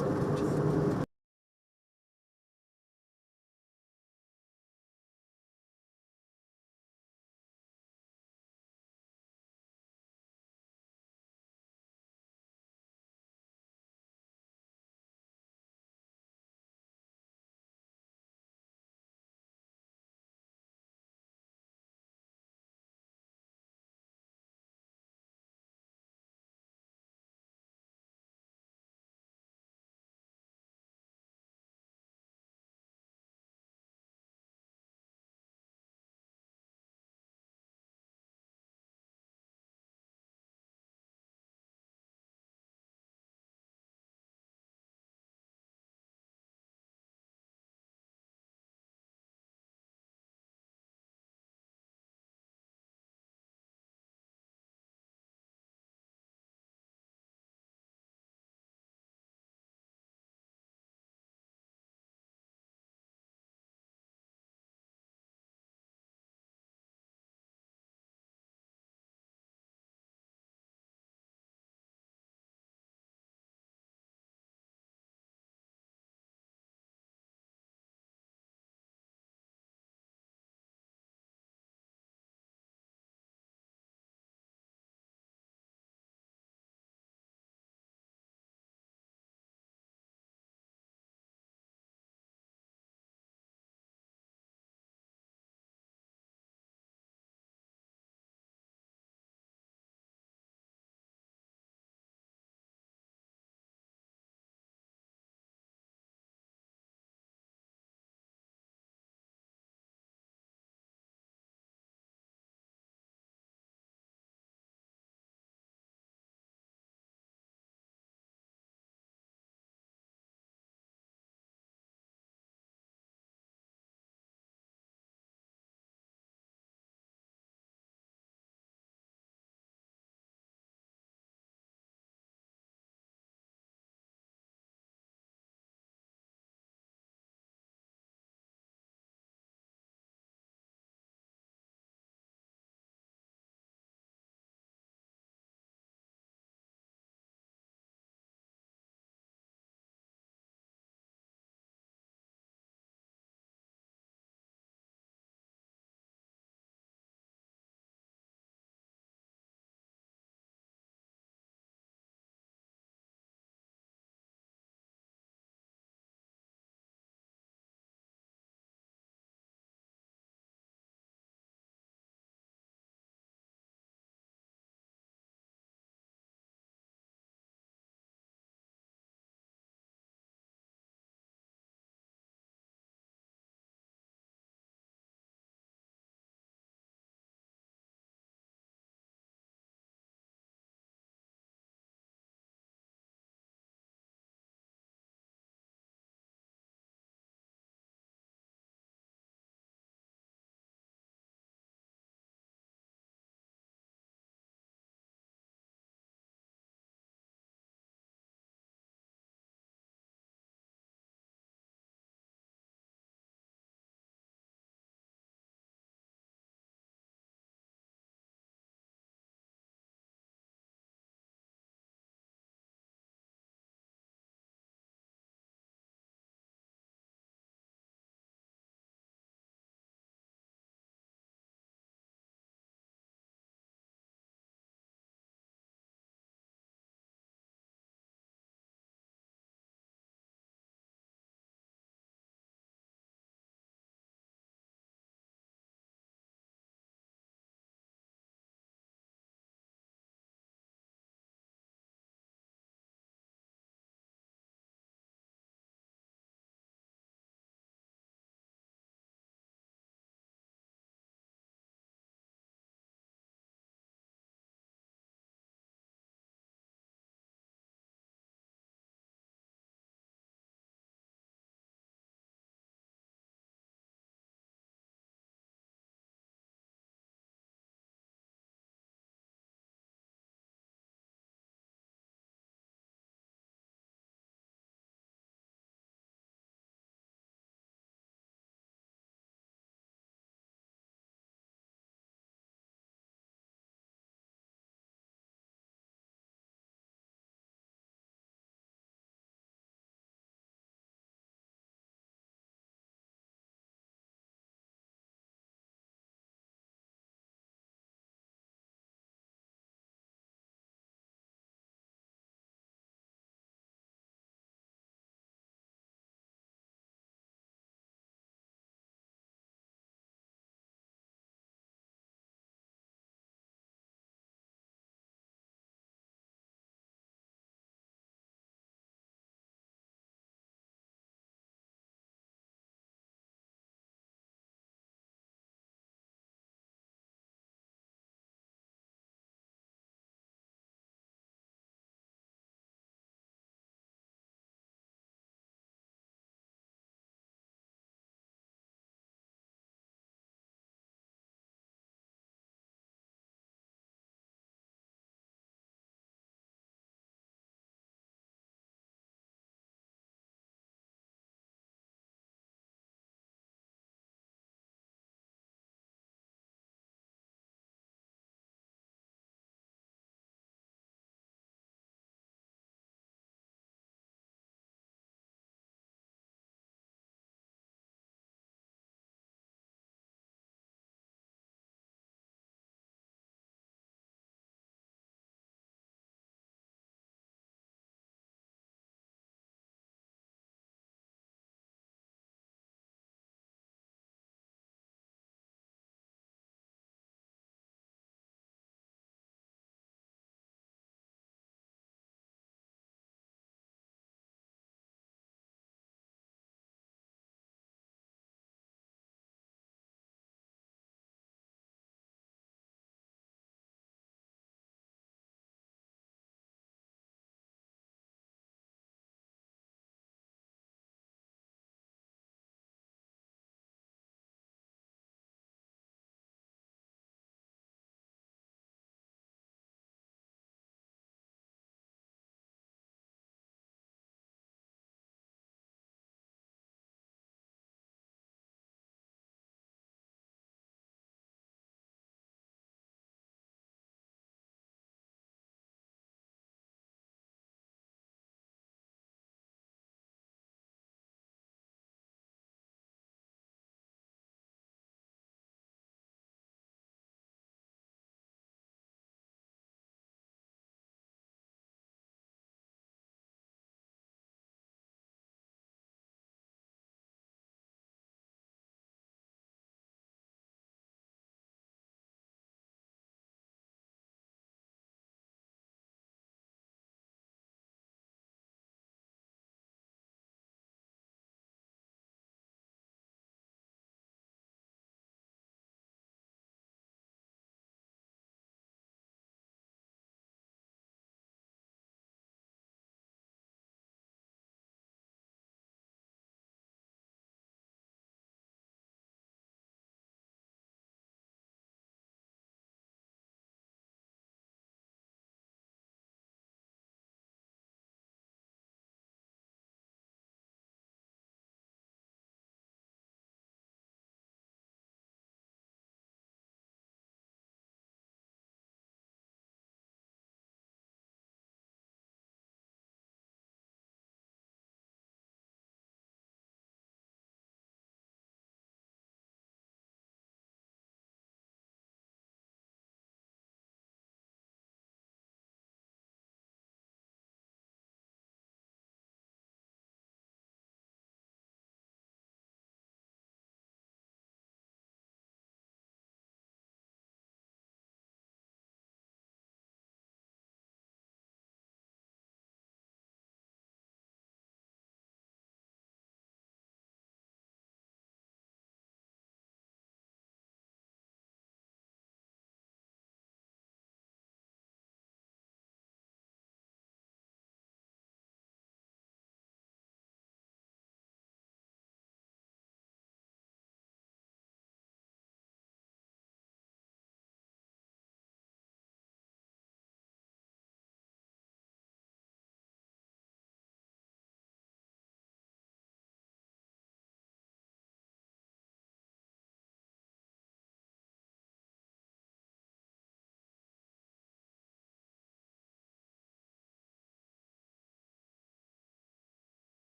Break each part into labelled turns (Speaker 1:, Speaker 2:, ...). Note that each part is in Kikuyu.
Speaker 1: So.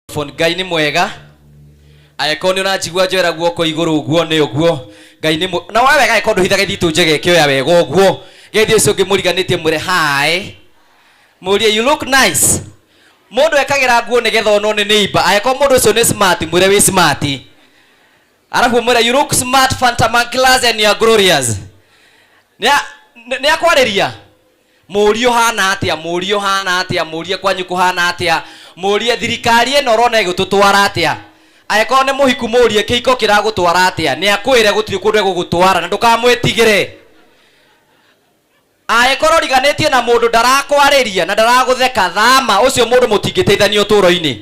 Speaker 1: Microphone. Ngai nĩ mwega. Angĩkorwo nĩ ũranjigua, njoera guoko igũrũ ũguo. Nĩ ũguo, Ngai nĩ na woe wega. Angĩkorwo ndũhithaga ithitũ njega, ĩkĩoya wega ũguo. Geithie ũcio ũngĩ mũriganĩtie, mwĩre hi, mũrie, "You look nice." Mũndũ ekagĩra nguo nĩgetha onwo nĩ neighbor. Angĩkorwo mũndũ ũcio nĩ smart, mwĩre wĩ smart, arabu mwĩre, "You look smart, fantamankless, and you are glorious." Nĩ akwarĩria. Mũrie ũhana atĩa, mũrie ũhana atĩa, mũrie kwanyu kũhana atĩa, mũrie thirikari ĩno ũrona ĩgũtũtwara atĩa. Angĩkorwo nĩ mũhiku, mũrie kĩhiko kĩragũtwara atĩa. Nĩ akwĩre gũtirĩ kũndũ egũgũtwara, na ndũkamwĩtigĩre. Angĩkorwo ũriganĩtie na mũndũ ndarakwarĩria na ndaragũtheka, thama ũcio mũndũ, mũtingĩteithania ũtũũro-inĩ.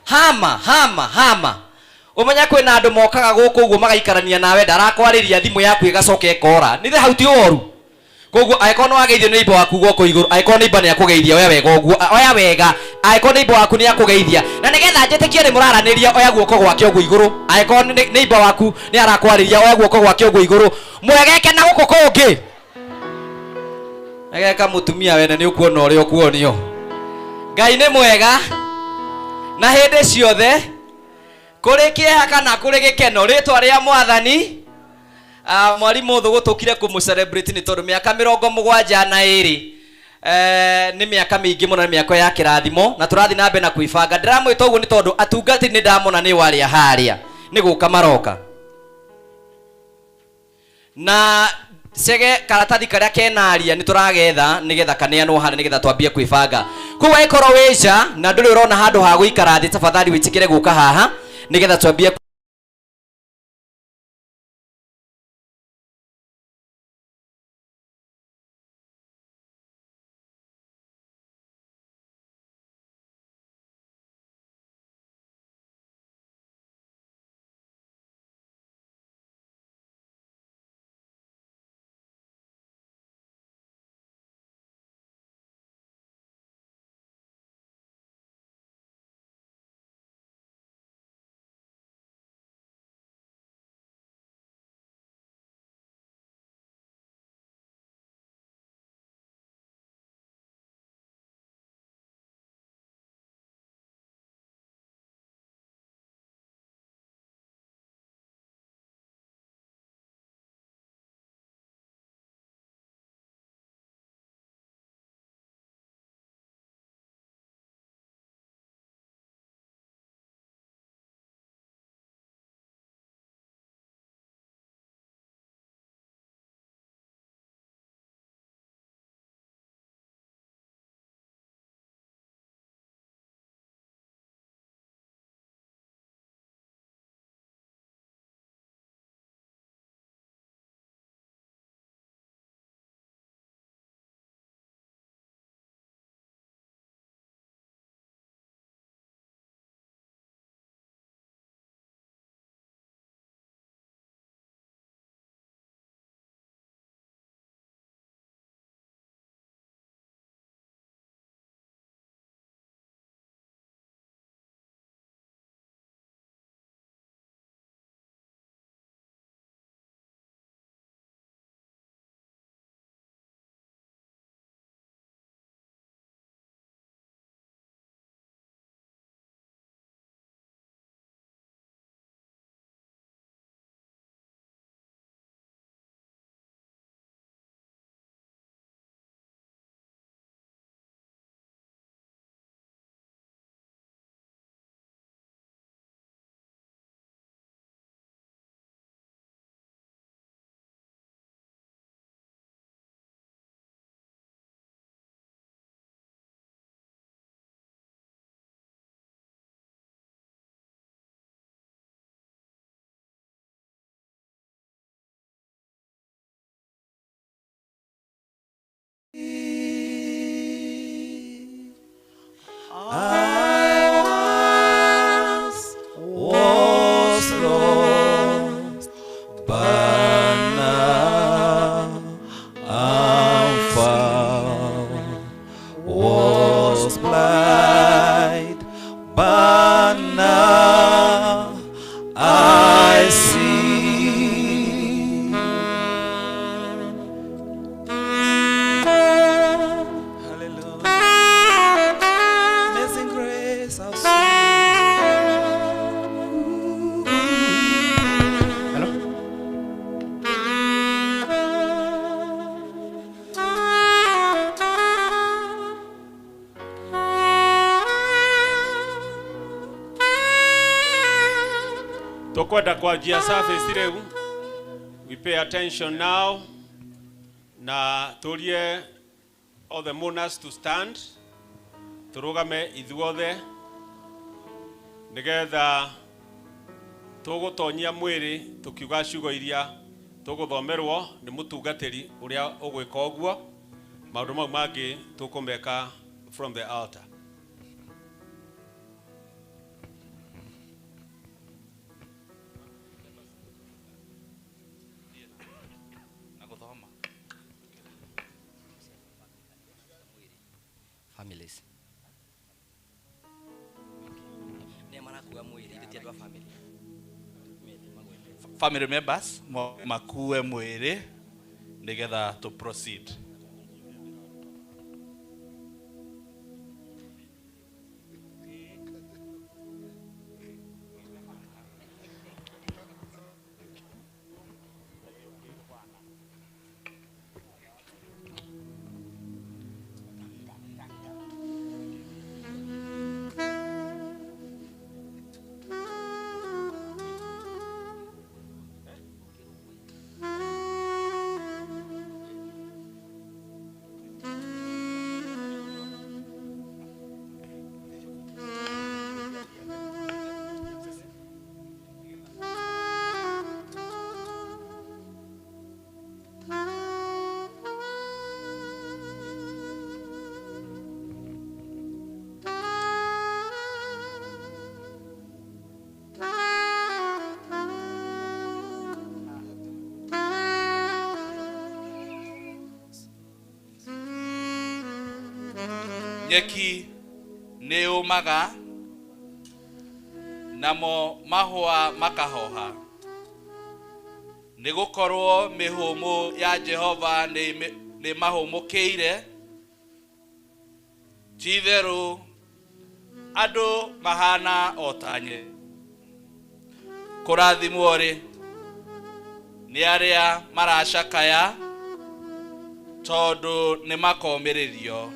Speaker 1: Hama, hama, hama. Ũmenye kwĩna andũ mokaga gũkũ ũguo magaikarania nawe, ndarakwarĩria, thimũ yaku ĩgacoka ĩkora nithe hau ti ũru. Koguo angĩkorwo nĩ wageithio nĩ neighbor waku, guoko igũrũ. Angĩkorwo neighbor nĩ akũgeithia, oya wega ũguo, oya wega. Angĩkorwo neighbor waku nĩ akũgeithia na nĩgetha njĩtĩkie nĩ mũraranĩria, oya guoko gwake ũguo igũrũ. Angĩkorwo neighbor waku nĩ arakwarĩria, oya guoko gwake ũguo igũrũ, mwegeke na gũkũ kũngĩ. Egeka mũtumia wene nĩ ũkuona ũrĩa ũkuonio. Ngai nĩ mwega na hĩndĩ ciothe, kũrĩ kĩeha kana kũrĩ gĩkeno, rĩtwa rĩa Mwathani. Mwarimũ thũ gũtũkire kũmũ celebrate nĩ tondũ mĩaka 72 nĩ mĩaka mĩingĩ mũno, nĩ mĩaka ya kĩrathimo, na tũrathiĩ na mbere na kwĩbanga. Ndĩramwĩta ũguo nĩ tondũ atungati nĩ ndamona nĩ warĩa harĩa nĩ gũka maroka na cege karatathi karĩa kenaria nĩ tũragetha nĩgetha kaneanwo harĩa nĩgetha twambie kwĩbanga. Koguo angĩkorwo wĩ nja na ndũrĩ ũrona handũ ha gũikara thĩ, tafadhali wĩtĩkĩre gũka haha nĩgetha twambie.
Speaker 2: Tũkwenda kwanjia service rĩu. We pay attention now na tũrie all the mourners to stand, tũrũgame ithuothe nĩgetha tũgũtonyia mwĩrĩ tũkiuga ciugo iria tũgũthomerwo nĩ mũtungatĩri ũrĩa ũgwĩka ũguo. Maũndũ mau mangĩ tũkũmeka from the altar.
Speaker 1: Families nĩa marakua mwĩrĩ ithe ti andũ a family.
Speaker 3: Family members makue mwĩrĩ nĩgetha to proceed. Nyeki nĩ yũmaga namo mahũa makahoha, nĩ gũkorwo mĩhũmũ ya Jehova nĩ mahũmũkĩire. Ti-itherũ andũ mahana o ta nyeki. Kũrathimwo-rĩ nĩ arĩa maracakaya, tondũ nĩ makomĩrĩrio.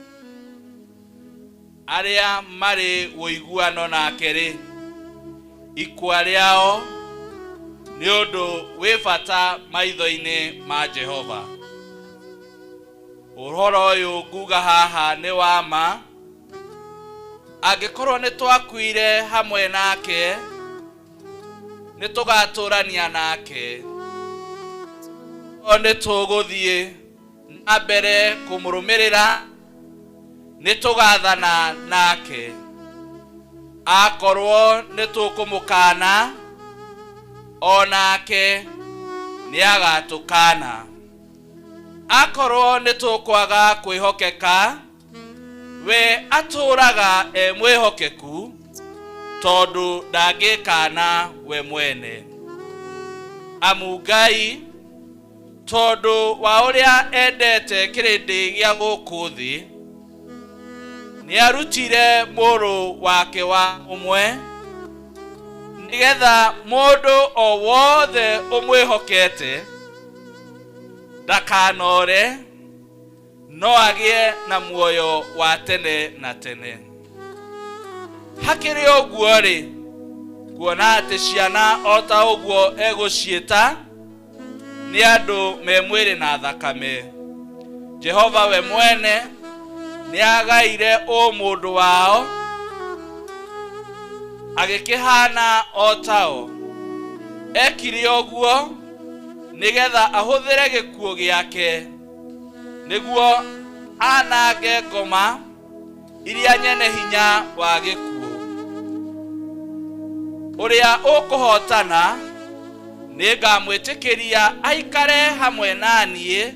Speaker 3: Arĩa marĩ ũiguano nake-rĩ, ikua rĩao nĩ ũndũ wĩ bata maitho-inĩ ma Jehova. Ũhoro ũyũ nguga haha nĩ wa ma, angĩkorwo nĩ twakuire hamwe nake, nĩ tũgatũrania nake. O nĩ tũgũthiĩ na mbere kũmũrũmĩrĩra, nĩ tũgathana nake. Akorwo nĩ tũkũmũkana, o nake nĩ agatũkana. Akorwo nĩ tũkwaga kwĩhokeka, we atũraga e mwĩhokeku, tondũ ndangĩkana we mwene. Amu Ngai, tondũ wa ũrĩa endete kĩrĩndĩ gĩa gũkũ thĩ, nĩarutire mũrũ wake wa ũmwe, nĩgetha mũndũ o wothe ũmwĩhokete ndakanore, no agĩe na muoyo wa tene na tene. Hakĩrĩ ũguo-rĩ, kuona atĩ ciana o ta ũguo egũciĩta nĩ andũ me mwĩrĩ na thakame, Jehova we mwene nĩagaire ũmũndũ wao, agĩkĩhana o tao. Ekire ũguo nĩgetha ahũthĩre gĩkuũ gĩake nĩguo anange ngoma iria nyene hinya wa gĩkuũ. Ũrĩa ũkũhotana nĩngamwĩtĩkĩria aikare hamwe na niĩ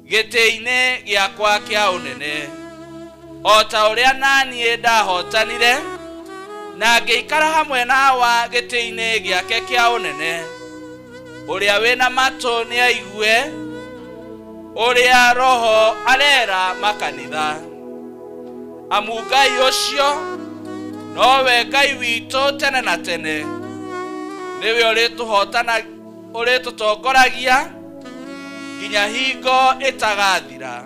Speaker 3: gĩtĩ-inĩ gĩakwa kĩa ũnene, o ta ũrĩa na niĩ ndahotanire na ngĩikara hamwe na Awa gĩtĩ-inĩ gĩake kĩa ũnene. Ũrĩa wĩna matũ nĩaigue ũrĩa Roho arera makanitha. Amu Ngai ũcio nowe Ngai witũ tene na tene, nĩwe ũrĩtũtongoragia nginya hingo ĩtagathira.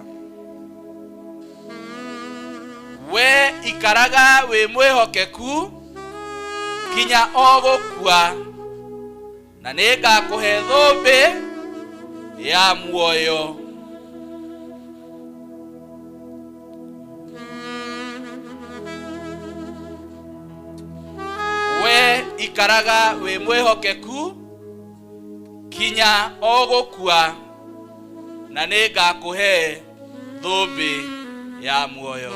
Speaker 3: We ikaraga wĩ mwĩhokeku nginya o gũkua, Na nĩngakũhe thũmbĩ ya muoyo. We ikaraga wĩ mwĩhokeku kinya o gũkua, na nĩngakũhe thũmbĩ ya muoyo.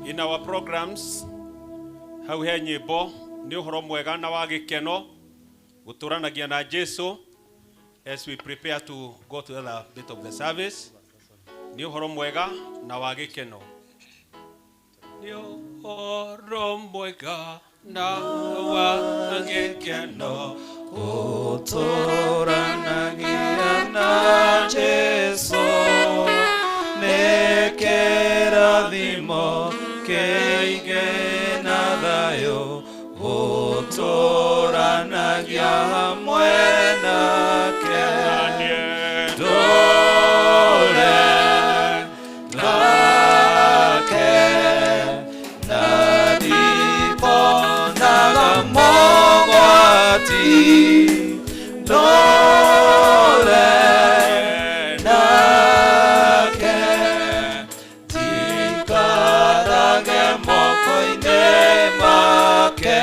Speaker 2: In our programs hau he nyĩmbo nĩ ũhoro mwega na wa gĩkeno gũtũranagia na Jesu as we prepare to go to the other bit of the service. Nĩ ũhoro mwega na wa gĩkeno. Nĩ ũhoro mwega na wa gĩkeno
Speaker 4: gũtũranagia na Jesu nĩ kĩrathimo kĩingĩ na thayũ gũtũranagia hamwe nake ndũre nake na ndibonaga mogwati ndũre nake tikarage moko-inĩ make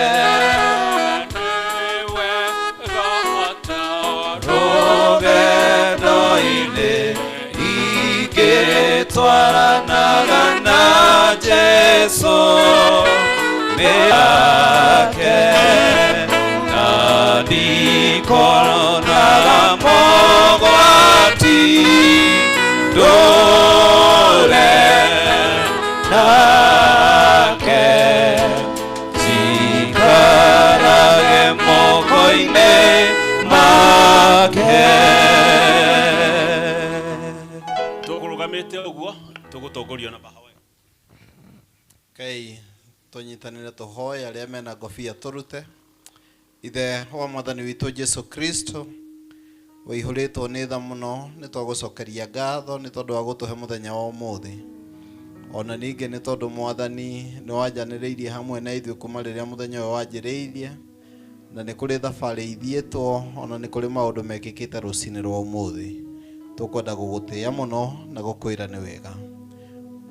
Speaker 4: rũgendo-inĩ ingĩtwaranaga na Jesu mĩake na ndikoronaga mogwati ndũre nake jikarage moko-inĩ make.
Speaker 2: Tũkũrũgamĩte ũguo tũgũtongorio na mahoya.
Speaker 5: Kai tũnyitanĩre tũhoe arĩa mena ngobia tũrute. Ithe wa Mwathani witũ Jesu Kristo wĩihũrĩtwo nĩ tha mũno, nĩ twagũcokeria ngatho nĩ tondũ wa gũtũhe mũthenya wa ũmũthĩ. Ona ningĩ nĩ tondũ Mwathani nĩ wanjanĩrĩirie hamwe na ithuĩ kuma rĩrĩa mũthenya ũyũ wanjĩrĩirie, na nĩ kũrĩ thabarĩ ithiĩtwo, ona nĩ kũrĩ maũndũ mekĩkĩte rũcinĩ rwa ũmũthĩ. Tũkwenda gũgũtĩĩa mũno na gũkwĩra nĩ wega.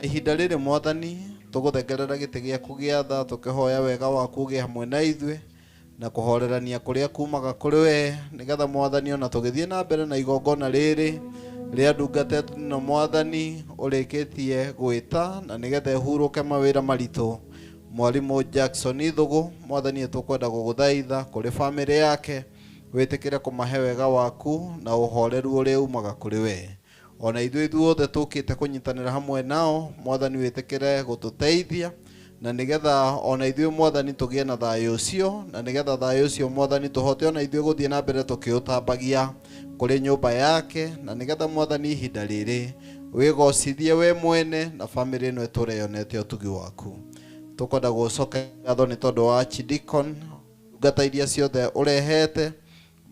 Speaker 5: Ihinda rĩrĩ Mwathani tũgũthengerera gĩtĩ gĩaku gĩa tha tũkĩhoya wega waku ũgĩe hamwe na ithuĩ na kũhorerania kũrĩa kumaga kũrĩ we, nĩgetha Mwathani ona tũgĩthiĩ na mbere na igongona rĩrĩ rĩa ndungata ĩno Mwathani ũrĩkĩtie gwĩta, na nĩgetha ĩhurũke mawĩra maritũ. Mwarimũ Jackson Ithugu, Mwathani tũkwenda gũgũthaitha kũrĩ bamĩrĩ yake wĩtĩkĩre kũmahe wega waku na ũhoreru ũrĩa umaga kũrĩ we. Ona ithuĩ ithuothe tũkĩte kũnyitanĩra hamwe nao Mwathani wĩtĩkĩre gũtũteithia, na nĩgetha ona ithuĩ Mwathani tũgĩe na thayũ ũcio, na nĩgetha thayũ ũcio Mwathani tũhote ona ithuĩ gũthiĩ na mbere tũkĩũtambagia kũrĩ nyũmba yake, na nĩgetha Mwathani ihinda rĩrĩ wĩgocithie we mwene na bamĩrĩ ĩno ĩtũre yonete ũtugi waku. Tũkwenda gũcoka ngatho nĩ tondũ wa Archdeacon, ndungata iria ciothe ũrehete.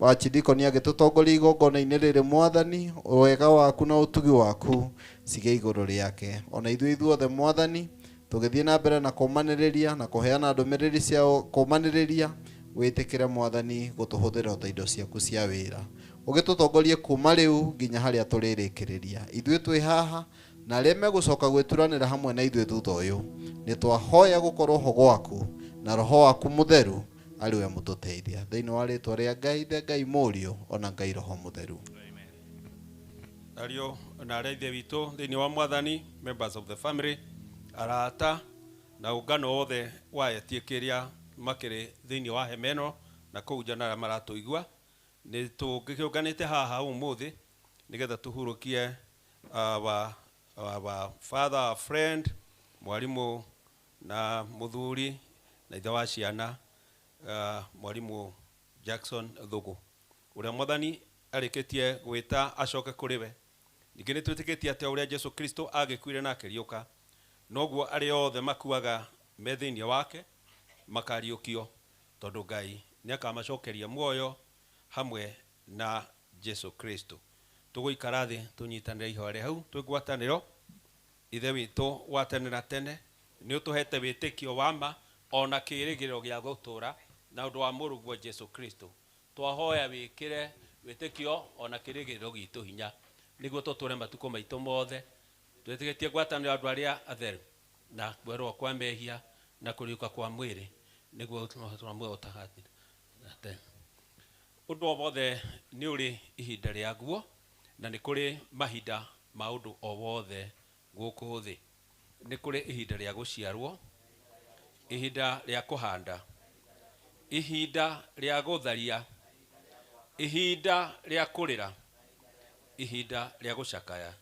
Speaker 5: Archdeacon agĩtũtongoria igongona-inĩ rĩrĩ Mwathani, wega waku na ũtugi waku cige igũrũ rĩake. Ona ithuĩ ithuothe Mwathani tũgĩthiĩ na mbere na kũmanĩrĩria na kũheana ndũmĩrĩri cia kũmanĩrĩria, wĩtĩkĩre Mwathani gũtũhũthĩra ta indo ciaku cia wĩra, ũgĩtũtongorie kuma rĩu nginya harĩa tũrĩrĩkĩrĩria. Ithuĩ twĩ haha na arĩa megũcoka gwĩturanĩra hamwe na ithuĩ thutha ũyũ, nĩ twahoya gũkorwo ho gwaku na roho waku mũtheru arĩ we mũtũteithia. Thĩinĩ wa rĩtwa rĩa Ngai Ithe, Ngai Mũriũ, ona Ngai Roho Mũtheru.
Speaker 2: Ariũ na arĩa ithe witũ thĩinĩ wa Mwathani, members of the family, arata na ũngano wothe wa etĩkĩria makĩrĩ thĩinĩ wa hema ĩno na kũu nja na arĩa maratũigua, nĩ tũngĩkĩũnganĩte haha ũmũthĩ nĩgetha tũhurũkie our father, our friend, mwarimũ na mũthuri na ithe wa ciana, mwarimũ Jackson Thugu ũrĩa Mwathani arĩkĩtie gwĩta acoke kũrĩ we. Ningĩ nĩ twĩtĩkĩtie atĩ ũrĩa Jesu Kristo agĩkuire na akĩriũka, noguo arĩa othe makuaga me thĩinĩ wake makariũkio, tondũ Ngai nĩ akamacokeria muoyo hamwe na Jesu Kristo. Tũgũikara thĩ tũnyitanĩre ihoya rĩa hau twĩ ngwatanĩro. Ithe witũ wa tene na tene, nĩ ũtũhete wĩtĩkio wa ma ona kĩĩrĩgĩrĩro gĩa gũtũũra Na ũndũ wa mũrũguo Jesu Kristo twahoya wĩkĩre wĩtĩkio ona kĩrĩgĩrĩro gitũ hinya nĩguo tũtũre matukũ maitũ mothe twĩtĩkĩtie ngwatanĩro ya andũ arĩa atheru na kwerwo kwa mehia na kũriũka kwa mwĩrĩ nĩguo tũmwe ũtagathira. Ũndũ o wothe nĩ ũrĩ ihinda rĩaguo na nĩ kũrĩ mahinda ma ũndũ o wothe gũkũ thĩ. Nĩ kũrĩ ihinda rĩa gũciarwo, ihinda rĩa kũhanda, ihinda rĩa gũtharia, ihinda rĩa kũrĩra, ihinda rĩa gũcakaya,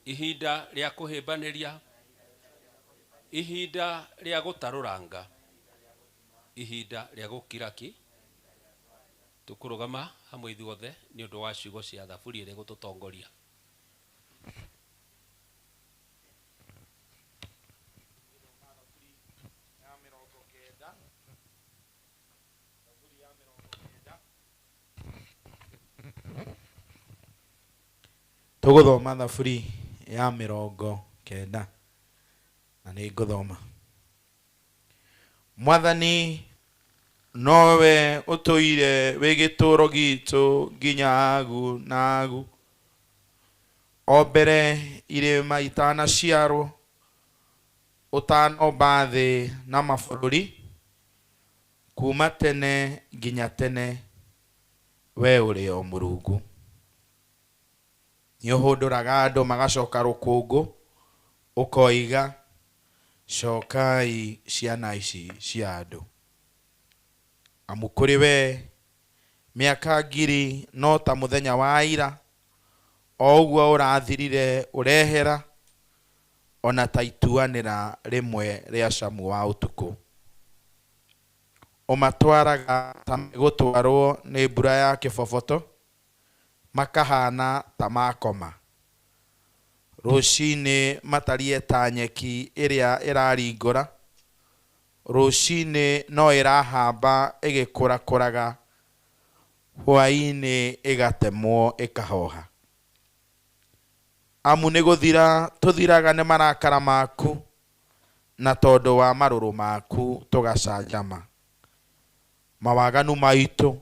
Speaker 2: ihinda rĩa kũhĩmbanĩria, ihinda rĩa gũtarũranga, ihinda rĩa gũkira ki. Tũkũrũgama hamwe ithuothe nĩ ũndũ wa ciugo cia thaburi ĩrĩa ĩgũtũtongoria.
Speaker 3: Tũgũthoma thaburi ya 90 na nĩ ngũthoma. Mwathani nowe ũtũire wĩ gĩtũũro gitũ nginya agu na agu, o mbere irĩma itanaciarwo, ũtanomba thĩ na mabũrũri, kuma tene nginya tene we ũrĩ o Mũrungu. Nĩ ũhũndũraga andũ magacoka rũkũngũ, ũkoiga cokai ciana ici cia andũ. Amu kũrĩ we mĩaka 1000 no ta mũthenya wa ira, o ũguo ũrathirire ũrehera, ona ta ituanĩra rĩmwe rĩa camu wa ũtukũ. Ũmatwaraga ta megũtwarwo nĩ mbura ya kĩboboto, makahana ta makoma. Rũcinĩ matariĩ ta nyeki ĩrĩa ĩraringũra, rũcinĩ no ĩrahamba ĩgĩkũrakũraga, hwaĩ-inĩ ĩgatemwo ĩkahoha. Amu nĩ gũthira tũthiraga nĩ marakara maku, na tondũ wa marũrũ maku tũgacanjama. Mawaganu maitũ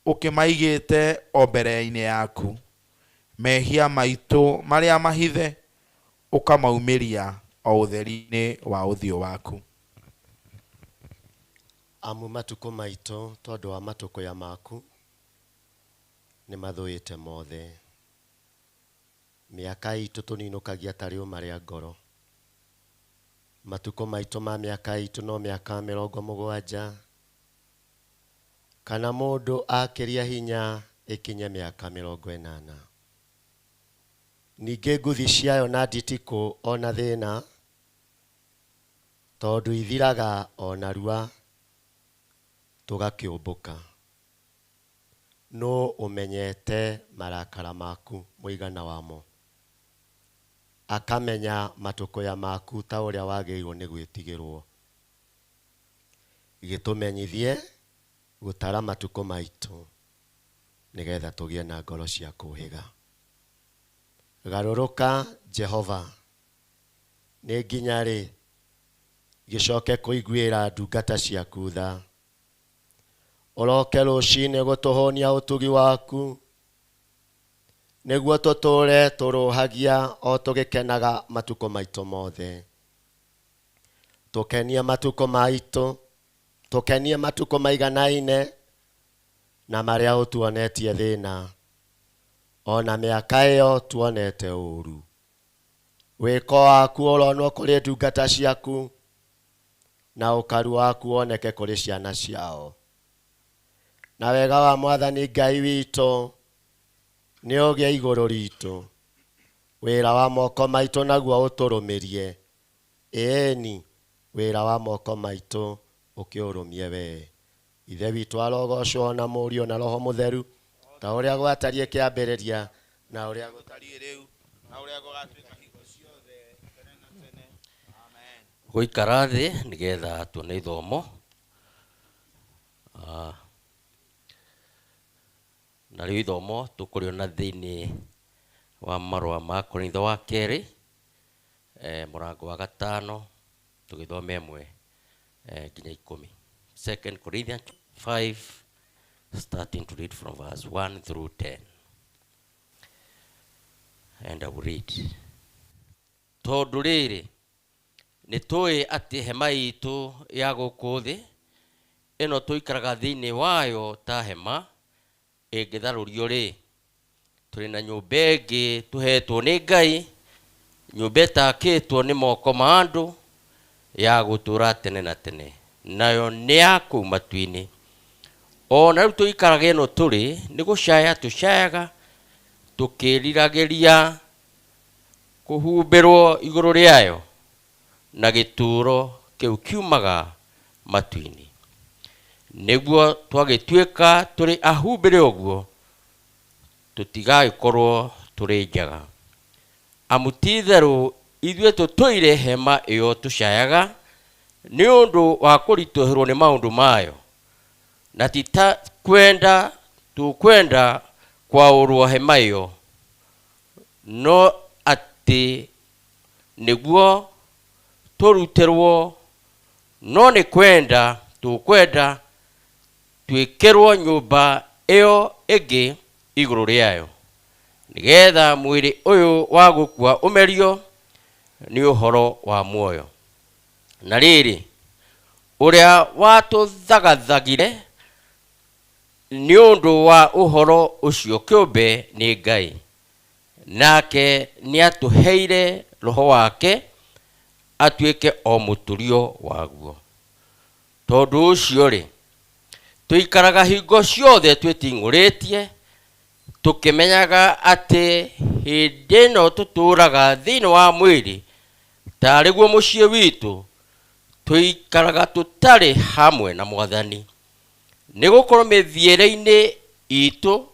Speaker 3: ũkĩmaigĩte o mbere-inĩ yaku, mehia maitũ marĩa mahithe ũkamaumĩria o ũtheri-inĩ wa ũthiũ waku.
Speaker 6: Amu matukũ maitũ tondũ wa matũkũya maku nĩ mathũĩte mothe. Mĩaka itũ tũninũkagia ta rĩũma rĩa ngoro. Matukũ maitũ ma mĩaka itũ no mĩaka 70, kana mũndũ akĩria hinya ĩkinye mĩaka 80. Ningĩ nguthi ciayo na nditikũ ona thĩna, tondũ ithiraga o narua tũgakĩũmbũka. Nũ ũmenyete marakara maku mũigana wamo, akamenya matũkũya maku ta ũrĩa wagĩrĩirwo nĩ gwĩtigĩrwo. Gĩtũmenyithie gũtara matukũ maitũ nĩgetha tũgĩe na ngoro cia kũũhĩga. Garũrũka Jehova, nĩ nginya rĩ gĩcoke kũiguĩra ndungata ciaku tha. Ũroke rũcinĩ gũtũhũnia ũtugi waku, nĩguo tũtũũre tũrũhagia o tũgĩkenaga matukũ maitũ mothe. Tũkenie matukũ maitũ, tũkenie matukũ maiganaine na marĩa ũtuonetie thĩna, ona mĩaka ĩyo tuonete ũũru. Wĩko waku ũronwo kũrĩ ndungata ciaku, na ũkaru waku woneke kũrĩ ciana ciao. Na wega wa Mwathani Ngai witũ nĩ ũgĩe igũrũ ritũ, wĩra wa moko maitũ naguo ũtũrũmĩrie. Ĩĩni, wĩra wa moko maitũ ũkĩũrũmie wee. Ithe witũ arogocwo na Mũriũ na Roho Mũtheru, ta ũrĩa gwatariĩ kĩambĩrĩria na ũrĩa gũtariĩ rĩu
Speaker 3: na ũrĩa gũgatuĩka hingo ciothe tene na tene. Amen.
Speaker 1: Gũikara thĩ nĩgetha tuone ithomo. Narĩo ithomo tũkũrĩona thĩinĩ wa marũa ma Korintho wa kerĩ, mũrango wa 5 tũgĩthoma 1 nginya 10.
Speaker 7: 2 Corinthians 5, starting to read from verse 1 through 10. And I will read. Tondũ rĩrĩ, nĩ tũĩ atĩ hema itũ ya gũkũ thĩ ĩno tũikaraga thĩinĩ wayo ta hema ĩngĩtharũrio rĩ, tũrĩ na nyũmba ĩngĩ tũhetwo nĩ Ngai, nyũmba ĩtakĩtwo nĩ moko ma andũ ya gũtũũra tene na tene, nayo nĩ ya kũu matu-inĩ. Ona rĩu tũikaraga ĩno tũrĩ nĩ gũcaya tũcayaga tũkĩriragĩria kũhumbĩrwo igũrũ rĩayo na gĩtũũro kĩu kiumaga matu-inĩ, nĩguo twagĩtuĩka tũrĩ ahumbĩre ũguo tũtigagĩkorwo tũrĩ njaga. Amu ti-itherũ ithuĩ tũtũire hema ĩyo tũcayaga nĩ ũndũ wa kũritũhĩrwo nĩ maũndũ mayo, na ti ta kwenda tũkwenda kwaũrwo hema ĩyo, no atĩ nĩguo tũrutĩrwo, no nĩ kwenda tũkwenda twĩkĩrwo nyũmba ĩyo ĩngĩ igũrũ rĩayo, nĩgetha mwĩrĩ ũyũ wa gũkua ũmerio nĩ ũhoro wa muoyo. Na rĩrĩ, ũrĩa watũthagathagire nĩ ũndũ wa ũhoro ũcio kĩũmbe nĩ Ngai, nake nĩatũheire roho wake atuĩke o mũtũrio waguo. Tondũ ũcio rĩ, tũikaraga hingo ciothe twĩting'ũrĩtie, tũkĩmenyaga atĩ hĩndĩ ĩno tũtũũraga thĩinĩ wa mwĩrĩ tarĩ guo mũciĩ witũ, tũikaraga tũtarĩ hamwe na Mwathani. Nĩgũkorwo mĩthiĩre-inĩ itũ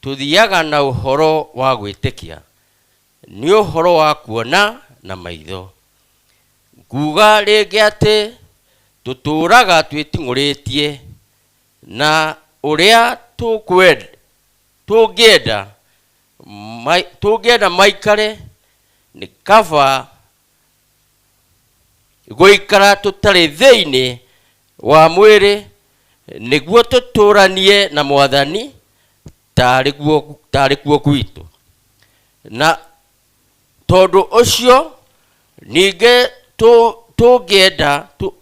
Speaker 7: tũthiaga na ũhoro wa gwĩtĩkia, nĩ ũhoro wa kuona na maitho. Nguga rĩngĩ atĩ tũtũũraga twĩting'ũrĩtie na ũrĩa tũngĩenda maikare, nĩ kaba gũikara tũtarĩ thĩinĩ wa mwĩrĩ, nĩguo tũtũũranie na Mwathani tarĩ kuo gwitũ. Na tondũ ũcio ningĩ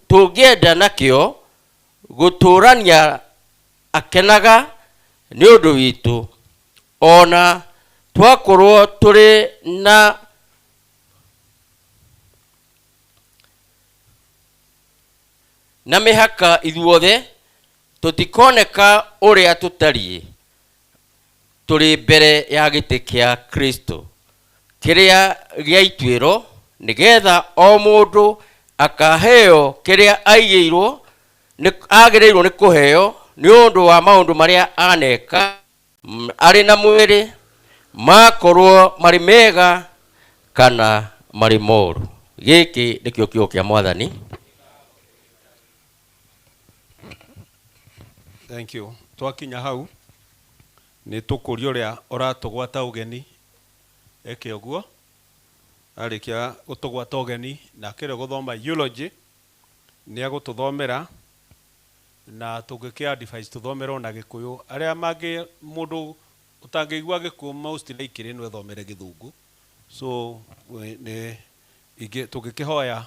Speaker 7: tũngĩenda nakĩo gũtũũrania akenaga nĩ ũndũ witũ, ona twakorwo tũrĩ na mĩhaka ithuothe, tũtikoneka ũrĩa tũtariĩ tũrĩ mbere ya gĩtĩ kĩa Kristo kĩrĩa gĩa ituĩro, nĩgetha o mũndũ akaheo kĩrĩa aigĩirwo agĩrĩirwo nĩ kũheo nĩ ũndũ wa maũndũ marĩa aneka arĩ na mwĩrĩ, makorwo marĩ mega kana marĩ moru. Gĩkĩ nĩkĩo kiugo kĩa Mwathani.
Speaker 2: Thank you. Twakinya hau nĩ tũkũria ũrĩa ũratũgwata ũgeni eke ũguo, arĩkia gũtũgwata ũgeni na akĩrĩ gũthoma eulogy nĩ agũtũthomera, na tũngĩkĩ advise tũthomerwo na Gĩkũyũ. Arĩa mangĩ mũndũ ũtangĩigua Gĩkũyũ most likely no ethomere Gĩthũngũ, so nĩ ingĩ tũngĩkĩhoya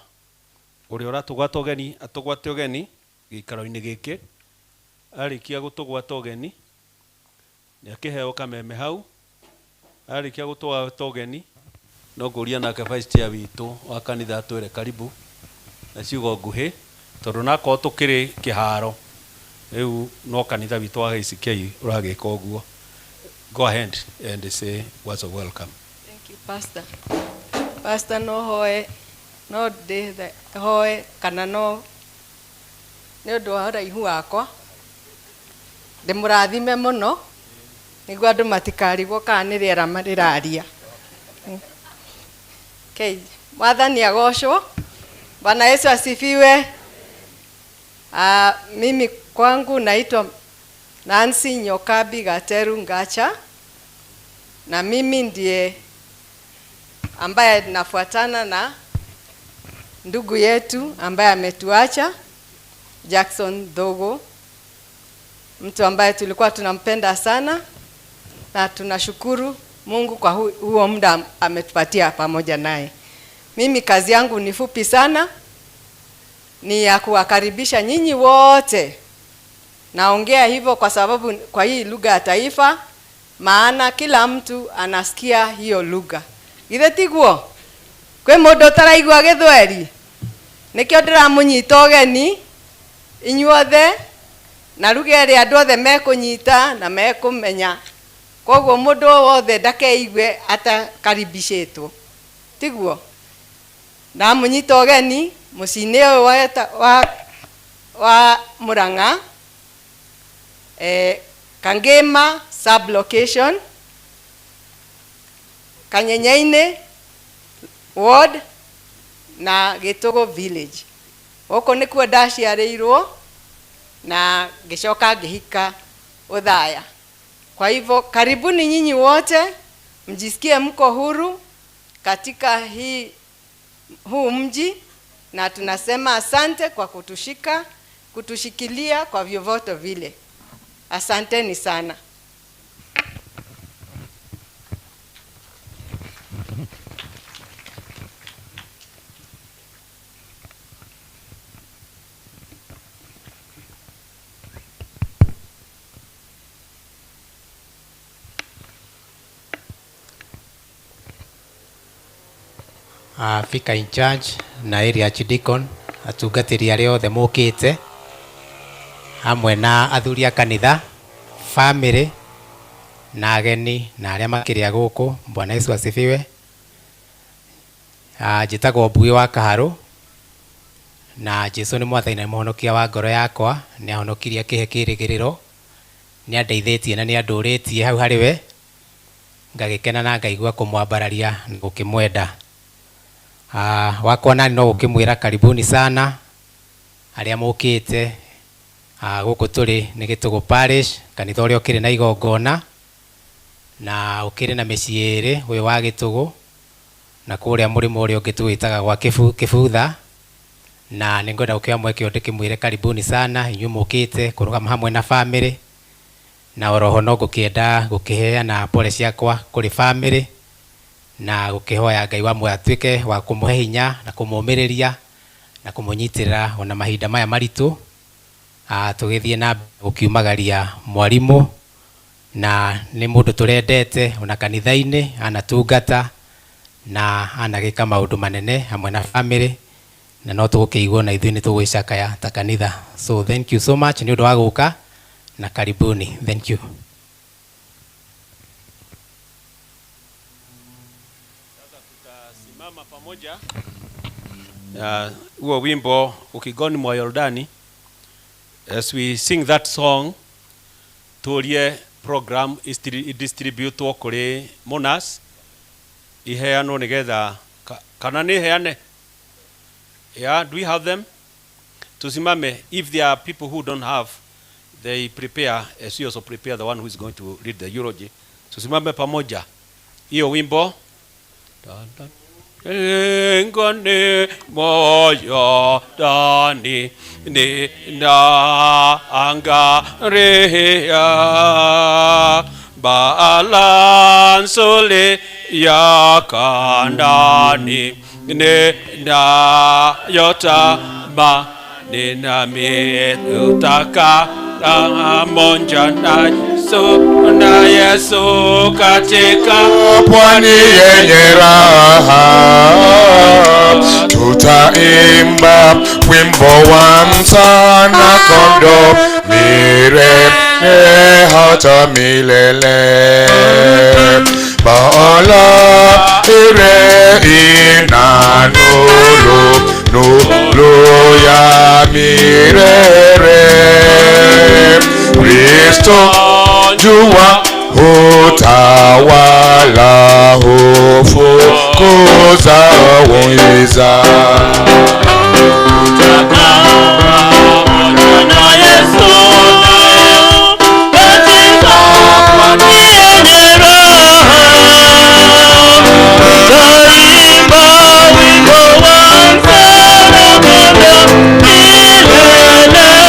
Speaker 2: ũrĩa ũratũgwata ũgeni atũgwate ũgeni gĩikaro-inĩ gĩkĩ. Arĩkia gũtũgwata ũgeni nĩ akĩheo kameme hau. Arĩkia gũtũgwata ũgeni no ngũria nake vice chair witũ wa kanitha atwĩre karibu na ciugo nguhĩ, tondũ nakorwo tũkĩrĩ kĩharo rĩu no kanitha witũ wa ACK ũragĩka ũguo. Go ahead and say words of welcome.
Speaker 8: Thank you, Pastor. Pastor, no hoe no ndĩ hoe kana no nĩ ũndũ wa ũraihu wakwa ndĩmũrathime mũno nĩguo andũ matikarigwo kana nĩ rĩera rĩraria. Okay. Mwathani agocwo. Bwana Yesu asifiwe. Mimi kwangu naitwa Nancy Nyokabi Gateru Ngacha, na mimi ndiye ambaye nafuatana na ndugu yetu ambaye ametuacha. Jackson Dogo, mtu ambaye tulikuwa tunampenda sana na tunashukuru Mungu kwa huo muda ametupatia pamoja naye. Mimi kazi yangu ni fupi sana, ni ya kuwakaribisha nyinyi wote. Naongea hivyo kwa sababu kwa hii lugha ya taifa, maana kila mtu anasikia hiyo lugha. Githĩ tiguo? Kwĩ mũndũ ũtaraigua gĩthweri? Nĩkĩo ndĩramũnyita ũgeni inyuothe na lugha ĩrĩa andũ othe mekũnyita na mekũmenya. Koguo mũndũ o wothe ndakeigue atakaribishĩtwo. Tiguo? Ndamũnyita ũgeni mũciĩ-inĩ ũyũ wa Murang'a, Kangema sub-location, Kanyenyeine ward na Gĩtũgũ village. Gũkũ nĩkuo ndaciarĩirwo na ngĩcoka ngĩhika Othaya. Kwa hivyo karibuni nyinyi wote, mjisikie mko huru katika huu mji, na tunasema asante kwa kutushikilia kwa vyovyote vile. Asanteni sana.
Speaker 9: Vicar in charge na area archdeacon, atungatĩri arĩa othe mũkĩte hamwe na athuri a kanitha, family na ageni na arĩa makĩrĩa gũkũ. Bwana Yesu asifiwe. Njĩtagwo Mbui wa Kaharũ na Jesu nĩ mwathani na mũhonokia wa ngoro yakwa. Nĩ ahonokirie akĩhe kĩrĩgĩrĩro, nĩ andeithĩtie na nĩ andũrĩtie hau harĩ we, ngagĩkena na ngaigua kũmwambararia na gũkĩmwenda. Wakwa nani no gũkĩmwĩra karibuni sana arĩa mũkĩte. Gũkũ tũrĩ nĩ Gĩtũgũ Parish, kanitha ũrĩa ũkĩrĩ na igongona na ũkĩrĩ na mĩciĩ ĩrĩ, ũyũ wa Gĩtũgũ na kũrĩa mũrĩmo ũrĩa ũngĩ tũwĩtaga gwa Kĩbutha. Na nĩ ngwenda gũkĩoya mweke ũyũ ndĩkĩmwĩre karibuni sana inyuĩ mũkĩte kũrũgama hamwe na family, na oroho no ngũkĩenda gũkĩheana pole ciakwa kũrĩ family na gũkĩhoya Ngai wa muoyo atuĩke wa kũmũhe hinya na kũmũmĩrĩria na kũmũnyitĩrĩra ona mahinda maya maritũ. Tũgĩthiĩ na mbere gũkiumagaria mwarimũ, na nĩ mũndũ tũrendete ona kanitha-inĩ, anatungata na anagĩka maũndũ manene hamwe na family, na no tũgũkĩigwo na ithuĩ nĩ tũgwĩcakaya ta kanitha. So thank you so much nĩ ũndũ wa gũka na karibuni. Thank you.
Speaker 2: Tutasimama pamoja. Huo wimbo Ukingoni mwa Yordani, as we sing that song, turie program distributwo kuri Monas iheanwo nigetha kana ni heane. Yeah, do we have them? Tusimame. If there are people who don't have, they prepare, as we also prepare the one who is going to read the eulogy. Tusimame pamoja. Hiyo wimbo. Dun, dun. Ngone moyo dani ni na angaria balansole ya kandani ni na yota ma ni na mitutaka monja na Yesu na Yesu katika
Speaker 10: pwani yenye raha, tutaimba wimbo wa msana kondoo milele hata milele. Baala ire ina nuru, nuru ya milele. Kristo jua hutawala, hufukuza wiza.
Speaker 4: Na Yesu katika pwani yenye raha, tutaimba wimbo wa msana kondoo milele.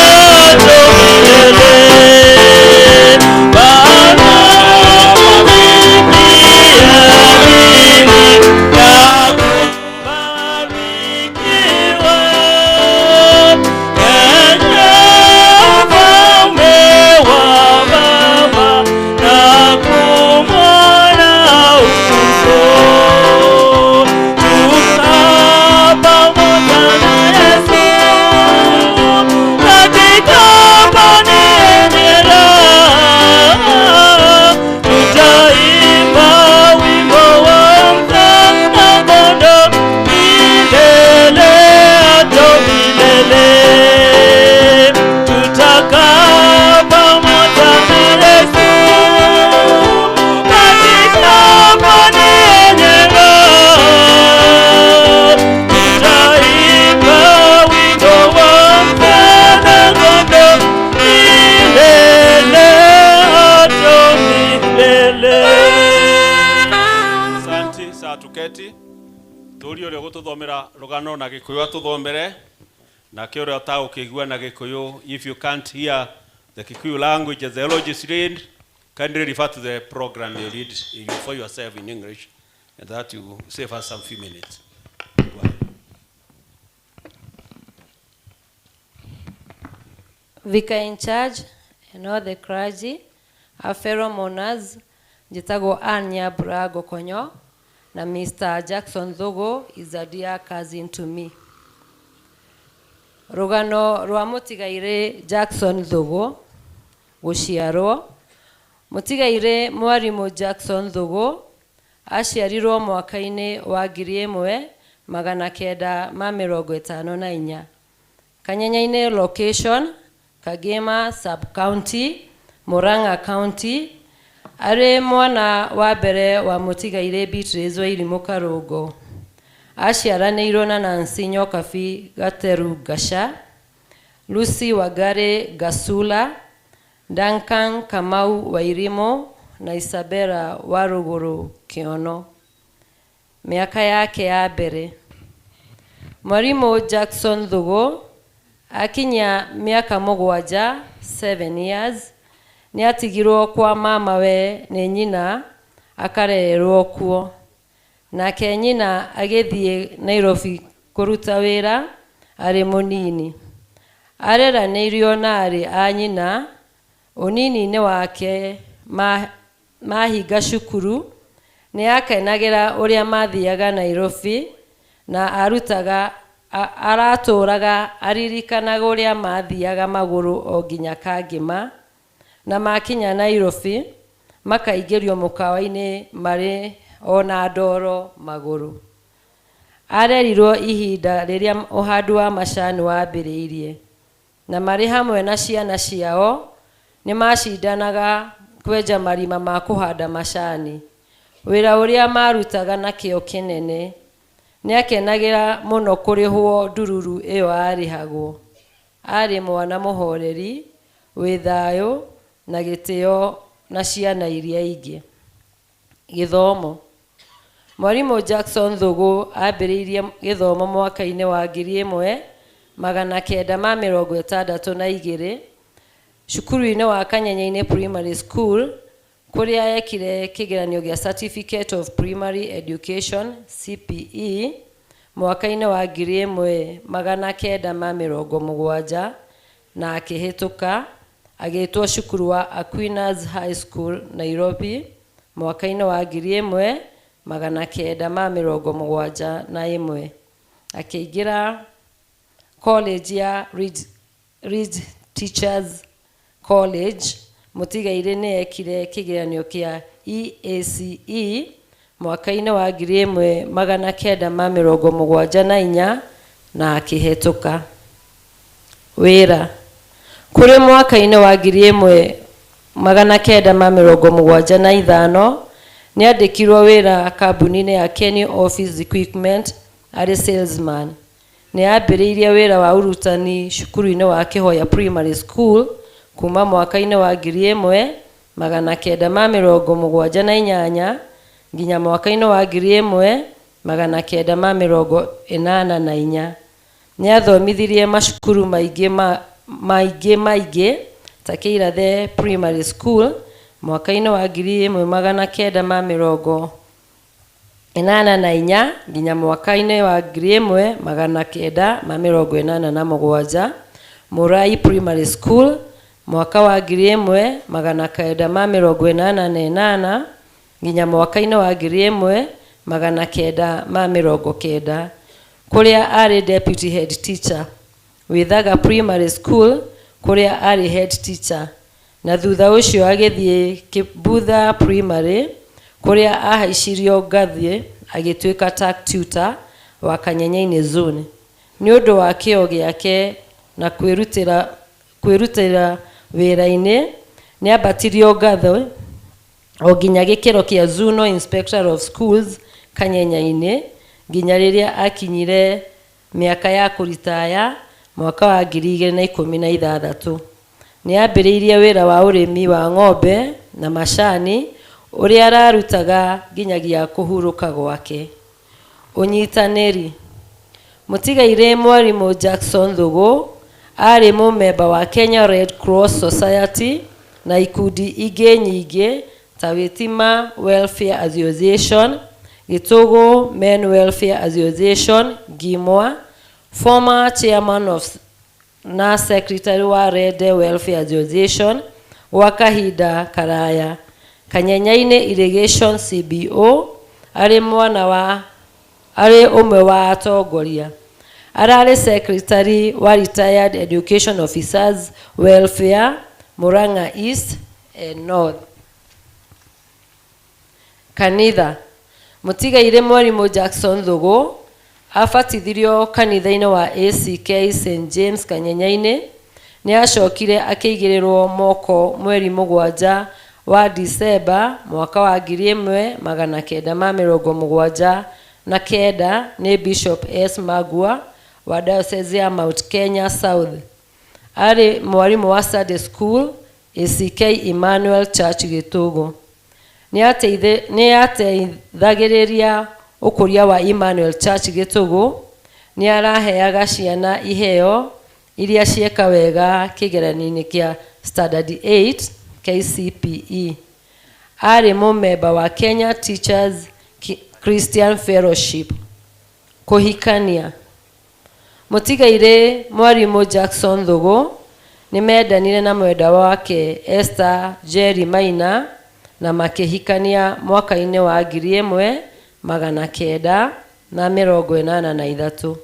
Speaker 2: Chebuketi tũrie ũrĩa ũgũtũthomera rũgano na Gĩkũyũ atũthomere, nake ũrĩa ũtagũkĩigua na Gĩkũyũ, if you can't hear the Kikuyu language as the eulogy is read, kindly refer to the program you read you for yourself in English, and that you save us some few minutes. Go ahead.
Speaker 11: Vicar in charge and all the clergy, our fellow mourners, njĩtagwo Ann Nyambura Ngokonyo, na Mr. Jackson Thugu is a dear cousin to me. Rũgano rwa mũtigairĩ Jackson Thugu gũciarwo. Mũtigairĩ mwarimũ Jackson Thugu aciarirwo mwaka-inĩ wa 1954 Kanyenyainĩ location, Kagema sub-county, Murang'a County. Arĩ mwana wa mbere wa mũtigairĩ Beatrice Wairimu Karũngo. Aciaranĩirwo na Nancy Nyokabi Gateru Gasha, Lucy Wangari Gasula, Duncan Kamau Wairimu na Isabella Waruguru Kĩono. Mĩaka yake ya mbere. Mwarimu Jackson Thugu akinyia mĩaka 7, 7 years, nĩ atigirwo kwa mamawe nĩ nyina akarererwo kuo. Nake nyina agĩthiĩ Nairobi kũruta wĩra arĩ mũnini. Areranĩirio na arĩ a nyina ũnini-inĩ wake mahinga cukuru. Nĩ akenagĩra ũrĩa mathiaga Nairobi na arutaga aratũraga aririkanaga ũrĩa mathiaga magũrũ o nginya Kangĩma, na makinya Nairobi makaingĩrio mũkawa-inĩ marĩ ona ndoro magũrũ. Arerirwo ihinda rĩrĩa ũhandi wa macani wambĩrĩirie, na marĩ hamwe na ciana ciao nĩ macindanaga kwenja marima ma kũhanda macani, wĩra ũrĩa marutaga na kĩo kĩnene. Nĩ akenagĩra mũno kũrĩhwo ndururu ĩyo arĩhagwo. Arĩ mwana mũhoreri, wĩ thayũ na gĩtĩo na ciana iria ingĩ. Gĩthomo. Mwarimũ Jackson Thugu ambĩrĩirie gĩthomo mwaka-inĩ wa 1962 cukuru-inĩ wa Kanyenyainĩ Primary School, kũrĩa ekire kĩgeranio gĩa Certificate of Primary Education CPE mwaka-inĩ wa 1970 na akĩhĩtũka agĩtwo cukuru wa Aquinas High School Nairobi mwaka-inĩ wa 1971. Akĩingĩra college ya Ridge Teachers College. Mũtigairĩ nĩ ekire kĩgeranio kĩa EACE mwaka-inĩ wa 1974 na akĩhĩtũka. Wĩra. Kũrĩ mwaka-inĩ wa 1975 nĩ andĩkirwo wĩra kambuni-inĩ ya Kenny Office Equipment arĩ salesman. Nĩ ambĩrĩirie wĩra wa ũrutani cukuru-inĩ wa Kĩhoya Primary School kuma mwaka-inĩ wa 1978 nginya mwaka-inĩ wa 1984. Nĩ athomithirie macukuru maingĩ maingĩ ta Kĩirathe Primary School mwaka-inĩ wa 1984 nginya mwaka-inĩ wa 1987, Mũrai Primary School mwaka wa 1988 nginya mwaka-inĩ wa 1990, kũrĩa arĩ deputy head teacher. Withaga Primary School kũrĩa arĩ head teacher, na thutha ũcio agĩthiĩ Kĩbutha Primary kũrĩa ahaicirio ngathĩ agĩtuĩka tag tutor wa Kanyenyainĩ Zone. Nĩ ũndũ wa kĩo gĩake na kwĩrutĩra wĩra-inĩ, nĩ ambatirio ngathĩ o nginya gĩkĩro kĩa Zonal Inspector of Schools Kanyenyainĩ nginya rĩrĩa akinyire mĩaka ya kũritaya mwaka wa 2016. Nĩ ambĩrĩirie wĩra wa ũrĩmi wa ng'ombe na macani ũrĩa ararutaga nginyagia kũhurũka gwake. Ũnyitanĩri. Mũtigairĩ mwarimũ Jackson Thugu arĩ mũmemba wa Kenya Red Cross Society na ikundi ingĩ nyingĩ ta Witima Welfare Association, Gĩtũgũ Men Welfare Association, Ngimwa, former chairman of na secretary wa Rede Welfare Association gwa kahinda karaya, Kanyenyainĩ Irrigation CBO, arĩ mwana wa arĩ ũmwe wa atongoria. Ararĩ secretary wa Retired Education Officers Welfare, Murang'a East and North. Kanitha. Mũtigairĩ mwarimũ Jackson Thugu abatithirio kanitha-inĩ wa ACK St James Kanyenyainĩ. Nĩ acokire akĩigĩrĩrwo moko mweri 7 wa Dicemba mwaka wa 1979 nĩ Bishop S Magua wa Diocese ya Mount Kenya South. Arĩ mwarimũ wa Sunday School ACK Emmanuel Church Gĩtũgũ. Nĩ ateithagĩrĩria ũkũria wa Emmanuel Church Gĩtũgũ. Nĩ araheaga ciana iheo iria cieka wega kĩgeranio-inĩ kĩa Standard 8 KCPE. Arĩ mũmemba wa Kenya Teachers Christian Fellowship. Kũhikania. Mũtigairĩ mwarimũ Jackson Thugu nĩ mendanire na mwendwa wake Esther Njeri Maina na makĩhikania mwaka-inĩ wa 1983.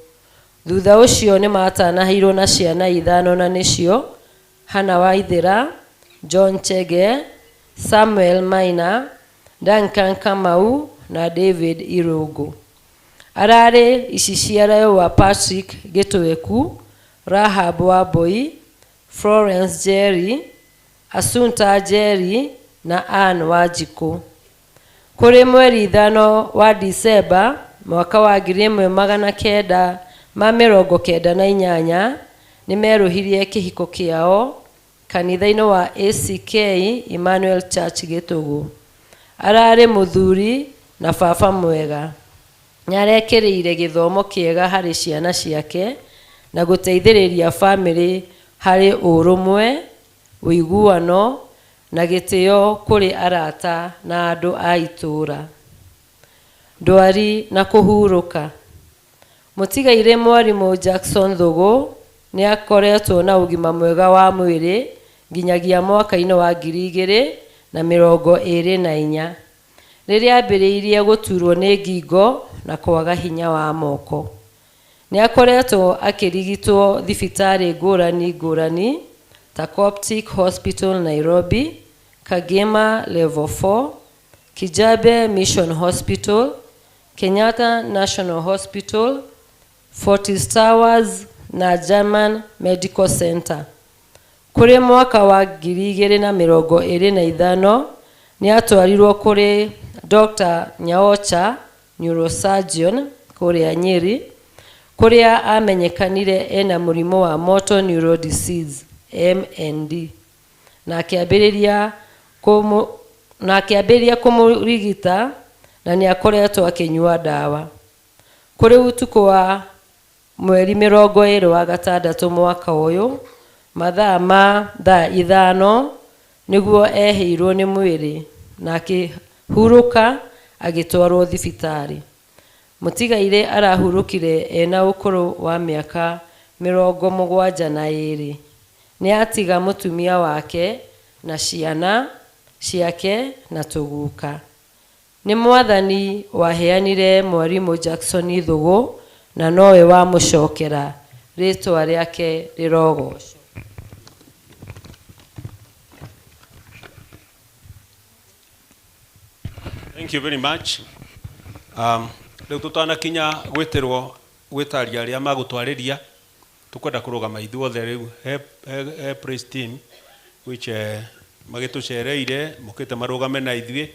Speaker 11: Thutha ũcio nĩ matanahĩirwo na ciana 5 na nĩcio Hannah Waithera, John Chege, Samuel Maina, Duncan Kamau na David Irũngũ. Ararĩ iciciarawe wa Patrick Gĩtweku, Rahab Wambui, Florence Njeri, Assunta Njeri na Ann Wanjikũ. Kũrĩ mweri 5 wa Dicemba mwaka wa 1998 nĩ merũhirie kĩhiko kĩao kanitha-inĩ wa ACK Emmanuel Church Gĩtũgũ. Ararĩ mũthuri na baba mwega. Nĩ arekĩrĩire gĩthomo kĩega harĩ ciana ciake na gũteithĩrĩria bamĩrĩ harĩ ũrũmwe, ũiguano na gĩtĩo kũrĩ arata na andũ a itũũra. Ndwari na kũhurũka. Mũtigairĩ mwarimũ Jackson Thugu nĩ akoretwo na ũgima mwega wa mwĩrĩ nginyagia mwaka-inĩ wa 2024 rĩrĩa ambĩrĩirie gũturwo nĩ ngingo na kwaga hinya wa moko. Nĩ akoretwo akĩrigitwo thibitarĩ ngũrani ngũrani ta Coptic Hospital Nairobi, Kagema Level 4, Kijabe Mission Hospital, Kenyatta National Hospital, Fortis Towers na German Medical Center. Kũrĩ mwaka wa 2025 nĩ atwarirwo kũrĩ Dr. Nyaocha neurosurgeon kũrĩa Nyeri, kũrĩa amenyekanire ena mũrimũ wa motor neuron disease MND na akĩambĩrĩria kũmũrigita na nĩ akoretwo akĩnyua ndawa. Kũrĩ ũtukũ wa mweri 26 mwaka ũyũ mathaa ma thaa 5 nĩguo ehĩirwo nĩ mwĩrĩ na akĩhurũka agĩtwarwo thibitarĩ. Mũtigairĩ arahurũkire ena ũkũrũ wa mĩaka 72. Nĩ atiga mũtumia wake na ciana ciake na tũguka. Nĩ mwathani waheanire mwarimũ Jackson Thugu na nowe wamũcokera, rĩtwa rĩake rĩrogocwo.
Speaker 2: Thank you very much. Rĩu tũtanakinya gwĩtĩrwo gwĩtaria arĩa magũtwarĩria tũkwenda kũrũgama ithuothe rĩu he praise team which magĩtũcereire mokĩte marũgame na ithuĩ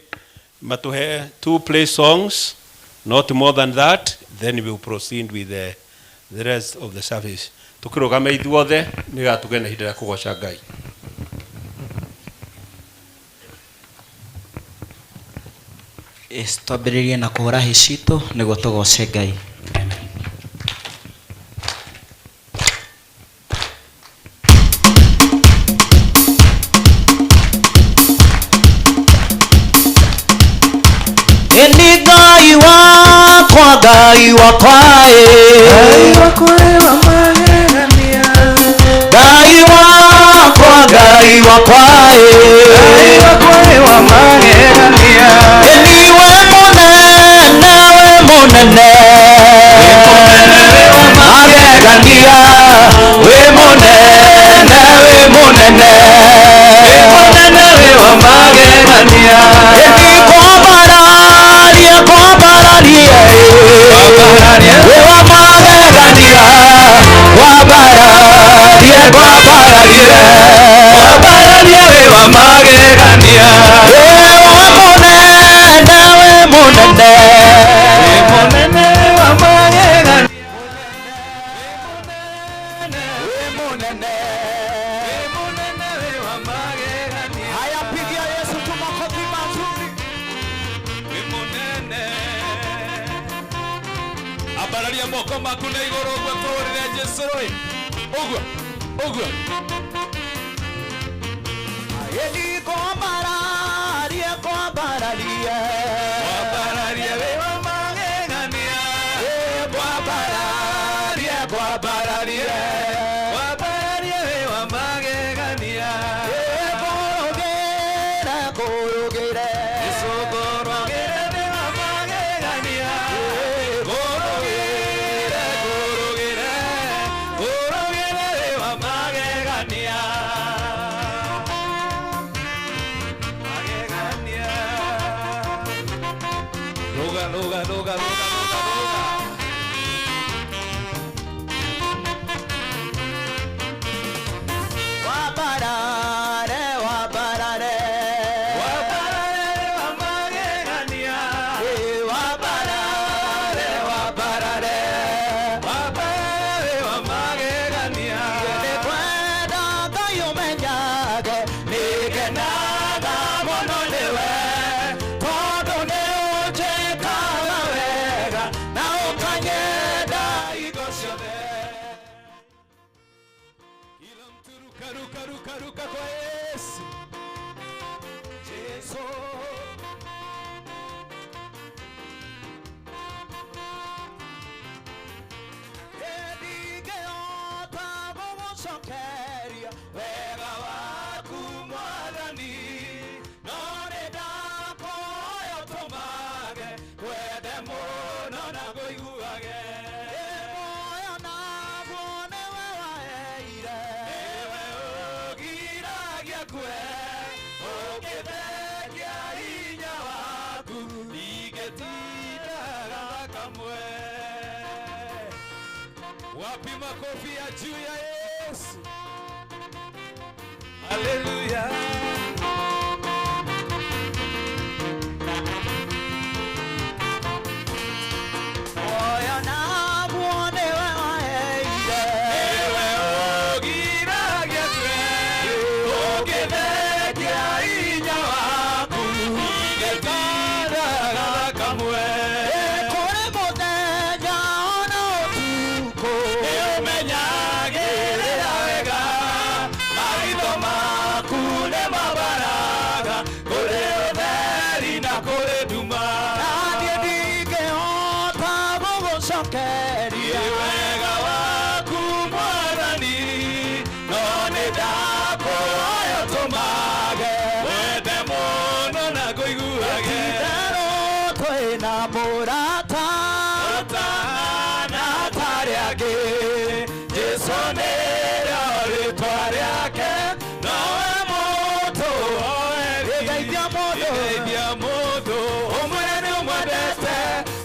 Speaker 2: matũhe 2 play songs, not more than that, then we will proceed with the rest of the service. Tũkĩrũgame ithuothe nĩgetha tũgĩe na ihinda rĩa kũgoca Ngai.
Speaker 12: Yes, twambĩrĩrie na kũhũra hĩ citũ nĩguo tũgoce Ngai.
Speaker 4: Ĩni Ngai wakwa, Ngai wakwa ĩ. Ngai wakwa, Ngai wakwa ĩ. Ĩni we mũnene, we mũnene magegania, wĩ mũnene, wĩ mũnene, wĩ mũnene, wĩ wa magegania. Ĩni kwambararia, kwambararia ĩ, wĩ wa magegania, kwambararia, kwambararia, kwambararia, wĩ wa magegania. Wĩ wa mũnene, wĩ mũnene, wĩ mũnene wa magegania. Haya, pigia Yesu tu makofi mazuri.
Speaker 2: Ambararia moko maku na igũrũ ũguo tũhũrĩre Jesũ rũĩ ũguo ũguo.
Speaker 4: Ĩni kwambararia, kwambararia,
Speaker 2: kwambararia wĩ wa magegania, kwambararia, kwambararia, kwambararia wĩ wa magegania.
Speaker 4: Kũrũgĩra, kũrũgĩra,
Speaker 2: Jesũ kũrũgĩra wĩ wa magegania, kũrũgĩra, kũrũgĩra, kũrũgĩra wĩ wa magegania. Magegania. Ruga, ruga, ruga, ruga, ruga, ruga.
Speaker 4: Wambarare, wambarare,
Speaker 2: Wambarare wa magegania.
Speaker 4: Wambarare, wambarare,
Speaker 2: Wambarare wa magegania.
Speaker 4: Nĩngwenda Ngai ũmenyage nĩngenaga mũno nĩwe, tondũ nĩũnjĩkaga wega na ũkanyenda hingo ciothe.
Speaker 2: Kila mtu ruka, ruka, ruka, ruka kwa Yesu.
Speaker 4: Jesu. Ndingĩhota gũgũcokeria wega waku
Speaker 2: Mwathani, no nĩndakũhoya ũtũmage ngwende mũno na ngũiguage.
Speaker 4: Muoyo naguo nĩwe waheire,
Speaker 2: Nĩwe ũgiragia ngue, ũngĩthengia hinya waku, ndingĩtindaga kamwe. Wapi makofi ya juu ya Yesu? Haleluya.
Speaker 4: Muoyo naguo nĩwe waheire,
Speaker 2: Nĩwe ũgiragia ngue, ũngĩthengia hinya waku, ndingĩtindaga kamwe.
Speaker 4: Kũrĩ mũthenya ona ũtukũ,
Speaker 2: Nĩũmenyagĩrĩra wega, maitho maku nĩmabaraga, kũrĩ ũtheri na kũrĩ nduma.
Speaker 4: Na niĩ ndingĩhota gũgũcokeria
Speaker 2: Wega waku Mwathani, no nĩndakũhoya ũtũmage wende mũno na ngũiguage.
Speaker 4: Ti-itherũ twĩna mũrata
Speaker 2: Ũtahana ta arĩa angĩ, Jesũ nĩrĩo rĩĩtwa rĩake, nowe mũndũ woeri.
Speaker 4: Geithia mũndũ.
Speaker 2: Geithia mũndũ, ũmwĩre nĩũmwendete,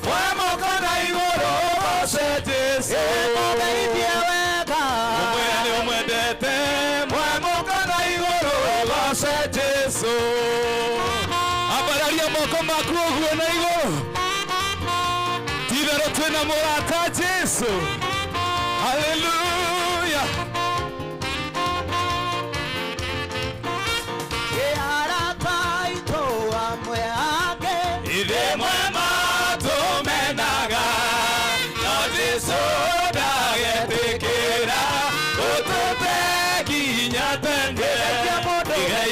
Speaker 2: woe moko na igũrũ ũgoce Jesũ.
Speaker 4: Mũgeithie wega,
Speaker 2: Ũmwĩre nĩũmwendete, woe moko na igũrũ ũgoce Jesũ. Ambararia moko maku ũguo na igũrũ. Ti-itherũ twĩna mũrata Jesũ. Haleluya.
Speaker 4: Arata aitũ amwe angĩ
Speaker 2: Ithe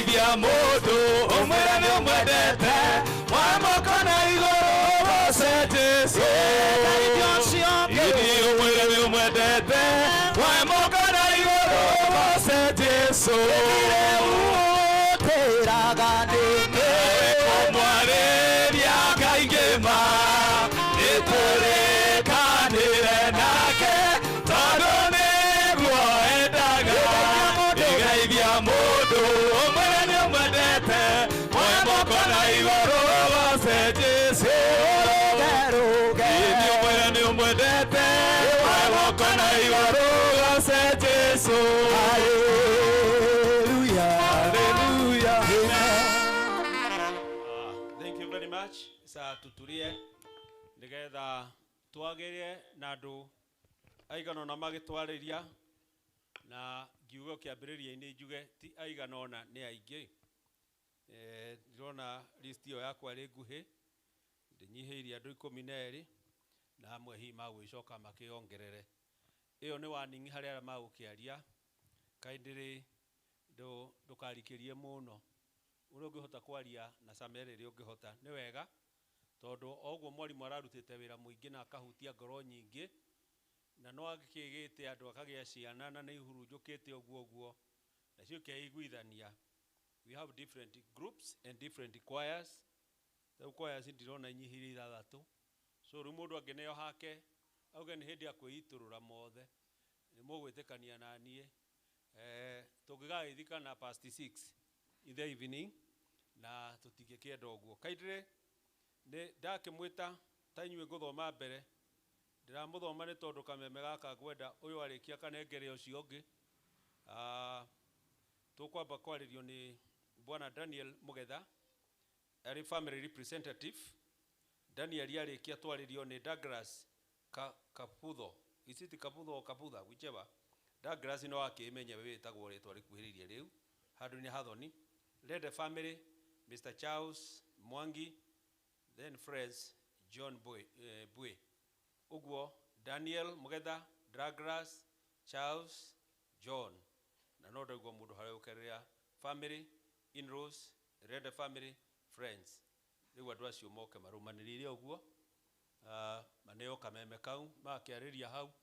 Speaker 4: Geithia mũndũ ũmwĩre nĩ ũmwendete Woe moko na igũrũ ũgoce Jesũ
Speaker 12: Geithia ũcio ũngĩ.
Speaker 4: Gĩthiĩ ũmwĩre nĩ ũmwendete Woe moko na igũrũ ũgoce Jesũ
Speaker 12: Ũtĩraga nĩ
Speaker 4: Kũmwarĩria kaingĩ ma nĩtũrĩkanĩre nake tondũ nĩguo endaga Geithia mũndũ ũmwĩre nĩ ũmwendete Woe moko na igũrũ ũgoce Jesũ
Speaker 12: Rũge
Speaker 4: Gĩthiĩ ũmwĩre nĩ ũmwendete Woe moko na igũrũ ũgoce Jesũ
Speaker 12: Hallelujah.
Speaker 4: Hallelujah.
Speaker 2: Thank you very much sa tuturie nigetha twagĩre na andũ aigana ũna magĩtwarĩria na ngiuga kĩambĩrĩria-inĩ njuge ti aigana ũna nĩ aingĩ. Ndĩrona list ĩyo yakwa ĩrĩ nguhĩ ndĩnyihĩirie andũ 12 na amwe hihi magwĩcoka makĩongerere. Ĩyo nĩ warning harĩ arĩa magũkĩaria kindly ndũkarikĩrie mũno ũrĩa ũngĩhota kwaria na summary ĩrĩa ũngĩhota nĩ wega tondũ o ũguo mwarimũ ararutĩte wĩra mũingĩ na akahutia ngoro nyingĩ na no akĩgĩte andũ akagĩa ciana na nĩ ihurunjũkĩte ũguo ũguo nacio ikeiguithania. We have different groups and different choirs. Rĩu choirs ndirona inyihĩire ithathatũ, so rĩu mũndũ angĩneo hake auge nĩ hĩndĩ ya kwĩitũrũra mothe nĩ mũgwĩtĩkania na niĩ. Tũngĩgagĩthika na past 6 in the evening na tũtingĩkĩenda ũguo. Kindly nĩ ndakĩmwĩta ta inyuĩ ngũthoma mbere ndĩramũthoma nĩ tondũ kameme gaka ngwenda ũyũ arĩkia kanengere ũcio ũngĩ. Tũkwamba kwarĩrio nĩ Bwana Daniel Mugetha arĩ family representative. Daniel arĩkia twarĩrio nĩ Douglas Kaputho. Is it Kaputho or Kaputha? Whichever. Douglas no akĩmenye wĩtagwo rĩtwa rĩkuhĩrĩirie rĩu handũ-inĩ Hathoni. Led family Mr. Charles Mwangi, then friends John Bwe. Ũguo Daniel Mugetha, Douglas, Charles, John. Na no ndaigua mũndũ harĩa family, in-laws, Rende family, friends. Rĩu andũ acio moke marũmanĩrĩire ũguo maneo kameme kau magakĩarĩria hau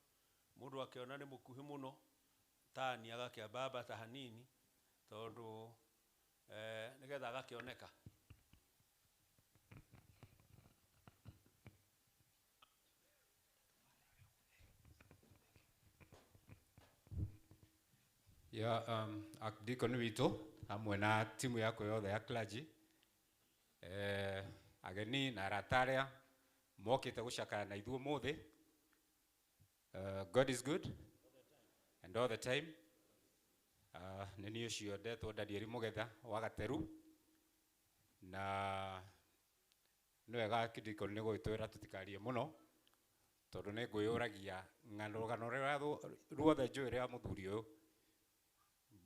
Speaker 2: mũndũ akĩona nĩ mũkuhĩ mũno tani agakĩamba ambata hanini tondũ nĩgetha agakĩoneka.
Speaker 13: Ya Archdeacon witũ hamwe na timu yakwa yothe ya clergy, ageni na arata arĩa mokĩte gũcakaya na ithuĩ ũmũthĩ. God is good and all the time. Nĩ niĩ ũcio ndetwo Daniel Mugetha wa Gateru na nĩ wega Archdeacon nĩ gũgĩtwĩra tũtikarie mũno tondũ nĩ ngwĩyũragia ng'ano rũgano rũrĩa ruothe njũĩ rwa mũthuri ũyũ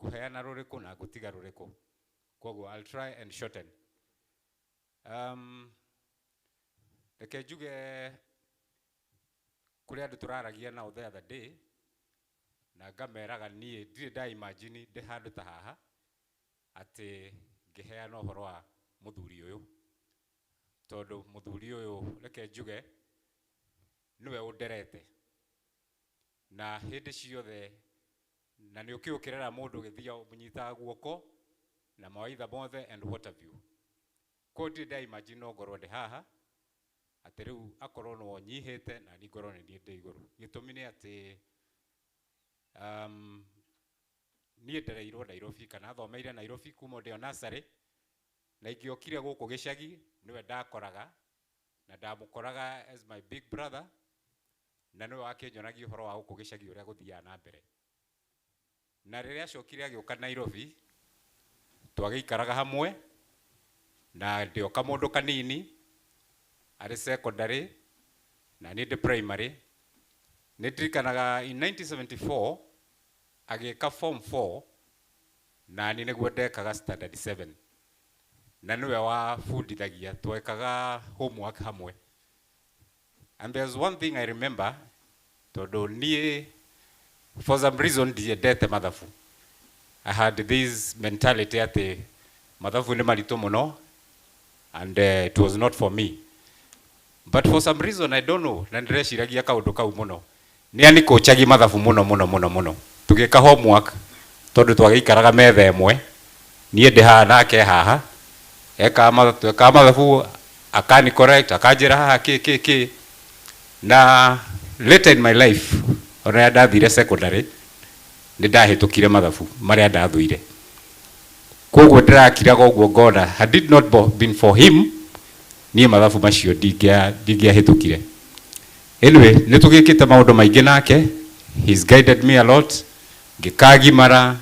Speaker 13: ngũheana rũrĩkũ na ngũtiga rũrĩkũ. Koguo I'll try and shorten. Reke njuge kũrĩ andũ tũraragia nao the other day na ngameraga niĩ ndirĩ nda imagine ndĩ handũ ta haha atĩ ngĩheana ũhoro wa mũthuri ũyũ tondũ mũthuri ũyũ reke njuge nĩwe ũnderete na hĩndĩ ciothe na nĩ ũkĩũkĩrĩra mũndũ ũgĩthiĩ ũmũnyitaga guoko na mawaitha mothe and what have you. Koguo ndirĩ nda imagine no ngorwo ndĩ haha atĩ rĩu akorwo no nyihĩte na niĩ ngorwo nĩ niĩ ndĩ igũrũ. Gĩtũmi nĩ atĩ niĩ ndereirwo Nairobi kana thomeire Nairobi kuma ndĩ o nursery na ingĩokire gũkũ gĩcagi nĩwe ndakoraga na ndamũkoraga as my big brother na nĩwe wakĩnyonagia ũhoro wa gũkũ gĩcagi ũrĩa gũthiaga na mbere. Na rĩrĩa acokire agĩũka Nairobi twagĩikaraga hamwe na ndĩ o kamũndũ kanini arĩ secondary na niĩ ndĩ primary. Nĩ ndirikanaga in 1974 agĩka form 4 na niĩ nĩguo ndekaga standard 7 na nĩwe wabundithagia twekaga homework hamwe. And there's one thing I remember tondũ niĩ for some reason ndiendete mathabu. I had this mentality atĩ Mathabu nĩ maritũ mũno and it was not for me. But for some reason I don't know, na ndĩreciragia kaũndũ kau mũno. Nĩ anikochagi mathabu mũno mũno mũno mũno. Tũgĩka homework tondũ twagĩikaraga metha ĩmwe, niĩ ndĩ haha nake haha, ekaga mathabu, twekaga mathabu akani correct, akanjĩra haha kĩ kĩ kĩ. Na later in my life, ona rĩrĩa ndathire secondary, nĩ ndahĩtũkire mathabu marĩa ndathũire. Koguo ndĩrakiraga ũguo ngona had it not been for him, niĩ mathabu macio ndingĩahĩtũkire. Anyway, nĩ tũgĩkĩte maũndũ maingĩ nake, he's guided me a lot, ngĩkagimara,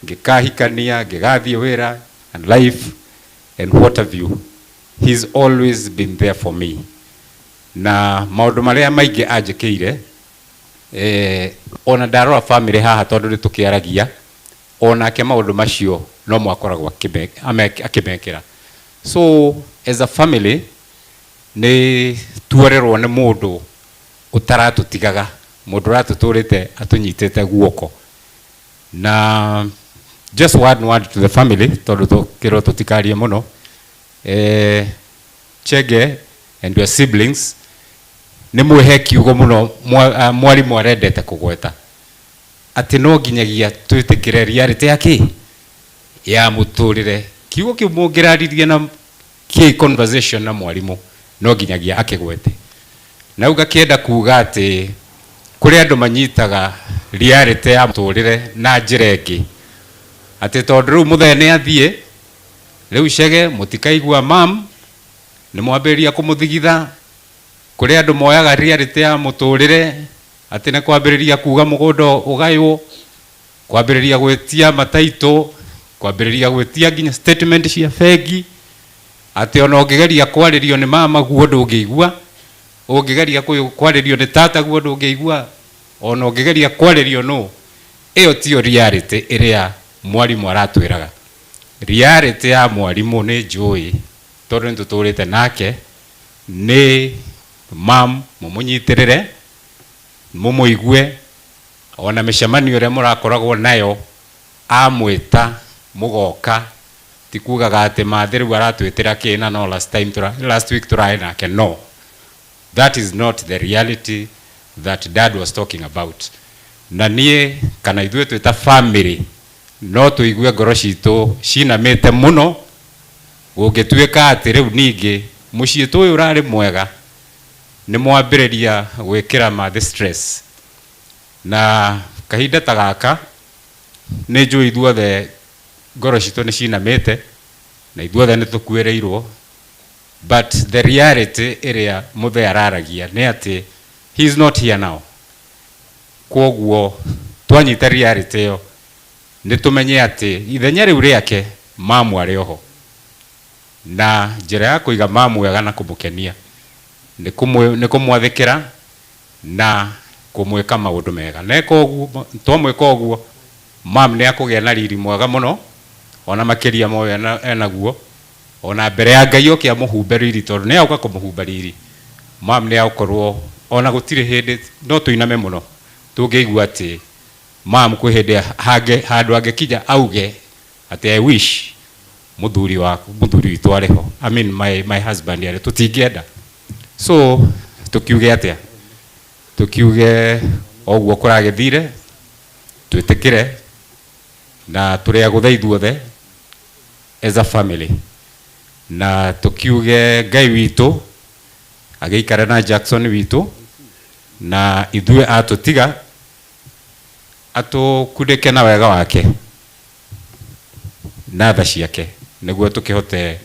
Speaker 13: ngĩkahikania, ngĩgathiĩ wĩra and life and what have you. He's always been there for me. Na maũndũ marĩa maingĩ anjĩkĩire, ona ndarora family haha tondũ nĩ tũkĩaragia, onake maũndũ macio no mwakoragwo akĩmekĩra. So as a family nĩ tuorerwo nĩ mũndũ ũtaratũtigaga, mũndũ ũratũtũrĩte atũnyitĩte guoko. Na just one word to the family tondũ tũkĩrwo tũtikarie mũno. Chege and your siblings nĩ mwĩhe kiugo mũno mwarimũ arendete kũgweta atĩ no nginyagia twĩtĩkĩre reality ya kĩ ya mũtũrĩre. Kiugo kĩu mũngĩraririe na kĩ conversation na mwarimũ no nginyagia akĩgwete. Na rĩu ngakĩenda kuga atĩ kũrĩ andũ manyitaga reality ya mũtũrĩre na njĩra ĩngĩ, atĩ tondũ rĩu mũthee nĩ athiĩ, rĩu Chege mũtikaigua mam, nĩ mwambĩrĩria kũmũthigitha. Kũrĩ andũ moyaga reality ya mũtũrĩre atĩ nĩ kwambĩrĩria kuga mũgũnda ũgaywo, kwambĩrĩria gwĩtia mataitũ, kwambĩrĩria gwĩtia nginya statement cia bengi, atĩ ona ũngĩgeria kwarĩrio nĩ mama guo ndũngĩigua, ũngĩgeria kwarĩrio nĩ tata guo ndũngĩigua, ona ũngĩgeria kwarĩrio nũ. Ĩyo tiyo reality ĩrĩa mwarimũ aratwĩraga. Reality ya mwarimũ nĩ njũĩ tondũ nĩ tũtũrĩte nake, nĩ mam mũmũnyitĩrĩre, mũmũigue, ona mĩcemanio ĩrĩa mũrakoragwo nayo amwĩta mũgoka, ti kugaga atĩ mathĩ rĩu aratwĩtĩra kĩ na no last time last week tũrarĩ nake. No, that is not the reality that dad was talking about. Na niĩ kana ithuĩ twĩ ta family no tũigue ngoro citũ cinamĩte mũno gũngĩtuĩka atĩ rĩu ningĩ mũciĩ tũ ũyũ ũrarĩ mwega nĩ mwambĩrĩria gwĩkĩra mathĩ stress. Na kahinda ta gaka nĩ njũĩ ithuothe ngoro citũ nĩ cinamĩte na ithuothe nĩ tũkuĩrĩirwo, but the reality ĩrĩa mũthee araragia nĩ atĩ he is not here now. Kwoguo twanyita reality ĩyo nĩ tũmenye atĩ ithenya rĩu rĩake mamu arĩ oho, na njĩra ya kũiga mamu wega na kũmũkenia nĩ kũmwathĩkĩra na kũmwĩka maũndũ mega. Na eka ũguo, twamwĩka ũguo mam nĩ akũgĩa na riri mwega mũno ona makĩria ma ũyũ enaguo, ona mbere ya Ngai oke amũhumbe riri, tondũ nĩ agũka kũmũhumba riri. Mam nĩ agũkorwo ona gũtirĩ hĩndĩ no tũiname mũno tũngĩigua atĩ mam kwĩ hĩndĩ handũ angĩkinya auge atĩ I wish mũthuri waku, mũthuri witũ arĩ ho, I mean my husband arĩ, tũtingĩenda. So tũkiuge atĩa? Tũkiuge o ũguo kũragĩthire, twĩtĩkĩre na tũrĩ agũthe ithuothe as a family, na tũkiuge Ngai witũ agĩikare na Jackson witũ na ithuĩ atũtiga atũkundĩke na wega wake na tha ciake, nĩguo tũkĩhote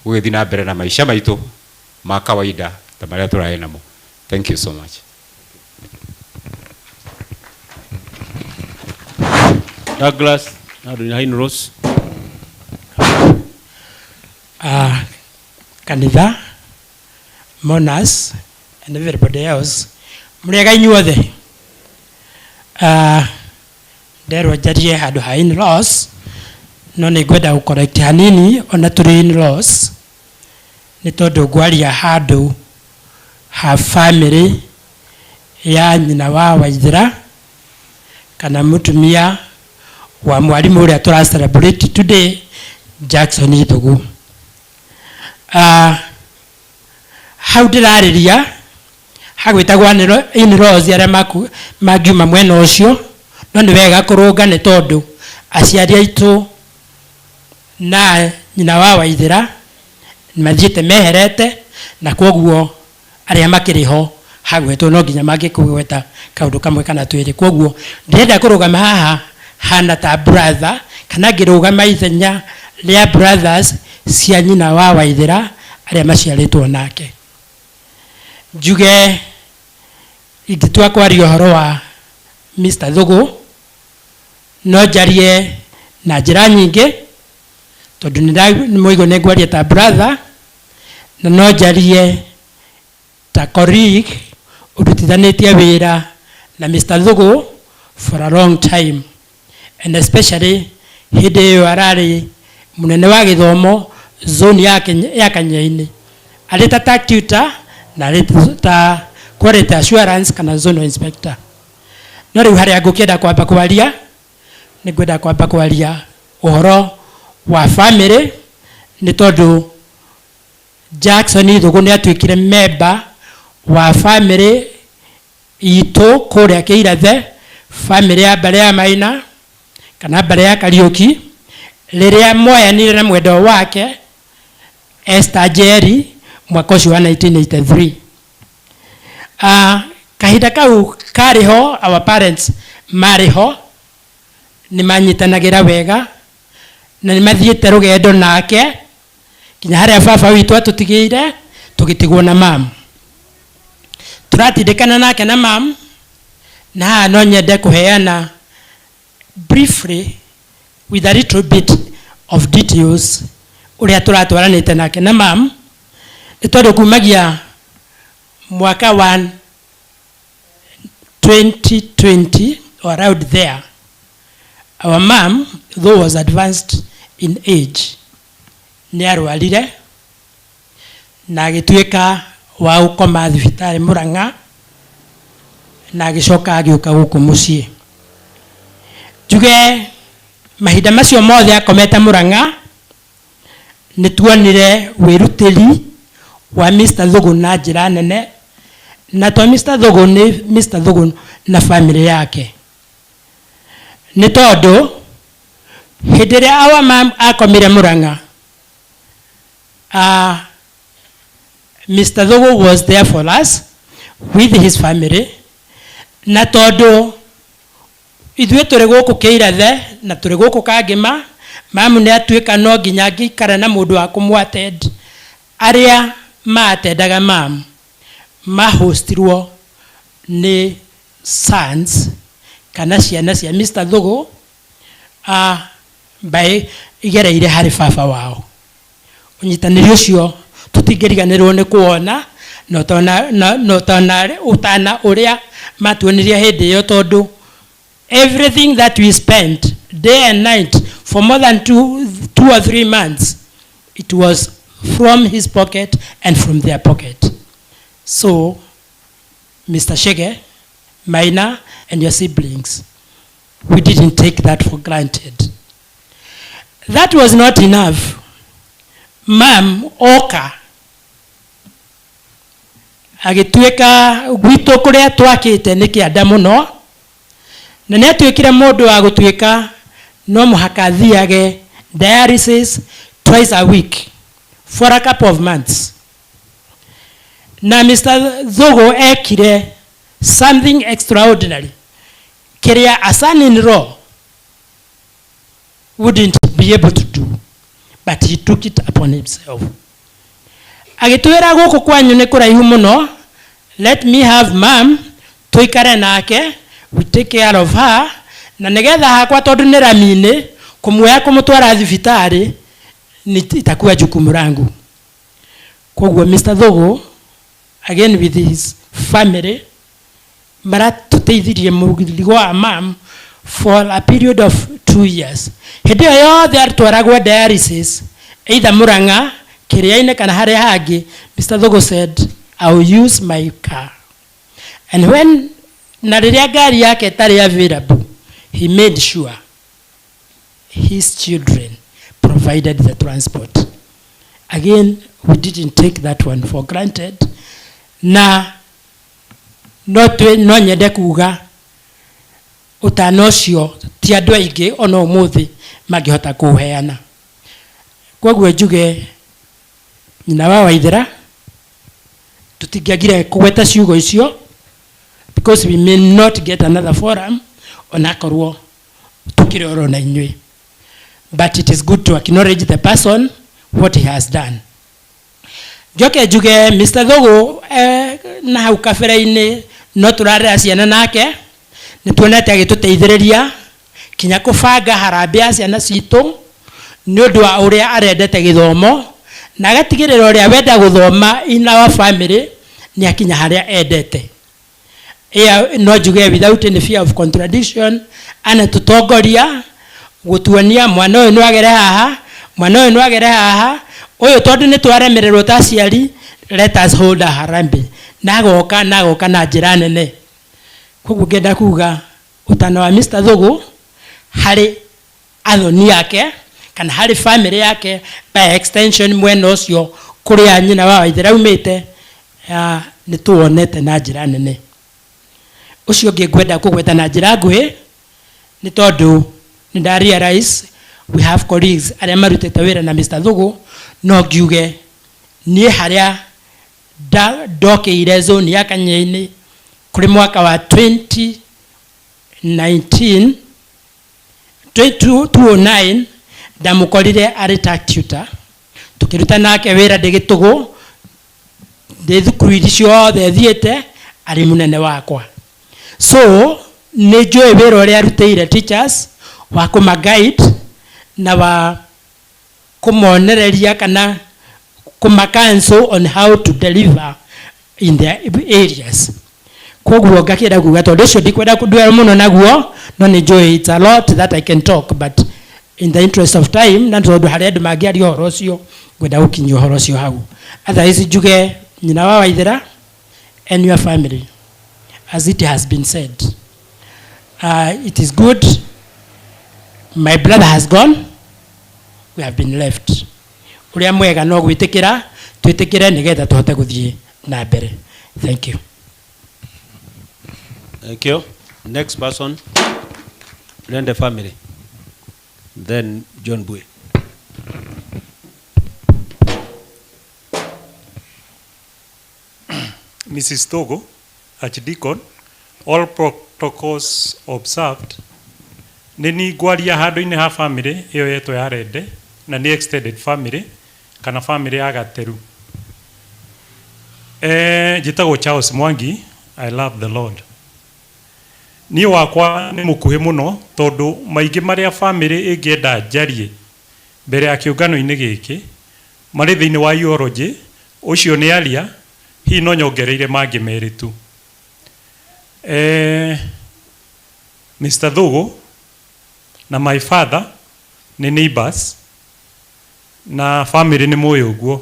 Speaker 13: gũgĩthiĩ na mbere na maica maitũ ma kawaida ta marĩa tũrarĩ namo. Thank you so much.
Speaker 2: Douglas na in-laws.
Speaker 14: Kanitha, mourners, and everybody else, mũrĩega inyuothe. Nderwo njarie handũ ha in-laws, no nĩ ngwenda gũ correct hanini ona tũrĩ in-laws, nĩ tondũ ngwaria handũ ha family ya nyina wa Waithera kana mũtumia wa mwarimũ ũrĩa tũra celebrate today, Jackson Thugu. Hau ndĩrarĩria hagwĩtagwo in-laws arĩa mangiuma mwena ũcio, no nĩ wega kũrũnga nĩ tondũ aciari aitũ na nyina wa Waithĩra mathiĩte meherete, na kwoguo arĩa makĩrĩ ho hagwetwo no nginya mangĩkũgweta kaũndũ kamwe kana twĩrĩ. Kwoguo ndĩrenda kũrũgama haha hana ta brother, kana ngĩrũgama ithenya rĩa brothers cia nyina wa Waithĩra arĩa maciarĩtwo nake. Njuge ingĩtua kwaria ũhoro wa Mr. Thugu no njarie na njĩra nyingĩ, tondũ nĩ mũigo nĩ ngwaria ta brother, na no njarie ta colleague ũrutithanĩtie wĩra na Mr. Thugu for a long time, and especially hĩndĩ ĩyo ararĩ mũnene wa gĩthomo zone ya Kanya-inĩ, arĩ ta TAC tutor na arĩ ta quality assurance kana zonal inspector. No rĩu harĩa ngũkĩenda kwamba kwaria, nĩ ngwenda kwamba kwaria ũhoro wa family, nĩ tondũ Jackson Thugu nĩ atuĩkire member wa family itũ kũrĩa Kĩirathe, family ya mbarĩ ya Maina kana mbarĩ ya Kariũki, rĩrĩa moyanire na mwendwa wake Esther Njeri mwaka ũcio wa 1983. Kahinda kau karĩ ho, our parents marĩ ho, nĩ manyitanagĩra wega na nĩ mathiĩte rũgendo nake nginya harĩa baba witũ atũtigĩire, tũgĩtigwo na mam. Tũratindĩkana nake na mam, na haha no nyende kũheana briefly with a little bit of details ũrĩa tũratwaranĩte nake na mam, nĩ tondũ kumagia mwaka wa 2020 or around there, our mom, though was advanced in age, nĩ arwarire na agĩtuĩka wa gũkoma thibitarĩ Murang'a, na agĩcoka agĩũka gũkũ mũciĩ. Njuge mahinda macio mothe akomete Murang'a, nĩ tuonire wĩrutĩri wa Mr. Thugu na njĩra nene, na to Mr. Thugu, nĩ Mr. Thugu na family yake, nĩ tondũ hĩndĩ ĩrĩa our mom akomire Murang'a, Mr. Thugu was there for us with his family, na tondũ ithuĩ tũrĩ gũkũ Kĩirathe na tũrĩ gũkũ Kangĩma, mamu nĩ atuĩka no nginya angĩikara na mũndũ wa kũmũ-attend. Arĩa maatendaga mam mahostirwo nĩ sons kana ciana cia Mr. Thugu, mbaĩ igereire harĩ baba wao. Ũnyitanĩri ũcio tũtingĩriganĩrwo nĩ kuona na ũtana ũtana ũrĩa matuonirie hĩndĩ ĩyo, tondũ everything that we spent day and night for more than 2 or 3 months, it was from his pocket and from their pocket. So Mr. Shege Maina and your siblings, we didn't take that for granted. That was not enough. Mam oka agĩtuĩka gwitũ kũrĩa twakĩte nĩ kĩanda mũno, na nĩ atuĩkire mũndũ wa gũtuĩka no mũhaka athiage dialysis twice a week for a couple of months. Na Mr. Thugu ekire something extraordinary kĩrĩa a son in law wouldn't be able to do, but he took it upon himself. Agĩtwĩra, "Gũkũ kwanyu nĩ kũraihu mũno, let me have mom, tũikare nake, we take care of her, na nĩgetha hakwa tondũ nĩ rami-inĩ, kũmuoya kũmũtwara thibitarĩ ni itakuwa jukumu langu." Koguo Mr. Thugu again with his family maratũteithirie mũrigo wa mam for a period of 2 years. Hĩndĩ ĩyo yothe atwaragwo dialysis either Murang'a, Kĩrĩa-inĩ kana harĩa hangĩ, Mr. Thugu said, "I will use my car." And when na rĩrĩa ngari yake ĩtarĩ available, he made sure his children provided. provided the transport. Again, we didn't take that one for granted. Na no twi no nyende kuga ũtana ũcio ti andũ aingĩ ona ũmũthĩ mangĩhota kũũheana. Koguo njuge nyina wa Waithera tũtingĩagire kũgweta ciugo icio because we may not get another forum onakorwo tukire oro na inyuĩ, but it is good to acknowledge the person, what he has done. Njoke njuge Mr. Thugu na hau kabere-inĩ no tũrarera ciana nake, nĩ tuonete agĩtũteithĩrĩria kinya kũbanga harambĩ ya ciana citũ nĩ ũndũ wa ũrĩa arendete gĩthomo na agatigĩrĩra ũrĩa wenda gũthoma in our family nĩ akinya harĩa endete. Ĩa no njuge without any fear of contradiction, anatũtongoria gũtuonia mwana ũyũ no agere haha, mwana ũyũ no agere haha, ũyũ tondũ nĩ twaremererwo ta aciari, let us hold a harambee, na agoka na agoka na njĩra nene. Koguo ngenda kuga ũtana wa Mr. Thugu harĩ athoni yake kana harĩ family yake, by extension mwena ũcio kũrĩa nyina wa Waithera aumĩte, nĩ tuwonete na njĩra nene. Ũcio ũngĩ ngwenda kũgweta na njĩra nguhĩ nĩ tondũ nĩ nda realize we have colleagues arĩa marutĩte wĩra na Mr. Thugu, no ngiuge niĩ harĩa ndokĩire zone ya Kanyei-inĩ kũrĩ mwaka wa 2019, 2009, ndamũkorire arĩ ta tutor, tũkĩruta nake wĩra ndĩ Gĩtũgũ, ndĩ thukuru iria ciothe thiĩte arĩ mũnene wakwa. So nĩ njũĩ wĩra ũrĩa arutĩire teachers wa kũma guide na wa kũmonereria kana kũma counsel on how to deliver in their areas. Koguo ngakĩenda kuga tondũ ũcio ndikwenda kũndwara mũno naguo, no nĩ njũĩ it's a lot that I can talk, but in the interest of time na tondũ harĩ andũ mangĩaria ũhoro ũcio, ngwenda gũkinyia ũhoro ũcio hau. Otherwise njuge nyina wa Waithera and your family, as it has been said, it is good my brother has gone, we have been left. Ũrĩa mwega no gwĩtĩkĩra twĩtĩkĩre nĩgetha tũhote gũthiĩ na mbere. Thank you.
Speaker 2: Thank you. Next person, Rende family, then John Bui.
Speaker 15: Mrs. Togo, Archdeacon, all protocols observed. Nĩ ni ngwaria handũ-inĩ ha family ĩyo yetwo ya Rende na nĩ extended family kana family ya Gateru. Njĩtagwo Charles Mwangi, I love the Lord. Niĩ wakwa nĩ mũkuhĩ mũno tondũ maingĩ marĩa family ĩngĩenda njarie mbere ya kĩũngano-inĩ gĩkĩ marĩ thĩinĩ wa eulogy ũcio nĩ aria, hihi no nyongereire mangĩ merĩ tu. Mr. Thugu na my father nĩ neighbors na family nĩ mũĩ ũguo,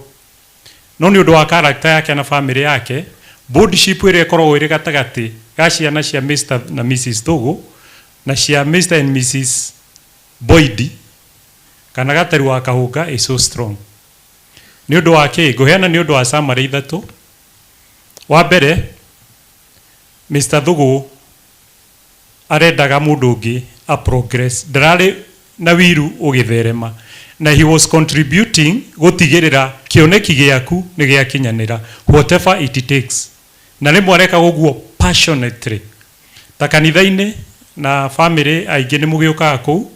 Speaker 15: no nĩ ũndũ wa character yake na family yake, boardship ĩrĩa ĩkoragwo ĩrĩ gatagatĩ ga ciana cia Mr. na Mrs. Thugu na cia Mr. and Mrs. Boyd kana Gateru wa Kahũnga is so strong. Nĩ ũndũ wa kĩ ngũheana nĩ ũndũ wa summary ithatũ. Wa mbere, Mr. Thugu arendaga mũndũ ũngĩ a progress, ndararĩ na wiru ũgĩtherema, na he was contributing gũtigĩrĩra kĩoneki gĩaku nĩ gĩakinyanĩra whatever it takes, na rĩmwe arekaga ũguo passionately. Ta kanitha-inĩ na family aingĩ nĩ mũgĩũkaga kũu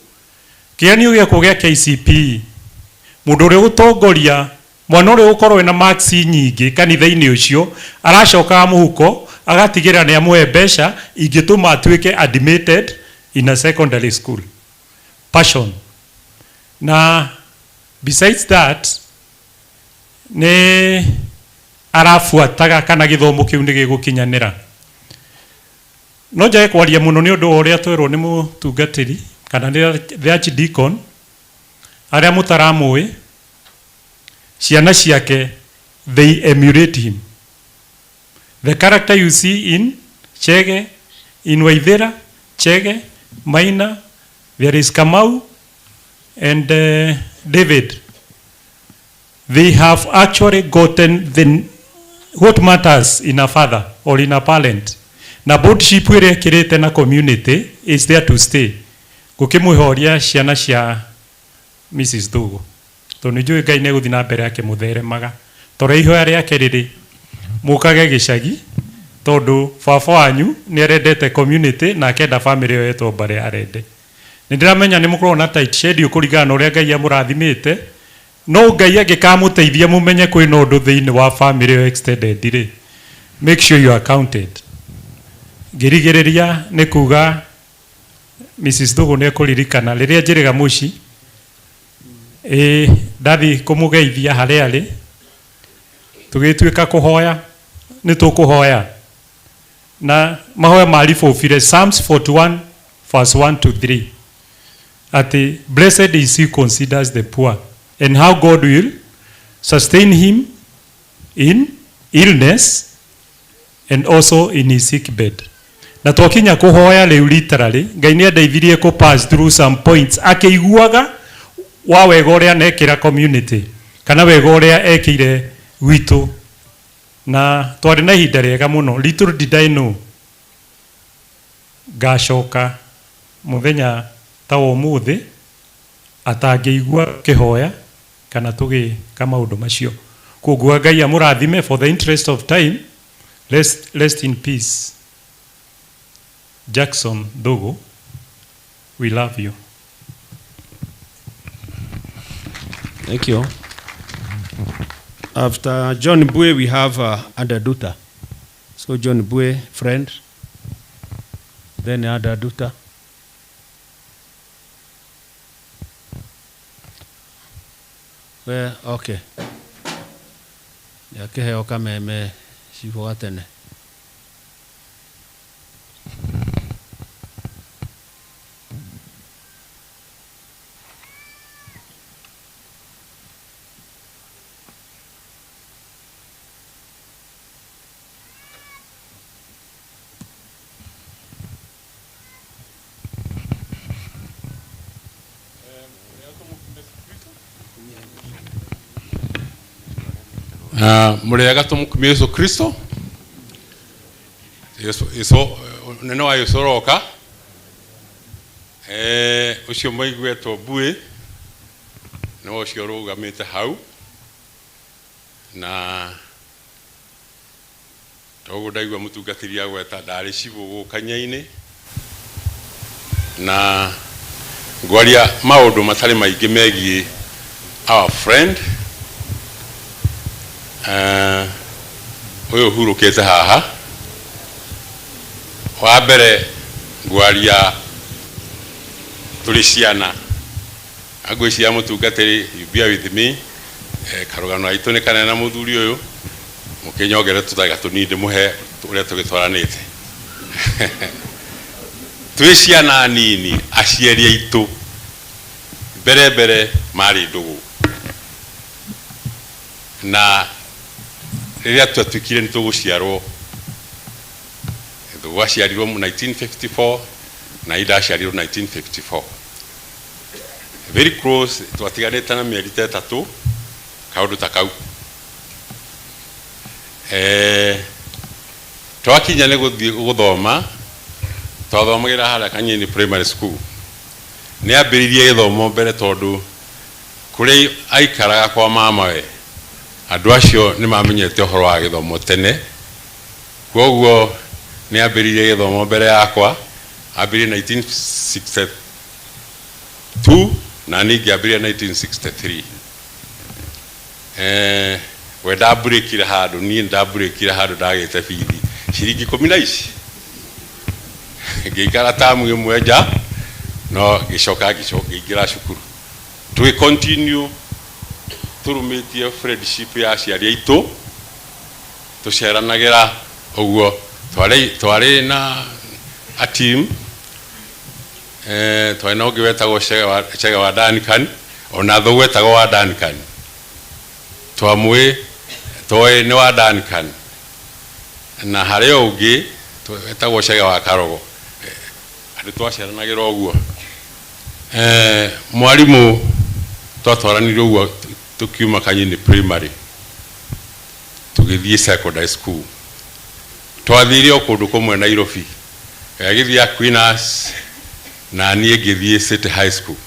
Speaker 15: kĩgeranio gĩakwo gĩa KCPE, mũndũ ũrĩa ũgũtongoria mwana ũrĩa ũgũkorwo wĩna marks nyingĩ kanitha-inĩ ũcio aracokaga mũhuko agatigĩrĩra nĩ amũhe mbeca ingĩtũma atuĩke admitted in a secondary school. Passion. Na besides that, nĩ arabuataga kana gĩthomo kĩu nĩ gĩgũkinyanĩra. No njage kwaria mũno nĩ ũndũ wa ũrĩa twerwo nĩ mũtungatĩri kana nĩ the archdeacon. Arĩa mũtaramũĩ, ciana ciake, they emulate him. The character you see in Chege, in Waithera, Chege, Maina, there is Kamau and David, they have actually gotten the what matters in a father or in a parent. Na boardship ĩrĩa ĩkĩrĩte na community is there to stay. Ngũkĩmwĩhoria ciana cia Mrs. Thugu. Tondũ nĩ njũĩ Ngai nĩ egũthiĩ na mbere akĩmũtheremaga. Torĩa ihoya rĩake rĩrĩ, mũkage gĩcagi, tondũ baba wanyu nĩ arendete community na akenda family ĩyo yetwo Mbare arende. Nĩ ndĩramenya nĩ mũkoragwo na tight schedule kũringana na ũrĩa Ngai amũrathimĩte, no Ngai angĩkamũteithia mũmenye kwĩna ũndũ thĩinĩ wa family ĩyo extended rĩ, make sure you are counted. Ngĩrigĩrĩria nĩ kuga Mrs. Thugu nĩ ekũririkana rĩrĩa njĩrĩga mũci, ĩĩ ndathiĩ kũmũgeithia harĩa arĩ, tũgĩtuĩka kũhoya, nĩ tũkũhoya. Na mahoya maribũbire Psalms 41 verse 1 to 3. Atĩ blessed is he who considers the poor and how God will sustain him in illness and also in his sick bed. Na twakinya kũhoya rĩu literally, Ngai nĩ andeithirie kũ pass through some points akĩiguaga wa wega ũrĩa anekĩra community kana wega ũrĩa ekĩire gwitũ, na twarĩ na ihinda rĩega mũno. Little did I know ngacoka mũthenya ta wa ũmũthĩ atangĩigua kĩhoya kana tũgĩka maũndũ macio. Koguo Ngai amũrathime. For the interest of time, rest in peace Jackson Thugu, we love you.
Speaker 2: Thank you. After John Bue, we have Adaduta. So John Bue, friend. Then Adaduta. Well, okay. Yakĩheo kameme cibũ gatene.
Speaker 16: Mũrĩega tũmũkumie Yesu Kristo. Yesu Yesu nene wa Yesu ũroka. Ũcio maiguetwo mbuĩ nĩwe ũcio ũrũgamĩte hau, na toguo ndaigua mũtungatĩri agweta ndarĩ cibũ gũkũ Kanya-inĩ, na ngwaria maũndũ matarĩ maingĩ megiĩ our friend ũyũ ũhurũkĩte haha. Wa mbere ngwaria tũrĩ ciana, ngwĩciria mũtungatĩri, you bear with me, karũgano gaitũ nĩ kanene na mũthuri ũyũ, mũkĩnyongere tũtagĩka tũnini ndĩmũhe ũrĩa tũgĩtwaranĩte. Twĩ ciana nini, aciari aitũ mbere mbere marĩ ndũgũ, na rĩrĩa twatuĩkire nĩ tũgũciarwo, gwaciarirwo 1954 na niĩ ndaciarirwo 1954, very close, twatiganĩte na mĩeri ta ĩtatũ, kaũndũ ta kau. Twakinya nĩ gũthiĩ gũthoma, twathomagĩra harĩa Kanyini Primary School. Nĩ ambĩrĩirie gĩthomo mbere tondũ kũrĩa aikaraga kwa mamawe, andũ acio nĩ mamenyete ũhoro wa gĩthomo tene, koguo nĩ ambĩrĩirie gĩthomo mbere yakwa. Ambĩrĩirie 1962 na niĩ ngĩambĩrĩria 1963. We ndamburĩkire handũ, niĩ ndamburĩkire handũ, ndagĩte bithi ciringi ikũmi na ici, ngĩikara tamu ĩmwe nja, no ngĩcoka ngĩingĩra cukuru. Tũgĩ continue tũrũmĩtie friendship ya aciari aitũ, tũceranagĩra ũguo. Twarĩ na a team, twarĩ na ũngĩ wetagwo Chege wa Duncan, ona thũ gwetagwo wa Duncan, twamũĩ toĩ nĩ wa Duncan, na harĩ o ũngĩ wetagwo Chege wa Karogo. Andũ twaceranagĩra ũguo. Mwarimũ Twatwaranire ũguo tũkiuma Kanyini Primary tũgĩthiĩ secondary school. Twathire o kũndũ kũmwe Nairobi. Agĩthiĩ Aquinas na niĩ ngĩthiĩ City High School.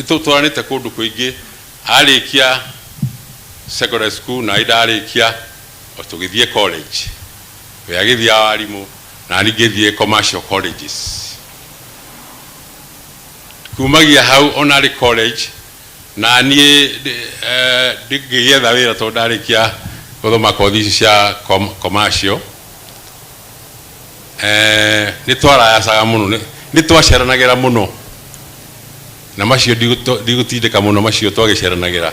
Speaker 16: Tũtwaranĩte kũndũ kũingĩ. Arĩkia secondary school na niĩ ndarĩkia o tũgĩthiĩ college. We agĩthiĩ warimũ na niĩ ngĩthiĩ commercial colleges. Kumagia hau ona arĩ college na niĩ ngĩgĩetha wĩra tondũ ndarĩkia gũthoma kothi ici cia commercial. Nĩ twarayacaga mũno, nĩ twaceranagĩra mũno, na macio ndigũtindĩka mũno, macio twagĩceranagĩra.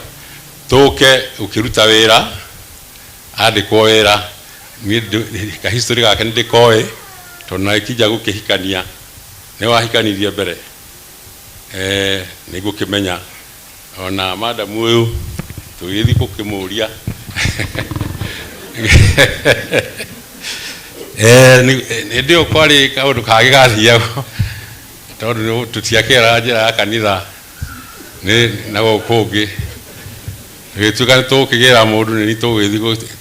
Speaker 16: Tũke ũkĩruta wĩra, andĩkwo wĩra, niĩ ka history gake nĩ ndĩkoĩ tondũ na gĩkinja gũkĩhikania nĩ wahikanirie mbere. Nĩ ngũkĩmenya ona madam ũyũ tũgĩthiĩ gũkĩmũria. Hĩndĩ ĩyo kwarĩ kaũndũ kangĩ gathiagwo tondũ tũtiakĩraga njĩra ya kanitha nĩ na gũkũ ũngĩ. Gĩgĩtuĩka nĩ tũgũkĩgĩra mũndũ nĩ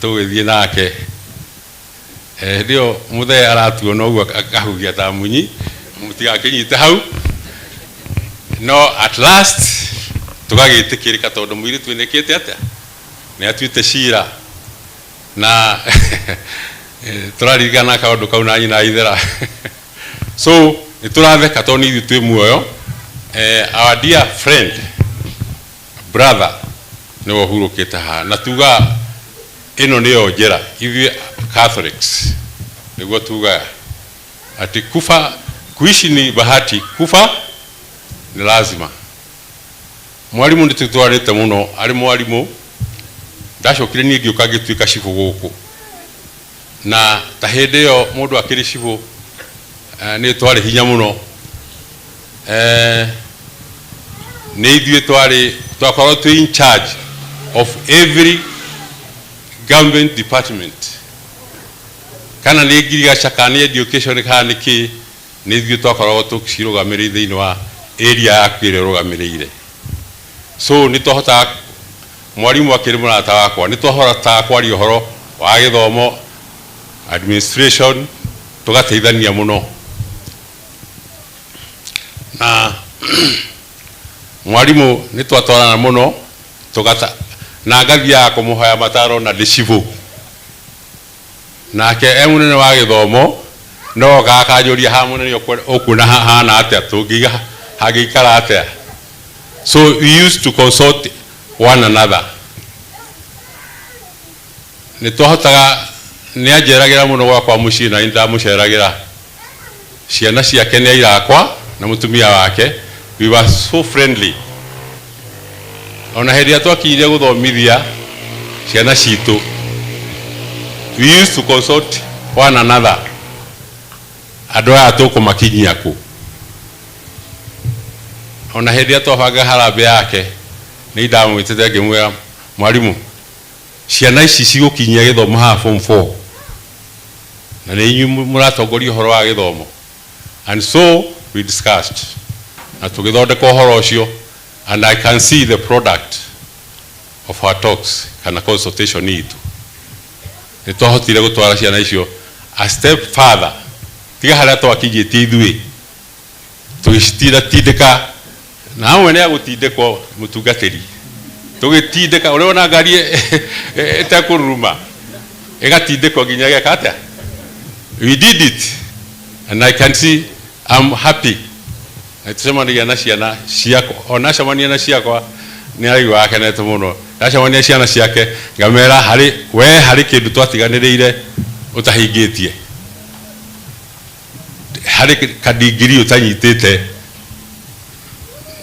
Speaker 16: tũgũgĩthiĩ nake. Hĩndĩ ĩyo mũthee aratuona ũguo akahugia ta munyi, mũtigakĩnyite hau. No at last tũgagĩtĩkĩrĩka tondũ mũirĩtu nĩkĩte atĩa? Nĩ atuĩte cira. Na tũraririkana kaũndũ kau na nyina ithera. So nĩ tũratheka tondũ nĩ ithuĩ twĩ muoyo. Our dear friend, brother, nĩwe ũhurũkĩte haha. Na tuga ĩno nĩyo njĩra ithuĩ Catholics nĩguo tugaga atĩ kufa, kuishi ni bahati, kufa ni lazima. Mwarimu nĩ tũtwarĩte mũno, arĩ mwarimu ndacokire niĩ ngĩũka ngĩtuĩka cibũ gũkũ. Na ta hĩndĩ ĩyo mũndũ akĩrĩ cibũ nĩ twarĩ hinya mũno. Nĩ ithuĩ twakoragwo twĩ in charge of every government department. Kana nĩ ngirigaca, kana nĩ education, kana nĩ kĩ, nĩ ithuĩ twakoragwo tũcirũgamĩrĩire thĩinĩ wa area yaku ĩrĩa ũrũgamĩrĩire. So nĩ twahotaga, mwarimu akĩrĩ mũrata wakwa, nĩ twahotaga kwaria ũhoro wa gĩthomo, administration, tũgateithania mũno. Na mwarimu nĩ twatwarana mũno, tũgata na ngathiaga kũmũhoya mataro na ndĩ cibũ. Nake e mũnene wa gĩthomo no okaga akanjũria haha mũnene ũkuona hahana atĩa, tũngĩiga hangĩikara atĩa. So we used to consult one another. Nĩ twahotaga, nĩ anjeragĩra mũno gwakwa mũciĩ na nĩ ndamũceragĩra. Ciana ciake nĩ aira akwa na mũtumia wake, we were so friendly. Ona hĩndĩ ĩrĩa twakinyire gũthomithia ciana citũ, we used to consult one another. Andũ aya tũkũmakinyia kũ? Ona hĩndĩ ĩrĩa twabanga harambee yake, nĩ ndamwĩtĩte ngĩmwĩra, mwarimu, ciana ici cigũkinyia gĩthomo haha form 4 na nĩ inyuĩ mũratongoria ũhoro wa gĩthomo. And so we discussed na tũgĩthondeka ũhoro ũcio, and I can see the product of our talks kana consultation itũ. Nĩ twahotire gũtwara ciana icio a step further, tiga harĩa twakinyĩtie ithuĩ, tũgĩcitindatindĩka na hamwe nĩ agũtindĩkwo mũtungatĩri, tũgĩtindĩka ũrĩa ona ngari ĩtekũruruma ĩgatindĩkwo nginya ĩgeka atĩa. We did it and I can see I'm happy. Na tũcemanagia na ciana ciakwa, ona acemania na ciakwa nĩ araigua akenete mũno. Ndacemania ciana ciake ngamera harĩ we harĩ kĩndũ twatiganĩrĩire ũtahingĩtie, harĩ kadigiri ũtanyitĩte,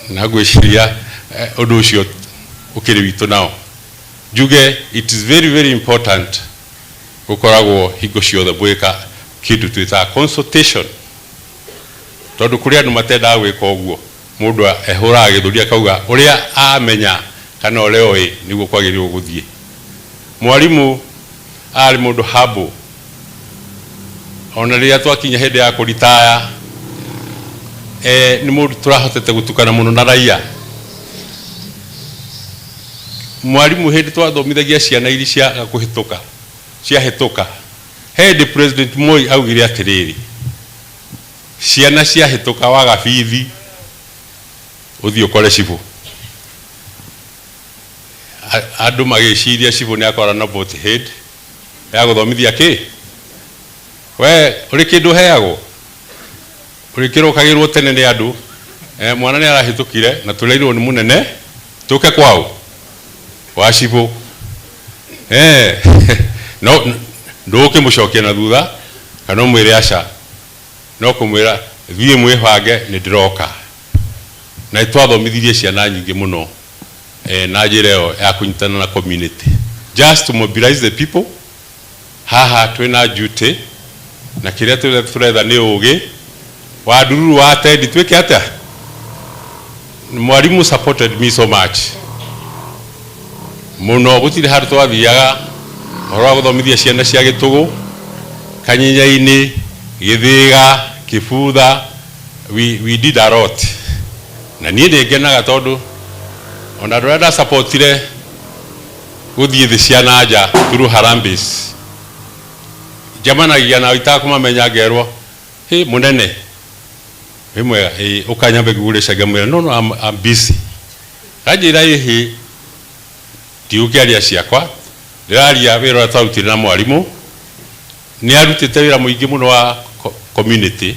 Speaker 16: na ngwĩciria ũndũ ũcio ũkĩrĩ witũ nao. Njuge it is very very important gũkoragwo hingo ciothe gwĩka kĩndũ twĩtaga consultation, tondũ kũrĩ andũ matendaga gwĩka ũguo. Mũndũ ehũraga gĩthũri akauga ũrĩa amenya kana ũrĩa oĩ nĩguo kwagĩrĩirwo gũthiĩ. Mwarimu arĩ mũndũ humble, ona rĩrĩa twakinya hĩndĩ ya kũritaya, nĩ mũndũ tũrahotete gũtukana mũno na raia. Mwarimũ hĩndĩ twathomithagia ciana iria ciaga kũhĩtũka, ciahĩtũka, he hĩndĩ President Moi augire atĩrĩrĩ, ciana ciahĩtũka waga bithi ũthiĩ ũkore cibũ. Andũ magĩciria cibũ nĩ akora na boat head ya gũthomithia kĩ? We ũrĩ kĩndũ ũheagwo? Ũrĩkĩrokagĩrwo tene nĩ andũ, eh, mwana nĩ arahĩtũkire na tũreirwo nĩ mũnene tũke kwaũ wa cibũ. Eh, no ndũgũkĩmũcokia na thutha kana ũmwĩre aca, no kũmwĩra thiĩ mwĩbange nĩ ndĩroka. Na nĩ twathomithirie ciana nyingĩ mũno eh, na njĩra ĩyo ya kũnyitana na community just to mobilize the people. Haha twĩna duty na kĩrĩa tũretha nĩ ũgĩ wa ndururu wa tendi twĩke atĩa. Mwarimu supported me so much mũno, gũtirĩ handũ twathiaga ũhoro wa gũthomithia ciana cia Gĩtũgũ, Kanyinya-inĩ, Gĩthĩga, Kĩbutha, we did a lot. Na niĩ nĩ ngenaga tondũ ona andũ arĩa ndasapotire gũthiĩ thĩ cia na nja through Harambees, njemanagia nao itakũmamenya ngerwo, hĩ mũnene, wĩ mwega, ĩ ũkanyambe ngũgũre ngamwĩra no no I'm busy. Anjĩra ĩhĩ ndigũkĩaria ciakwa, ndĩraria wĩra ũrĩa twarutire na mwarimũ, nĩ arutĩte wĩra mũingĩ mũno wa community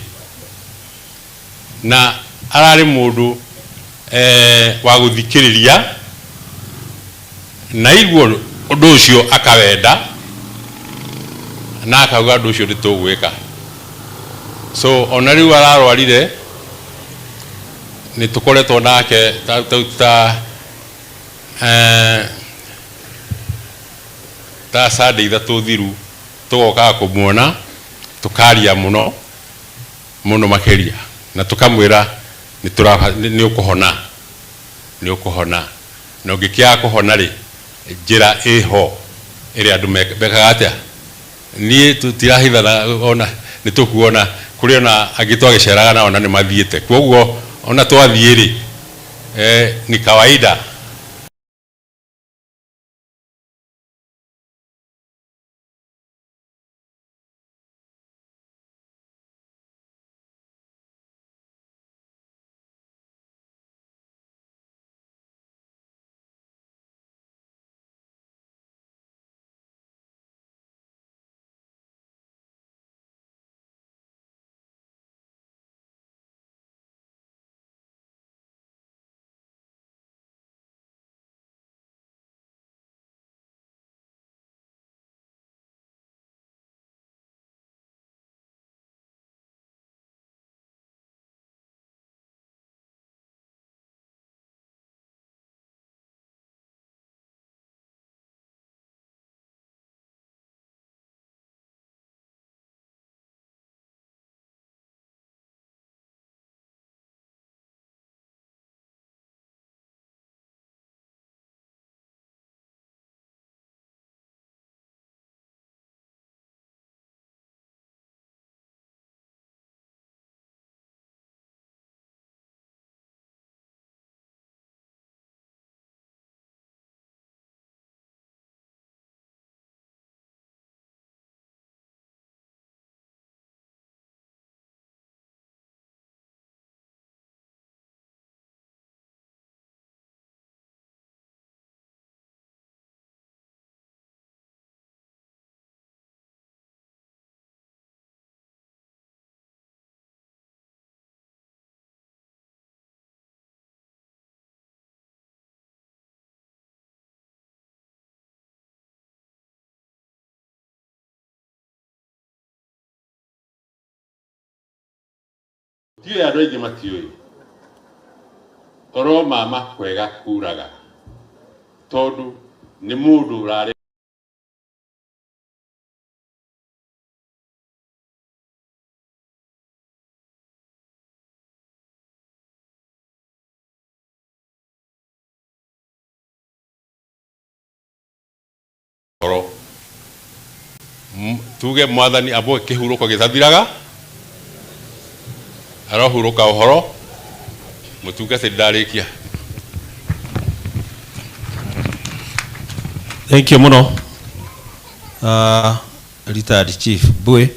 Speaker 16: na ararĩ mũndũ wa gũthikĩrĩria na aigua ũndũ ũcio akawenda na akauga ũndũ ũcio nĩ tũgwĩka. So ona rĩu ararwarire nĩ tũkoretwo nake ta, ta, ta, ta Sunday ithatũ thiru tũgokaga kũmuona tũkaria mũno mũno makĩria na tũkamwĩra nĩ ũkũhona, nĩ ũkũhona, na ũngĩkĩaga kũhona rĩ, njĩra ĩho ĩrĩa andũ mekaga atĩa. Niĩ tũtirahithana ona nĩ tũkuona kũrĩ ona angĩ twagĩceraga nao na nĩ mathiĩte, kwoguo ona twathiĩ rĩ, ni kawaida. Ndiũĩ andũ aingĩ matiũĩ toro mama kwega kuraga tondũ nĩ mũndũ ũrarĩ toro. Tuge mwathani amwe kĩhurũko gĩtathiraga, arohurũka ũhoro. Mũtungatĩri ndarĩkia.
Speaker 2: Thank you mũno retired chief Mbui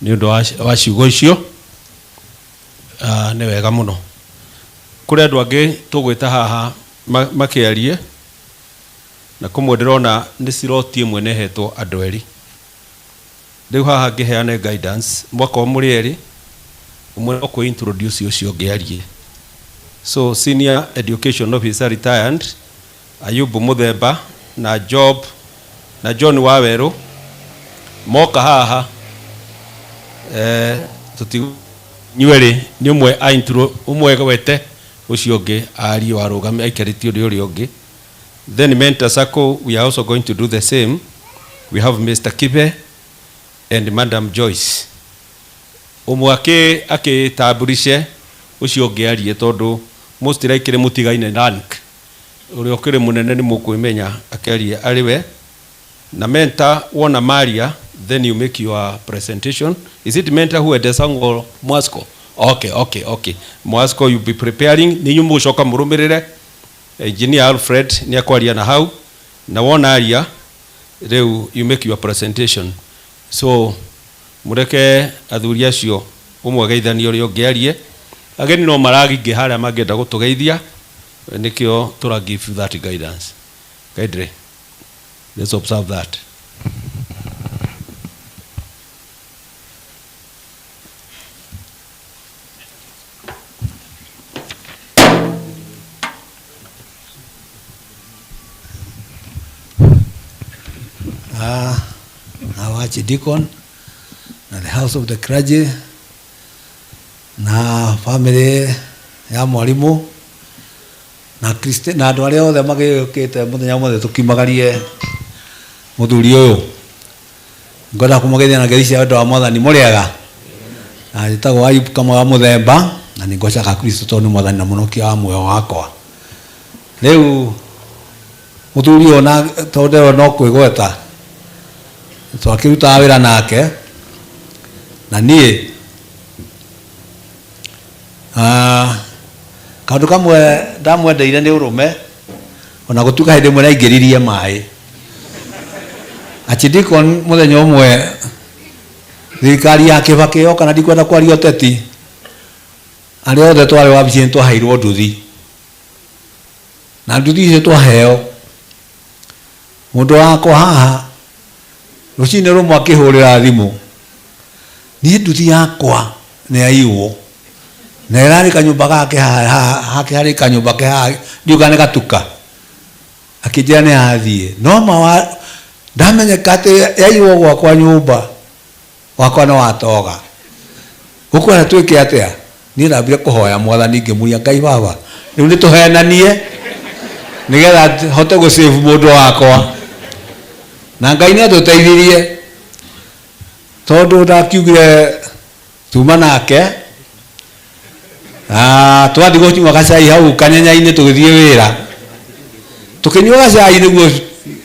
Speaker 2: nĩ ũndũ wa ciugo icio. Nĩ wega mũno. Kũrĩ andũ angĩ tũgwĩta haha makĩarie, na kũmwe ndĩrona nĩ ciroti ĩmwe nehetwo andũ erĩ. Rĩu haha ngĩheane guidance, mwakorwo mũrĩ erĩ, ũmwe no kwĩ introduce ũcio ũngĩ arie. So senior education officer retired Ayubu Muthemba na Job na John Wawerũ moka haha, tũti inyuerĩ nĩ ũmwe a intro, ũmwe gwete ũcio ũngĩ arie warũgame aikarĩtie ũrĩa ũrĩa ũngĩ. Then Mentor Circle, we are also going to do the same. We have Mr. Kibe and Madam Joyce. Ũmwe akĩtamburishe ũcio ũngĩ arie, tondũ most likely mũtigaine rank, ũrĩa ũkĩrĩ mũnene nĩ mũkwĩmenya akĩarie arĩ we. Na mentor wona Maria, then you make your presentation. Is it mentor who had sung or Mwasco? Okay. Mwasco, you be preparing. Nĩ inyuĩ mũgũcoka mũrũmĩrĩre. Engineer Alfred nĩ akwaria na hau, na wona aria rĩu you make your presentation. So mũreke athuri acio ũmwe ageithanie ũrĩa ũngĩ arie. Ageni no maragingĩ harĩa mangĩenda gũtũgeithia, nĩkĩo tũra give you that guidance. Kindly let's observe that.
Speaker 17: Our Archdeacon na the House of the Clergy na family ya mwarimu na Kristi na andũ arĩa othe magĩũkĩte mũthenya ũmũthĩ tũkiumagarie mũthuri ũyũ. Ngwenda kũmũgeithia na ngeithi cia wendo wa Mwathani. Mũrĩega? Na njĩtagwo Ayub Kamau wa Mũthemba, na nĩ ngocaga Kristo tondũ nĩ Mwathani na Mũhonokia wa muoyo wakwa. Rĩu mũthuri ũyũ, na tondũ ndĩrona no kwĩgweta, twakĩrutaga wĩra nake na niĩ. Kaũndũ kamwe ndamwendeire nĩ ũrũme, ona gũtuĩka hĩndĩ ĩmwe nĩaingĩririe maĩ. Archdeacon, mũthenya ũmwe thirikari ya Kĩbakĩ yoka, na ndikwenda kwaria ũteti, arĩa othe twarĩ wabici nĩ twaheirwo nduthi, na nduthi icio twaheo, mũndũ wakwa haha rũcinĩ rũmwe akĩhũrĩra thimũ, niĩ nduthi yakwa nĩ yaiywo, na ĩrarĩ kanyũmba gake haha hake, harĩ kanyũmba ke haha, ndiũĩ kana nĩ gatuka. Akĩnjĩra nĩ yathiĩ, no ma ndamenyeka atĩ yaiywo gwakwa nyũmba wakwa nĩ watoga. Ũkwenda twĩke atĩa? Niĩ ndambire kũhoya Mwathani, ngĩmũria, Ngai baba, rĩu nĩ tũhenanie nĩgetha hote gũsave mũndũ wakwa. Na Ngai nĩ atũteithirie, tondũ ndakiugire tuma nake twathiĩ gũnyua gacai hau kanyenya-inĩ, tũgĩthiĩ wĩra tũkĩnyua gacai nĩguo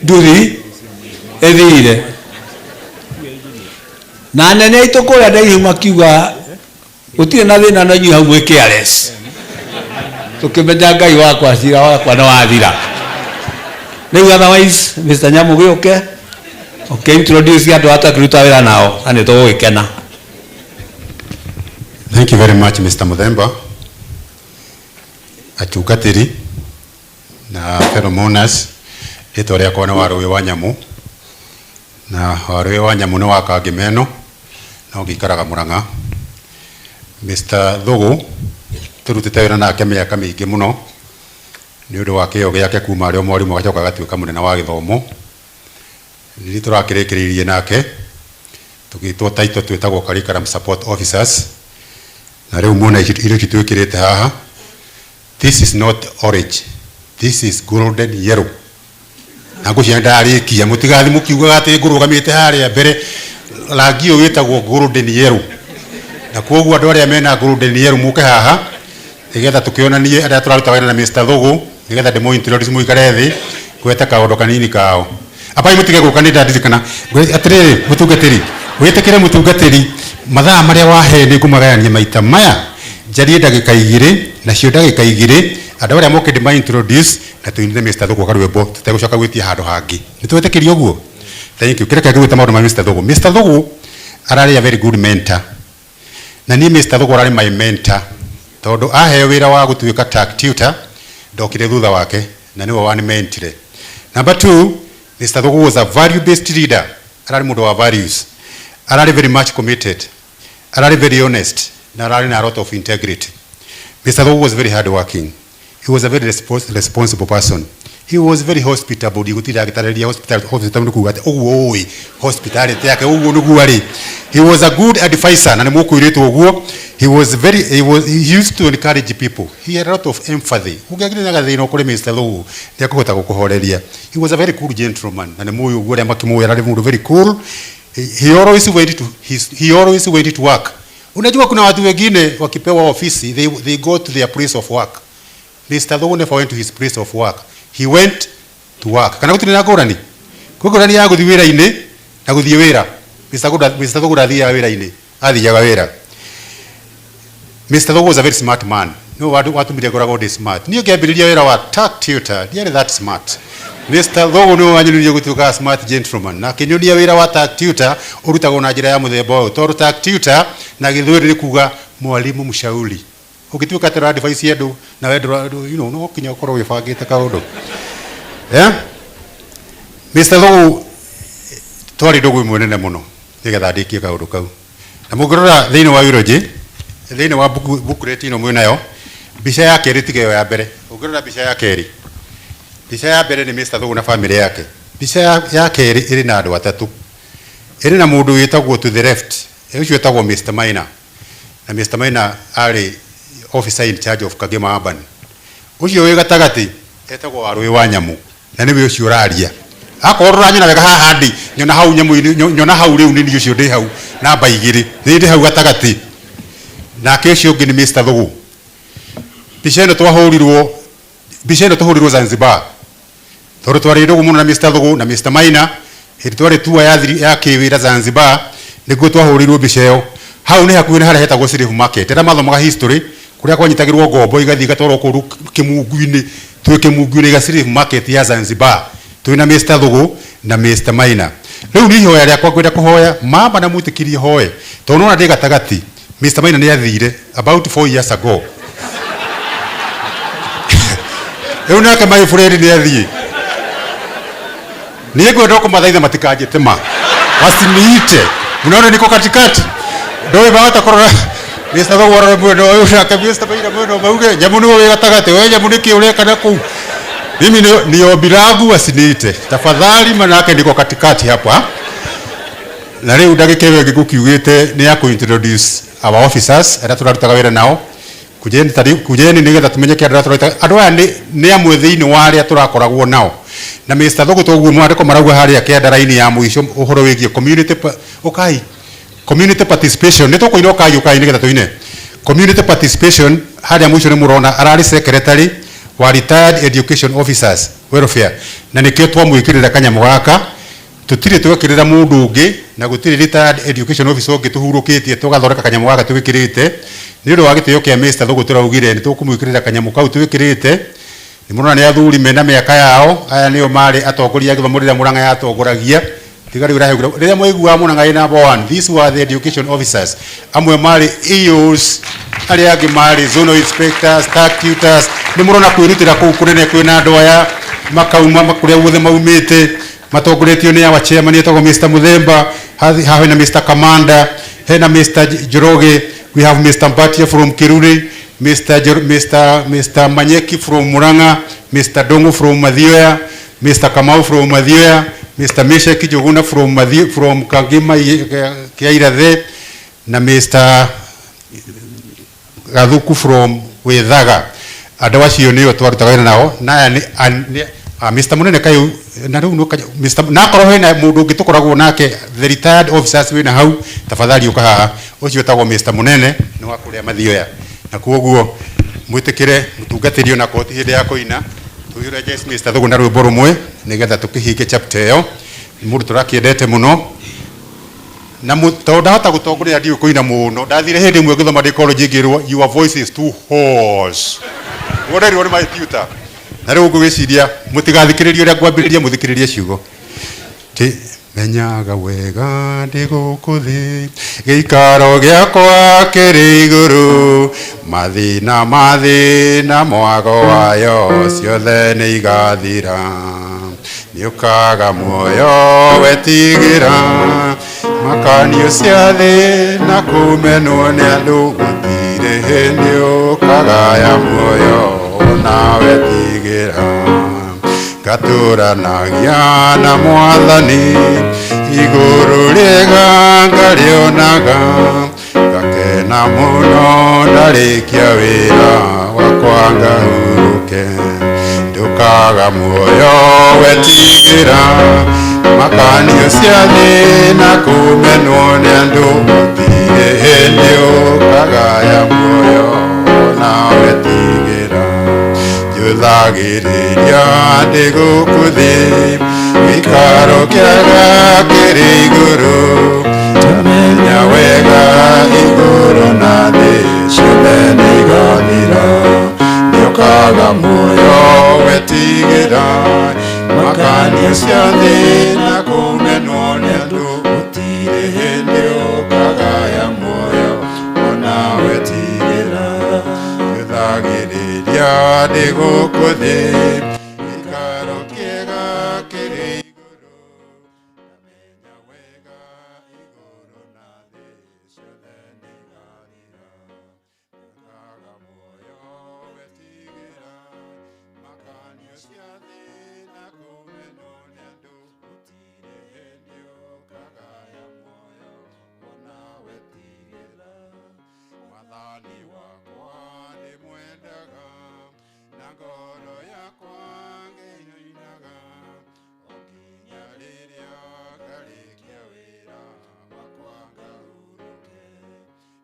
Speaker 17: nduthi ĩthire. Na anene aitũ kũrĩa ndaihu makiuga gũtirĩ na thĩna, no inyuĩ hau mwĩ careless. Tũkĩmenya Ngai wakwa, cira wakwa nĩ wathira rĩu. Otherwise, Mr. Nyamu, gĩũke ũkĩ-introduce andũ aya twakĩruta wĩra nao, na nĩ tũgũgĩkena.
Speaker 18: Thank you very much, Mr. Muthemba. Atungatĩri na fellow mourners, rĩtwa rĩakwa nĩ Warũĩ wa Nyamũ, na Warũĩ wa Nyamũ nĩ wa Kangĩmeno, no ngĩikaraga Mũrang'a. Mr. Thugu tũrutĩte wĩra nake mĩaka mĩingĩ mũno nĩ ũndũ wa kĩo gĩake kuma arĩ o mwarimũ agacoka agatuĩka mũnene wa gĩthomo. Nĩ tũrakĩrĩkĩrĩirie nake tũgĩtwo title twĩtagwo curriculum support officers, na rĩu muona irio ici twĩkĩrĩte haha. This is not orange, this is golden yellow. Na ngwĩciria ndarĩkia, mũtigathi mũkiugaga atĩ ngũrũgamĩte harĩa mbere. Rangi ũyũ wĩtagwo golden yellow, na koguo andũ arĩa mena golden yellow mũke haha nĩgetha tũkĩonanie arĩa tũraruta wĩra na Mr. Thugu, nĩgetha ndĩmũ introduce mũikare thĩ ngwete kaũndũ kanini kao. Apai, mũtige gũka, nĩ ndandirikana. Atĩrĩrĩ, mũtungatĩri, wĩtĩkĩre mũtungatĩri, mathaa marĩa wahe nĩ ngũmagayania maita maya, njarie ndagĩka 2, nacio ndagĩka 2. Andũ arĩa moke ndĩma introduce na tũinĩre Mr. Thugu karwĩmbo tũtegũcoka gwĩtia handũ hangĩ. Nĩ twetĩkĩria ũguo? Thank you. Kĩreke ngĩgwĩta maũndũ ma Mr. Thugu. Mr. Thugu ararĩ a very good mentor. Na niĩ Mr. Thugu ararĩ my mentor tondũ aheo wĩra wa gũtuĩka tag tutor ndokire thutha wake na nĩwe wanimentire. Number two, Mr. Thugu was a value based leader. Ararĩ mũndũ wa values. Ararĩ very much committed. Ararĩ very honest na ararĩ na a lot of integrity. Mr. Thugu was very hard working. He was a very responsible person. He was very hospitable. Ndigũtinda ngĩtarĩria hospitable nĩ kuga atĩ ũguo ũĩ hospitality yake ũguo nĩguo arĩ. He was a good advisor na nĩ mũkwĩrĩtwo ũguo. He was very he was he used to encourage people. He had a lot of empathy. Ũngĩagire na gathĩna ũkore Mr. Thugu nĩ ekũhota gũkũhoreria. He was a very cool gentleman na nĩ mũĩ ũguo arĩa makĩmũĩ ararĩ mũndũ very cool. He always went to his, he always went to work. Unajua kuna watu wengine wakipewa ofisi they go to their place of work. Mr. Thugu never went to his place of work. He went to work. Kana gũtirĩ na ngũrani? Kwĩ ngũrani ya gũthiĩ wĩra-inĩ na gũthiĩ wĩra. Mr. Mr. Thugu ndathiaga wĩra-inĩ, athiaga wĩra. Mr. Thugu was a very smart man. Nĩwe watũmire ngoragwo ndĩ smart. Niĩ ngĩambĩrĩria wĩra wa tag tutor, ndiarĩ that smart. Mr. Thugu nĩwe wanyonirie gũtuĩka smart gentleman. Na akĩnyonia wĩra wa tag tutor ũrutagwo na njĩra ya mũthemba ũyũ. Tondũ tag tutor na Gĩthweri nĩ kuga mwalimu mshauri. Ũngĩtuĩka atĩ ũra advise andũ na we ndũra, no nginya ũkorwo wĩbangĩte kaũndũ. Yeah? Mr. Thugu twarĩ ndũgũ ĩmwe nene mũno nĩgetha ndĩkie kaũndũ kau. Na mũngĩrora thĩinĩ wa eulogy, thĩinĩ wa booklet ĩno mwĩnayo, mbica ya kerĩ tiga ĩyo ya mbere. Ũngĩrora mbica ya kerĩ, mbica ya mbere nĩ Mr. Thugu na family yake. Mbica ya kerĩ ĩrĩ na andũ atatũ. Ĩrĩ na mũndũ wĩtagwo to the left, ũcio wĩtagwo Mr. Maina. Na Mr. Maina arĩ officer in charge of Kagema Urban. Ũcio wĩ gatagatĩ etagwo Warũĩ wa Nyamũ, na nĩwe ũcio ũraria. Akorwo ndũranyona wega haha ndĩ, nyona hau nyamũ-inĩ, nyona hau rĩu nĩ niĩ ũcio ndĩ hau namba igĩrĩ, nĩ ndĩ hau gatagatĩ. Nake ũcio ũngĩ nĩ Mr. Thugu. Mbica ĩno twahũrirwo, mbica ĩno tũhũrirwo Zanzibar. Tondũ twarĩ ndũgũ mũno na Mr. Thugu na Mr. Maina, hĩndĩ twarĩ tour ya thiri, ya kĩwĩra Zanzibar, nĩguo twahũrirwo mbica ĩyo. Hau nĩ hakuhĩ na harĩa hetagwo Slave Market. Arĩa mathomaga history, kũrĩa kwanyitagĩrwo ngombo igathiĩ igatwarwo kũndũ kĩmungu-inĩ, twĩ kĩmungu-inĩ gĩa Slave Market ya Zanzibar, twĩ na Mr. Thugu na Mr. Maina. Rĩu nĩ ihoya rĩakwa ngwenda kũhoya, mama na mwĩtĩkĩrie hoe, tondũ nĩwona ndĩ gatagatĩ, Mr. Maina nĩ athire about 4 years ago. Rĩu nake my friend nĩ athiĩ. Niĩ ngwenda kũmathaitha matikanjĩte ma. Wasiniite. Mnaona niko katikati. Ndoĩ mahota kũrora Mr. Thugu arore mwena ũyũ nake Mr. Maina mwena ũmwe auge nyamũ nĩwe wĩ gatagatĩ we nyamũ nĩkĩ ũreka na kũu. Mimi ni ombi langu wasiniite. Tafadhali manake niko katikati hapa. Na rĩu ndagĩka ĩyo ĩngĩ ngũkiugĩte nĩ ya kũ-introduce our officers arĩa tũrarutaga wĩra nao. Kujeni tari, kujeni nĩgetha tũmenyeke andũ arĩa tũraruta. Andũ aya nĩ amwe thĩinĩ wa arĩa tũrakoragwo nao. Na Mr. Thugu toguo mwandĩko marauga harĩa kĩanda raini ya mũico ũhoro wĩgiĩ community ũkai community participation. Nĩ tũkũina ũkai ũkai nĩgetha tũine. Community participation harĩa mũico nĩ mũrona ararĩ secretary wa retired education officers welfare. Na nĩkĩo twamwĩkĩrĩra kanyamũ gaka. Tũtirĩ twekĩrĩra mũndũ ũngĩ na gũtirĩ retired education officer ũngĩ tũhurũkĩtie tũgathondeka kanyamũ gaka twĩkĩrĩte. Nĩ ũndũ wa gĩtĩo kĩa Mr. Thugu tũraugire nĩ tũkũmwĩkĩrĩra kanyamũ kau twĩkĩrĩte. Nĩ mũrona nĩ athuri mena mĩaka yao, aya nĩo marĩ atongoria a gĩthomo rĩrĩa Mũrang'a yatongoragia. Tiga rĩu ĩraheagwo, rĩrĩa mwaiguaga Mũrang'a ĩ number 1, these were the education officers. Amwe marĩ EOs, arĩa angĩ marĩ zonal inspectors, tag tutors. Nĩ mũrona kwĩrutĩra kũu kũnene kwĩna andũ aya makauma kũrĩa guothe maumĩte, matongoretio nĩ our chairman etagwo Mr. Muthemba, haha hena Mr. Kamanda, hena Mr. Njoroge, we have Mr. Mbatia from Kiruri, Mr. Manyeki from Murang'a, Mr. Dongo from Mathioya, Mr. Kamau from Mathioya, Mr. Meshaki Njuguna from from Kangima Kiairathe, na Mr. Gathuku from Withaga. Andũ acio nĩo twarutaga wĩra nao, na aya nĩ Mr. Munene kaĩ, na rĩu nĩ Mr. na akorwo hena mũndũ ũngĩ tũkoragwo nake, the retired officers wĩna hau, tafadhali ũka haha. Ũcio wĩtagwo Mr. Munene, nĩ wa kũrĩa Mathioya. Na kwoguo mwĩtĩkĩre mũtungatĩri ona korwo ti hĩndĩ ya kũina, tũiyũre Jess Mr. Thugu na rwĩmbo rũmwe nĩgetha tũkĩhinge chapter ĩyo. Nĩ mũndũ tũrakĩendete mũno. Na tondũ ndahota gũtongoria ndiũĩ kũina mũno, ndathire hĩndĩ ĩmwe ngĩthoma ndĩ college ngĩrwo your voice is too hoarse. Worerirwo nĩ my tutor. Na rĩu ngũgĩciria mũtigathikĩrĩrie ũrĩa ngwambĩrĩria, mũthikĩrĩrie ciugo. Ti menyaga wega ndĩ gũkũ thĩ, gĩikaro gĩakwa kĩrĩ igũrũ, mathĩna mathĩna mwago wayo ciothe nĩ igathira. Nĩũkaga muoyo wetigĩra makanio cia thĩ na kũmenwo nĩ andũ, gũtirĩ hĩndĩ ũkagaya muoyo ona wetigĩra. Ngatũranagia na mwathani igũrũ rĩega ngarĩonaga, ngakena mũno ndarĩkia wĩra wakwa ngahurũke. Ndũkaga muoyo wetigĩra makanio cia thĩ na kũmenwo nĩ andũ, gũtirĩ hĩndĩ ũkagaya muoyo ona wetigĩra. Njũthagĩrĩria ndĩ gũkũ thĩ, gĩikaro kĩega kĩrĩ igũrũ, tamenya wega igũrũ na thĩ ciothe nĩ igathira. Nĩũkaga muoyo wetigĩra makanio cia thĩ na kũmenwo nĩ andũ, gũtirĩ hĩndĩ ũkagaya muoyo ona wetigĩra. Njũthagĩrĩria ndĩ gũkũ thĩ, gĩikaro kĩega kĩrĩ igũrũ, ndamenya wega igũrũ na thĩ ciothe nĩ igathira. Nĩũkaga muoyo wetigĩra makanio cia thĩ na kũmenwo nĩ andũ, gũtirĩ hĩndĩ ũkagaya muoyo ona wetigĩra. Mwathani wakwa ndĩmwendaga na ngoro yakwa ngĩinainaga, o nginya rĩrĩa ngarĩkia wĩra wakwa ngahurũke.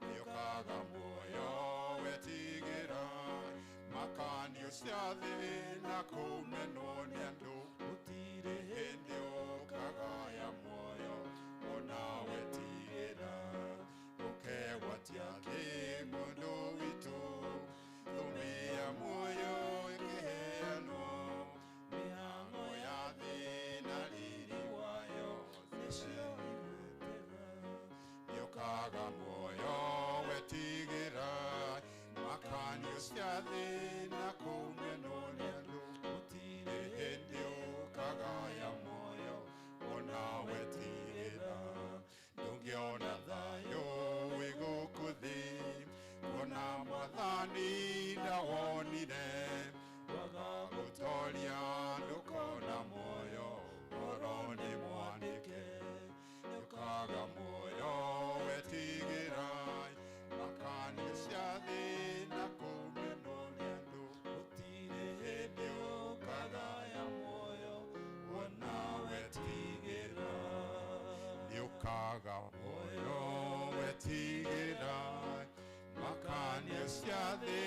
Speaker 18: Nĩũkaga muoyo wetigĩra makanio cia thĩ na kũmenwo nĩ andũ, gũtirĩ hĩndĩ ũkagaya muoyo ona wetigĩra. Ũkegwatia thĩ mũndũ witũ, thũmbĩ ya muoyo ĩkĩheanwo, mĩhang'o ya thĩ na riri wayo nĩcio igũtega. Nĩũkaga muoyo wetigĩra makanio cia thĩ na kũmenwo nĩ andũ, gũtirĩ hĩndĩ ũkagaya muoyo ona wetigĩra. Ndũngĩona thayũ wĩ gũkũ thĩ, kuona mwathani ndawonire, waga gũtoria ndũkona muoyo ngoro nĩ mwandĩke. Nĩũkaga muoyo wetigĩra makanio cia thĩ na kũmenwo nĩ andũ, gũtirĩ hĩndĩ ũkagaya muoyo ona wetigĩra. Nĩũkaga muoyo wetigĩra makanio cia thĩ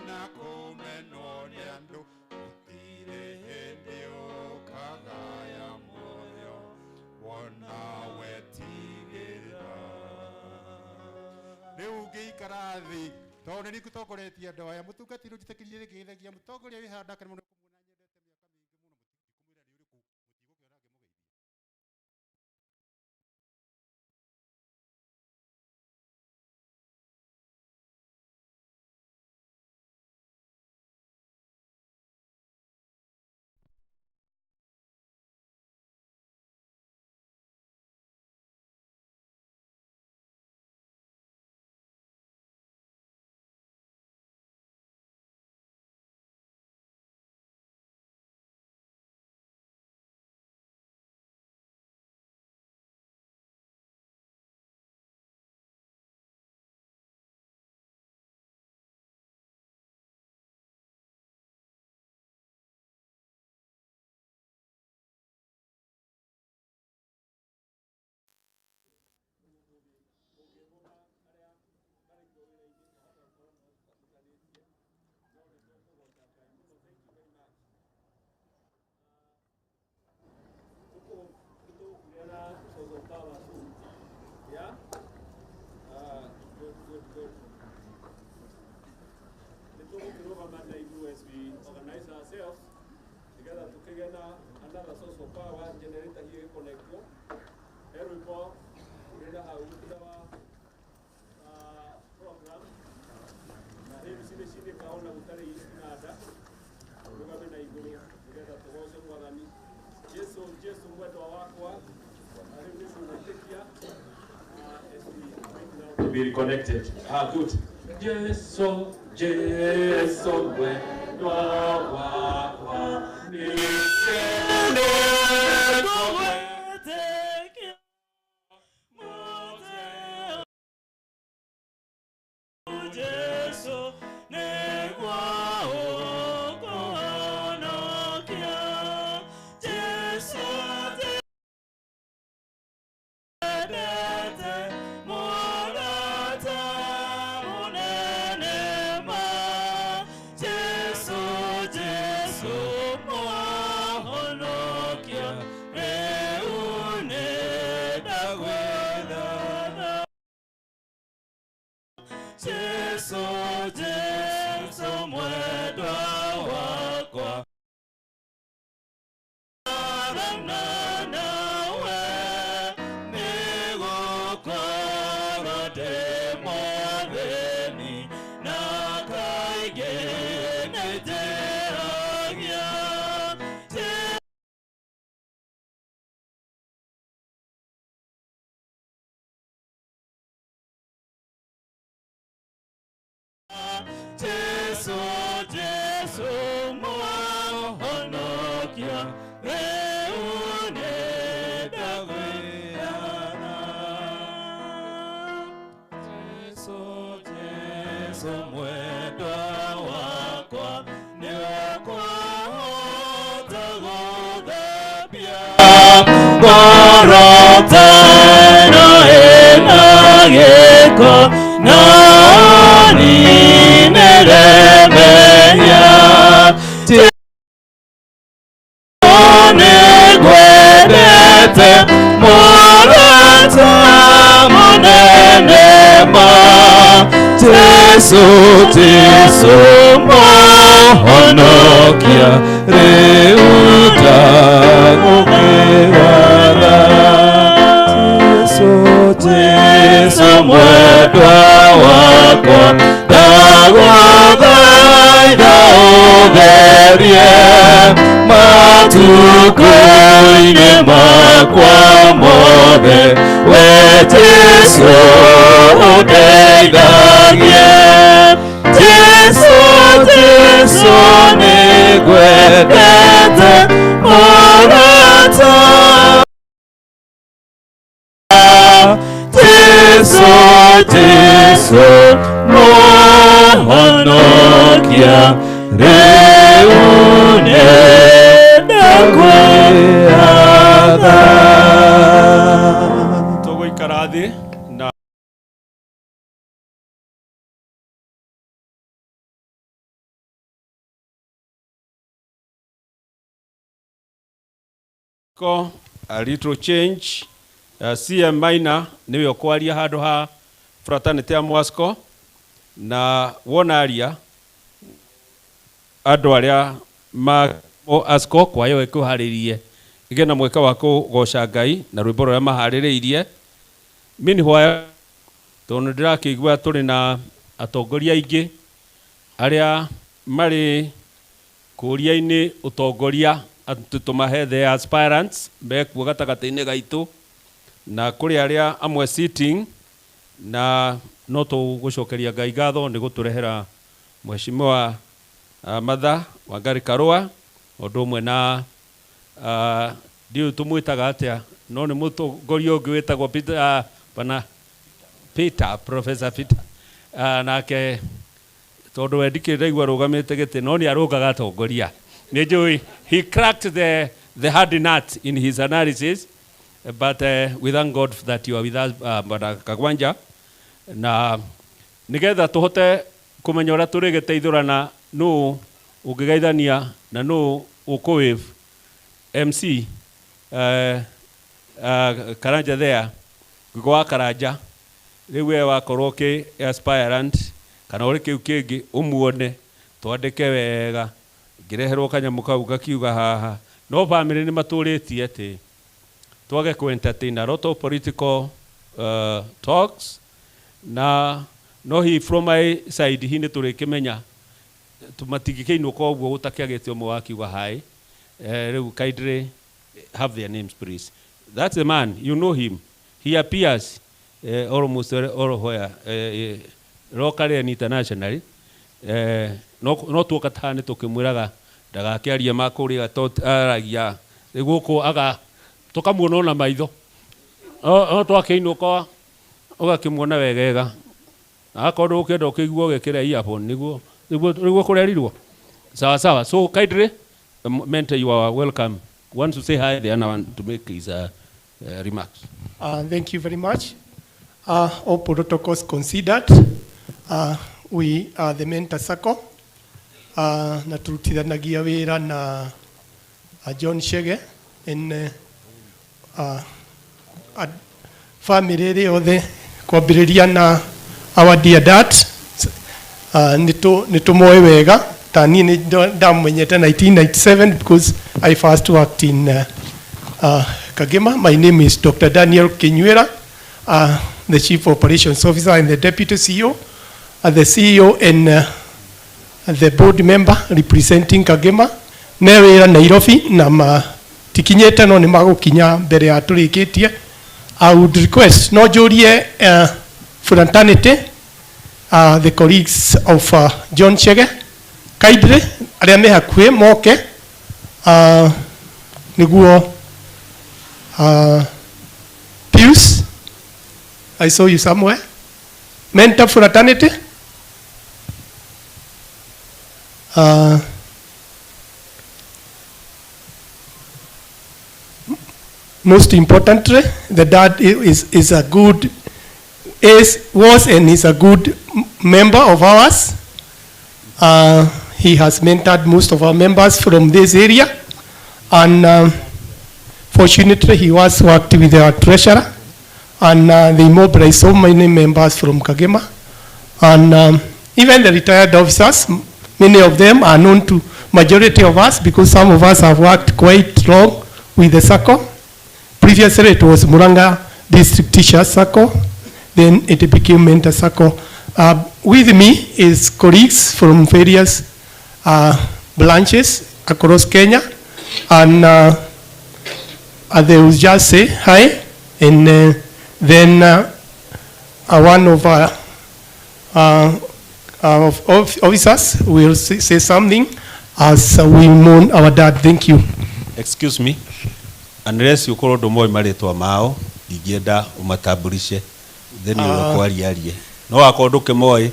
Speaker 18: na kũmenwo nĩ andũ, gũtirĩ hĩndĩ ũkagaya muoyo wona wetigĩra. Rĩu ngĩikara thĩ tondũ nĩ niĩ ngũtongoretie andũ aya, mũtungatĩri ũnjĩtĩkĩrie ngĩgeithagia mũtongoria wĩ haha ndakena mũno.
Speaker 2: nĩgetha source of power generator hiyo ĩgĩconnectwo. He rwĩmbo rwĩna hau thutha wa program na rĩu cinĩ kaona gũtarĩ inanda rũgame na igũrũ nĩgetha tũgoce mwathani Jesu Jesu mwendwa wakwa na rĩu nĩ mũgwĩtĩkia as we wait now to be reconnected. Ah, good. Jesu Jesu mwendwa wakwa nĩ
Speaker 4: Jesu nĩguo ũkũhonokia. Jesu ndendete mũrata mũnene ma. Jesu Jesu mũhonokia rĩu nĩndagwĩthatha. Jesu Jesu mwendwa wakwa arana nawe nĩgũkorwo ndĩ mwathĩni na kaingĩ nĩnjĩhagia. Jesu Jesu mũhonokia rĩu nĩndagwĩthatha. Jesu Jesu mwendwa wakwa nĩũkũhota gũthambia ngoro ta ĩno ĩna gĩko na ũninĩre mehia. Jesu nĩngwendete mũrata mũnene ma. Jesu Jesu mũhonokia rĩu ndagũkĩratha. Jesu Jesu mwendwa wakwa ndagũthaitha ũtherie matukũ-inĩ makwa mothe we Jesu ũndeithagie. Jesu Jesu nĩngwendete mũrata. Jesu Jesu mũhonokia rĩu nĩndagwĩthatha.
Speaker 2: Tũgũikara thĩ na ko a little change. CM Minor nĩwe ũkwaria handũ ha fraternity ya Mwasco na wona aria andũ arĩa ma ASCO kwayo ĩkũharĩrie ĩgĩe na mweke wa kũgoca Ngai na rwĩmbo rũrĩa maharĩrĩirie. Meanwhile, tondũ nĩndĩrakĩigua tũrĩ na atongoria aingĩ arĩa marĩ kũũria-inĩ ũtongoria atĩ tũmahe the aspirants mekuo gatagatĩ-inĩ gaitũ na kũrĩ arĩa amwe sitting na no tũgũcokeria Ngai ngatho nĩ gũtũrehera Mheshimiwa Martha Wangari Karua ũndũ ũmwe na ndiũĩ tũmwĩtaga atĩa no nĩ mũtongoria ũngĩ wĩtagwo Peter, bana Peter, Professor Peter nake tondũ we ndikĩrĩ ndaigua arũgamĩte gĩtĩ no nĩ arũngaga atongoria. Nĩ njũĩ he cracked the hard nut in his analysis, but we thank God that you are with us, Bwana Kagwanja, na nĩgetha tũhote kũmenya ũrĩa tũrĩgĩteithũrana nũ ũngĩgeithania na nũ ũkũwave MC Karanja there, Ngugo wa Karanja, rĩu we wakorwo ũkĩ aspirant kana ũrĩ kĩu kĩngĩ ũmuone twandĩke wega ngĩreherwo kanyamũ kau gakiuga haha No family nĩ matũrĩtie atĩ twage kũ entertain a lot of political talks na no hi from my side hi nĩ tũrĩkĩmenya matingĩkĩinũka ũguo gũtakĩagĩte ũmwe wakiuga hi. Rĩu kindly have their names please. That's the man, you know him. He appears almost all where locally and internationally. No tuoka ta nĩ tũkĩmwĩraga ndagakĩarie ma kũrĩa aragia gũkũ aga tũkamuona ona maitho no twakĩinũka ũgakĩmuona wegega akorwo ndũkĩenda ũkĩigua ũgekĩra earphone nĩguo nĩguo kũrerirwo sawa sawa. So kindly mentor, you are welcome. Want to say hi, the other one to make his remarks.
Speaker 19: Thank you very much. All protocols considered, we are the Mentor Sacco, na turutithanagia wĩra na John Chege in family ĩrĩ yothe kwambĩrĩria na our dear dad. Nĩ tũmoĩ wega ta niĩ nĩ ndamumenyete 1997 because I first worked in Kagema. My name is Dr. Daniel Kinyuera, the Chief Operations Officer and the Deputy CEO, the CEO and the board member representing Kagema. Ne wĩra Nairobi na matikinyĩte no nĩ magũkinya mbere ya tũrĩkĩtie. I would request no njũrie fraternity, the colleagues of John Chege, kindly arĩa me hakuhĩ moke nĩguo Pius, I saw you somewhere. Mentor fraternity. Most importantly, the dad is a good, is, was and is a good member of ours. He has mentored most of our members from this area, and fortunately he was worked with our treasurer, and they mobilized so many members from Kagema, and even the retired officers, many of them are known to majority of us because some of us have worked quite long with the SACCO. Previously it was Murang'a District Teachers SACCO, then it became Mentor SACCO. With me is colleagues from various branches across Kenya, and they will just say hi, and then one of our officers will say something as we mourn our dad. Thank you.
Speaker 2: Excuse me, unless you call ndũmoĩ marĩtwa mao, ndingĩenda ũmatamburishe, then ũrĩa kwaria arie. No akorwo ndũkĩmoĩ,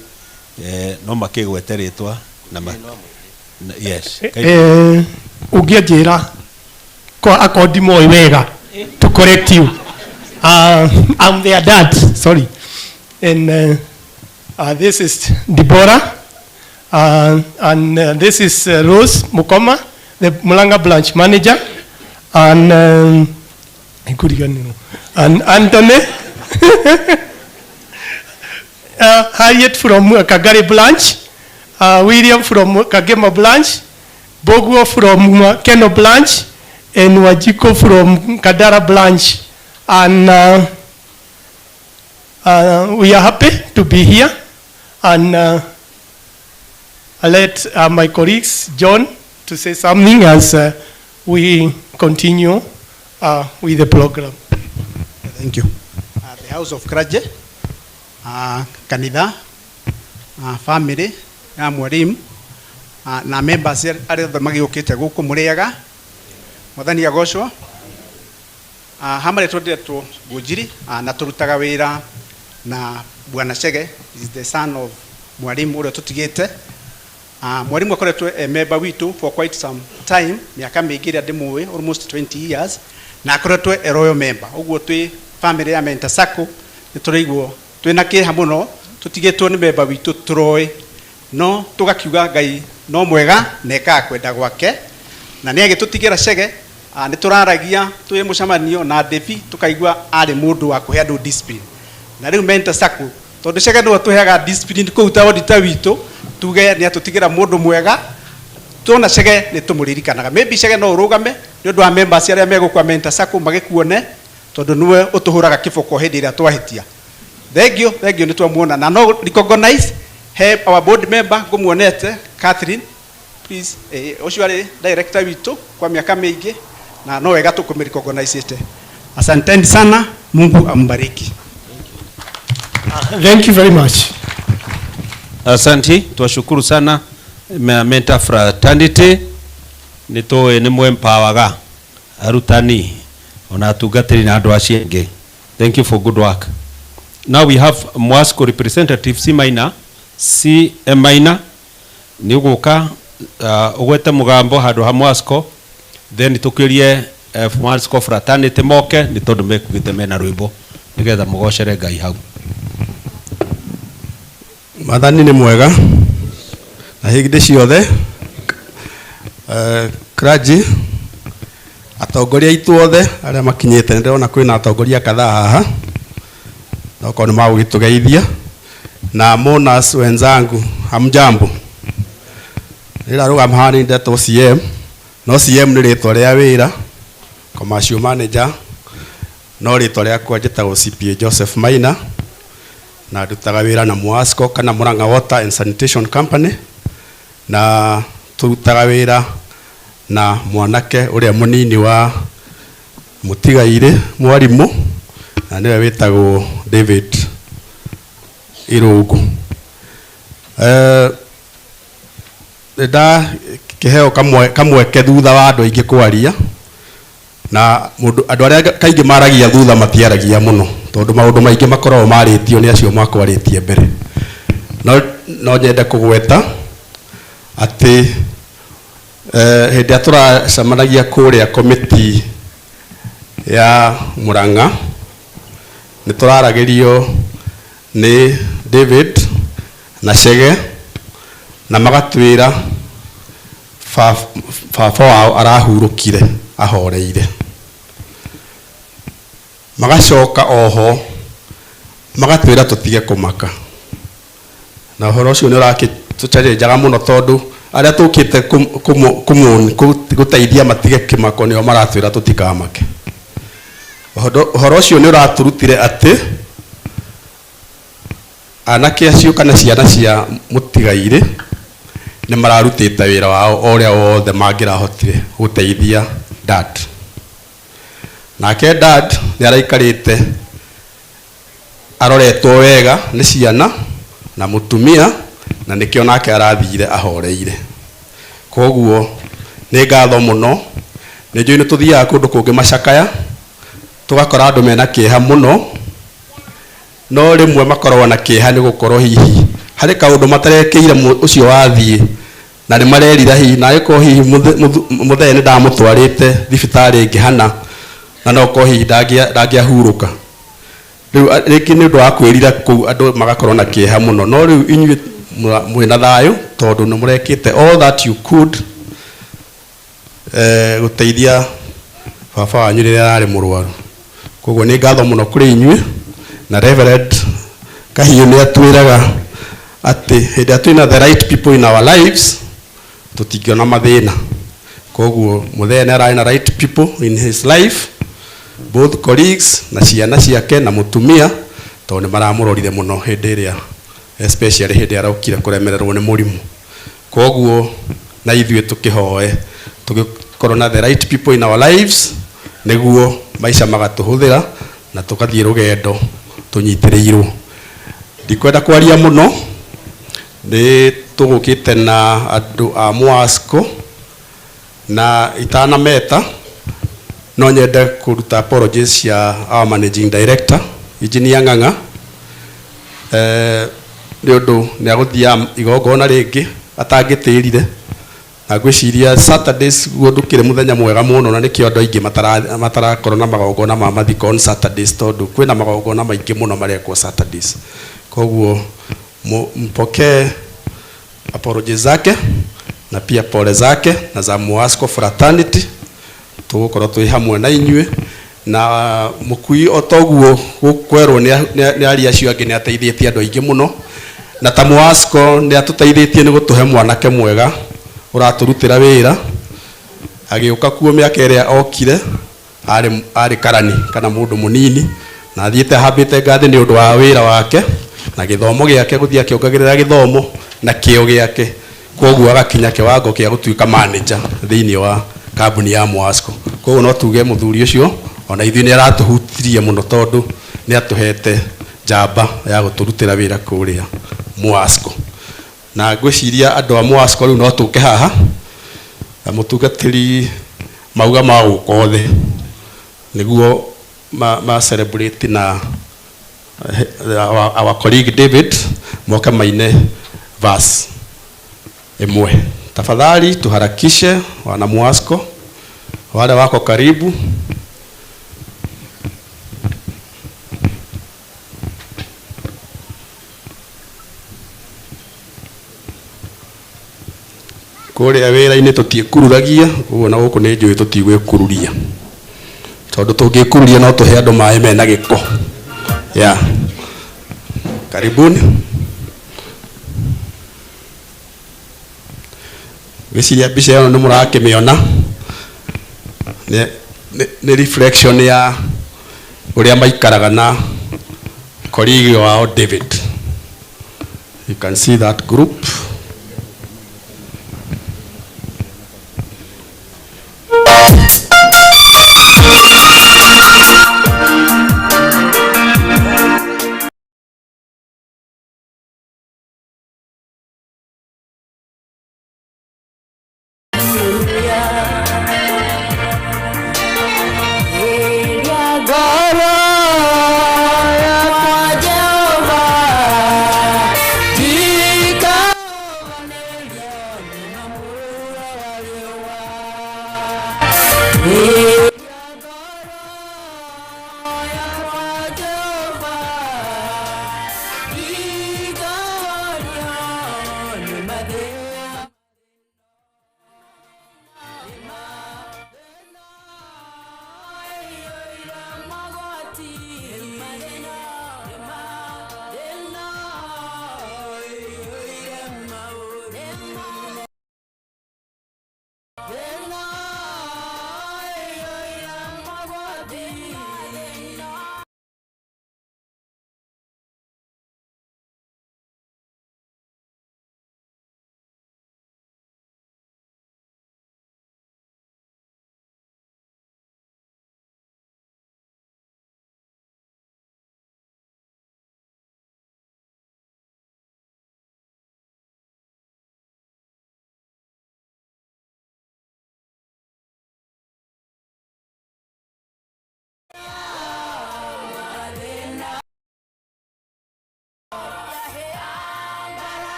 Speaker 2: no makĩgwete rĩtwa na na, yes.
Speaker 19: Ũngĩanjĩra kwa akorwo ndimoĩ wega to correct you. I'm their dad, sorry. And this is Deborah, and this is Rose Mukoma, the Murang'a branch manager, and Anthony, Harriet from Kagari branch, William from Kagema branch, Boguo from Keno branch, and Wajiko from Kadara branch. And we are happy to be here. And I let my colleagues, John, to say something as we continue with the program.
Speaker 20: Thank you. The House of Clergy, Kanitha, family ya mwalimu, na members arĩa othe magĩũkĩte gũkũ mũrĩaga. Mwathani agocwo. Hamwe twendetwo Ngũnjiri, na tũrutaga wĩra na Bwana Chege, is the son of mwalimu ũrĩa tũtigĩte. Mwalimu akoretwo e member witũ for quite some time, mĩaka mĩingĩ ĩrĩa ndĩmũĩ, almost 20 years, na akoretwo e royal member. Ũguo twĩ family ya Mentor Sacco nĩ tũraigua twĩna kĩeha mũno tũtigĩtwo nĩ member witũ tũroĩ, no tũgakiuga Ngai no mwega na ekaga kwenda gwake, na nĩ agĩtũtigĩra Chege. Nĩ tũraragia twĩ mũcemanio na Devi tũkaigua arĩ mũndũ wa kũhe andũ discipline, na rĩu Mentor Sacco tondũ Chege nĩwe tũheaga discipline kũu ta auditor witũ, tuge nĩ atũtigĩra mũndũ mwega. Tuona Chege nĩ tũmũririkanaga, maybe Chege no ũrũgame Nĩ ũndũ wa members arĩa megũkwa Mentor Sacco magĩkuone, tondũ nĩwe ũtũhũraga kĩboko hĩndĩ ĩrĩa twahĩtia. Thank you, thank you, nĩ twamuona. Na no recognize he our board member ngũmuonete, Catherine, please, ũcio arĩ director witũ kwa mĩaka mĩingĩ, na no wega tũkũmĩrecognize. Asanteni sana, Mungu ambariki.
Speaker 19: Thank you very much.
Speaker 2: Asanti, twashukuru sana Mentor Fraternity, nĩ tũĩ nĩ mwempawaga arutani ona atungatĩri na andũ acio angĩ. Thank you for good work. Now we have Mwasco representative C minor, C minor, nĩ ũgũka ũgwete mũgambo handũ ha Mwasco, then tũkĩrie Mwasco Fraternity moke nĩ tondũ mekugĩte mena rwĩmbo nĩgetha mũgocere Ngai hau.
Speaker 21: Mwathani nĩ mwega na hĩndĩ ciothe. Clergy, atongoria aitũ othe arĩa makinyĩte, nĩ ndĩrona kwĩna atongoria kadhaa haha, na okorwo nĩ magũgĩtũgeithia, na mourners wenzangu, hamjambo. Rĩrarũgama haha nĩ ndetwo CM, no CM nĩ rĩtwa rĩa wĩra, commercial manager, no rĩtwa rĩakwa njĩtagwo CPA Joseph Maina, na ndutaga wĩra na Mwasco kana Murang'a Water and Sanitation Company, na tũrutaga wĩra na mwanake ũrĩa mũnini wa mũtigairĩ mwarimũ, na nĩwe wĩtagwo David Irũngũ. Nĩndakĩheo kamweke thutha wa andũ aingĩ kwaria, na mũndũ andũ arĩa kaingĩ maragia thutha matiaragia mũno, tondũ maũndũ maingĩ makoragwo marĩtio nĩ acio makwarĩtie mbere. No nyende kũgweta atĩ hĩndĩ ĩrĩa tũracemanagia kũrĩa komiti ya Murang'a, nĩ tũraragĩrio nĩ David na Chege, na magatwĩra baba wao arahurũkire ahoreire. Magacoka oho magatwĩra tũtige kũmaka, na ũhoro ũcio nĩ ũrakĩtũchallenjaga mũno, tondũ arĩa tũkĩte gũteithia matige kĩmako nĩo maratwĩra tũtikamake. Ũhoro ũcio nĩ ũratũrutire atĩ anake acio kana ciana cia mũtigairĩ nĩ mararutĩte wĩra wao o ũrĩa wothe mangĩrahotire gũteithia dad. Nake dad nĩ araikarĩte aroretwo wega nĩ ciana na mũtumia, na nĩkĩo nake arathire ahoreire. Koguo nĩ ngatho mũno. Nĩ njũĩ nĩ tũthiaga kũndũ kũngĩ macakaya, tũgakora andũ mena kĩeha mũno, no rĩmwe makoragwo na kĩeha nĩ gũkorwo hihi harĩ kaũndũ matarekĩire ũcio wathiĩ, na nĩ marerira hihi, na angĩkorwo hihi mũthee nĩ ndamũtwarĩte thibitarĩ ĩngĩ hana, na no korwo hihi ndangĩahurũka. Rĩu rĩngĩ nĩ ũndũ wa kwĩrira kũu andũ magakorwo na kĩeha mũno, no rĩu inyuĩ mwĩna thayũ, tondũ nĩ mũrekĩte all that you could gũteithia baba wanyu rĩrĩa ararĩ mũrwaru. Koguo nĩ ngatho mũno kũrĩ inyuĩ. Na Reverend Kahiũ nĩ atwĩraga atĩ hĩndĩ ĩrĩa twĩna the right people in our lives, tũtingĩona mathĩna. Koguo mũthee nĩ ararĩ na right people in his life, both colleagues na ciana ciake na mũtumia, tondũ nĩ maramũrorire mũno hĩndĩ ĩrĩa, especially hĩndĩ ĩrĩa arokire kũremererwo nĩ mũrimũ. Koguo na ithuĩ tũkĩhoe tũgĩkorwo na the right people in our lives, nĩguo maica magatũhũthĩra na tũgathiĩ rũgendo tũnyitĩrĩirwo. Ndikwenda kwaria mũno, nĩ tũgũkĩte na andũ a Mwasco, na itanameta no nyende kũruta apologies cia our managing director, Engineer Ng'ang'a, nĩ ũndũ nĩ agũthiaga igongona rĩngĩ atangĩtĩrire, na ngwĩciria Saturdays guo ndũkĩrĩ mũthenya mwega mũno, na nĩkĩo andũ aingĩ matarakorwo na magongona ma mathiko on Saturdays, tondũ kwĩna magongona maingĩ mũno marekwo Saturdays. Koguo mpokee apologies zake na pia pole zake na za Mwasco Fraternity. Tũgũkorwo twĩ hamwe na inyuĩ, na mũkui o toguo gũkwerwo nĩ aria acio angĩ nĩ ateithĩtie andũ aingĩ mũno, na ta Mwasco nĩ atũteithĩtie nĩ gũtũhe mwanake mwega ũratũrutĩra wĩra. Agĩũka kuo mĩaka ĩrĩa okire arĩ karani kana mũndũ mũnini, na athiĩte ahambĩte ngathĩ nĩ ũndũ wa wĩra wake na gĩthomo gĩake, gũthiĩ akĩongagĩrĩra gĩthomo na kĩo gĩake, koguo agakinya kĩwango kĩa gũtuĩka manager thĩinĩ wa kambuni ya Mwasco. Koguo no tuge mũthuri ũcio ona ithuĩ nĩ aratũhutirie mũno, tondũ nĩ atũhete njamba ya gũtũrutĩra wĩra kũrĩa Mwasco. Na ngwĩciria andũ a Mwasco rĩu no tũke haha na mũtungatĩri mauga magũka othe nĩguo ma celebrate na our colleague David, moke maine verse ĩmwe. Tafadhali tuharakishe wana Mwasco, wale wako karibu. Kũrĩa wĩra-inĩ tũtiĩkururagia, ũguo na gũkũ nĩ njũĩ tũtigwĩkururia, tondũ tũngĩkururia no tũhe andũ maĩ mena gĩko. Yeah. Karibuni. Ngwĩciria mbica ĩyo nĩ mũrakĩmĩona, nĩ reflection ya ũrĩa maikaraga na colleague wao David. You can see that group.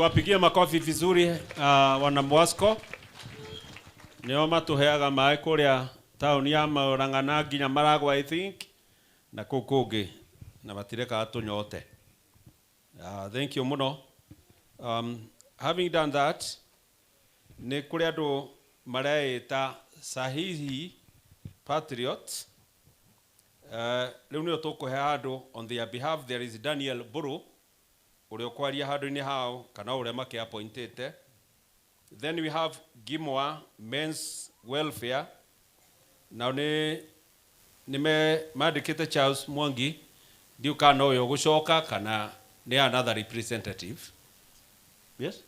Speaker 2: Tuwapigie makofi vizuri wana Mwasco. Nĩo matũheaga maĩ kũrĩa taũni ya Murang'a na nginya Maragwa I think na kũu kũngĩ na matirekaga tũnyote. Thank you mũno. Having done that, nĩ kũrĩ andũ mareĩta Sahihi Patriots. Rĩu nĩo tũkũhe handũ on their behalf. There is Daniel Buru ũrĩa ũkwaria handũ-inĩ hao kana ũrĩa makĩappointĩte. Then we have Gimwa Men's Welfare. Nao nĩ mandĩkĩte Charles Mwangi, ndiũ kana no ũyũ ũgũcoka kana nĩ another representative. Yes?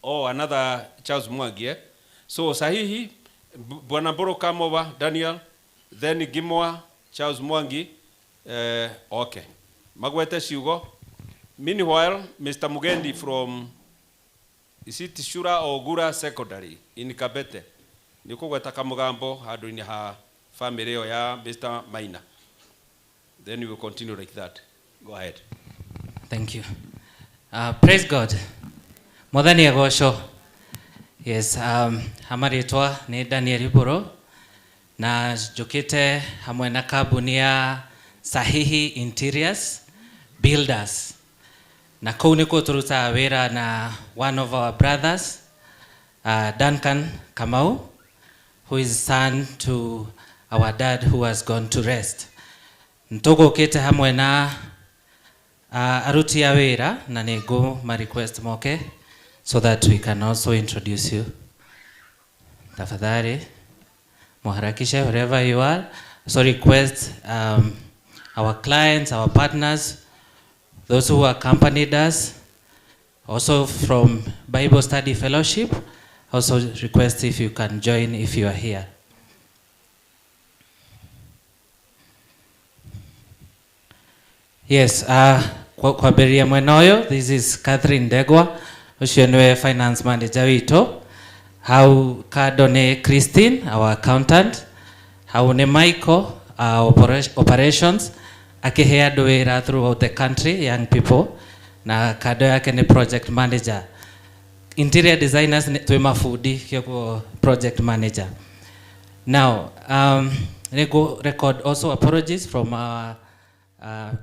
Speaker 2: Oh, another Charles Mwangi, eh? So Sahihi, Bwana Mburu come over, Daniel, then Gimwa, Charles Mwangi, okay. Magwete ciugo. Meanwhile, Mr. Mugendi from, is it Shura or Gura Secondary in Kabete? Nĩ ũkũgweta kamũgambo handũ-inĩ ha family ĩyo ya Mr. Maina. Then we will continue like that. Go ahead.
Speaker 5: Thank you. Praise God. Mwathani agocwo. Yes, amarĩtwa nĩ Daniel Mburu na njũkĩte hamwe na kambuni ya Sahihi Interiors Builders. Na kũu nĩkuo tũrutaga wĩra na one of our brothers, Duncan Kamau, who is son to our dad who has gone to rest. Nĩtũgũkĩte hamwe na aruti a wĩra na nĩngũ ma request moke so that we can also introduce you. Tafadhali muharakishe wherever you are. So request our clients, our partners, those who accompanied us, also from Bible Study Fellowship, also request if you can join if you are here. Yes, kwambĩrĩria mwena ũyũ, this is Catherine Ndegwa, ũcio nĩwe finance manager witũ. Hau kando nĩ Christine, our accountant. Hau nĩ Michael, operations, akĩhe andũ wĩra throughout the country, young people, na kando yake nĩ project manager. Interior designers twĩ mabundi, kĩoguo project manager. Now, nĩngũ record also apologies from our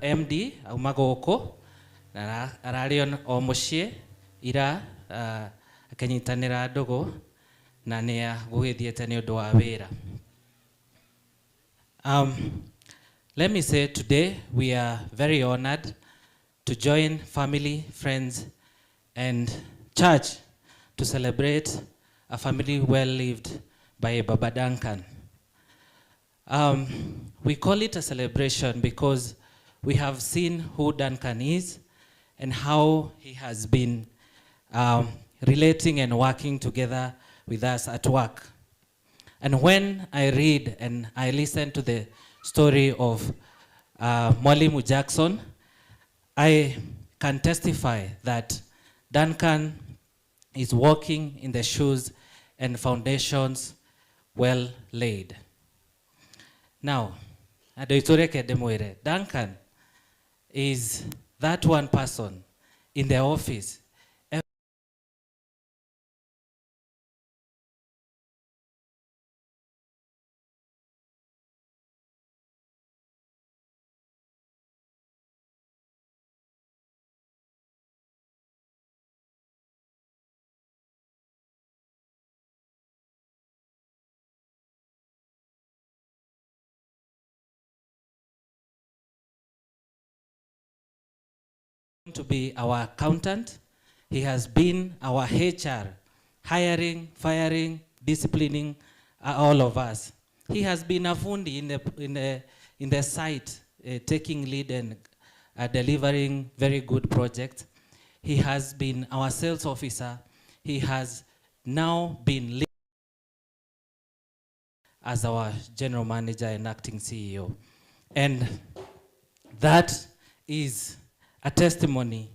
Speaker 5: MD, auma gũkũ, na ararĩ o mũciĩ ira, akĩnyitanĩra ndũgũ na nĩ agũgĩthiĩte nĩ ũndũ wa wĩra. Let me say today we are very honored to join family, friends, and church to celebrate a family well lived by Baba Duncan. We call it a celebration because we have seen who Duncan is and how he has been relating and working together with us at work. And when I read and I listen to the story of Mwalimu Jackson, I can testify that Duncan is walking in the shoes and foundations well laid. Now, Duncan is that one person in the office to be our accountant. He has been our HR, hiring, firing, disciplining all of us. He has been a fundi in the site, taking lead and delivering very good projects. He has been our sales officer. He has now been as our general manager and acting CEO. And that is a testimony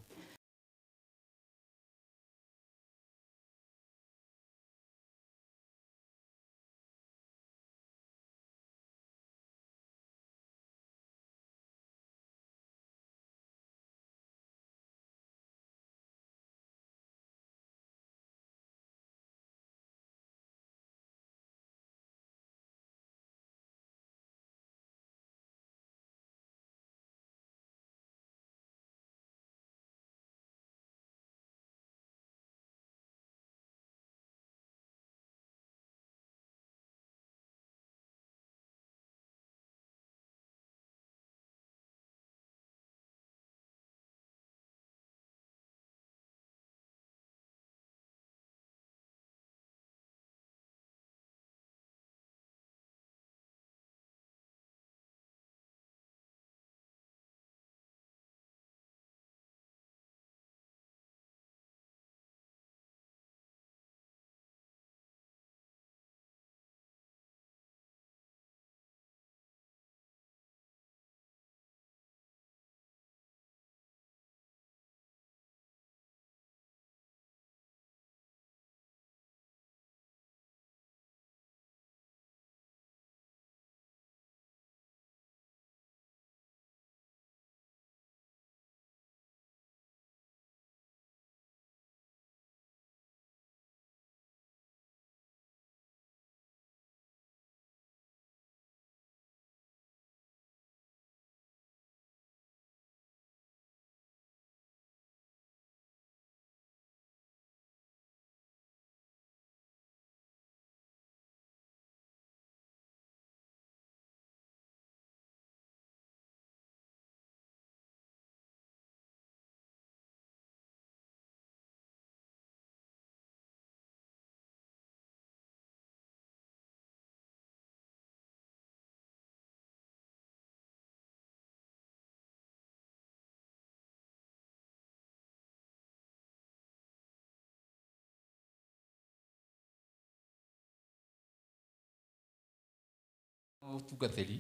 Speaker 6: Mũtungatĩri,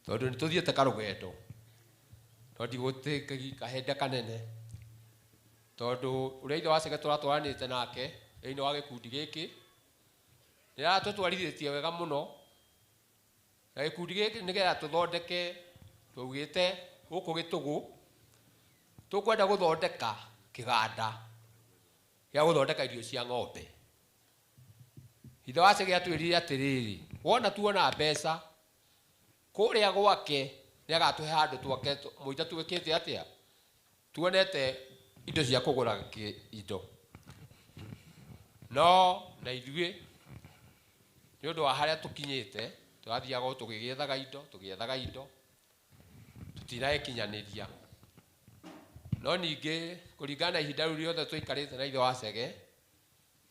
Speaker 6: tondũ nĩ tũthiĩte karũgendo, no ndigũtĩkagi kahinda kanene, tondũ ũrĩa ithe wa Chege tũratwaranĩte nake thĩinĩ wa gĩkundi gĩkĩ nĩ aratũtwarithĩtie wega mũno. Na gĩkundi gĩkĩ, nĩgetha tũthondeke, twaugĩte gũkũ Gĩtũgũ tũkwenda gũthondeka kĩganda gĩa gũthondeka irio cia ng'ombe. Ithe wa Chege atwĩrire atĩrĩrĩ, wona tuona mbeca kũrĩa gwake nĩ agatũhe handũ twake mũita twĩkĩte atĩa, tuonete indo cia kũgũra indo. No na ithuĩ nĩ ũndũ wa harĩa tũkinyĩte, tũrathiaga o tũgĩgĩethaga indo, tũgĩethaga indo, tũtinagĩkinyanĩria. No ningĩ kũringana na ihinda rĩu rĩothe tũikarĩte na ithe wa Chege,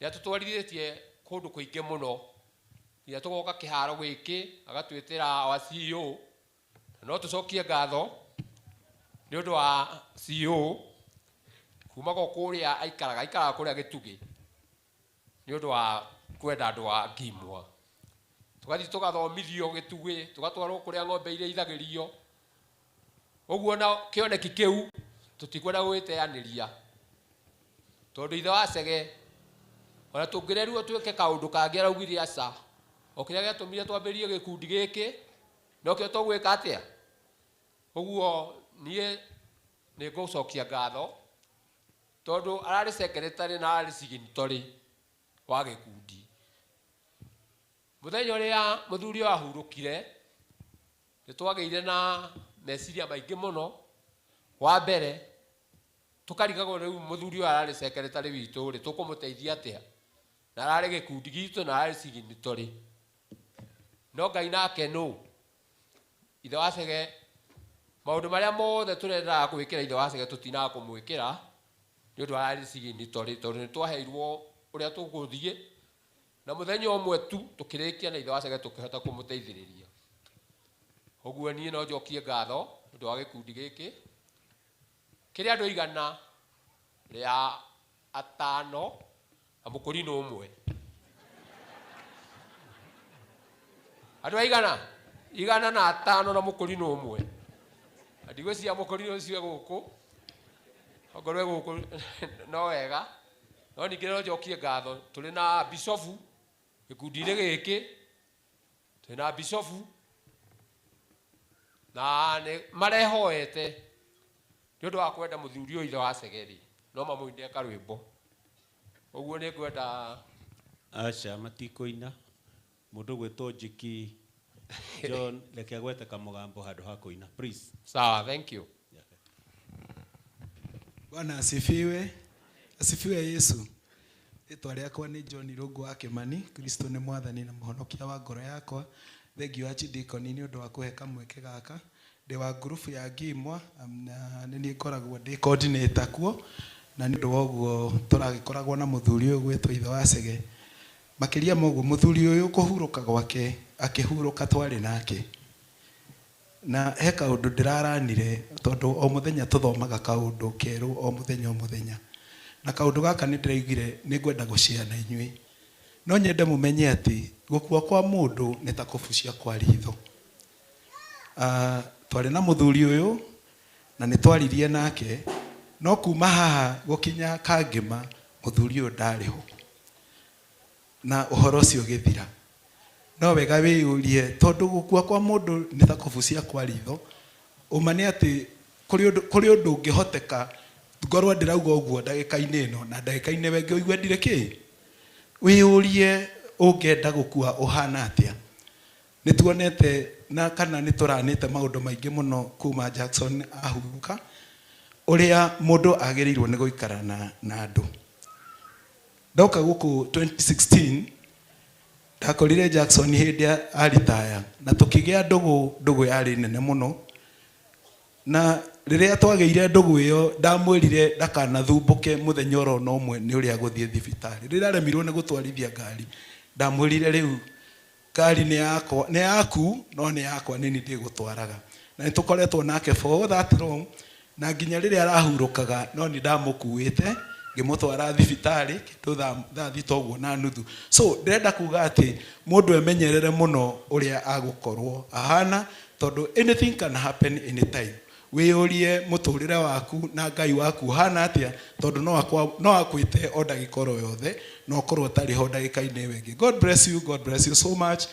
Speaker 6: nĩ atũtwarithĩtie kũndũ kũingĩ mũno, nginya tũgoka kĩharo gĩkĩ agatwĩtĩra wa CEO. No tũcokie ngatho nĩ ũndũ wa CEO kuma go kũrĩa aikaraga, aikaraga kũrĩa Gĩtugĩ, nĩ ũndũ wa kwenda andũ a Ngimwa. Tũgathiĩ tũgathomithio Gĩtugĩ, tũgatwarwo kũrĩa ng'ombe irĩithagĩrio ũguo. Na kĩoneki kĩu tũtikwenda gũgĩteanĩria, tondũ ithe wa Chege ona tũngĩrerirwo twĩke kaũndũ kangĩ, araugire aca, o kĩrĩa gĩatũmire twambĩrĩrie gĩkundi gĩkĩ nokĩo tũgwĩka atĩa. Ũguo niĩ nĩ ngũcokia ngatho, tondũ ararĩ secretary na ararĩ signatory wa gĩkundi. Mũthenya ũrĩa mũthuri ũyũ ahurũkire, nĩ twagĩire na meciria maingĩ mũno. Wa mbere tũkarigagwo, rĩu mũthuri ũyũ ararĩ secretary witũ rĩ, tũkũmũteithia atĩa, na ararĩ gĩkundi gitũ na ararĩ signatory. No Ngai nake nũ ithe wa Chege, maũndũ marĩa mothe tũrendaga gwĩkĩra ithe wa Chege tũtinaga kũmwĩkĩra, nĩ ũndũ ararĩ signatory, tondũ nĩ twaheirwo ũrĩa tũgũthiĩ, na mũthenya ũmwe tu tũkĩrĩkia na ithe wa Chege tũkĩhota kũmũteithĩrĩria. Ũguo niĩ no njokie ngatho nĩ ũndũ wa gĩkundi gĩkĩ kĩrĩa andũ 105 na mũkũrinũ ũmwe. Andũ aigana 105 na mũkũrinũ ũmwe, na ndigwĩciria mũkũrinũ ũcio e gũkũ. Ongorwo e gũkũ no wega. No ningĩ no njokie ngatho, tũrĩ na bishofu gĩkundi-inĩ gĩkĩ, twĩ na bishofu na nĩ marehoete nĩ ũndũ wa kwenda mũthuri ũyũ ithe wa Chege rĩ, no mamũinĩre karwĩmbo. Ũguo nĩ ngwenda.
Speaker 2: Aca, matikũina. Mũndũ gwĩtwo Njiki John, reke agwete kamũgambo handũ ha kũina, please.
Speaker 6: Sawa, thank you.
Speaker 22: Bwana asifiwe. Asifiwe Yesu. Rĩtwa rĩakwa nĩ John Irũngũ wa Kĩmani. Kristo nĩ mwathani na mũhonokia wa ngoro yakwa. Thengiũ Archdeacon nĩ ũndũ wa kũhe kamweke gaka. Ndĩ wa ngurubu ya Ngimwa na nĩ niĩ ngoragwo ndĩ coordinator kuo, na nĩ ũndũ wa ũguo tũragĩkoragwo na mũthuri ũyũ gwĩtwo ithe wa Chege. Makĩria ma ũguo, mũthuri ũyũ kũhurũka gwake, akĩhurũka twarĩ nake, na he kaũndũ ndĩraranire, tondũ o mũthenya tũthomaga kaũndũ kerũ, o mũthenya o mũthenya, na kaũndũ gaka nĩ ndĩraiguire nĩ ngwenda gũshare na inyuĩ. No nyende mũmenye atĩ gũkua kwa mũndũ nĩ ta kũbucia kwa ritho. Twarĩ na mũthuri ũyũ na nĩ twaririe nake, no kuma haha gũkinya Kangĩma mũthuri ũyũ ndarĩ ho, na ũhoro ũcio ũgĩthira. No wega wĩyũrie, tondũ gũkua kwa mũndũ nĩ ta kũbucia kwa ritho, ũma nĩ atĩ kũrĩ ũndũ ũngĩhoteka ngorwo ndĩrauga ũguo ndagĩka-inĩ ĩno, na ndagĩka-inĩ ĩyo ĩngĩ ũigue ndirĩ kĩ. Wĩyũrie, ũngĩenda gũkua ũhana atĩa? Nĩ tuonete na kana nĩ tũranĩte maũndũ maingĩ mũno kuma Jackson ahurũka, ũrĩa mũndũ agĩrĩirwo nĩ gũikara na andũ. Ndoka gũkũ 2016, ndakorire Jackson hĩndĩ aritaya, na tũkĩgĩa ndũgũ. Ndũgũ yarĩ nene mũno, na rĩrĩa twagĩire ndũgũ ĩyo, ndamwĩrire ndakanathumbũke mũthenya oro na ũmwe nĩ ũrĩa gũthiĩ thibitarĩ. Rĩrĩa aremirwo nĩ gũtwarithia ngari, ndamwĩrire rĩu ngari nĩ yakwa, nĩ yaku, no nĩ yakwa, nĩ niĩ ndĩgũtwaraga. Na nĩ tũkoretwo nake for all that long, na nginya rĩrĩa arahurũkaga no nĩ ndamũkuĩte Ngĩmũtwara thibitarĩ kĩndũ thaa 3 ũguo na nuthu. So ndĩrenda kuga atĩ mũndũ emenyerere mũno ũrĩa agũkorwo ahana, tondũ anything can happen anytime. Wĩyũrie mũtũrĩre waku na Ngai waku ũhana atĩa, tondũ no akwĩte o ndagĩka oro yothe na ũkorwo ũtarĩ ho ndagĩka-inĩ ĩyo ĩngĩ. God bless you, God bless you so much.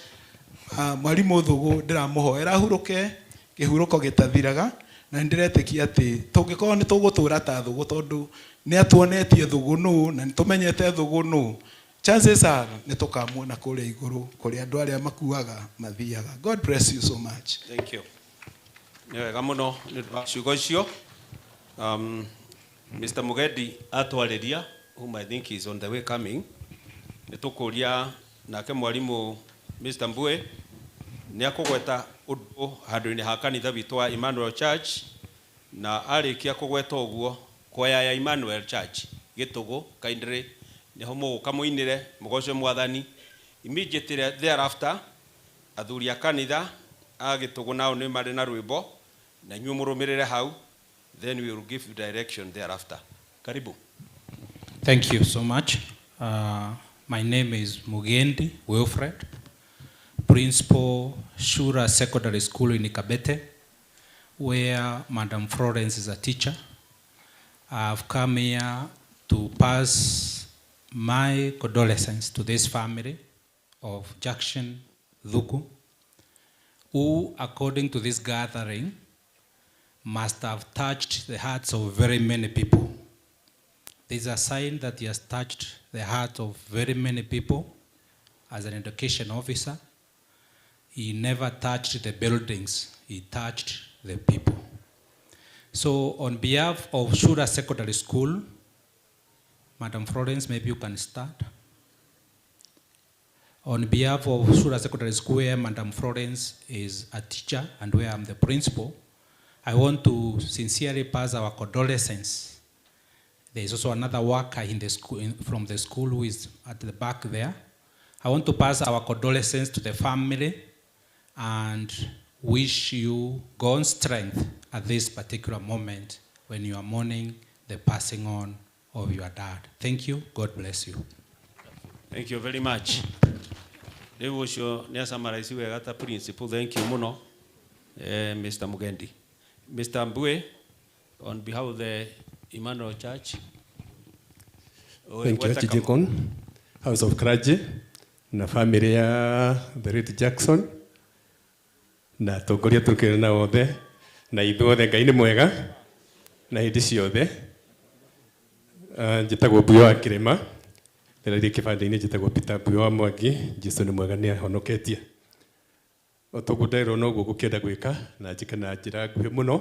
Speaker 22: Mwarimũ Thũgũ ndĩramũhoera ahurũke kĩhurũko gĩtathiraga, na nĩ ndĩretĩkia atĩ tũngĩkorwo nĩ tũgũtũra ta Thũgũ, tondũ nĩ atuonetie Thũgũ nũ na nĩ tũmenyete Thũgũ nũ, chances are nĩ tũkamuona kũrĩa igũrũ kũrĩa andũ arĩa makuaga mathiaga. God bless you so much.
Speaker 2: Thank you. Nĩ wega mũno nĩ ũndũ wa ciugo icio. Mr. Mugendi atwarĩria, whom I think is on the way coming, nĩ tũkũria nake mwarimũ Mr. Mbue nĩ akũgweta ũndũ handũ-inĩ ha kanitha witũ wa Emmanuel Church, na arĩkia kũgweta ũguo kwaya ya Emmanuel Church Gĩtũgũ kindly nĩho mũgũka mũinĩre mũgoce Mwathani. Immediately thereafter athuri a kanitha a Gĩtũgũ nao nĩ marĩ na rwĩmbo, na inyuĩ mũrũmĩrĩre hau, then we will give you direction thereafter. Karibu.
Speaker 1: Thank you so much. My name is Mugendi Wilfred, Principal, Shura Secondary School in Kabete, where Madam Florence is a teacher. I've come here to pass my condolences to this family of Jackson Thuku, who, according to this gathering, must have touched the hearts of very many people. There's a sign that he has touched the heart of very many people as an education officer. He never touched the buildings, he touched the people. So on behalf of Shura Secondary School, Madam Florence, maybe you can start. On behalf of Shura Secondary School, where Madam Florence is a teacher and where I'm the principal, I want to sincerely pass our condolences. There is also another worker in the school, from the school who is at the back there. I want to pass our condolences to the family and wish you God's strength at this particular moment when you are mourning the passing on of your dad. Thank you. God bless you.
Speaker 2: Thank you very much. Rĩu ũcio nĩ summarize wega ta principal. Thank you mũno, Mr. Mugendi. Mr. Mbue, on behalf of the Emmanuel Church.
Speaker 3: Thank you, Archdeacon, House of Clergy, na family ya the late Jackson, na atongoria tũkĩrĩ na othe, na ithuothe. Ngai nĩ mwega na hĩndĩ ciothe. Njĩtagwo Mbuyo wa Kĩrĩma, ndĩraria kĩbandĩ-inĩ njĩtagwo Peter Mbuyo wa Mwangi. Jesu nĩ mwega, nĩ ahonoketie. O toguo nderwo noguo ngũkĩenda gwĩka, na njĩke na njĩra nguhĩ mũno,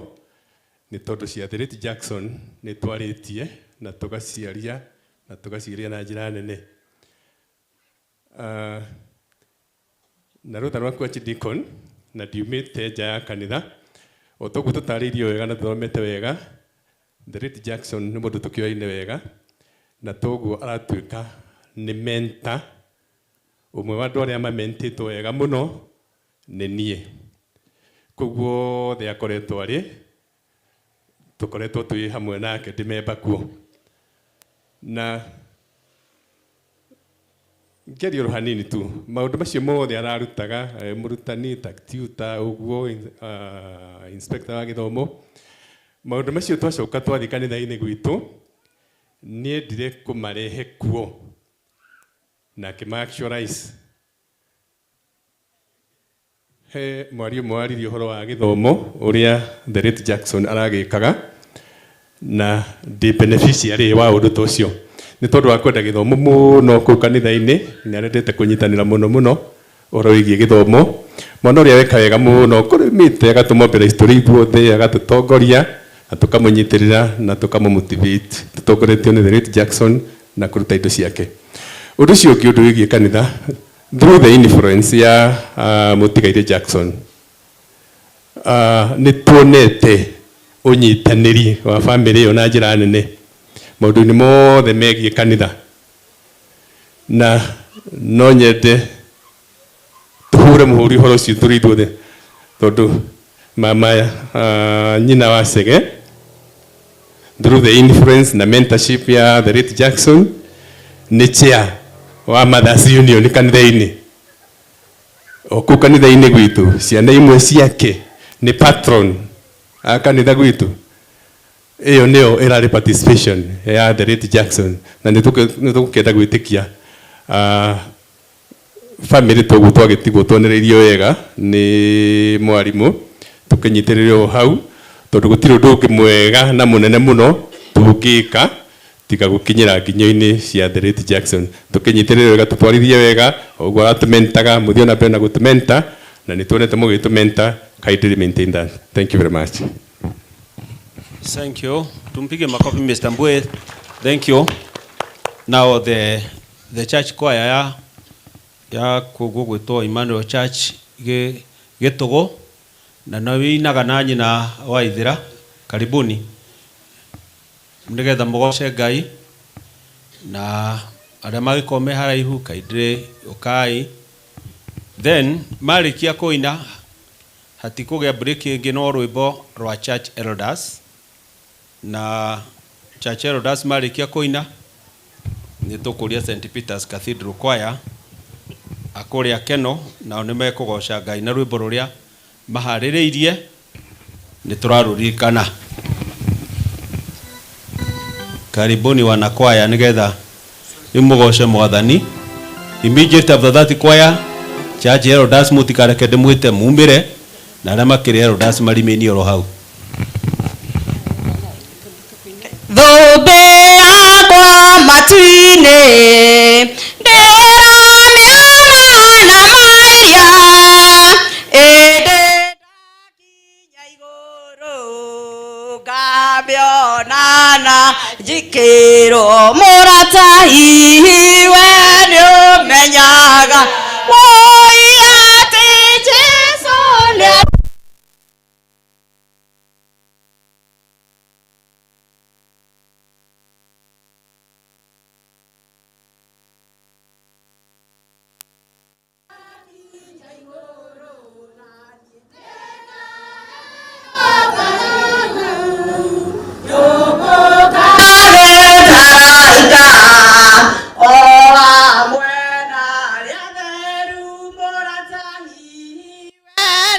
Speaker 3: nĩ tondũ cia the late Jackson nĩ twarĩtie na tũgaciaria na tũgaciria na njĩra nene. Na rũtha rwaku Archdeacon, na ndiumĩte nja ya kanitha, o toguo tũtarĩirio wega na tũthomete wega, the late Jackson nĩ mũndũ tũkĩoaine wega, na toguo aratuĩka nĩ mentor, ũmwe wa andũ arĩa mamentĩtwo wega mũno nĩ niĩ. Koguo othe akoretwo arĩ, tũkoretwo twĩ hamwe nake ndĩmemba kuo. Na ngĩaria oro hanini tu, maũndũ macio mothe ararutaga, mũrutani ta tutor ũguo, inspector wa gĩthomo, maũndũ macio twacoka twathiĩ kanitha-inĩ gwitũ, niendire kũmarehe kuo na akĩma actualize. He mwaria ũmwe waririe ũhoro wa gĩthomo ũrĩa the late Jackson aragĩkaga, na ndĩ beneficiary wa ũndũ ta ũcio, nĩ tondũ wa kwenda gĩthomo mũno kũu kanitha-inĩ. Nĩ arendete kũnyitanĩra mũno mũno ũhoro wĩgiĩ gĩthomo. Mwana ũrĩa weka wega mũno kũrĩmĩte agatũmwo mbere itũ ithuothe, agatũtongoria na tũkamũnyitĩrĩra na tũkamũ-motivate, tũtongoretio nĩ the late Jackson na kũruta indo ciake. Ũndũ ũcio ũngĩ, ũndũ wĩgiĩ kanitha, through the influence ya mũtigairĩ Jackson, nĩ tuonete ũnyitanĩri wa family ĩyo na njĩra nene maũndũ-inĩ mothe megiĩ kanitha, na no nyende tũhure mũhũri ũhoro ũcio tũrĩ ithuothe, tondũ mama nyina wa Chege Through the influence na mentorship ya the late Jackson, nĩ chair wa Mothers Union kanitha-inĩ, o kũu kanitha-inĩ gwitũ. Ciana imwe ciake nĩ patron a kanitha gwitũ. Ĩyo nĩyo ĩrarĩ participation ya the late Jackson, na nĩ tũgũkĩenda gwĩtĩkia family toguo twagĩtigwo tuonereirio wega nĩ mwarimũ, tũkĩnyitĩrĩre o hau, tondũ gũtirĩ ũndũ ũngĩ mwega na mũnene mũno tũngĩka tiga gũkinyĩra nginyo-inĩ cia the late Jackson. Tũkĩnyitĩrĩre wega, tũtwarithie wega ũguo aratũmentaga, mũthiĩ ona mbere na gũtũmenta, na nĩ tuonete mũgĩtũmenta. Kindly maintain that. Thank you very much.
Speaker 2: Thank you. Tumpige makofi Mr. Mbue. Thank you. Now the church choir ya kũguo gwĩtwo Emmanuel Church Gĩtũgũ, na no ĩinaga na nyina wa Ithĩra. Karibuni nĩgetha mũgoce Ngai, na arĩa mangĩkorwo me haraihu kaindĩ ũkai. Then marĩkia kũina, hatikũgĩa break ĩngĩ, no rwĩmbo rwa church elders, na church elders marĩkia kũina, nĩ tũkũria St Peter's Cathedral Choir akũrĩa Keno, nao nĩ mekũgoca Ngai na rwĩmbo rũrĩa maharĩrĩirie nĩ tũrarũririkana. Karibuni wanakwaya, nĩgetha rĩu mũgoce Mwathani. Immediate after that choir, church elders, mũtikareke ndĩmwĩte mumĩre, na arĩa makĩrĩ elders marimĩni oro hau.
Speaker 7: Thũmbĩ yakwa matu-inĩ ndĩramĩona na mairia, ĩndĩ ndakinya igũrũ ngamĩona na njikĩrwo. Mũrata, hihi we nĩũmenyaga woi atĩ Jesũ nĩ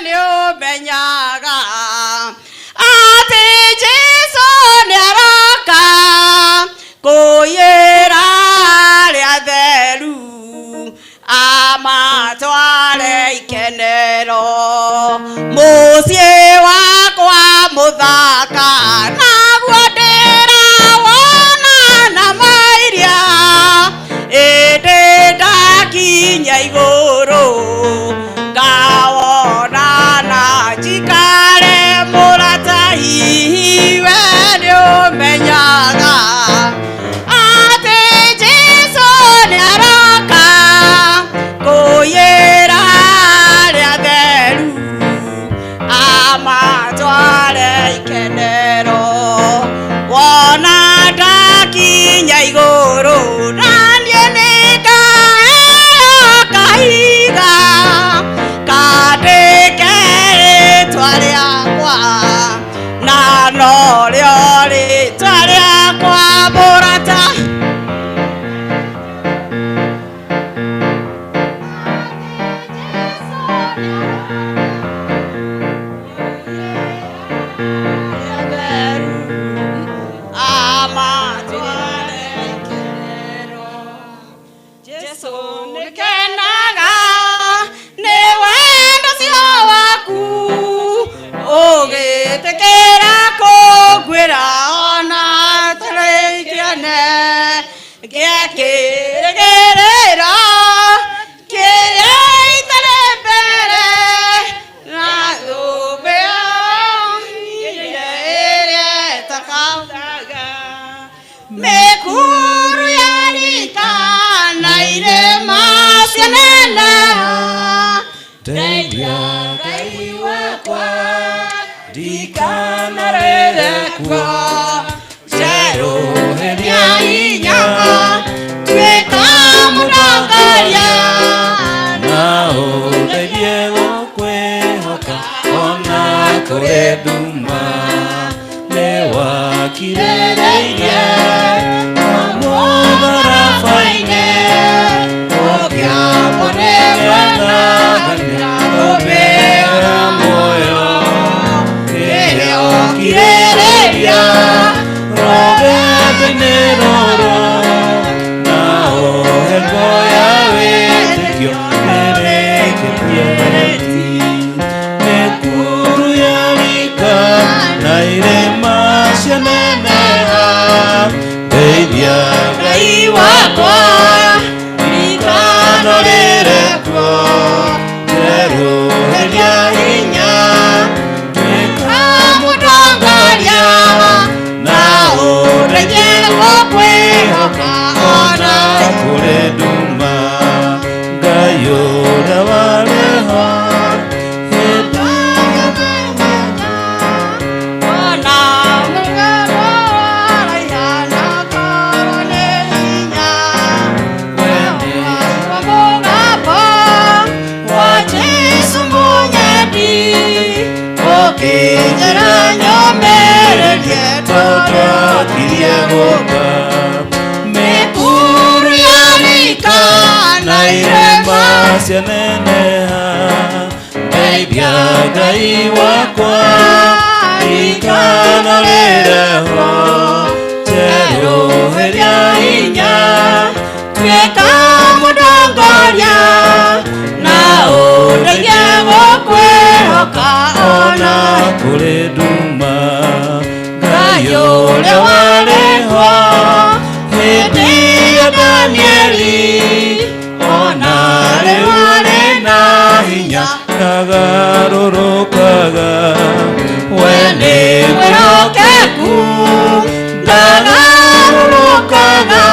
Speaker 7: nĩũmenyaga atĩ Jesũ nĩaroka kũiyĩra arĩa atheru amatware ikenero mũciĩ wakwa mũthaka, naguo ndĩrawona na mairia, ĩndĩ ndakinya igũrũ ngawona na njikare. Mũrata, hihi we nĩũmenyaga atĩ Jesũ nĩaroka kũiyĩra arĩa atheru amatware ikenero? Wona ndakinya igũrũ, naniĩ nĩngaheo kahiga kandĩke rĩtwa rĩakwa, na norĩo rĩtwa rĩakwa, mũrata. Amatware ikenero. Jesũ nĩkenaga nĩ wendo ũcio waku, ũgĩtĩkĩra kũnguĩra ona tũrĩ kĩene gĩa kĩrĩgĩrĩro kĩrĩa itarĩ mbere, na thũmbĩ ĩrĩa ĩtakaga, mĩkuru ya rika na irĩma cianeneha. Ndeithia Ngai wakwa ndikanarĩre kuo, njerũhĩria hinya, tuĩka mũtongoria,
Speaker 4: na ũndeithie gũkwĩhoka ona kũrĩ nduma nĩ wakire. cianeneha ndeithia Ngai wakwa ndikanarĩre ho njerũhĩria hinya
Speaker 7: tuĩka mũtongoria na ũndeithie gũkwĩhoka ona
Speaker 4: kũrĩ nduma
Speaker 7: Ngai ũrĩa warĩ ho hĩndĩ ya Danieli ona rĩu arĩ na hinya
Speaker 4: ndagarũrũkaga
Speaker 7: we nĩ mwĩhokeku ndagarũrũkaga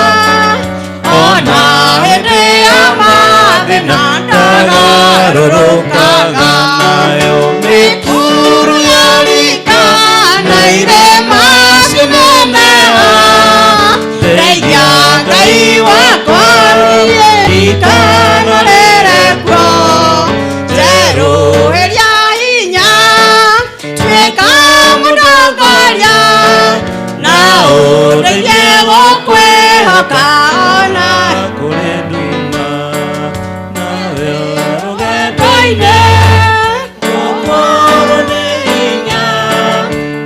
Speaker 7: ona hĩndĩ ya mathĩna ndagarũrũkaga
Speaker 4: nayo
Speaker 7: mĩkuru yarika na irĩma cineneha ndeithia Ngai wakwa ndikanarĩre kuo njerũhĩria hinya tuĩka mũtongoria na ũndeithie gũkwĩhoka ona
Speaker 4: kũrĩ nduma nawe
Speaker 7: rũgendo-inĩ
Speaker 4: gũkorwo nĩ hinya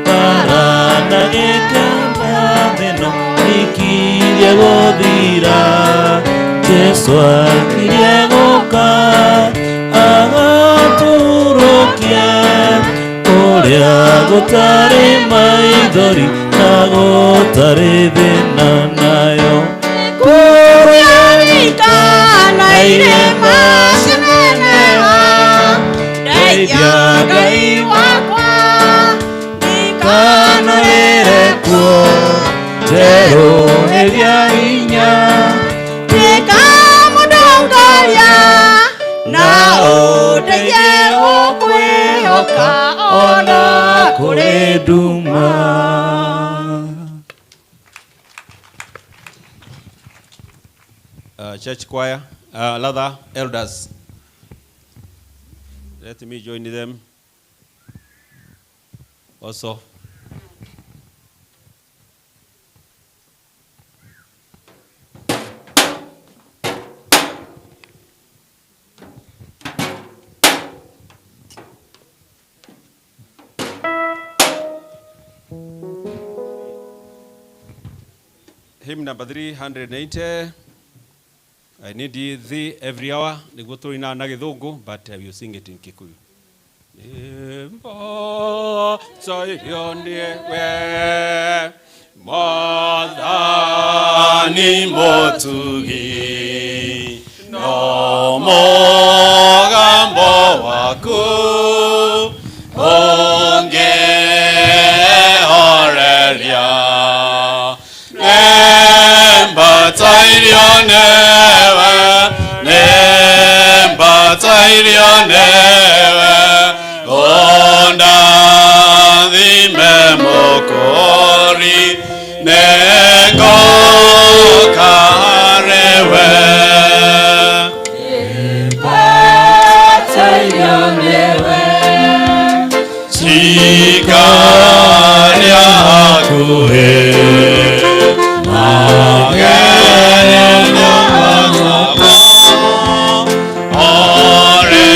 Speaker 4: mbara na gĩkamba thĩno ikirie gũthira Jesũ akirie gũka agatũrũkia kũrĩa gũtarĩ maithori na gũtarĩ thĩna nayo
Speaker 7: mĩkuru yarika na irĩma cianeneha ndeithia Ngai wakwa
Speaker 4: ndikanarĩre kuo njerũhĩria hinya
Speaker 7: tuĩka mũtongoria na ũndeithie gũkwĩhoka ona
Speaker 4: kũrĩ nduma.
Speaker 2: Church choir, rather elders. Let me join them also. Hymn number 380. I need thee every hour. Nĩguo tũrĩ na gĩthũngũ, but I will sing it in Kikuyu. Mbacairioniewe Mwathani mũtugi no mũgambo waku ũngĩhoreria Nembatairio newe, nembatairio newe, ondathime mũkũũri, nĩngũka harĩwe.
Speaker 4: Nembatairio newe,
Speaker 2: Chikaria hakuhĩ, magerio makwa, ore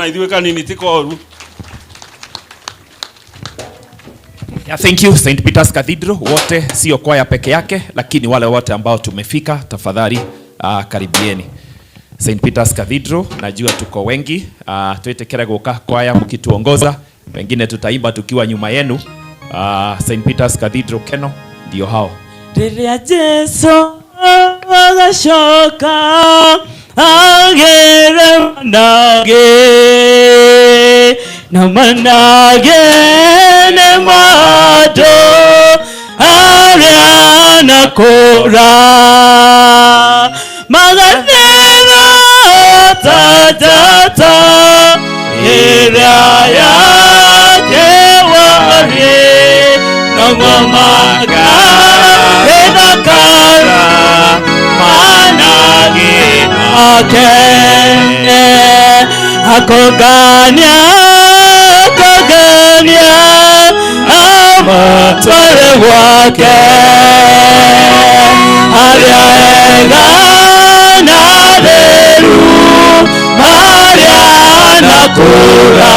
Speaker 2: na ithuĩ kanini ti koru.
Speaker 8: Yeah, thank you St. Peter's Cathedral wote, sio kwaya peke yake, lakini wale wote ambao tumefika, tafadhali karibieni St. Peter's Cathedral. Najua tuko wengi, tuitikire guka kwaya mkituongoza, wengine tutaimba tukiwa nyuma yenu. St. Peter's Cathedral Keno ndio hao.
Speaker 5: Rĩrĩa Jesũ agacoka agere manage na manage nĩ mandũ arĩa nakũra magathira ta njata ĩrĩa yake warĩ noguo magagĩthakara manage make akũngania akũngania amatware gwake arĩa ega na atheru marĩa nakũra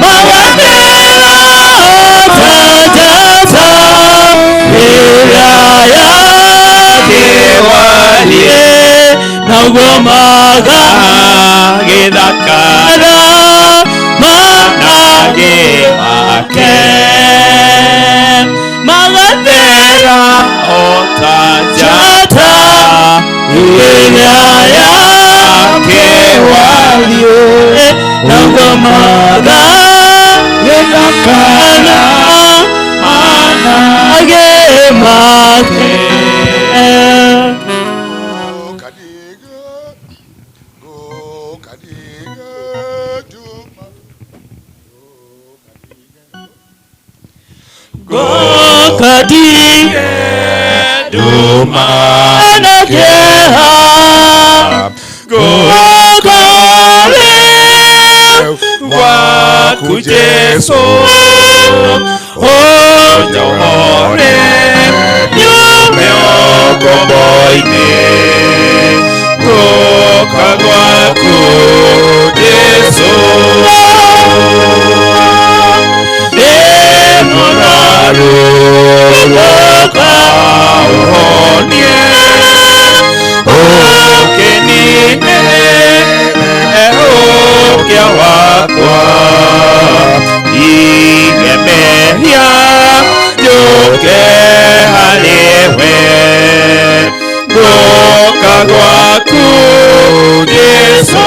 Speaker 5: magathira ta njata ĩrĩa yake warie noguo magagĩthakara manage make magathira o ta njata ĩrĩa yake warie noguo magagĩthakara manage make. Gokadige
Speaker 10: Duma
Speaker 5: na kĩeha gũkore
Speaker 10: waku Jesu unyohore nyume ũkombo-inĩ gũka gwaku Jesu ndĩ mũrwaru gũka ũhonie ũkĩnine ũkĩa wakwa ige mehia njũke harĩ we gũka gwaku Jesu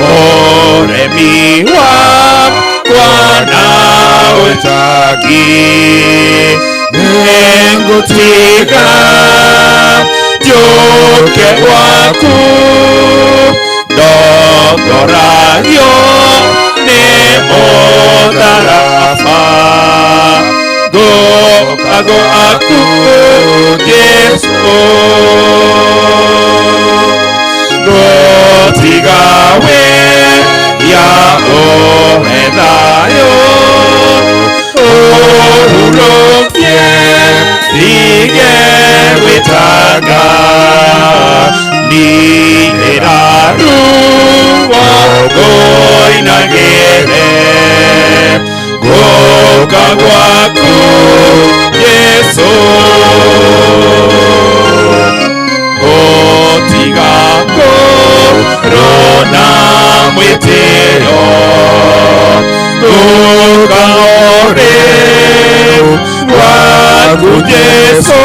Speaker 10: ũremi wakwa na ũtagi nĩngũtiga njũke gwaku ndongoragio nĩ mũtharaba gũka gwaku Jesu gũtiga wĩya ũhe thayũ ũhurũkie ndige gwĩtanga ninĩra ruo ngũinagĩre gũka gwaku Jesu gũtiga kũrwo na mwĩtĩo gũka ũrĩ waku Jesu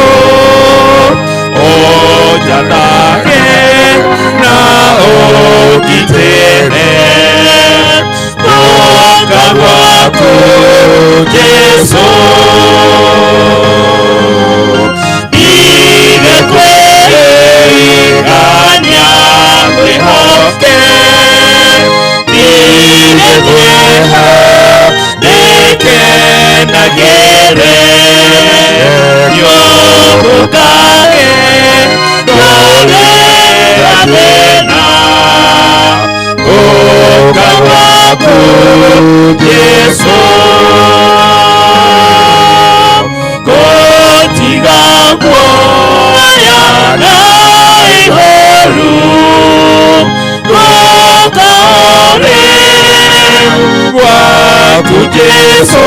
Speaker 10: ũnjathage na ũngitĩre gũka gwaku Jesu ndige kwĩigania kwĩhoke ndige kwĩha ndĩkenagĩre nyũmbũkage ndũrĩra thĩna gũka gwaku Jesu gũtiga guoya na ihoru. Jesu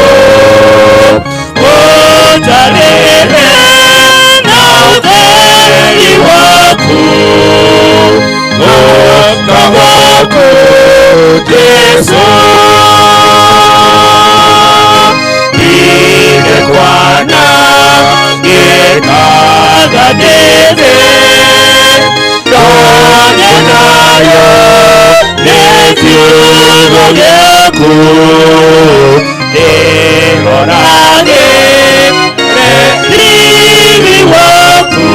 Speaker 10: ũnjarĩre na ũtheri waku gũka gwaku Jesu ndige kwana ngĩkaga ndĩthĩ ndonye nayo nĩ kiugo gĩaku ndĩhonage riri waku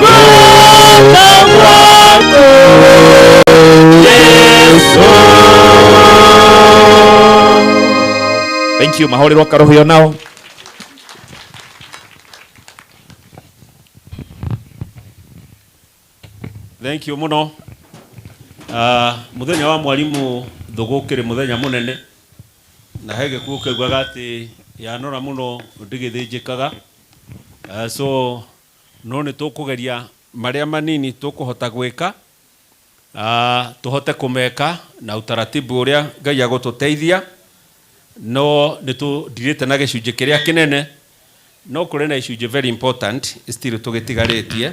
Speaker 10: gũka gwaku Jesu.
Speaker 8: Thank you. Mahũrĩrwo karũhio nao.
Speaker 2: Thank you muno. Muthenya wa mwarimu Thugu ũkĩrĩ muthenya munene na he gĩkuũ kĩaugaga atĩ yanora mũno ndĩgĩthĩnjĩkaga. So no nĩ tũkũgeria marĩa manini tũkũhota gwĩka, tũhote kũmeka na utaratibu ũrĩa Ngai agũtũteithia, no nĩ tũndirĩte na gĩcunjĩ kĩrĩa kĩnene, no kũrĩ na icunjĩ very important still tũgĩtigarĩtie,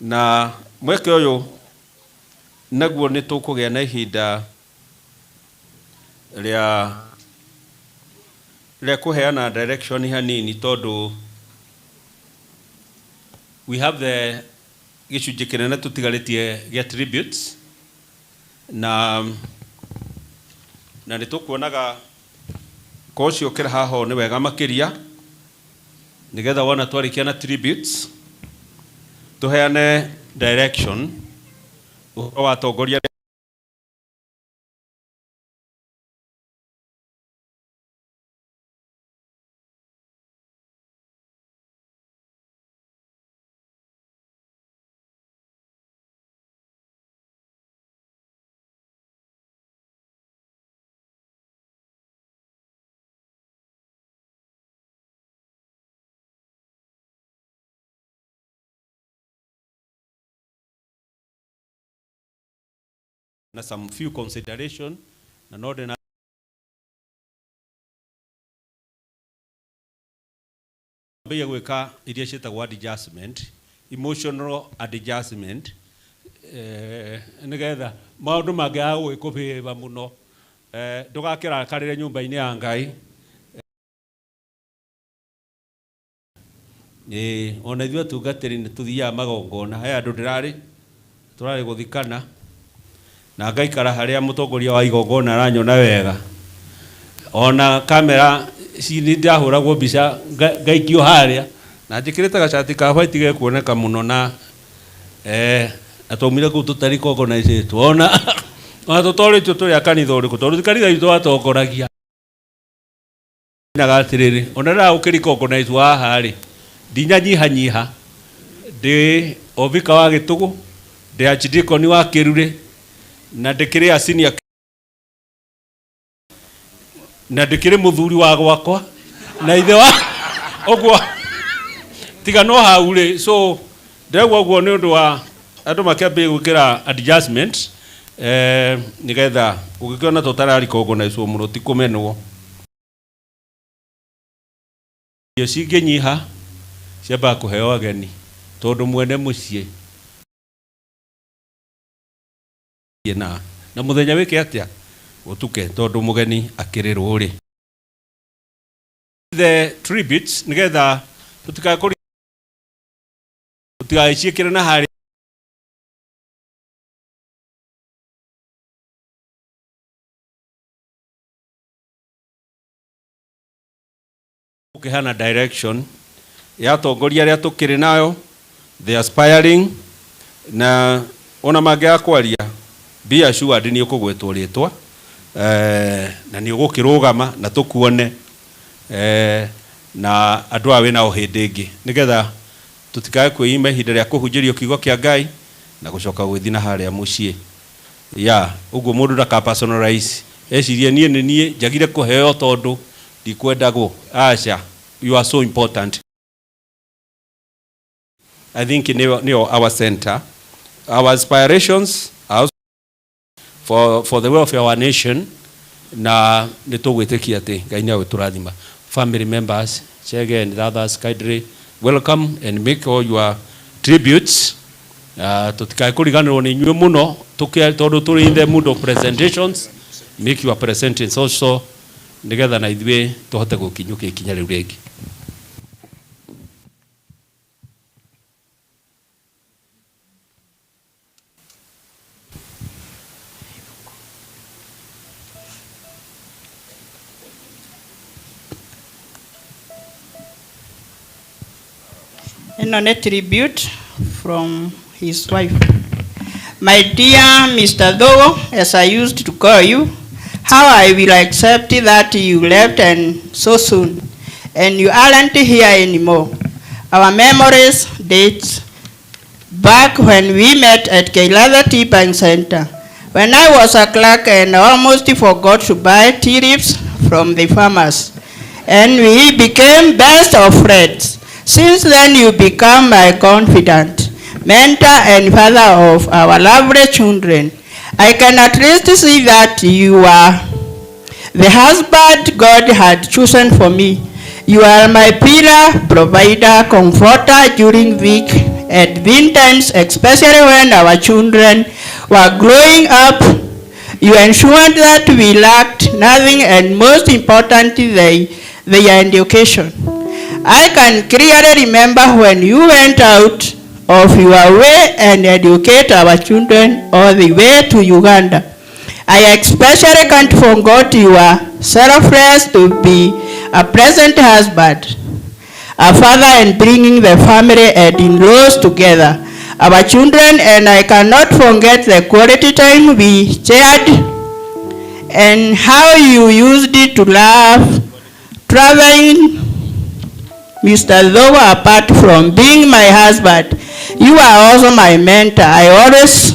Speaker 2: na mweke ũyũ naguo nĩ tũkũgĩa na ihinda rĩa kũheana direction hanini, tondũ we have the gĩcunjĩ kĩnene tũtigarĩtie gĩa tributes, na nĩ tũkuonaga ko ũcio ũkĩra haha nĩ wega makĩria, nĩgetha wona twarĩkia na tributes tũheane direction ũhoro wa atongoria na some few consideration na no ndĩ na mbia gwĩka iria ciĩtagwo adjustment, emotional adjustment, nĩgetha maũndũ mangĩaga gũgĩkũbĩba mũno, ndũgakĩrakarĩre nyũmba-inĩ ya Ngai. Ona ithuĩ atungatĩri nĩ tũthiaga magongona, he andũ ndĩrarĩ tũrarĩ gũthikana na ngaikara harĩa mũtongoria wa igongona aranyona wega, ona kamera nĩ ndahũragwo mbica ngaikio harĩa na njĩkĩrĩte gacati ka white gekuoneka mũno, na na twaumire kũu tũtarĩ organized, ona tũtorĩtio tũrĩ a kanitha ũrĩkũ, tondũ ti kanitha witũ watongoragia. Naga atĩrĩrĩ, ona rĩrĩa ũkĩrika organize haha rĩ, ndinyanyihanyiha, ndĩ ovika wa Gĩtũgũ, ndĩ archdeacon wa Kĩrurĩ, na ndĩkĩrĩ a senior, na ndĩkĩrĩ mũthuri wa gwakwa na ithe wa ũguo tiga no hau rĩ. So ndĩraigua ũguo nĩ ũndũ wa andũ makĩambĩrĩria gwĩkĩra adjustment, nĩgetha ũngĩkĩona tũtararika organize mũno ti kũmenwo. Irio cingĩnyiha ciambaga kũheo ageni, tondũ mwene mũciĩ na mũthenya wĩke atĩa ũtuke, tondũ mũgeni akĩrĩ rũrĩ. The tributes nĩgetha tũtigagĩciĩkĩre na harĩa ũkĩheana direction ya atongoria arĩa tũkĩrĩ nayo, the aspiring, na ona mangĩaga kwaria, be assured nĩ ũkũgwetwo rĩtwa, na nĩ ũgũkĩrũgama na tũkuone, na andũ aya wĩnao hĩndĩ ĩngĩ, nĩgetha tũtikae kwĩima ihinda rĩa kũhunjĩrio kiugo kĩa Ngai na gũcoka gwĩthi na harĩa mũciĩ ya ũguo. Mũndũ ndaka personalize ecirie niĩ nĩ niĩ njagire kũheo tondũ ndikwendagwo. Aca, you are so important. I think nĩyo our center, our aspirations are for the welfare of our nation. Na nĩ tũgwĩtĩkia atĩ Ngai nĩ agũtũrathima. Family members, Chege and others, kindly welcome and make all your tributes. Tũtikae kũriganĩrwo nĩ inyuĩ mũno tondũ tũrĩ in the mood of presentations. Make your presentations also nĩgetha na ithuĩ tũhote gũkinyũkia ikinya rĩu rĩngĩ.
Speaker 9: Ĩno nĩ tribute from his wife. My dear Mr. Thogo, as I used to call you, how I will accept that you left and so soon, and you aren't here anymore. Our memories dates back when we met at Kailatha Tea Bank Center. When I was a clerk and almost forgot to buy tea leaves from the farmers, and we became best of friends. Since then, you become my confidant, mentor, and father of our lovely children. I can at least see that you are the husband God had chosen for me. You are my pillar, provider, comforter during weak and thin times, especially when our children were growing up. You ensured that we lacked nothing, and most importantly, their education. I can clearly remember when you went out of your way and educate our children all the way to Uganda. I especially can't forget your selfless to be a present husband, a father, and bringing the family and in-laws together. Our children, and I cannot forget the quality time we shared and how you used it to laugh, traveling. Mr. Thogo, apart from being my husband, you are also my mentor. I always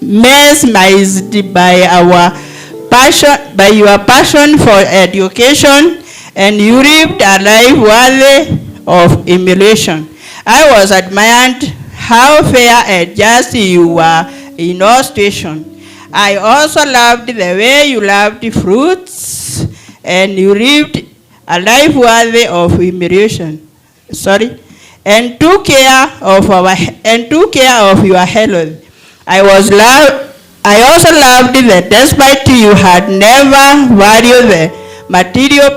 Speaker 9: mesmerized by our passion, by your passion for education, and you lived a life worthy of emulation. I was admired how fair and just you were in all situations. I also loved the way you loved fruits, and you lived a life worthy of emulation. Sorry, and took care of our and took care of your health. I also loved that despite you had never valued the material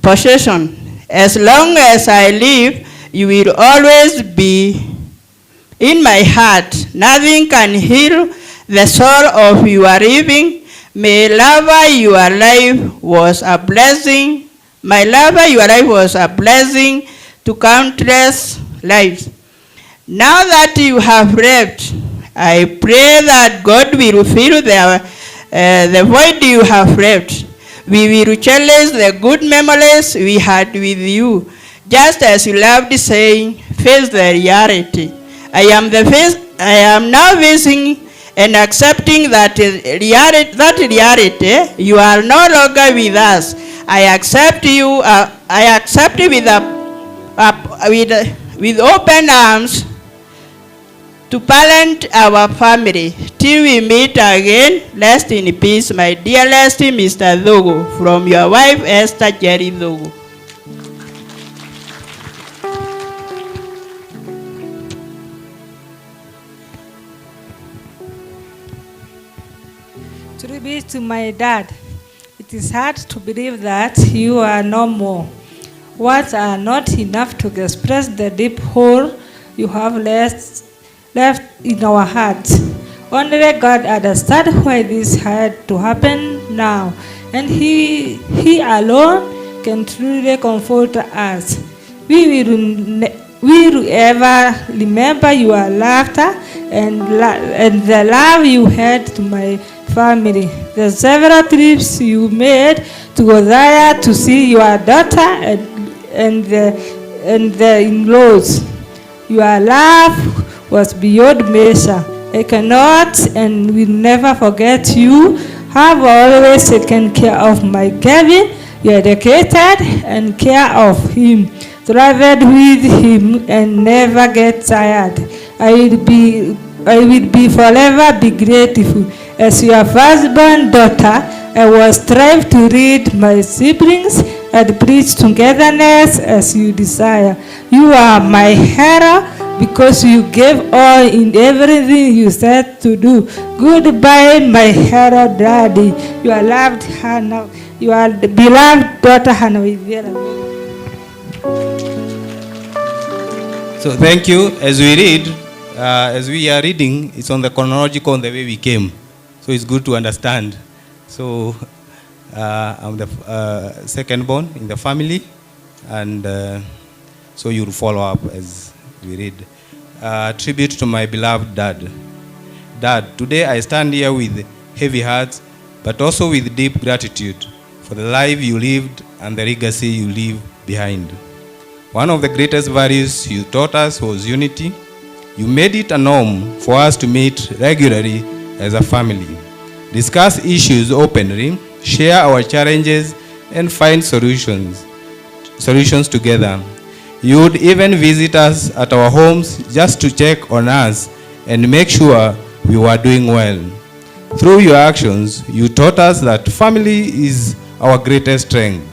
Speaker 9: possession. As long as I live, you will always be in my heart. Nothing can heal the soul of your living. May lover, your life was a blessing. My lover, your life was a blessing to countless lives. Now that you have left, I pray that God will fill the void you have left. We will cherish the good memories we had with you, just as you loved saying, face the reality. I am now facing and accepting that reality, you are no longer with us. I accept you. I accept you with open arms to parent our family till we meet again. Rest in peace, my dearest Mr. Thogo, from your wife Esther Jerry Thogo.
Speaker 11: Tribute to my dad. It is hard to believe that you are no more. Words are not enough to express the deep hole you have left in our hearts. Only God understands why this had to happen now, and He alone can truly comfort us. We will ever remember your laughter and the love you had to my family. The several trips you made to Othaya to see your daughter and the in-laws. Your love was beyond measure. I cannot and will never forget you. Have always taken care of my Kevin. You educated and care of him, traveled with him, and never get tired. I will be forever be grateful. As your firstborn daughter, I will strive to lead my siblings and preach togetherness as you desire. You are my hero because you gave all in everything you said to do. Goodbye, my hero daddy. You are loved, Hannah. You are the beloved daughter, Hannah Waithera.
Speaker 12: So thank you. As we read, as we are reading, it's on the chronological on the way we came. So it's good to understand. So I'm the second born in the family, and so you'll follow up as we read. Tribute to my beloved dad. Dad, today I stand here with heavy hearts, but also with deep gratitude for the life you lived and the legacy you leave behind. One of the greatest values you taught us was unity. You made it a norm for us to meet regularly as a family, discuss issues openly, share our challenges, and find solutions together. You would even visit us at our homes just to check on us and make sure we were doing well. Through your actions, you taught us that family is our greatest strength.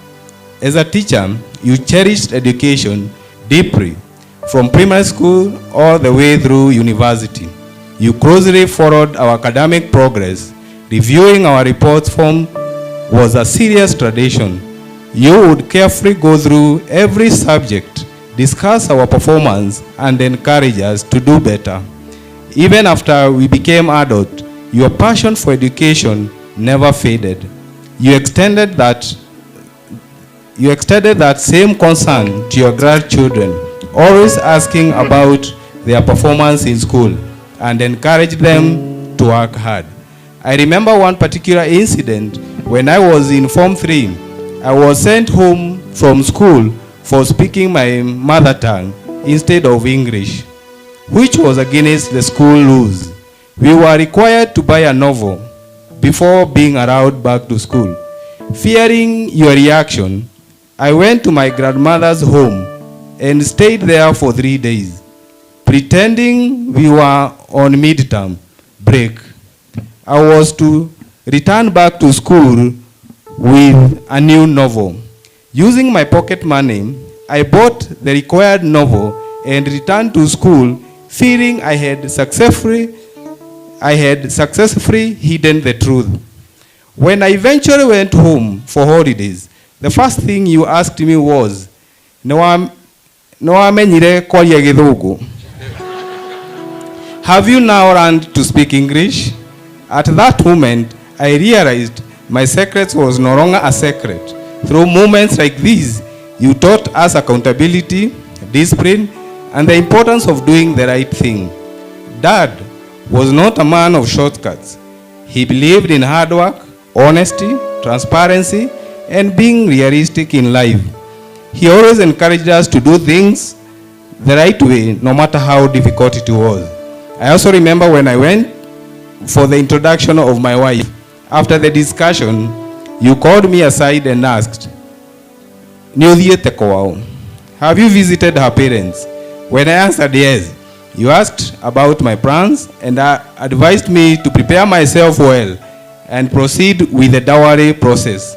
Speaker 12: As a teacher, you cherished education deeply, from primary school all the way through university. You closely followed our academic progress. Reviewing our reports form was a serious tradition. You would carefully go through every subject, discuss our performance, and encourage us to do better. Even after we became adults, your passion for education never faded. You extended that same concern to your grandchildren, always asking about their performance in school and encouraged them to work hard. I remember one particular incident when I was in Form 3. I was sent home from school for speaking my mother tongue instead of English, which was against the school rules. We were required to buy a novel before being allowed back to school. Fearing your reaction, I went to my grandmother's home and stayed there for 3 days, pretending we were on midterm break. I was to return back to school with a new novel. Using my pocket money, I bought the required novel and returned to school feeling I had successfully hidden the truth. When I eventually went home for holidays, the first thing you asked me was, "Nĩwamenyire kwaria Gĩthũngũ? Have you now learned to speak English?" At that moment, I realized my secret was no longer a secret. Through moments like these, you taught us accountability, discipline, and the importance of doing the right thing. Dad was not a man of shortcuts. He believed in hard work, honesty, transparency, and being realistic in life. He always encouraged us to do things the right way, no matter how difficult it was. I also remember when I went for the introduction of my wife. After the discussion, you called me aside and asked, "Nĩũthiĩte kwao? Have you visited her parents?" When I answered yes, you asked about my plans and advised me to prepare myself well and proceed with the dowry process.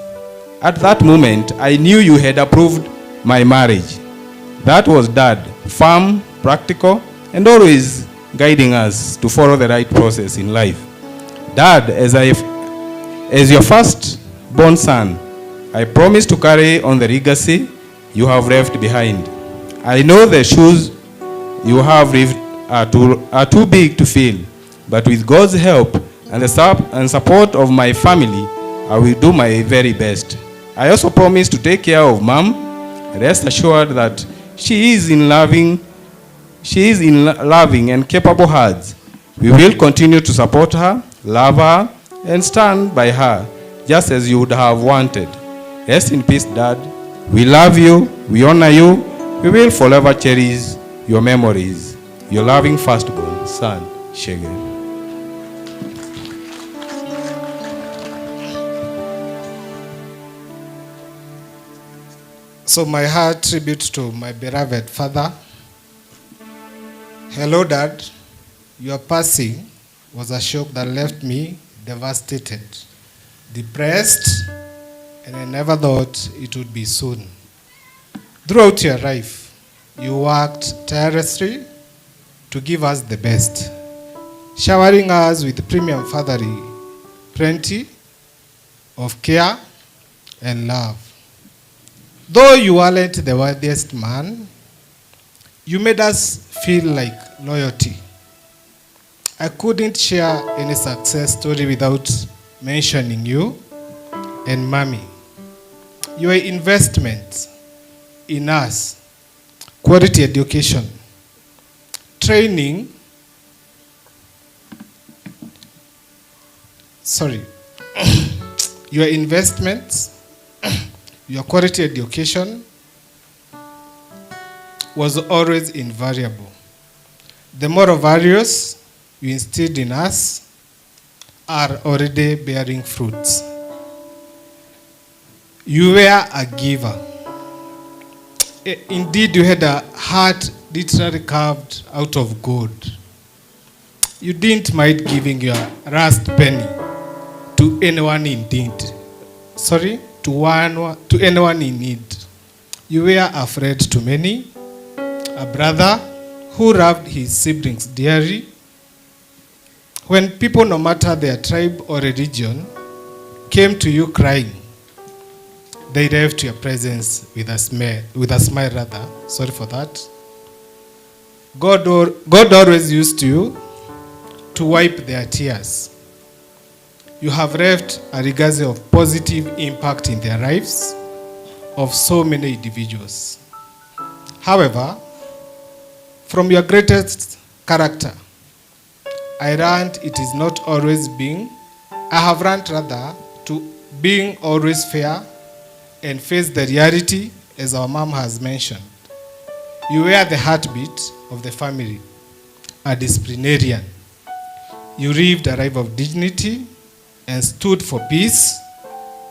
Speaker 12: At that moment, I knew you had approved my marriage. That was Dad, firm, practical, and always guiding us to follow the right process in life. Dad, as your first-born son, I promise to carry on the legacy you have left behind. I know the shoes you have lived are too big to fill, but with God's help and the support of my family, I will do my very best. I also promise to take care of Mom. Rest assured that she is in loving and capable hands. We will continue to support her, love her, and stand by her, just as you would have wanted. Rest in peace, Dad. We love you. We honor you. We will forever cherish your memories. Your loving firstborn son, Chege.
Speaker 13: So my heart tribute to my beloved father. Hello, Dad. Your passing was a shock that left me devastated, depressed, and I never thought it would be soon. Throughout your life, you worked tirelessly to give us the best, showering us with premium fatherly plenty of care and love. Though you weren't the wealthiest man, you made us feel like loyalty. I couldn't share any success story without mentioning you and mommy. Your investment in us, quality education, training, sorry, your investments, your quality education was always invariable. The moral values you instilled in us are already bearing fruits. You were a giver. Indeed, you had a heart literally carved out of gold. You didn't mind giving your last penny to anyone in need. Sorry, to anyone in need. You were a friend to many, a brother who loved his siblings dearly. When people, no matter their tribe or religion, came to you crying, they left your presence with a smile rather. Sorry for that. God always used you to wipe their tears. You have left a legacy of positive impact in their lives of so many individuals. However, from your greatest character, I learned it is not always being, I have learned rather, to being always fair and face the reality, as our mom has mentioned. You were the heartbeat of the family, a disciplinarian. You lived a life of dignity and stood for peace,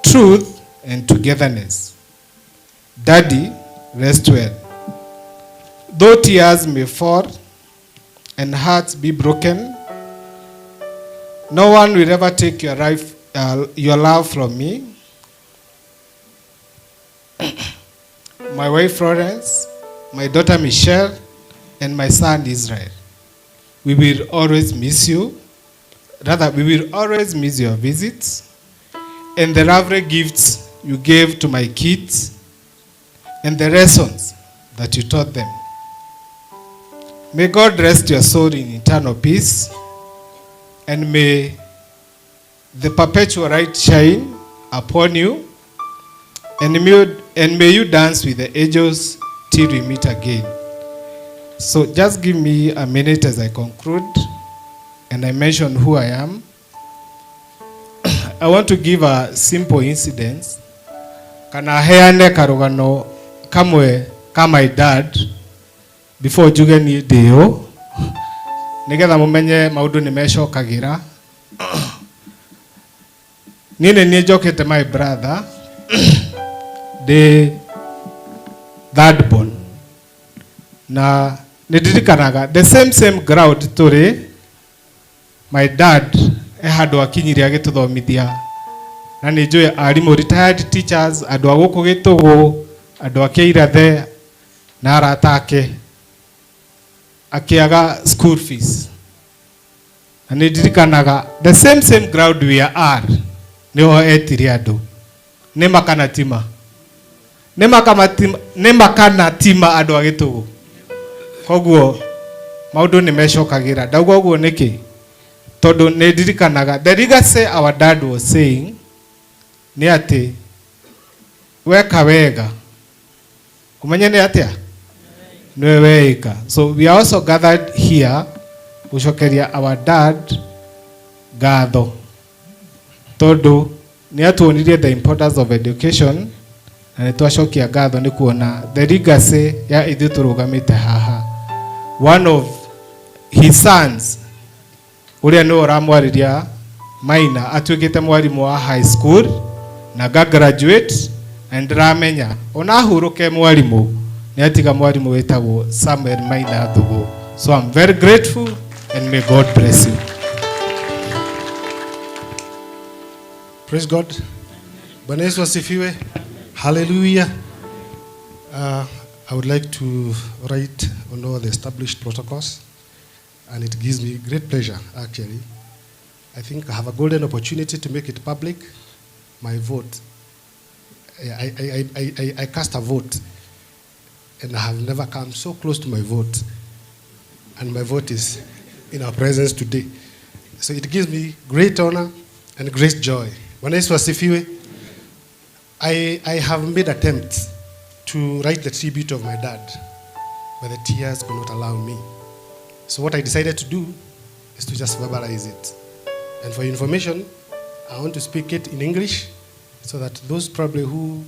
Speaker 13: truth, and togetherness. Daddy, rest well. Though tears may fall and hearts be broken, no one will ever take your love from me. My wife Florence, my daughter Michelle, and my son Israel. We will always miss you. Rather, we will always miss your visits and the lovely gifts you gave to my kids and the lessons that you taught them. May God rest your soul in eternal peace, and may the perpetual light shine upon you, and may you dance with the angels till we meet again. So just give me a minute as I conclude and I mention who I am. I want to give a simple incident. Kana heane karugano kamwe ka my dad before njuge niĩ ndĩũ, nigetha mumenye maundu nĩ mecokagĩra. Niĩ nĩ niĩ njokete my brother, ndĩ third born, na nĩ ndirikanaga the same ground tũrĩ. My dad e handũ akinyire agĩtũthomithia, na nĩ njũĩ arimũ, retired teachers, andũ a gũkũ Gĩtũgũ, andũ a Kĩirathe na arata ake, akĩaga school fees. Na nĩ ndirikanaga the same ground we are, nĩho etire andũ. Nĩ makana tima, nĩ makana tima, andũ a Gĩtũgũ. Koguo maũndũ nĩ mecokagĩra. Ndauga ũguo nĩkĩ? Tondũ nĩ ndirikanaga the legacy our dad was saying nĩ atĩ weka wega ũmenye nĩ atĩa nĩwe weĩka. So we are also gathered here gũcokeria our dad ngatho, tondũ nĩ atuonirie the importance of education, na nĩ twacokia ngatho nĩ kuona the legacy ya ithuĩ tũrũgamĩte haha. One of his sons, ũrĩa nĩwe ũramwarĩria, Maina, atuĩkĩte mwarimũ wa high school na nga graduate, na nĩndĩramenya ona ahurũke mwarimũ nĩ atiga mwarimũ wĩtagwo Samuel Maina Thugu. So I'm very grateful and may God bless you.
Speaker 14: Praise God. Bwana Yesu asifiwe. Hallelujah. I would like to write on all the established protocols, and it gives me great pleasure, actually. I think I have a golden opportunity to make it public, my vote. I cast a vote, and I have never come so close to my vote, and my vote is in our presence today. So it gives me great honor and great joy. Bwana Yesu asifiwe. I have made attempts to write the tribute of my dad, but the tears could not allow me. So what I decided to do is to just verbalize it. And for your information, I want to speak it in English so that those probably who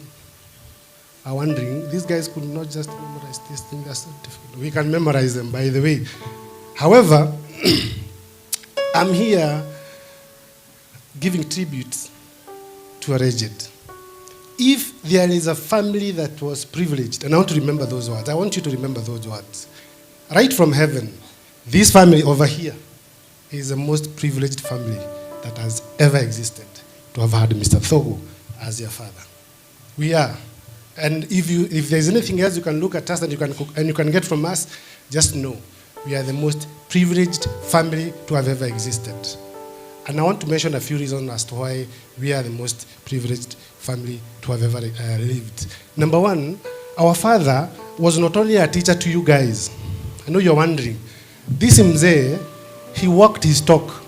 Speaker 14: are wondering, these guys could not just memorize this thing, that's so difficult. We can memorize them, by the way. However, I'm here giving tribute to a legend. If there is a family that was privileged, and I want to remember those words, I want you to remember those words. Right from heaven, this family over here is the most privileged family that has ever existed to have had Mr. Thogo as their father. We are. And if there's anything else you can look at us and you can get from us, just know we are the most privileged family to have ever existed. And I want to mention a few reasons as to why we are the most privileged family to have ever lived. Number one, our father was not only a teacher to you guys. I know you're wondering. This mzee, he walked his talk.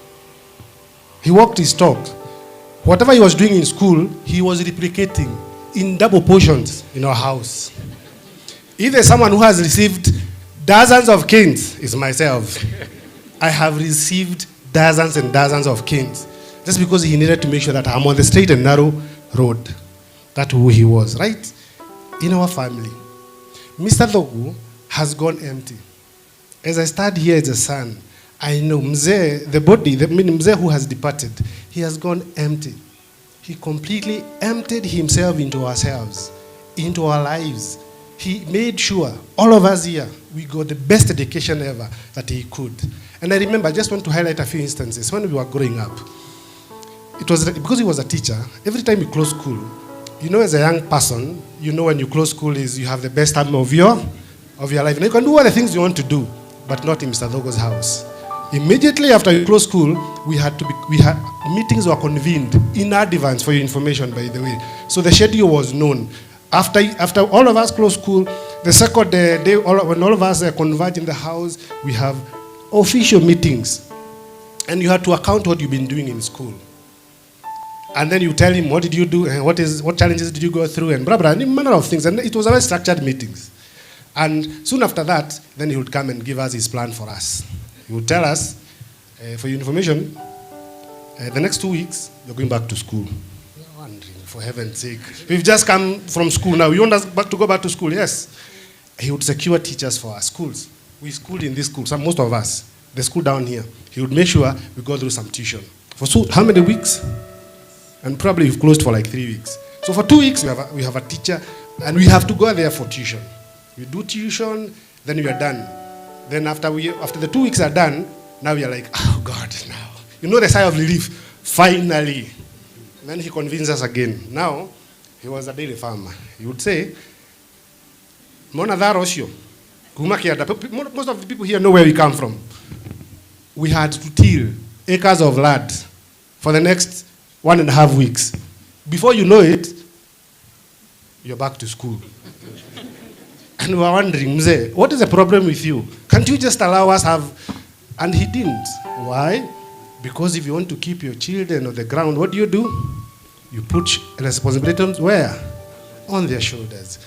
Speaker 14: He walked his talk. Whatever he was doing in school, he was replicating in double portions in our house. If there's someone who has received dozens of canes, it's myself. I have received dozens and dozens of canes just because he needed to make sure that I'm on the straight and narrow road. That's who he was, right? In our family, Mr. Thogo has gone empty. As I stand here as a son, I know Mzee, the body, the Mzee who has departed, he has gone empty. He completely emptied himself into ourselves, into our lives. He made sure, all of us here, we got the best education ever that he could. And I remember, I just want to highlight a few instances. When we were growing up, it was because he was a teacher, every time you close school, you know, as a young person, you know when you close school is you have the best time of your life. And you can do all the things you want to do, but not in Mr. Thogo's house. Immediately after you close school, we had meetings were convened in advance for your information, by the way. So the schedule was known. After all of us close school, the second day, when all of us converge in the house, we have official meetings. And you had to account what you've been doing in school. And then you tell him, what did you do, and what challenges did you go through, and blah, blah, and a manner of things. And it was a very structured meetings. And soon after that, then he would come and give us his plan for us. He would tell us, for your information, the next 2 weeks, you're going back to school. You're wondering, for heaven's sake. We've just come from school now. You want us back to go back to school? Yes. He would secure teachers for our schools. We schooled in this school, most of us, the school down here. He would make sure we go through some tuition. For so, how many weeks? And probably we've closed for like 3 weeks. So for 2 weeks, we have a teacher, and we have to go there for tuition. We do tuition, then we are done. Then after the 2 weeks are done, now we are like, oh God, now. You know the sigh of relief, finally. And then he convinced us again. Now, he was a dairy farmer. He would say, Mona thara ũcio, kuma kĩanda. Most of the people here know where we come from. We had to till acres of land for the next 1.5 weeks. Before you know it, you're back to school. And we were wondering, Mzee, what is the problem with you? Can't you just allow us have... And he didn't. Why? Because if you want to keep your children on the ground, what do? You put responsibilities where? On their shoulders.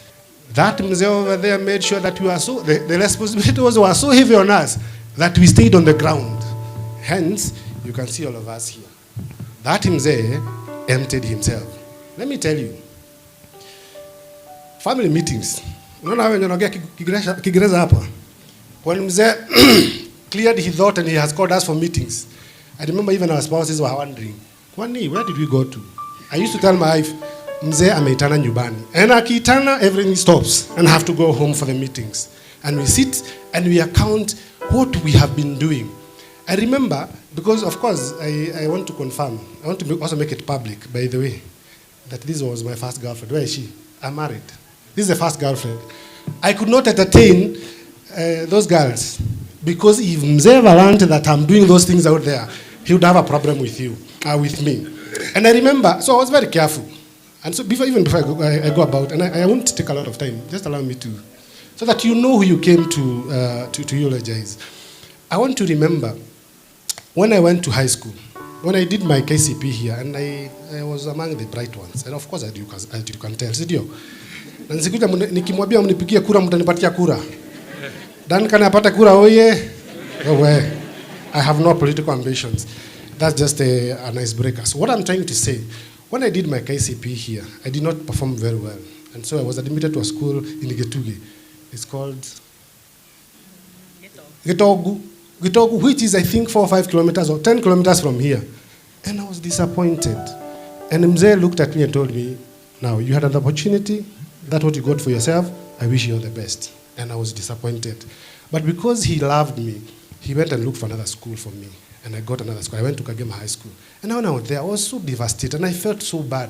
Speaker 14: That Mzee over there made sure that we were so... The responsibilities were so heavy on us that we stayed on the ground. Hence, you can see all of us here. That Mzee emptied himself. Let me tell you. Family meetings. Unaona wenye wanaongea Kiingereza hapa. When Mzee cleared his thought and he has called us for meetings, I remember even our spouses were wondering, Kwani, where did we go to? I used to tell my wife, Mzee ameitana nyumbani. And akiitana, everything stops and I have to go home for the meetings. And we sit and we account what we have been doing. I remember Because, of course, I want to confirm, I want to also make it public, by the way, that this was my first girlfriend. Where is she? I'm married. This is the first girlfriend. I could not entertain those girls because if Mzee ever learned that I'm doing those things out there, he would have a problem with you, with me. And I remember, so I was very careful. And so even before I go about, and I won't take a lot of time, just allow me to, so that you know who you came to eulogize. I want to remember when I went to high school, when I did my KCP here, and I was among the bright ones. And of course, as you can tell, sindio? Na nisikuja nikimwambia mnipigie kura, mtanipatia kura. Duncan apata kura, oye. Owe. I have no political ambitions. That's just an icebreaker. So what I'm trying to say, when I did my KCP here, I did not perform very well. And so I was admitted to a school in Gitugi. It's called Gitogu. Gitogu, which is, I think, 4 or 5 kilometers or 10 kilometers from here. And I was disappointed. And Mzee looked at me and told me, now, you had an opportunity. That's what you got for yourself. I wish you all the best. And I was disappointed. But because he loved me, he went and looked for another school for me. And I got another school. I went to Kagema High School. And when I was there, I was so devastated, and I felt so bad.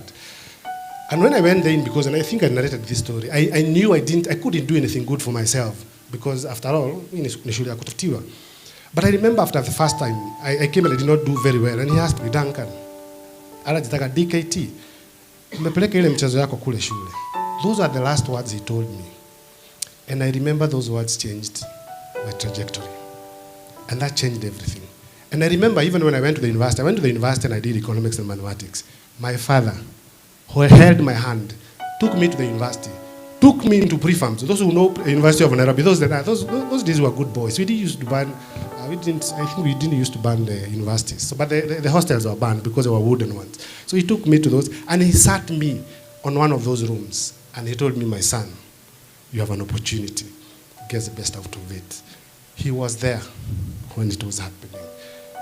Speaker 14: And when I went there, because, and I think I narrated this story, I knew I couldn't do anything good for myself, because after all, but I remember after the first time, I came and I did not do very well. And he asked me, Duncan, anajitaka DKT, umepeleka ile mchezo yako kule shule. Those are the last words he told me. And I remember those words changed my trajectory. And that changed everything. And I remember even when I went to the university, I went to the university and I did economics and mathematics. My father, who held my hand, took me to the university, took me into pre-farms. Those who know University of Nairobi, those days were good boys. We didn't used to ban, I think we didn't used to ban the universities. So, but the hostels were banned because they were wooden ones. So he took me to those, and he sat me on one of those rooms, and he told me, my son, you have an opportunity. Get the best out of it. He was there when it was happening.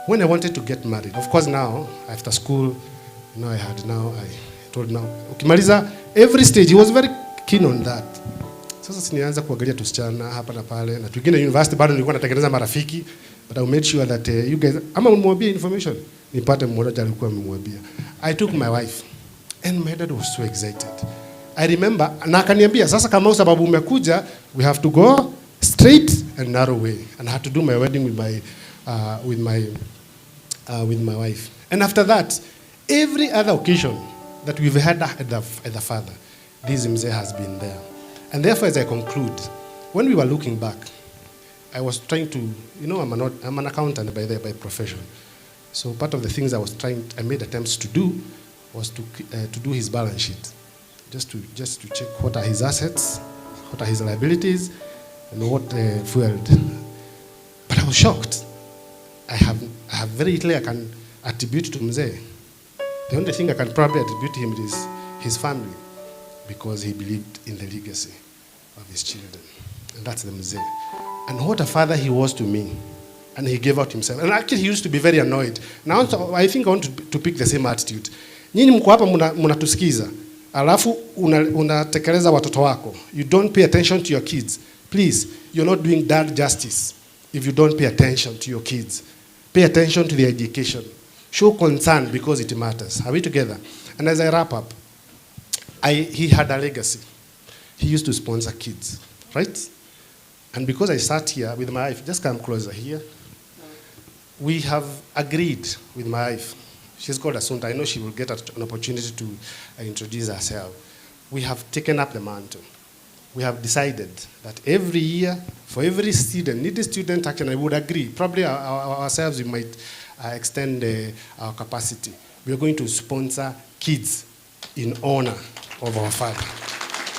Speaker 14: When I wanted to get married, of course now, after school, you know, I told now, ukimaliza every stage, he was very keen on that. Sasa sinianza kuangalia tusichana hapa na pale, na twingine university bado nilikuwa natengeneza marafiki, but I made sure that you guys, ama umwambie information, nipate mmoja alikuwa amemwambia. I took my wife, and my dad was so excited. I remember, na akaniambia, sasa kama sababu umekuja, we have to go straight and narrow way. And I had to do my wedding with my wife. And after that, every other occasion that we've had at the father, this Mzee has been there. And therefore, as I conclude, when we were looking back, I was trying to, you know, I'm an accountant by profession. So part of the things I made attempts to do was to do his balance sheet, just to check what are his assets, what are his liabilities, and what fueled. But I was shocked. I have very little I can attribute to Mzee. The only thing I can probably attribute to him is his family, because he believed in the legacy of his children. And that's the Mzee. And what a father he was to me. And he gave out himself. And actually he used to be very annoyed. Now I think I want to pick the same attitude. Nyinyi mko hapa mnatusikiza. Alafu unatekeleza watoto wako. You don't pay attention to your kids. Please, you're not doing dad justice if you don't pay attention to your kids. Pay attention to their education. Show concern because it matters. Are we together? And as I wrap up, he had a legacy. He used to sponsor kids, right? And because I sat here with my wife, just come closer here. We have agreed with my wife. She's called Asunta. I know she will get an opportunity to introduce herself. We have taken up the mantle. We have decided that every year, for every student, needy student, actually, I would agree, probably ourselves, we might extend our capacity. We are going to sponsor kids in honor of our father.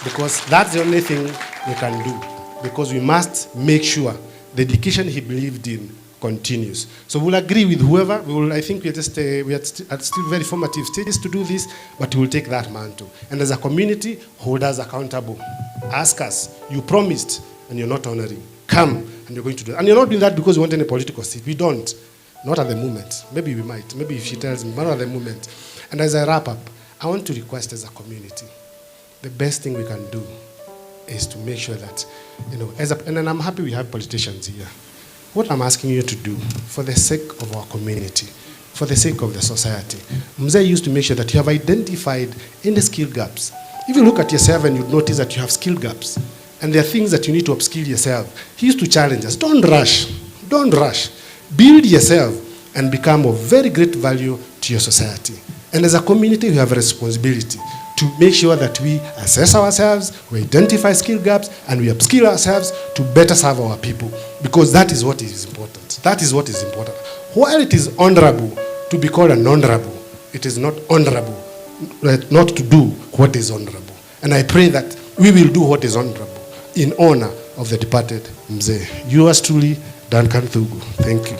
Speaker 14: Because that's the only thing we can do. Because we must make sure the education he believed in continues. So we'll agree with whoever. We will, I think we are just we are at still very formative stages to do this, but we will take that mantle. And as a community, hold us accountable. Ask us. You promised, and you're not honoring. Come, and you're going to do it. And you're not doing that because you want any political seat. We don't. Not at the moment. Maybe we might. Maybe if she tells me, but not at the moment. And as I wrap up, I want to request as a community, the best thing we can do is to make sure that, you know, and I'm happy we have politicians here. What I'm asking you to do, for the sake of our community, for the sake of the society, Mzee used to make sure that you have identified any skill gaps. If you look at yourself and you notice that you have skill gaps, and there are things that you need to upskill yourself, he used to challenge us, don't rush, don't rush. Build yourself and become of very great value to your society. And as a community, we have a responsibility to make sure that we assess ourselves, we identify skill gaps, and we upskill ourselves to better serve our people, because that is what is important. That is what is important. While it is honorable to be called an honorable, it is not honorable not to do what is honorable. And I pray that we will do what is honorable in honor of the departed Mzee. Yours truly, Duncan Thugu. Thank you.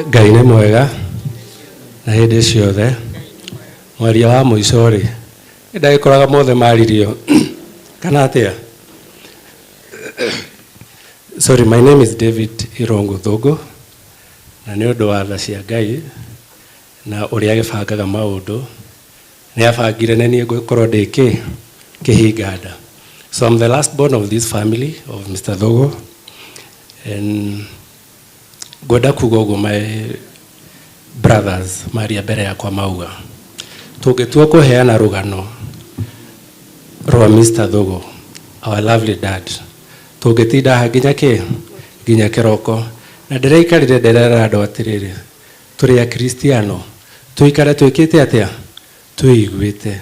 Speaker 15: Ngai nĩ mwega na hĩndĩ ciothe. Mwaria wa mũico rĩ, ndagĩkoraga mothe maririo kana atĩa? Sorry, my name is David Irongo Thogo, na nĩ ũndũ wa tha cia Ngai na ũrĩa agĩbangaga maũndũ, nĩ abangire nĩ niĩ ngũkorwo ndĩ kĩ kĩhinga nda. So I'm the last born of this family of Mr. Thogo, and ngwenda kuga ũguo my brothers maria mbere yakwa mauga tũngĩtua kũheana rũgano rwa Mr. Thogo, our lovely dad, tũngĩtinda haha nginya kĩ nginya kĩroko. Na ndĩraikarire ndĩrera andũ atĩrĩrĩ, tũrĩ akristiano, tũikare twĩkĩte atĩa, twĩiguĩte.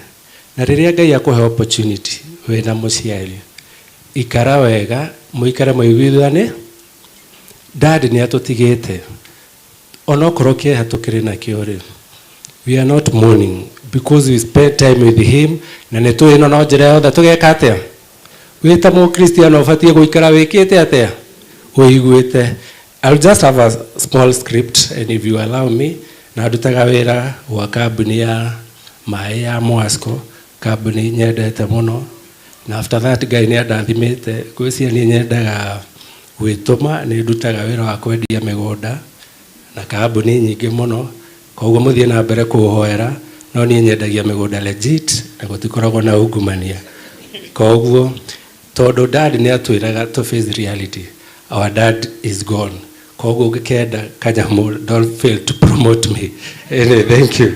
Speaker 15: Na rĩrĩa Ngai akũhe opportunity wĩna mũciari, ikara wega, mũikare mũiguithane. Dad nĩ atũtigĩte, onokorwo kĩeha tũkĩrĩ nakĩo rĩ, we are not mourning because we spend time with him, na nĩ tũĩ ĩno no njĩra yothe tũgeka atĩa. Wĩ ta mũkristiano ũbatiĩ gũikara wĩkĩte atĩa, wĩiguĩte. I'll just have a small script, and if you allow me, na ndutaga wĩra gwa kambuni ya maĩ ya Mwasco, kambuni nyendete mũno. Na after that Ngai nĩ andathimĩte, ngwĩciria niĩ nyendaga gwĩtũma, nĩ ndutaga wĩra wa kwendia mĩgũnda na kambuni nyingĩ mũno, koguo mũthiĩ na mbere kũhoera, no niĩ nyendagia mĩgũnda legit na gũtikoragwo na ungumania. Koguo tondũ dad nĩ atwĩraga to face reality, our dad is gone, koguo ũngĩkenda kanyamũ, don't fail to promote me. Anyway, thank you.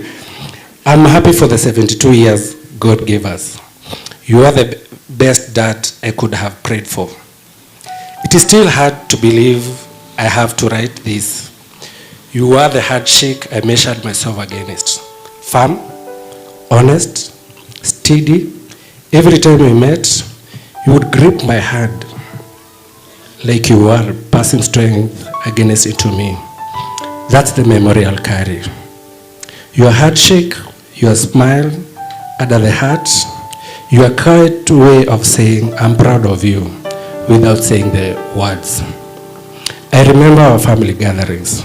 Speaker 15: I'm happy for the 72 years God gave us. You are the best dad I could have prayed for. It is still hard to believe I have to write this. You are the handshake I measured myself against. Firm, honest, steady. Every time we met, you would grip my hand like you were passing strength against into me. That's the memory I'll carry. Your handshake, your smile under the heart, your quiet way of saying, I'm proud of you, without saying the words. I remember our family gatherings,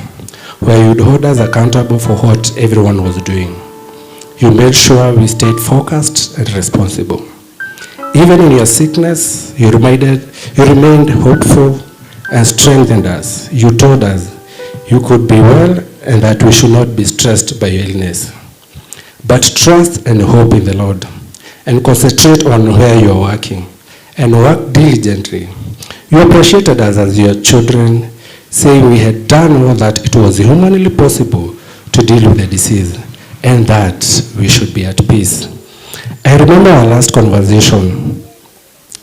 Speaker 15: where you'd hold us accountable for what everyone was doing. You made sure we stayed focused and responsible. Even in your sickness, you remained hopeful and strengthened us. You told us you could be well and that we should not be stressed by your illness. But trust and hope in the Lord and concentrate on where you are working and work diligently. You appreciated us as your children, saying we had done all that it was humanly possible to deal with the disease and that we should be at peace. I remember our last conversation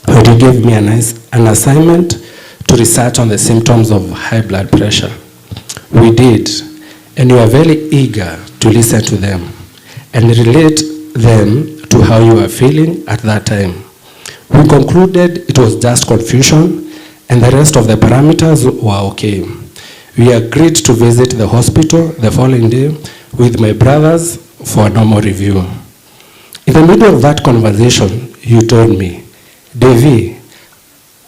Speaker 15: when you gave me an assignment to research on the symptoms of high blood pressure. We did, and you were very eager to listen to them and relate them to how you were feeling at that time. We concluded it was just confusion and the rest of the parameters were okay. We agreed to visit the hospital the following day with my brothers for a normal review. In the middle of that conversation, you told me, "Devi,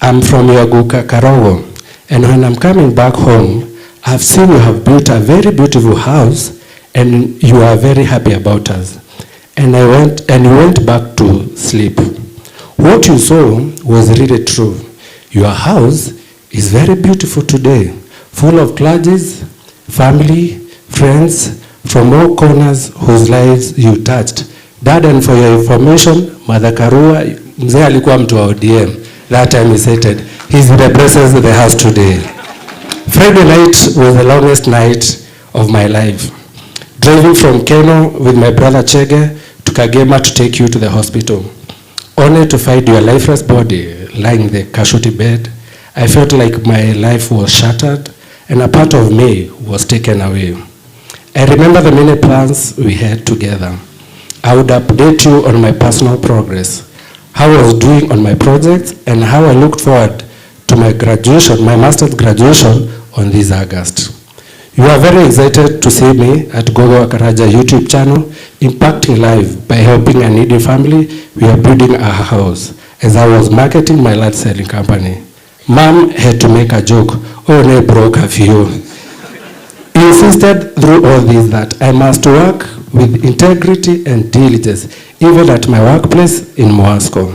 Speaker 15: I'm from Yaguka, Karogo, and when I'm coming back home, I've seen you have built a very beautiful house and you are very happy about us." And you went back to sleep. What you saw was really true. Your house is very beautiful today, full of clergies, family, friends from all corners whose lives you touched. Dad, and for your information, Mother Karua, mzee alikuwa mtu wa ODM. That time he said, he's in the presence of the house today. Friday night was the longest night of my life. Driving from Keno with my brother Chege to Kagema to take you to the hospital, only to find your lifeless body lying in the casualty bed. I felt like my life was shattered and a part of me was taken away. I remember the many plans we had together. I would update you on my personal progress, how I was doing on my projects, and how I looked forward to my graduation, my master's graduation on this August. You are very excited to see me at Gogo Akaraja YouTube channel, impacting life by helping a needy family. We are building a house as I was marketing my land selling company. Mom had to make a joke, oh, they broke a few. He insisted through all this that I must work with integrity and diligence, even at my workplace in Moscow.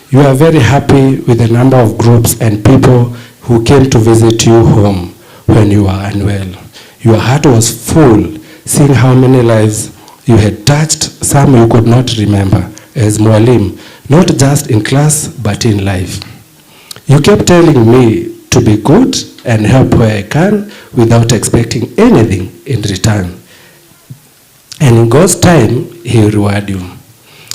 Speaker 15: You are very happy with the number of groups and people who came to visit you home when you were unwell. Your heart was full, seeing how many lives you had touched, some you could not remember, as Mwalim, not just in class, but in life. You kept telling me to be good and help where I can without expecting anything in return. And in God's time, He will reward you.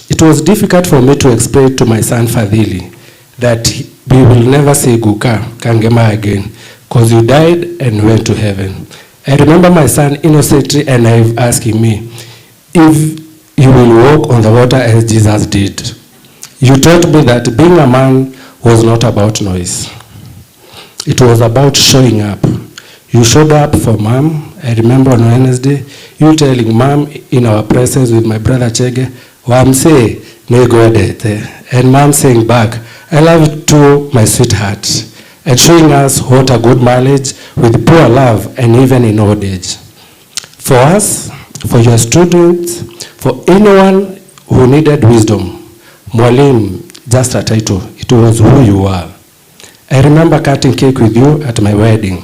Speaker 15: It was difficult for me to explain to my son Fadhili that we will never see Guka Kangema again, because you died and went to heaven. I remember my son innocently and naive asking me if you will walk on the water as Jesus did. You taught me that being a man was not about noise. It was about showing up. You showed up for Mom. I remember on Wednesday, you telling Mom in our presence with my brother Chege, Wamse negwedete, and Mom saying back, I love you too, my sweetheart, and showing us what a good marriage with poor love and even in old age. For us, for your students, for anyone who needed wisdom, Mwalim, just a title, it was who you are. I remember cutting cake with you at my wedding.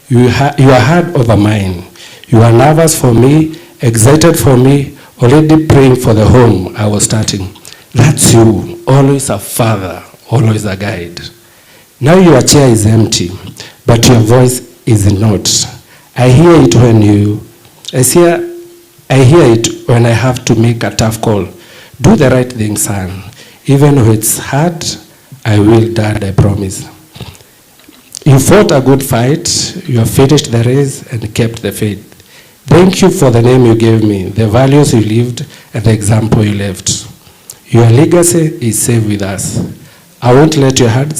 Speaker 15: You are hard over mine. You are nervous for me, excited for me, already praying for the home I was starting. That's you, always a father, always a guide. Now your chair is empty, but your voice is not. I hear it when I hear it when I have to make a tough call. Do the right thing, son. Even if it's hard, I will, Dad, I promise. You fought a good fight, you have finished the race and kept the faith. Thank you for the name you gave me, the values you lived, and the example you left. Your legacy is safe with us. I won't let your heart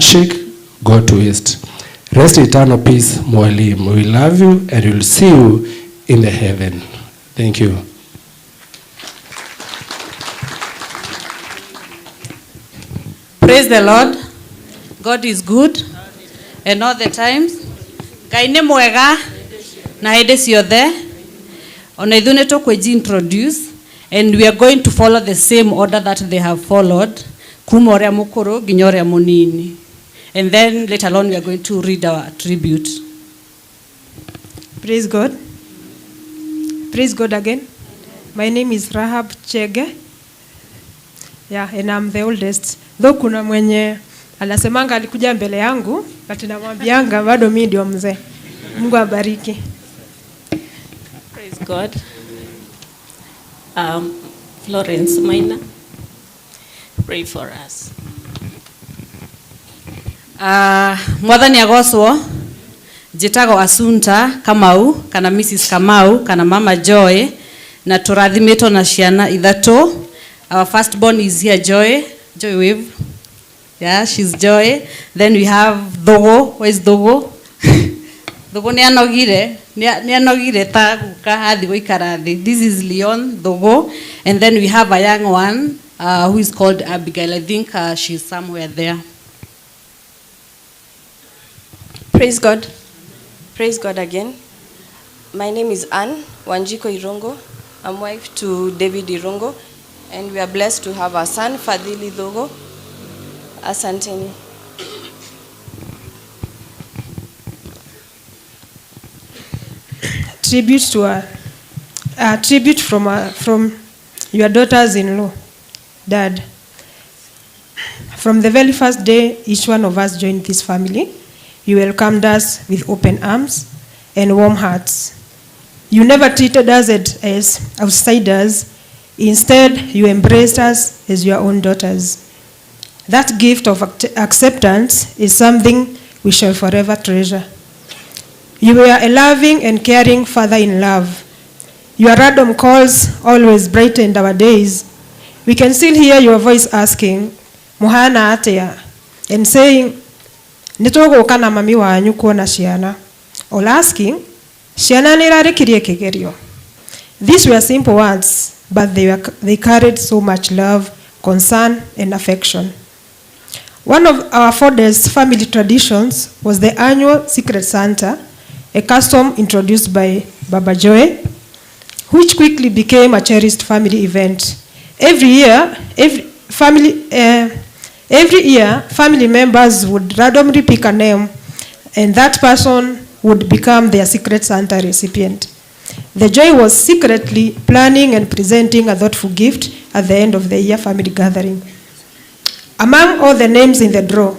Speaker 15: shake, go to waste. Rest in eternal peace, Mwalim. We love you and we'll see you in the heaven. Thank you.
Speaker 16: Praise the Lord. God is good and all the times. Ngai nĩ mwega na hĩndĩ ciothe. Ona ithuĩ nĩ tũkwĩji introduce and we are going to follow the same order that they have followed, kuma ũrĩa mũkũrũ nginya ũrĩa mũnini. And then later on we are going to read our tribute.
Speaker 17: Praise God. Praise God again. My name is Rahab Chege. Yeah, and I'm the oldest. Though kuna mwenye anasemanga alikuja mbele yangu, but namwambianga bado mimi ndio mzee. Mungu abariki.
Speaker 23: Praise God. Florence Maina, pray for us.
Speaker 16: Mwathani agocwo. Njĩtagwo Asunta Kamau kana Mrs Kamau kana Mama Joy, na tũrathimĩtwo na ciana ithatũ. Our firstborn is here, Joy. Joy wave. Yeah, she's Joy. Then we have Thogo. Where is Thogo? Thogo nĩ anogire. Nĩ anogire ta guka athi gũikara thĩ. This is Leon Thogo. And then we have a young one who is called Abigail. I think she's somewhere there.
Speaker 24: Praise God. Praise God again. My name is Anne Wanjiko Irongo. I'm wife to David Irongo, and we are blessed to have our son, Fadhili Thogo. Asanteni.
Speaker 17: Tribute to a tribute from your daughters-in-law, Dad. From the very first day each one of us joined this family, you welcomed us with open arms and warm hearts. You never treated us as outsiders. Instead, you embraced us as your own daughters. That gift of acceptance is something we shall forever treasure. You were a loving and caring father in love. Your random calls always brightened our days. We can still hear your voice asking, "Muhana atia?" and saying, "Nĩtũgũka na mami wanyu kuona ciana," or asking, "Ciana nĩirarĩkirie kĩgerio?" These were simple words, but they carried so much love, concern, and affection. One of our fondest family traditions was the annual Secret Santa, a custom introduced by Baba Joy, which quickly became a cherished family event. Every year, family members would randomly pick a name, and that person would become their Secret Santa recipient. The joy was secretly planning and presenting a thoughtful gift at the end of the year family gathering. Among all the names in the draw,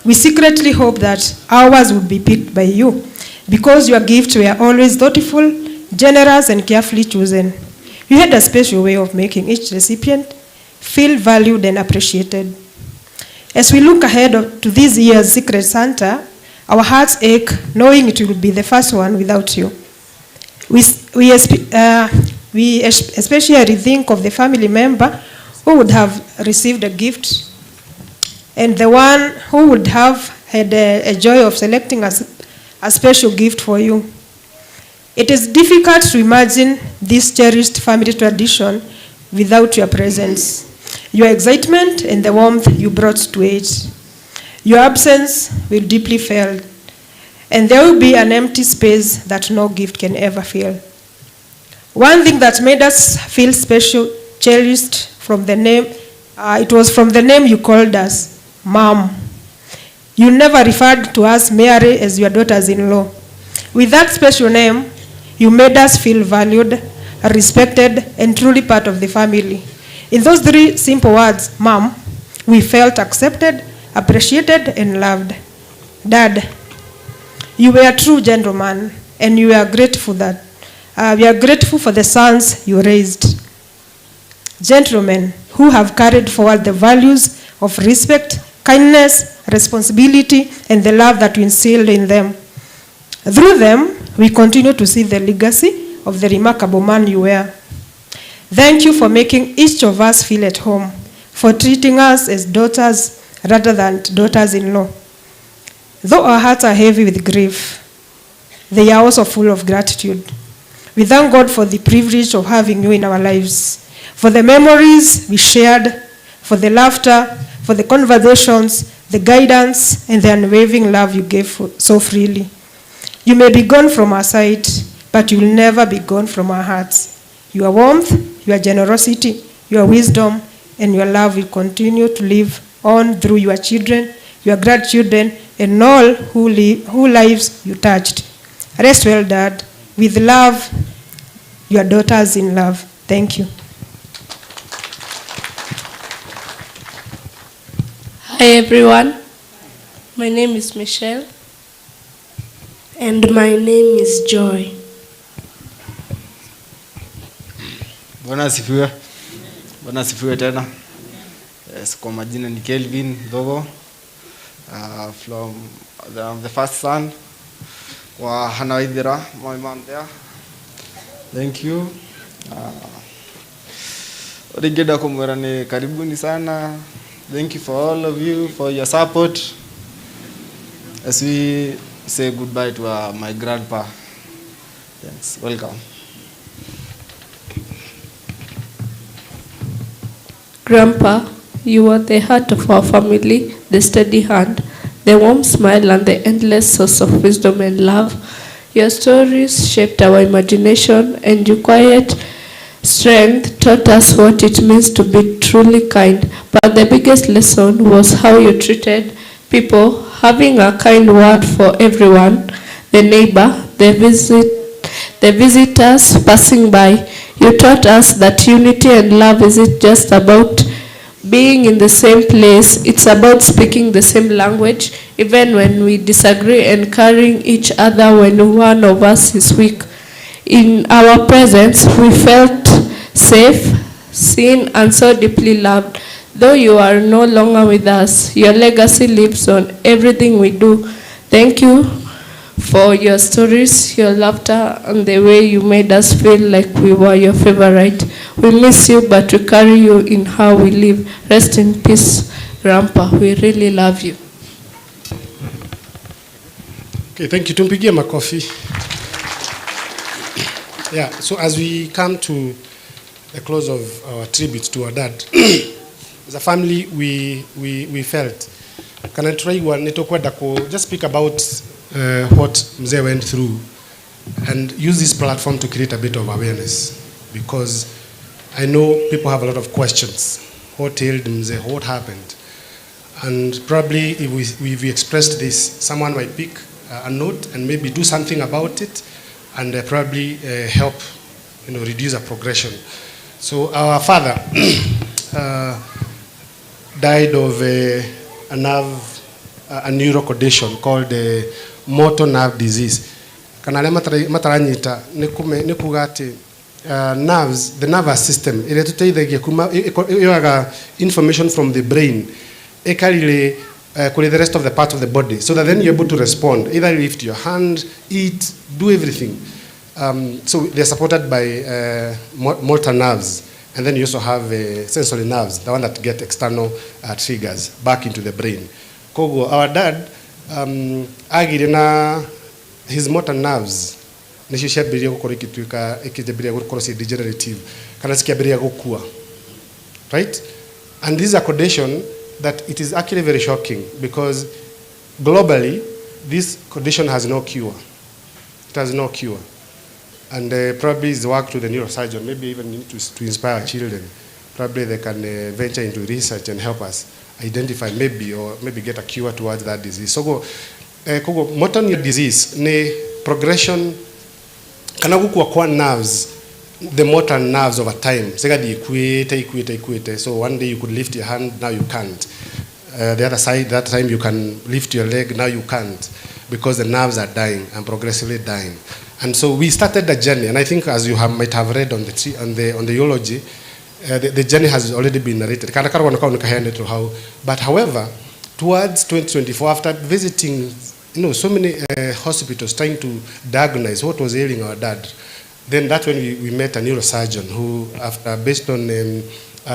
Speaker 17: we secretly hope that ours would be picked by you, because your gifts were always thoughtful, generous, and carefully chosen. You had a special way of making each recipient feel valued and appreciated. As we look ahead to this year's Secret Santa, our hearts ache knowing it will be the first one without you. We especially think of the family member who would have received a gift and the one who would have had a joy of selecting a special gift for you. It is difficult to imagine this cherished family tradition without your presence, your excitement, and the warmth you brought to it. Your absence will deeply felt, and there will be an empty space that no gift can ever fill. One thing that made us feel special, cherished from the name, it was from the name you called us, Mom. You never referred to us merely as your daughters-in-law. With that special name, you made us feel valued, respected, and truly part of the family. In those three simple words, Mom, we felt accepted, appreciated, and loved. Dad, you were a true gentleman, and we are grateful that we are grateful for the sons you raised. Gentlemen who have carried forward the values of respect, kindness, responsibility, and the love that we instilled in them. Through them, we continue to see the legacy of the remarkable man you were. Thank you for making each of us feel at home, for treating us as daughters rather than daughters-in-law. Though our hearts are heavy with grief, they are also full of gratitude. We thank God for the privilege of having you in our lives, for the memories we shared, for the laughter, for the conversations, the guidance, and the unwavering love you gave so freely. You may be gone from our sight, but you will never be gone from our hearts. Your warmth, your generosity, your wisdom, and your love will continue to live on through your children, your grandchildren, and all who lives you touched. Rest well, Dad. With love, your daughters in love. Thank you.
Speaker 18: Hi, everyone. My name is Michelle.
Speaker 19: And my name is Joy.
Speaker 20: Bwana asifiwe. Bwana asifiwe tena. Yes, kwa majina ni Kelvin Dogo. From the first son wa Hannah Waithera, my mom there. Thank you. Ũrĩa kumwĩra ni karibuni sana. Thank you for all of you for your support as we say goodbye to my grandpa. Thanks. Welcome.
Speaker 18: Grandpa, you are the heart of our family, the steady hand, the warm smile, and the endless source of wisdom and love. Your stories shaped our imagination, and your quiet strength taught us what it means to be truly kind. But the biggest lesson was how you treated people, having a kind word for everyone, the neighbor, the visitors passing by. You taught us that unity and love isn't just about being in the same place, it's about speaking the same language, even when we disagree, and carrying each other when one of us is weak. In our presence, we felt safe, seen, and so deeply loved. Though you are no longer with us, your legacy lives on everything we do. Thank you for your stories, your laughter, and the way you made us feel like we were your favorite. We miss you, but we carry you in how we live. Rest in peace, Grandpa. We really love you.
Speaker 14: Okay, thank you. Tumpigie makofi. Yeah, so as we come to the close of our tribute to our dad, as a family, we felt, can I try one, nĩtũkwenda ku just speak about what Mzee went through and use this platform to create a bit of awareness, because I know people have a lot of questions. What ailed Mzee? What happened? And probably if we expressed this, someone might pick a note and maybe do something about it, and probably help reduce a progression. So our father died of a neuro condition called motor nerve disease. Kana arĩa mataranyita nĩ kuga atĩ nerves, the nervous system ĩrĩa tũteithagia kuma yoyaga information from the brain ĩkarĩrĩ kũrĩ the rest of the parts of the body, so that then you're able to respond, either lift your hand, eat, do everything. So they're supported by motor nerves, and then you also have sensory nerves, the one that get external triggers back into the brain. Koguo our dad agire na his motor nerves nicio ciambĩrĩria gũkorwo igĩtuĩka ikĩambĩrĩria gũkorwo ci degenerative kana cikĩambĩrĩria gũkua, right? And this is a condition that it is actually very shocking, because globally this condition has no cure. It has no cure. And probably is work to the neurosurgeon, maybe even need to inspire children. Probably they can venture into research and help us identify maybe or maybe get a cure towards that disease. So go, koguo motor neuron disease ni progression kana gukua kwa nerves, the motor nerves over time, cigathiĩ ikuĩte ikuĩte ikuĩte. So one day you could lift your hand, now you can't. The other side, that time you can lift your leg, now you can't, because the nerves are dying and progressively dying. And so we started the journey, and I think as you might have read on the tree, on the eulogy, the journey has already been narrated. Kana karũgano kau nĩkaheanĩtwo hau. But however, towards 2024, after visiting so many hospitals trying to diagnose what was ailing our dad, then that's when we met a neurosurgeon who, after, based on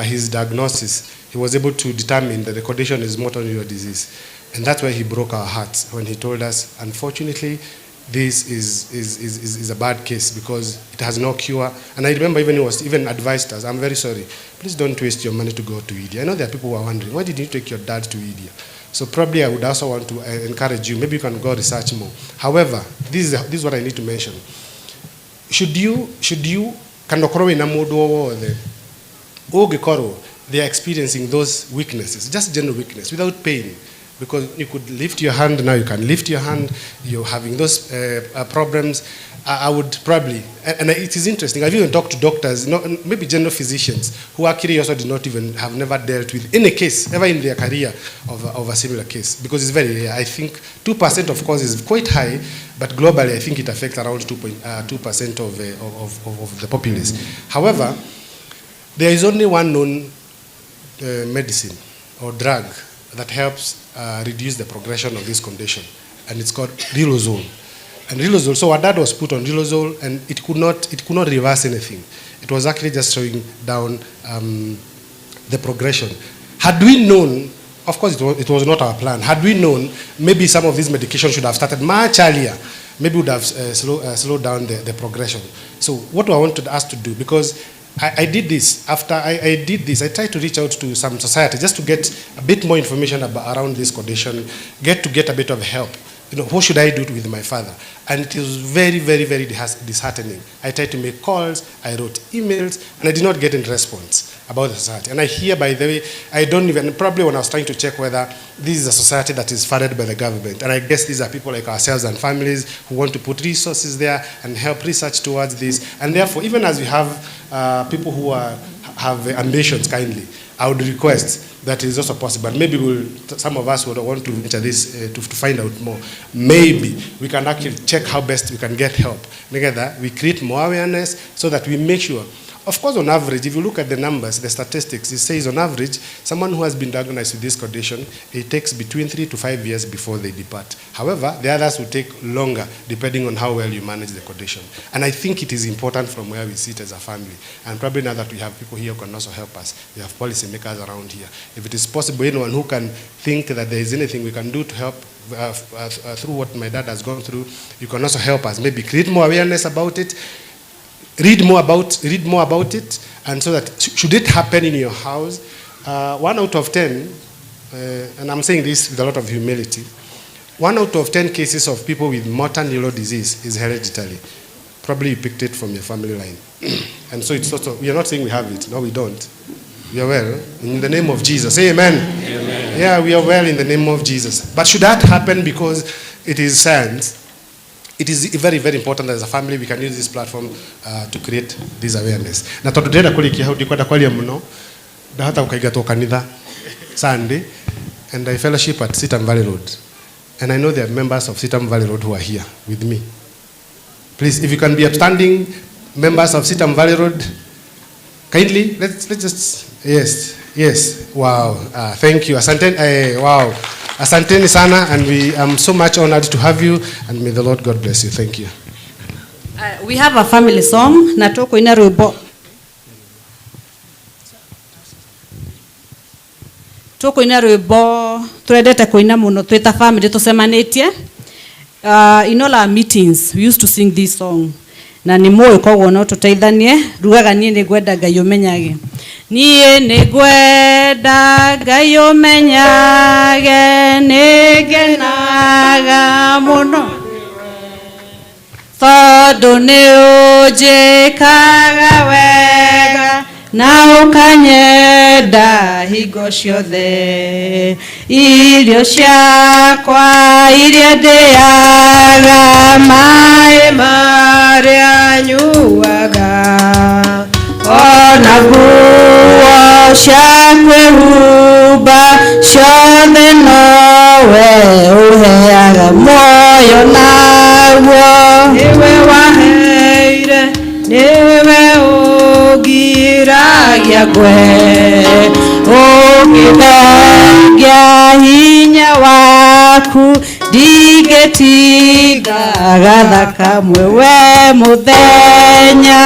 Speaker 14: his diagnosis, he was able to determine that the condition is motor neuron disease. And that's where he broke our hearts when he told us, unfortunately, this is a bad case because it has no cure. And I remember even he was even advised us, "I'm very sorry, please don't waste your money to go to India." I know there are people who are wondering, why did you take your dad to India? So probably I would also want to encourage you, maybe you can go research more. However, this is what I need to mention. Should you, kana ũkorwo wĩna mũndũ o wothe, ũngĩkorwo they are experiencing those weaknesses, just general weakness, without pain, because you could lift your hand, now you can lift your hand, you're having those problems, I would probably, and it is interesting, I've even talked to doctors, not, maybe general physicians, who actually also did not even, have never dealt with any case, ever in their career, of a similar case, because it's very rare. I think 2% of course is quite high, but globally I think it affects around 2.2% of the populace. However, there is only one known medicine or drug that helps reduce the progression of this condition, and it's called Riluzole. And Riluzole, so our dad was put on Riluzole, and it could not reverse anything. It was actually just slowing down the progression. Had we known, of course it was not our plan. Had we known, maybe some of these medications should have started much earlier. Maybe would have slowed down the progression. So what do I want to us to do? Because I did this, after I did this, I tried to reach out to some society just to get a bit more information about, around this condition, get a bit of help. What should I do with my father? And it was very, very, very disheartening. I tried to make calls, I wrote emails, and I did not get any response about the society. And I hear, by the way, I don't even, probably when I was trying to check whether this is a society that is funded by the government, and I guess these are people like ourselves and families who want to put resources there and help research towards this. And therefore, even as we have people who are have ambitions kindly, I would request that it is also possible. And maybe some of us would want to venture this to find out more. Maybe we can actually check how best we can get help. Together, we create more awareness so that we make sure. Of course, on average, if you look at the numbers, the statistics, it says on average, someone who has been diagnosed with this condition, it takes between 3 to 5 years before they depart. However, the others will take longer, depending on how well you manage the condition. And I think it is important from where we sit as a family. And probably now that we have people here who can also help us, we have policymakers around here. If it is possible, anyone who can think that there is anything we can do to help through what my dad has gone through, you can also help us. Maybe create more awareness about it, read more about it, and so that should it happen in your house, 1 out of 10, and I'm saying this with a lot of humility, 1 out of 10 cases of people with motor neuron disease is hereditary. Probably you picked it from your family line. And so it's sort of, we are not saying we have it. No, we don't. We are well in the name of Jesus. Amen. Amen. Yeah, we are well in the name of Jesus. But should that happen, because it is science, it is very, very important that as a family we can use this platform to create this awareness. Na tondu ndĩrenda kũrĩkia hau ndikwenda kwaria mũno, ndahota gũkaingatwo kanitha Sunday, and I fellowship at Sitam Valley Road. And I know there are members of Sitam Valley Road who are here with me. Please, if you can be upstanding members of Sitam Valley Road, kindly, let's just, yes, yes, wow, thank you, asante, wow. Asanteni sana, and we am so much honored to have you, and may the Lord God bless you. Thank you.
Speaker 16: We have a family song, na tukuina rwimbo. Tukuina rwimbo twendete kuina muno twi ta family tucemanitie. In all our meetings we used to sing this song. Na ni moyo koguo no tuteithanie, rugaga nie ni ngwenda Ngai umenyage. Niĩ nĩ ngwenda Ngai ũmenyage, nĩ ngenaga mũno, tondũ nĩ ũnjĩkaga wega na ũkanyenda hingo ciothe. Irio ciakwa iria ndĩaga, maĩ marĩa nyuaga, ona nguo cia kwĩhumba ciothe nowe ũheaga muoyo naguo.
Speaker 7: Nĩwe waheire, nĩwe ũngiragia ngwe,
Speaker 16: ũngĩthengia hinya waku ndingĩtiga gatha kamwe we mũthenya.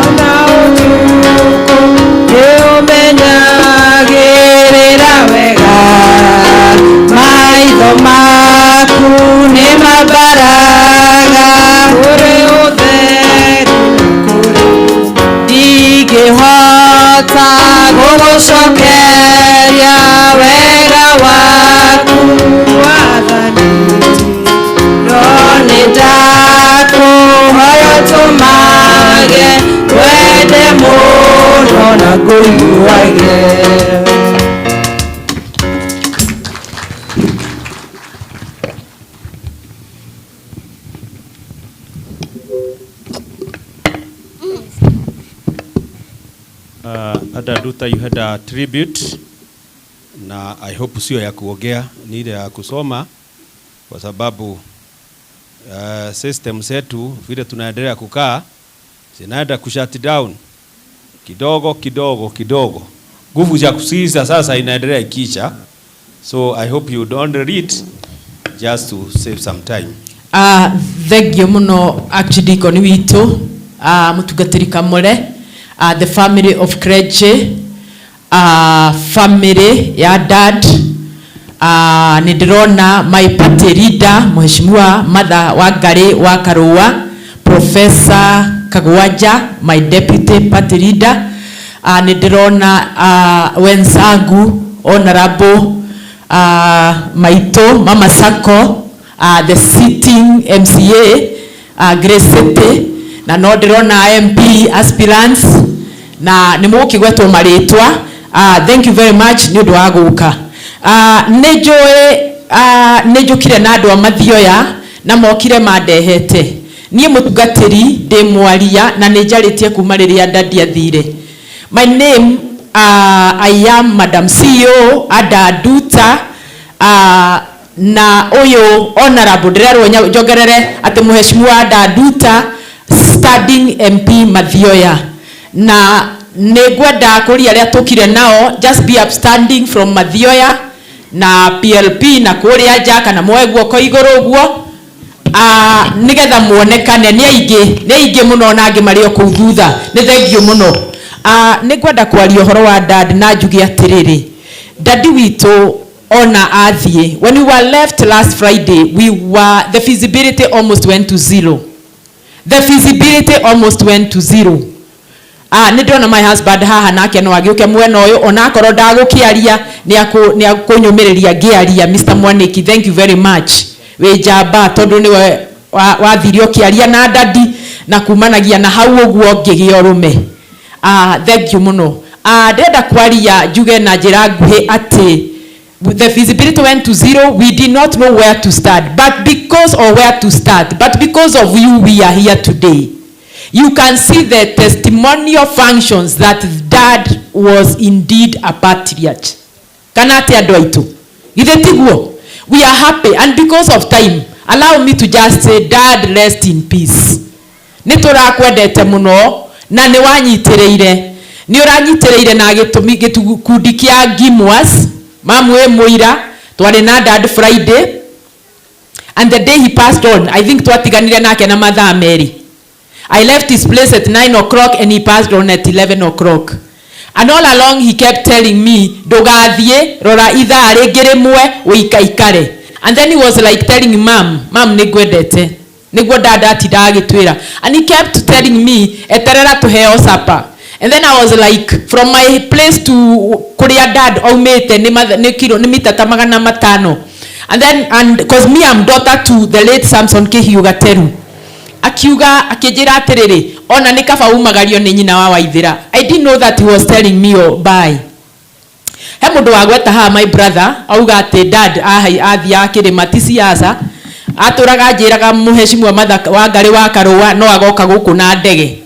Speaker 7: Ona ũtukũ nĩũmenyagĩrĩra wega,
Speaker 16: maitho maku nĩ mambaraga
Speaker 7: kũrĩ ũtheri na kũrĩ
Speaker 16: ndingĩhota gũgũcokeria wega waku
Speaker 7: Mwathani,
Speaker 16: no nĩ ndakũhoya ũtũmage wende mũno na ngũiguage.
Speaker 2: Ada Duta, you had a tribute, na I hope sio ya kuongea, ni ile ya kusoma, kwa sababu system zetu vile tunaendelea kukaa zinaenda kushut down kidogo kidogo kidogo. Nguvu za kusikiza sasa inaendelea ikiisha. So I hope you don't read just to save some time.
Speaker 1: Thank you muno Archdeacon witũ, mũtungatĩri Kamũre, the family of clergy, family ya dad, nĩ ndĩrona my party leader Mheshimiwa Martha Wangari wa Karũa, Professor Kagwanja my deputy party leader, nĩ ndĩrona wenzangu honorable Maito Mama Sako, the sitting MCA Grace City, na no ndĩrona MP aspirants, na nĩ mũgũkĩgwetwo marĩtwa. Thank you very much nĩ ũndũ wa gũka. Nĩ njũĩ, nĩ njũkire na andũ a Mathioya na mokire mandehete. Niĩ mũtungatĩri ndĩ mwaria na nĩ njarĩtie kuma rĩrĩa dadi athire. My name, I am Madam CEO Ada Duta, na ũyũ honorable ndĩrerwo njongerere atĩ mũheshimiwa Ada Duta, standing MP Mathioya, na nĩ ngwenda kũria arĩa tũkire nao, just be upstanding from Mathioya na PLP na kũrĩa nja, kana moe guoko igũrũ ũguo, nĩgetha muonekane. Nĩ aingĩ, nĩ aingĩ mũno, na angĩ marĩ o kũu thutha. Nĩ thengiũ mũno. Nĩ ngwenda kwaria ũhoro wa dad na njuge atĩrĩrĩ, dadi witũ ona athiĩ, when we were left last Friday, we were the feasibility almost went to zero. The feasibility almost went to zero. Nĩ ndĩrona my husband haha, nake no agĩũke mwena ũyũ, onakorwo ndagũkĩaria nĩ akũnyũmĩrĩria ngĩaria. Mr Mwaniki, thank you very much, wĩ njamba, tondũ nĩwe wathire ũkĩaria na dadi na kumanagia na hau ũguo ngĩgĩa ũrũme. Thank you mũno. Ndĩrenda kwaria njuge na njĩra nguhĩ atĩ the feasibility went to zero. We did not know where to start, but because or where to start, but because of you, we are here today. You can see the testimonial functions that dad was indeed a patriarch. Kana atĩ andũ aitũ, githĩ tiguo? We are happy, and because of time, allow me to just say, "Dad, rest in peace." Nĩ tũrakwendete mũno na nĩ wanyitĩrĩire, nĩ ũranyitĩrĩire na gĩtũmi gĩkundi kĩa Gimwas mamu wĩ mũira. Twarĩ na dad Friday, and the day he passed on, I think twatiganire nake na mathaa 2. I left his place at 9 o'clock and he passed on at 11 o'clock. And all along he kept telling me, "Ndũgathiĩ, rora ithaa rĩngĩ rĩmwe ũikaikare." And then he was like telling Mam, "Mam, nĩngwendete." Nĩguo dada atindaga agĩtwĩra. And he kept telling me, "Eterera tũheo supper." And then I was like, from my place to kũrĩa dad aumĩte nĩ kilo nĩ mita ta 500. And then, and cause me, I'm daughter to the late Samson Kĩhiũ Gateru, akiuga, akĩnjĩra atĩrĩrĩ, ona nĩ kaba umagario nĩ nyina wa Waithĩra. I didn't know that he was telling me, oh, bye. He mũndũ wagweta haha, my brother, auga atĩ dad athiaga kĩrĩma ti siasa. Atũraga njĩraga mũheshimiwa Martha Wangari wa Karũa no agoka gũkũ na ndege,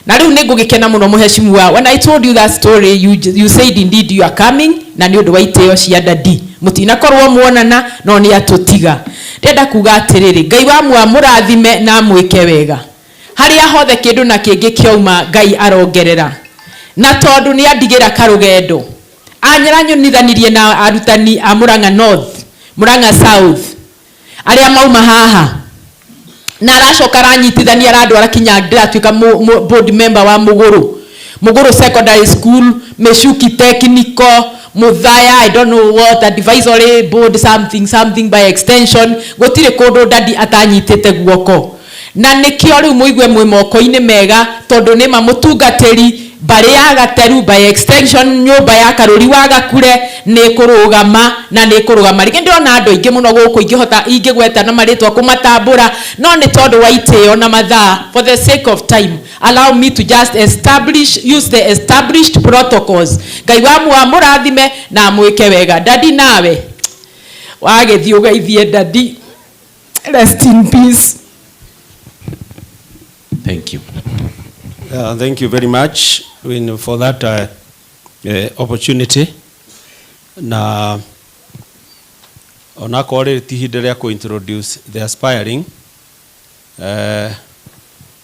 Speaker 1: na rĩu nĩ ngũgĩkena mũno. Mũheshimiwa, when I told you that story, you said indeed you are coming, na nĩ ũndũ wa itĩo cia dadi mũtinakorwo muonana, no nĩ atũtiga. Ndĩrenda kuga atĩrĩrĩ, Ngai wa mũrathime na amwĩke wega harĩa hothe kĩndũ na kĩngĩ kĩauma. Ngai arongerera, na tondũ nĩ andigĩra karũgendo, anyaranyonithanirie na arutani a Murang'a North, Murang'a South, arĩa mauma haha, na aracoka aranyitithania, arandwara kinya ndĩratuĩka board member wa Muguru Secondary School, Michuki Technical, Muthaya, I don't know what advisory board, something something, by extension. Gũtirĩ kũndũ dadi atanyitĩte guoko, na nĩkĩo rĩu mũigue mwĩ moko-inĩ mega, tondũ nĩ ma mũtungatĩri mbarĩ ya Gateru, by extension nyũmba ya Karũri wa Gakure nĩ kũrũgama na nĩ kũrũgama rĩngĩ. Ndĩrona andũ aingĩ mũno gũkũ, ingĩhota ingĩgweta na marĩtwa kũmatambũra, no nĩ tondũ wa itĩo na mathaa, for the sake of time, allow me to just establish use the established protocols. Ngai wa mũrathime na amwĩke wega. Dadi, nawe wagĩthiĩ ũgeithie dadi. Rest in peace.
Speaker 2: Thank you. Thank you very much, Win, for that opportunity. Na onakorwo rĩrĩ ti ihinda rĩa kũ-introduce the aspiring,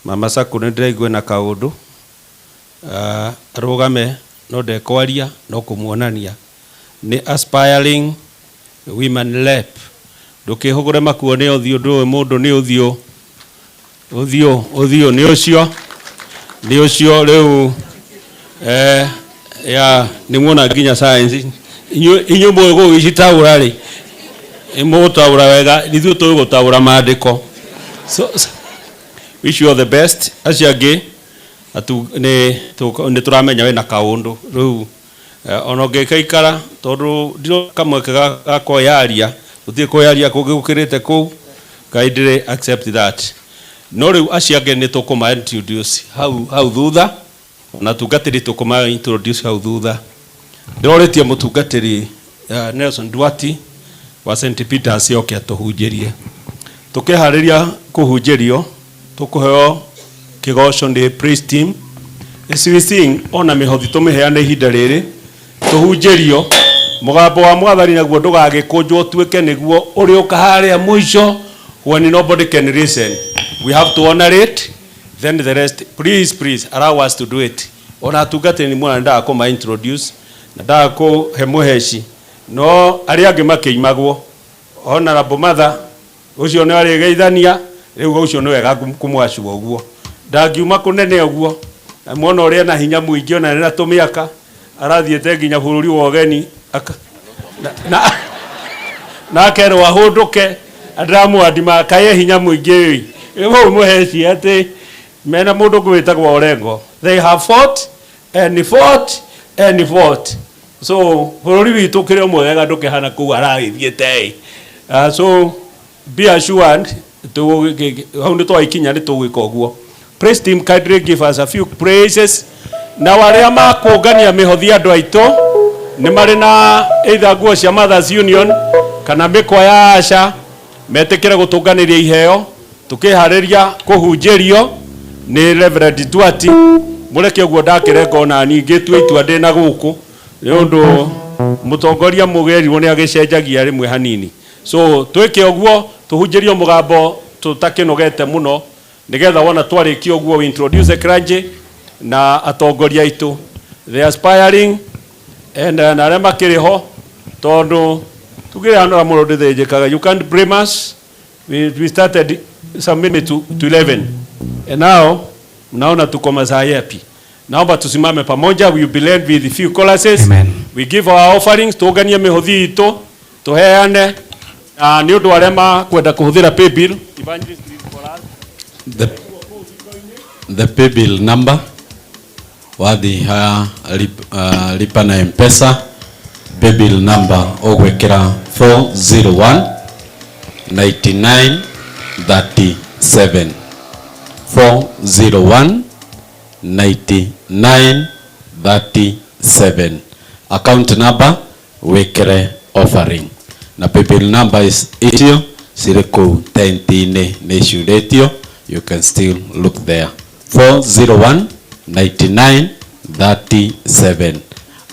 Speaker 2: Mama Sacco, nĩ ndĩraigua na kaũndũ, arũgame no ndekwaria, no kũmuonania nĩ aspiring women rep. Ndũkĩhũgũre makuo nĩ ũthiũ, ndũĩ mũndũ nĩ ũthiũ, ũthiũ, ũthiũ nĩ ũcio, nĩ ũcio rĩu, ya nĩ muona nginya science. Inyuĩ mũĩ gũgĩcitaũra rĩ, mũgũtaũra wega, ithuĩ tũĩ gũtaũra maandĩko. So wish you all the best. Acio angĩ nĩ tũramenya wĩna kaũndũ rĩu, ona ũngĩkaikara, tondũ ndirona kamweke ga kwĩyaria, gũtirĩ kwĩyaria kũngĩ gũkĩrĩte kũu. Kindly accept that. No rĩu acio angĩ nĩ tũkũma introduce hau hau thutha, na tungatĩri tũkũma introduce hau thutha. Ndĩrorĩtie mũtungatĩri Nelson Duati wa St Peters oke atũhunjĩrie. Tũkĩharĩria kũhunjĩrio, tũkũheo kĩgoco nĩ praise team. As we sing, ona mĩhothi tũmĩheane ihinda rĩrĩ tũhunjĩrio mũgambo wa mwathani naguo ndũgagĩkũnjwo ũtuĩke nĩguo ũrĩũka harĩa mũico when nobody can listen. We have to honor it, then the rest, please, please allow us to do it. Ona atungatĩri mwana ndaga kũma introduce na ndaga kũhe mũheci no arĩa angĩ makĩimagwo. Honorable mother ũcio nĩ arĩgeithania rĩu ũcio nĩ wega kũmwacua ũguo ndangiuma kũnene ũguo na mwona ũrĩa na hinya mũingĩ ona na tũmĩaka arathiĩte nginya bũrũri wa ũgeni na akerwo ahũndũke andĩramũandima kaye hinya mũingĩ ĩ hau mũheci atĩ mena mũndũ ũngĩ wĩtagwo Orengo. They have fought and fought and fought, so bũrũri witũ kĩrĩ o mwega ndũkĩhana kũu aragĩthiĩte ĩ. So be assured hau nĩ twaikinya nĩ tũgwĩka ũguo. Praise team, kindly give us a few praises. Na arĩa makũngania mĩhothi andũ aitũ nĩ marĩ na either nguo cia Mothers Union kana mĩkwa ya Asha metĩkĩre gũtũnganĩria iheo tũkĩharĩria kũhunjĩrio nĩ Reverend Duarte. Mũreke ũguo ndakĩrenga ona niĩ ngĩtua itua ndĩ na gũkũ nĩ ũndũ mũtongoria mũgerirwo nĩ agĩcenjagia rĩmwe hanini, so twĩke ũguo tũhunjĩrio mũgambo tũtakĩnogete mũno nĩgetha wona twarĩkia ũguo we introduce the clergy na atongoria aitũ, the aspiring and na arĩa makĩrĩ ho tondũ tugire hano mũno ndĩthĩnjĩkaga. You can't blame us. We started some minute to 11 and now mnaona tuko masaa yapi. Naomba tusimame pamoja. We will be led with a few choruses. Amen. We give our offerings, tũnganie mĩhothi itũ tũheane na nĩ ũndũ arĩa makwenda kũhũthĩra paybill. Evangelist, read for us.
Speaker 3: The paybill number wathi ha lipa na M-Pesa, paybill number ũgwĩkĩra 401 99 37, 401 99 37. Account number wĩkĩre offering na paybill number is icio cirĩ kũu tent-inĩ nĩ ciurĩtio. You can still look there. 401 99 37,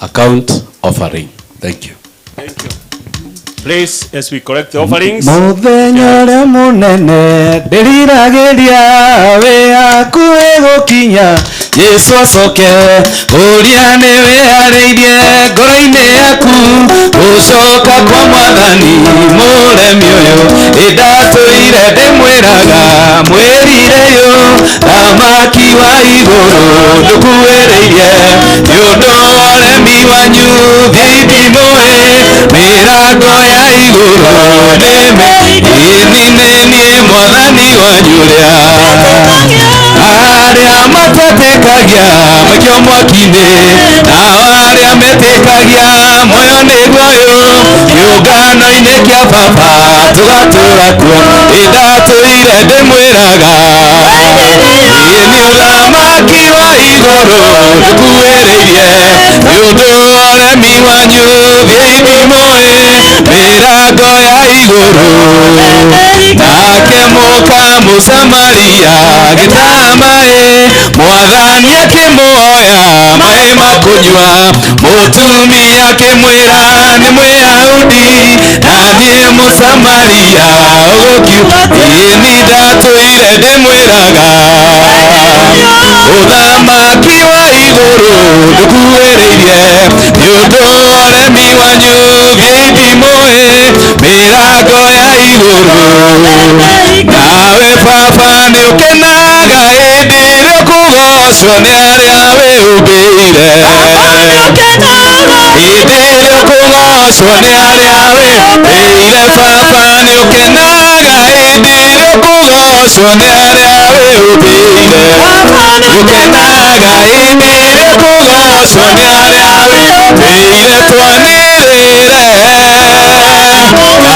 Speaker 3: account offering. Thank you.
Speaker 2: Thank you. Please, as we collect the offerings.
Speaker 4: Mũthenya ũrĩa mũnene ndĩriragĩria wĩ hakuhĩ gũkinya Jesũ acoke ũria nĩ wĩharĩirie ngoro-inĩ yaku gũcoka kwa mwathani mũremi ũyũ ĩndatũire ndĩmwĩraga mwĩrire yũ thamaki wa igũrũ ndũkuĩrĩirie nĩ ũndũ wa ũremi wanyu thiĩ ndimũĩ mĩrango ya igũrũ nĩme ĩni nĩ niĩ mwathani wanyu ũrĩa arĩa matetĩkagia maikio mwaki-inĩ nao arĩa metĩkagia muoyo nĩguo ũyũ kĩũngano-inĩ kĩa baba tũgatũra kuo ĩndatũire ndĩmwĩraga ĩ nĩ ũthamaki wa igũrũ ndũkuĩrĩirie nĩ ũndũ wa ũremi wanyu thiĩi ndimũĩ mĩrango ya igũrũ nake mũka mũsamaria agĩtaha maĩ mwathani akĩmuoya maĩ ma kũnyua mũtumia akĩmwĩra nĩ Mũyahudi na niĩ mũsamaria ũgũkiuga ĩ nĩ ndatũire ndĩmwĩraga ũthamaki wa igũrũ ndũkuĩrĩirie nĩ ũndũ wa ũremi wanyu thiĩi ndimũĩ mĩrango ya igũrũ nawe baba nĩ ũkenaga hĩndĩ ĩrĩa ũkũgocwo nĩ arĩa wĩũmbĩire hĩndĩ ĩrĩa ũkũgocwo nĩ arĩa wĩũmbĩire baba nĩ ũkenaga hĩndĩ ĩrĩa ũkũgocwo nĩ arĩa wĩũmbĩire ũkenaga hĩndĩ ĩrĩa ũkũgocwo nĩ arĩa wĩũmbĩire twanĩrĩre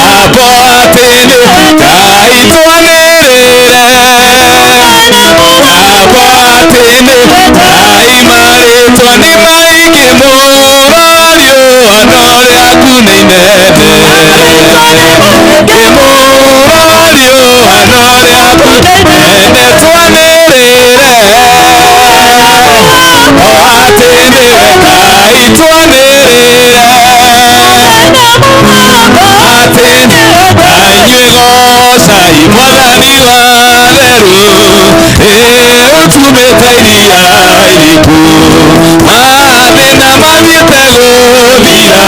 Speaker 4: Baba atĩ nĩ Ngai twanĩrĩre Baba atĩ nĩ Ngai marĩtwa nĩ maingĩ mũno riũa no rĩaku nĩ inene ngĩmũra riũa no rĩaku nene twanĩrĩre Atĩ nĩwe Ngai twanĩrĩre Atĩ nĩwe Ngai inyuĩ goocai Mwathani wa theru ũtumĩte iria iriku mathĩna mathiĩte gũthira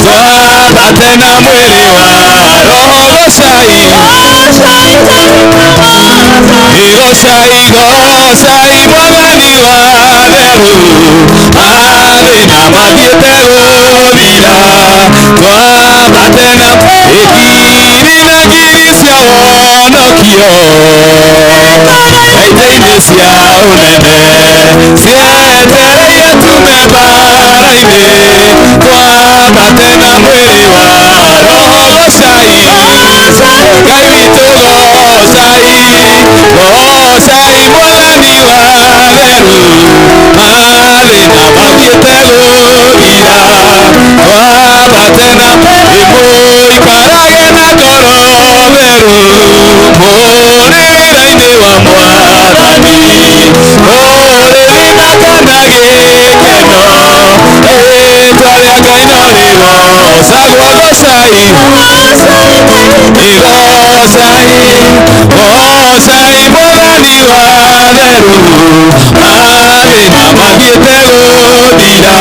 Speaker 4: twambate na mwĩrĩ wa roho gocai gocai gocai Mwathani wa theru mathĩna mathiĩte gũthira twambate na ngiri na ngiri cia wonokio itĩ-inĩ cia ũnene cietereire tume mbara-inĩ twambate na mwĩrĩ wa roho gocai Ngai witũ gocai gocai Mwathani wa theru mathĩna mathiĩte gũthira twambate na mũikarage na ngoro theru mũrĩ wĩra-inĩ wa Mwathani ũrĩrĩ na kana gĩkeno rĩtwa rĩa Ngai no rĩgocagwo gocai gocai gocai Mwathani wa theru mathĩna mathiĩte gũthira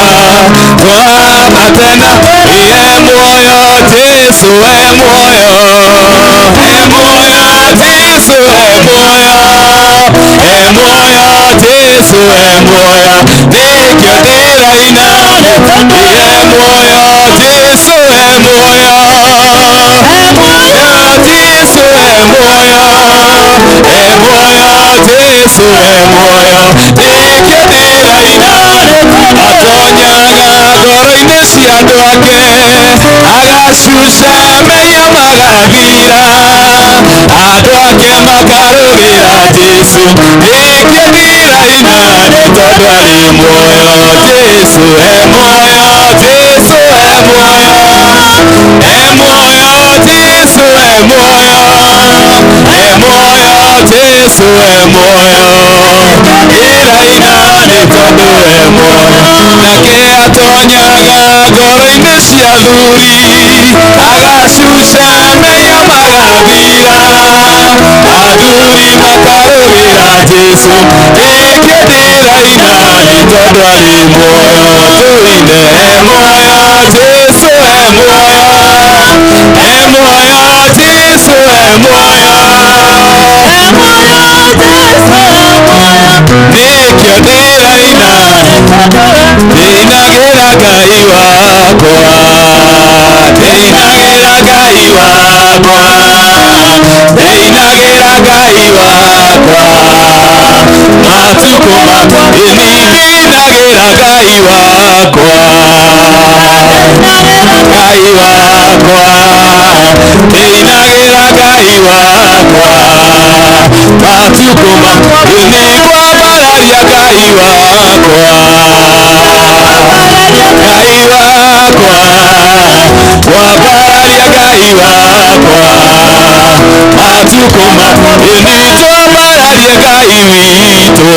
Speaker 4: twambate na e muoyo Jesu e muoyo e muoyo Jesu e muoyo e muoyo Jesu e muoyo nĩkĩo ndĩraina e muoyo Jesu e muoyo Jesu e muoyo e muoyo Jesu e muoyo nĩkĩo ndĩraina atonyaga ngoro-inĩ cia andũ ake agacuca mehia magathira andũ ake makarũgĩra Jesu nĩkĩo ndĩraina nĩ tondũ arĩ muoyo Jesu e muoyo Jesu e muoyo e muoyo Jesu e muoyo e muoyo Jesu e muoyo ndĩraina nĩ tondũ e muoyo nake atonyaga ngoro-inĩ cia athuri agacuca mehia magathira athuri makarũgĩra Jesu nĩkĩo ndĩraina nĩ tondũ arĩ muoyo tũine e muoyo Jesu e muoyo e muoyo Jesu e muoyo nĩkĩo ndĩraina ndĩinagĩra Ngai wakwa ndĩinagĩra Ngai wakwa ndĩinagĩra Ngai wakwa matukũ makwa ndĩinagĩra Ngai wakwa Ngai wakwa ndĩinagĩra Ngai wakwa matukũ makwa nĩngwambararia Ngai wakwa Ngai wakwa twambararia Ngai wakwa matukũ makwa nĩtwambararie Ngai witũ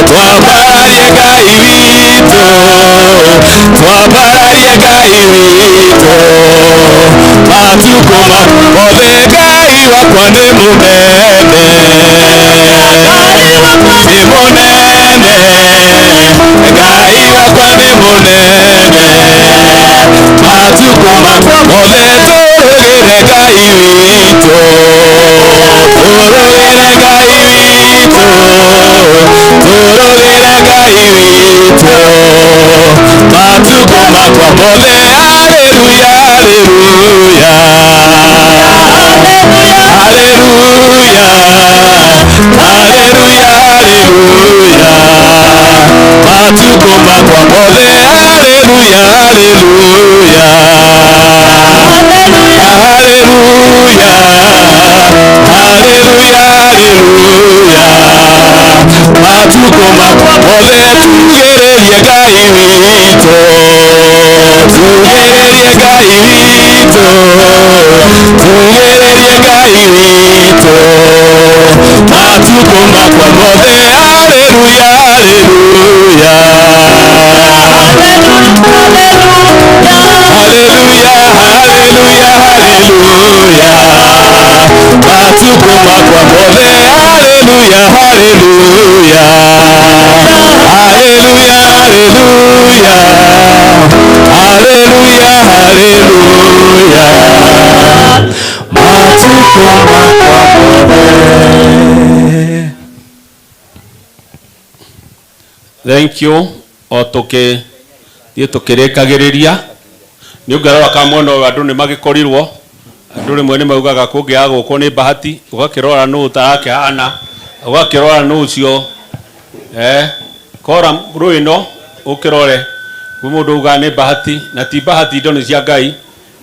Speaker 4: twambararie Ngai witũ twambararie Ngai witũ matukũ mothe Ngai wakwa nĩ mũnene nĩ mũnene Ngai wakwa nĩ mũnene matukũ mothe tũrũgĩre Ngai witũ tũrũgĩre Ngai witũ tũrũgĩre Ngai witũ matukũ makwa mothe haleluya haleluya haleluya haleluya haleluya matukũ makwa mothe haleluya haleluya haleluya haleluya haleluya matukũ makwa mothe tugĩrĩrie Ngai witũ tugĩrĩrie Ngai witũ tugĩrĩrie Ngai witũ matukũ makwa mothe haleluya haleluya
Speaker 2: Thank you. O tũkĩthiĩ tũkĩrĩkagĩrĩria nĩ ũngĩrora ka mwena ũyũ andũ nĩ magĩkorirwo andũ rĩmwe nĩ maugaga kũngĩaga gũkwo nĩ bahati ũgakĩrora nũ ũtarakĩhana ũgakĩrora nũ ũcio eh, kora rwĩno ũkĩrore kwĩ mũndũ ugaga nĩ bahati na ti bahati indo nĩ cia Ngai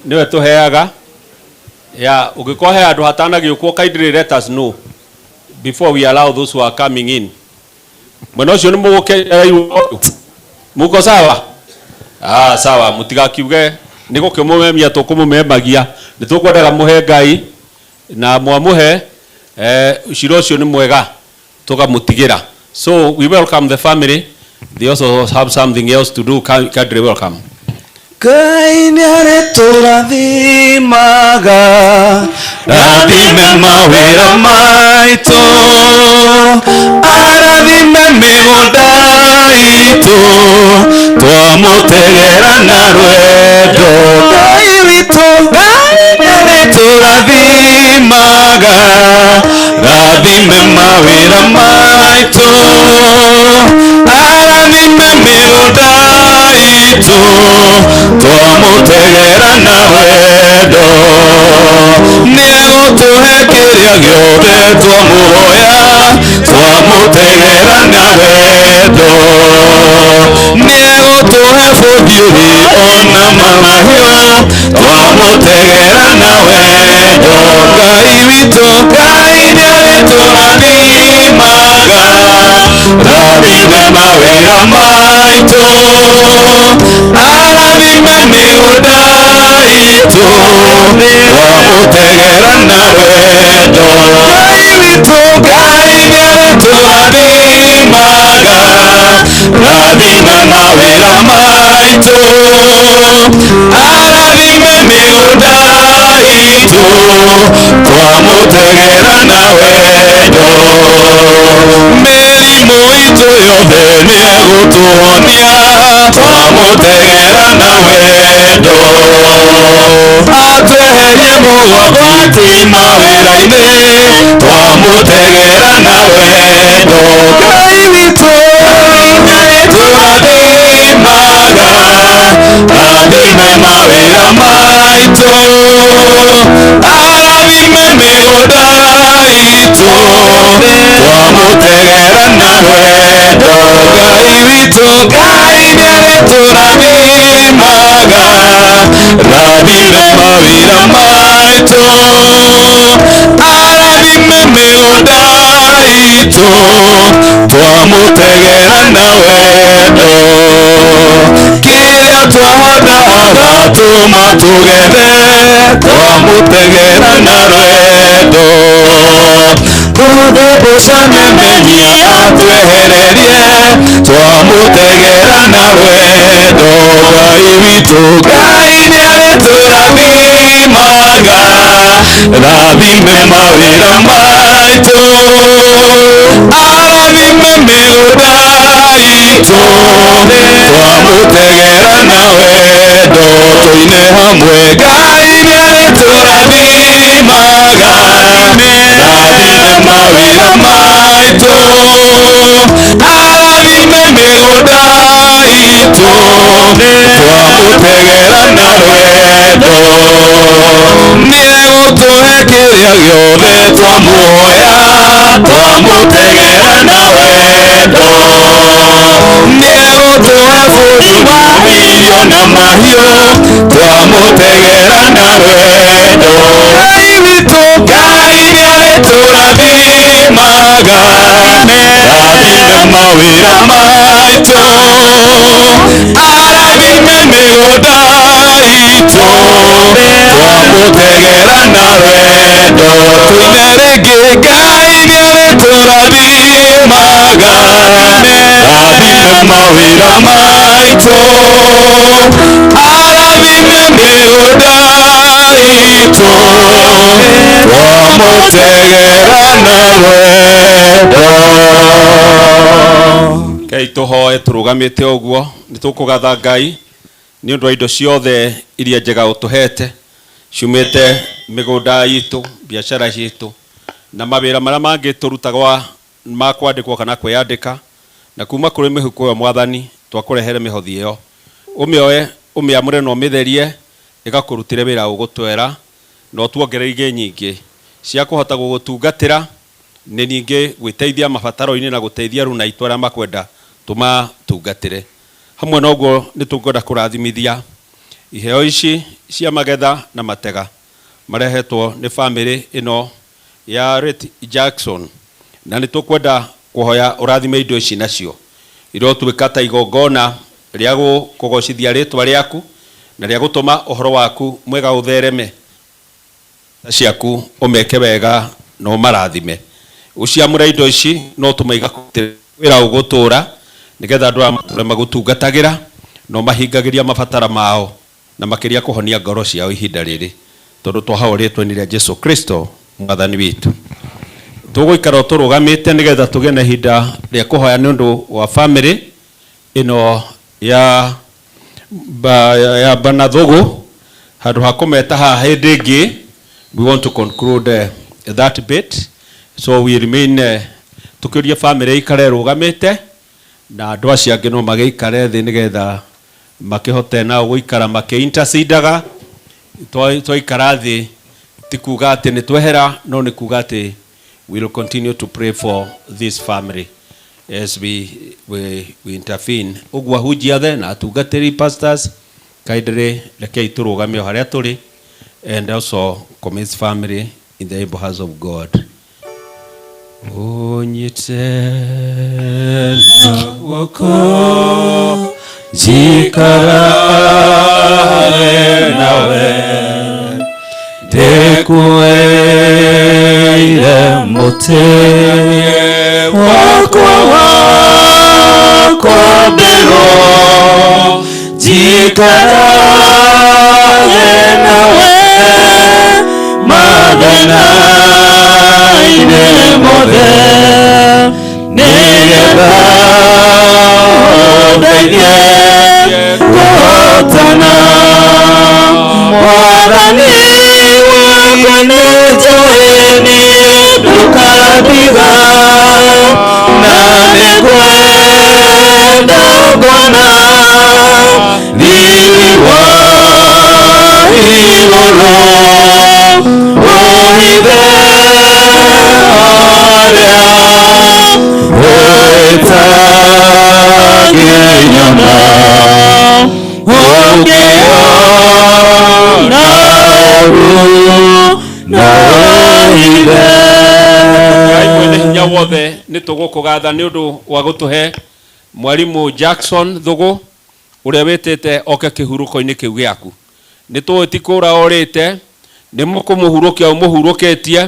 Speaker 2: nĩwe tũheaga ya ũngĩkorwo he handũ hatanagĩũkwo kindly let us know before we allow those who are coming in. Mwena ũcio nĩ mũgũkereirwo muko sawa? Ah, sawa mũtigakiuge nĩ gũkĩmũmemia tũkũmũmemagia nĩ tũkwendaga mũhe Ngai na mwamũhe eh, cira ũcio nĩ mwega tũkamũtigĩra. So we welcome the family. They also have something else to do. Kindly welcome.
Speaker 4: Ngai nĩarĩtũrathimaga rathime mawĩra maitũ arathime mĩgũnda itũ twamũtegera na rwendo Ngai witũ Ngai nĩarĩtũrathimaga rathime mawĩra maitũ arathime mĩgũnda itũ twamũtegera na wendo nĩegũtũhe kĩrĩa gĩothe twamũhoya twamũtegera na wendo nĩegũtũhe bũthiũri ona mahiũ twamũtegera na wendo Ngai witũ Ngai nĩarĩtũrathimaga rathime mawĩra maitũ arathime mĩgũnda itũ twamũtegera na wendo Ngai witũ Ngai nĩarĩtũrathimaga rathime mawĩra maitũ arathime mĩgũnda itũ twamũtegera na wendo mĩrimũ itũ yothe nĩegũtũhonia twamũtegera na wendo atweherie mũgwagwati mawĩra-inĩ twamũtegera na wendo Ngai witũ nĩarĩtũrathimaga rathime mawĩra maitũ arathime mĩgũnda itũ twamũtegera na wendo Ngai witũ Ngai nĩarĩtũrathimaga rathime mawĩra maitũ arathime mĩgũnda itũ twamũtegera na wendo kĩrĩa twahanda agatũma tũgethe twamũtegera na rwendo ũcamemenya atwehererie twamũtegera na rwendo Ngai witũ Ngai nĩarĩtũrathimaga rathime mawĩra maitũ arathime mĩgũnda itũ twamũtegera na wendo tũine hamwe Ngai nĩarĩtũrathimaga rathime mawĩra maitũ arathime mĩgũnda itũ twamũtegera na wendo nĩegũtũhe kĩrĩa gĩothe twamũhoya twamũtegera na wendo nĩegũtũhe bũrũri wa irio na mahiũ twamũtegera na wendo Ngai witũ Ngai nĩarĩtũrathimaga rathime mawĩra maitũ arathime mĩgũnda itũ twamũtegera na wendo tũine rĩngĩ Ngai nĩarĩtũrathimaga rathime mawĩra maitũ arathime mĩgũnda itũ twamũtegera na wendo
Speaker 2: Ngai tũhoe tũrũgamĩte ũguo nĩ tũkũgatha Ngai nĩ ũndũ wa indo ciothe iria njega ũtũhete ciumĩte mĩgũnda itũ biacara citũ na mawĩra marĩa mangĩ tũrutagwa ma kwandĩkwo kana kwĩyandĩka Na kuma kũrĩ mĩhuko ĩyo Mwathani, twakũrehere mĩhothi ĩyo, ũmĩoe, ũmĩamũre na ũmĩtherie, ĩgakũrutĩre wĩra ũgũtwera, na ũtuongerere ingĩ nyingĩ cia kũhota gũgũtungatĩra, nĩ ningĩ gwĩteithia mabataro-inĩ na gũteithia aruna aitũ arĩa makwenda tũmatungatĩre. Hamwe na ũguo nĩ tũkwenda kũrathimithia iheo ici cia magetha na matega marehetwo nĩ bamĩrĩ ĩno ya Rhett Jackson, na nĩ tũkwenda kũhoya ũrathime indo ici nacio irotuĩka ta igongona rĩa kũgocithia rĩtwa rĩaku na rĩa gũtũma ũhoro waku mwega ũthereme ciaku, ũmeke wega na ũmarathime. Ũciamũre indo ici no ũtũme igakũrutĩra wĩra ũgũtũra, nĩgetha andũ aya matũre magũtungatagĩra na ũmahingagĩria mabatara mao, na makĩria kũhonia ngoro ciao ihinda rĩrĩ, tondũ twahoya rĩtwa-inĩ rĩa Jesu Kristo Mwathani witũ. Tũgũikara tũrũgamĩte nĩgetha tũgĩe na ihinda rĩa kũhoya nĩ ũndũ wa famĩlĩ ĩno ya Banathugu. Handũ ha kũmeta haha hĩndĩ ĩngĩ, we want to conclude that bit, so we remain tũkĩũria famĩlĩ ikare ĩrũgamĩte, na andũ acio angĩ no magĩikare thĩ nĩgetha makĩhote nao gũikara makĩ-intercedaga. Twaikara thĩ ti kuga atĩ nĩ twehera, no nĩ kuga atĩ we will continue to pray for this family as we intervene. Ũguo ahunjia othe na atungatĩri, pastors, kindly rekei tũrũgame o harĩa tũrĩ, and also commit family in the able hands of God. Ũnyite na guoko, njikarage nawe, ndĩkuĩire mũtĩ wakwa wa kwambĩrwo, njikarage nawe mathĩna-inĩ mothe, nĩgetha ũndeithie kũhotana. Mwathani wakwa, nĩnjũĩ niĩ ndũkandiga, na nĩngwenda kuona riri wa igũrũ, ũhithe harĩa ũtangĩnyona, ũngĩona ũru no hithe. Ngai mwene hinya wothe, nĩ tũgũkũgatha nĩ ũndũ wa gũtũhe mwarimũ Jackson Thugu, ũrĩa wĩtĩte oke kĩhurũko-inĩ kĩu gĩaku. Nĩ tũĩ ti kũra orĩte, nĩ kũmũhurũkia ũmũhurũkĩtie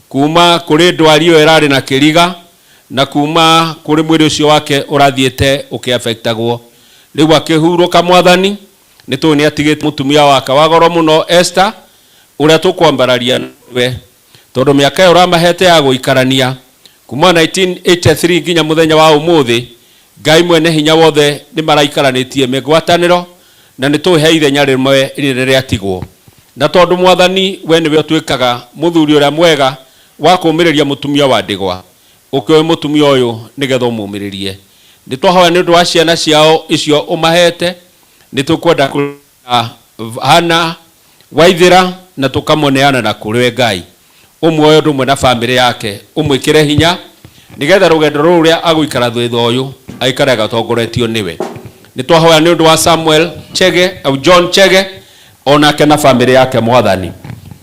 Speaker 2: kuma kũrĩ ndwari ĩyo ĩrarĩ na kĩriga, na kuma kũrĩ mwĩrĩ ũcio wake ũrathiĩte ũkĩafectagwo. Rĩu akĩhurũka, Mwathani, nĩ tũĩ nĩ atigĩte mũtumia wake wa goro mũno Esther, ũrĩa tũkwambararia we, tondũ mĩaka ĩyo ũramahete ya gũikarania kuma 1983 nginya mũthenya wa ũmũthĩ, Ngai mwene hinya wothe, nĩ maraikaranĩtie mĩgwatanĩro, na nĩ tũĩ he ithenya rĩmwe rĩrĩa rĩatigwo. Na tondũ Mwathani, we nĩwe ũtuĩkaga mũthuri ũrĩa mwega wa kũũmĩrĩria mũtumia wa ndigwa, ũkĩoe mũtumia ũyũ nĩgetha ũmũmĩrĩrie. Nĩ twahoya nĩ ũndũ wa ciana ciao icio ũmahete. Nĩ tũkwenda Hana Waithĩra, na tũkamũneana na kũrĩ we Ngai, ũmuoe ũndũ ũmwe na bamĩrĩ yake, ũmwĩkĩre hinya nĩgetha rũgendo rũrũ rũrĩa agũikara thutha ũyũ aikare agatongoretio nĩwe. Nĩ twahoya nĩ ũndũ wa Samuel Chege au John Chege, onake na bamĩrĩ yake. Mwathani,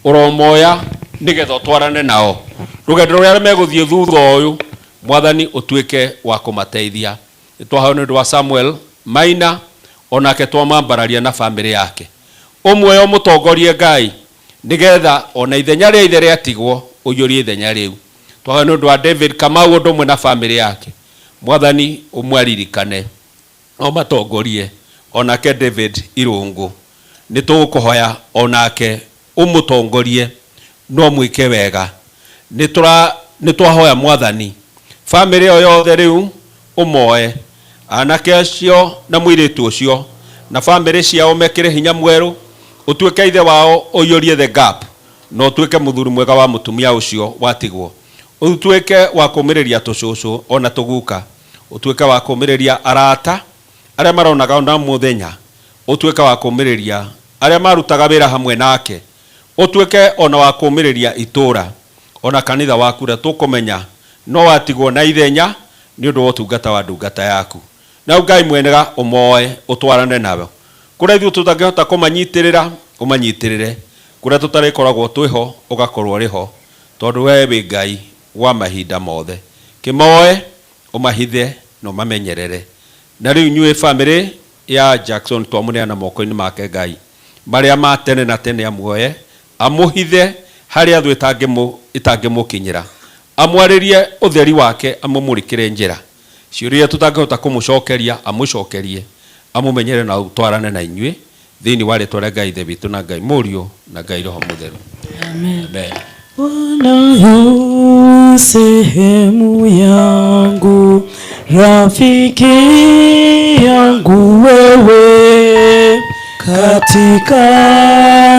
Speaker 2: ũromoya nĩgetha ũtwarane nao rũgendo rũrĩa megũthiĩ thutha ũyũ. Mwathani, ũtuĩke wa kũmateithia. Nĩ twahoya nĩ ũndũ wa Samuel Maina, onake twamambararia na bamĩrĩ yake, ũmuoya ũmũtongorie Ngai, nĩgetha ona ithenya rĩa ithe rĩatigwo ũiyũrie ithenya rĩu. Twahoya nĩ ũndũ wa David Kamau ũndũ ũmwe na bamĩrĩ yake. Mwathani, ũmwaririkane, ũmatongorie. Onake David Irũngũ, nĩ tũgũkũhoya onake ũmũtongorie no mwĩke wega. Nĩ twahoya Mwathani, bamĩrĩ ĩyo yothe rĩu ũmoe, anake acio na mũirĩtu ũcio na bamĩrĩ ciao, mekĩre hinya mwerũ, ũtuĩke ithe wao, ũiyũrie the gap, na ũtuĩke mũthuri mwega wa mũtumia ũcio watigwo, ũtuĩke wa kũmĩrĩria tũcũcũ ona tũguka. Ũtuĩke wa kũũmĩrĩria arata arĩa maronaga na mũthenya. Ũtuĩke wa kũũmĩrĩria arĩa marutaga wĩra hamwe nake. Ũtuĩke ona wa kũũmĩrĩria itũũra ona kanitha waku ũrĩa tũkũmenya no watigwo na ithenya nĩ ũndũ wa ũtungata wa ndungata yaku. Na Ngai mwenega ũmoe ũtwarane nawe. Kũrĩa ithuĩ tũtangĩhota kũmanyitĩrĩra, ũmanyitĩrĩre. Kũrĩa tũtarĩkoragwo twĩho, ũgakorwo ũrĩ ho, tondũ we wĩ Ngai wa mahinda mothe. Kĩmoe, ũmahithe na ũmamenyerere. Na rĩu inyuĩ bamĩrĩ ya Jackson twamũneana moko-inĩ make Ngai, marĩa ma tene na tene amuoye, amũhithe harĩa thũ ĩtangĩmũkinyĩra, amwarĩrie ũtheri wake, amũmũrĩkĩre njĩra. Ciũria iria tũtangĩhota kũmũcokeria, amũcokerie, amũmenyere na ũtwarane na inyuĩ, thĩinĩ wa rĩtwa rĩa Ngai Ithe witũ na Ngai Mũriũ na Ngai Roho Mũtheru.
Speaker 7: Amen.
Speaker 2: Amen.
Speaker 7: Bwana yu sehemu yangu, rafiki yangu wewe, katika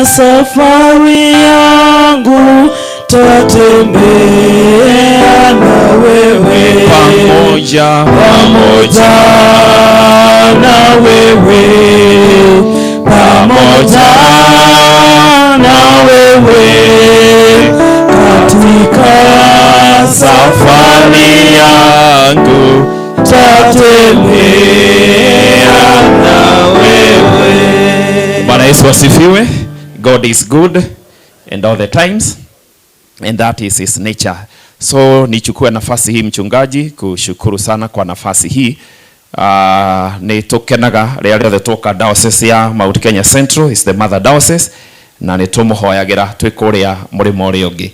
Speaker 7: safari yangu tatembea na wewe.
Speaker 8: Pamoja,
Speaker 7: pamoja na wewe, pamoja na wewe, katika safari yangu tatembea na wewe.
Speaker 8: Bwana Yesu asifiwe. God is good and all the times, and that is his nature. So nichukue nafasi hii mchungaji kushukuru sana kwa nafasi hii. Nĩ tũkenaga rĩrĩa rĩothe twoka diocese ya Mount Kenya Central, is the mother diocese, na nĩ tũmũhoyagĩra twĩ kũrĩa mũrĩmo ũrĩa ũngĩ.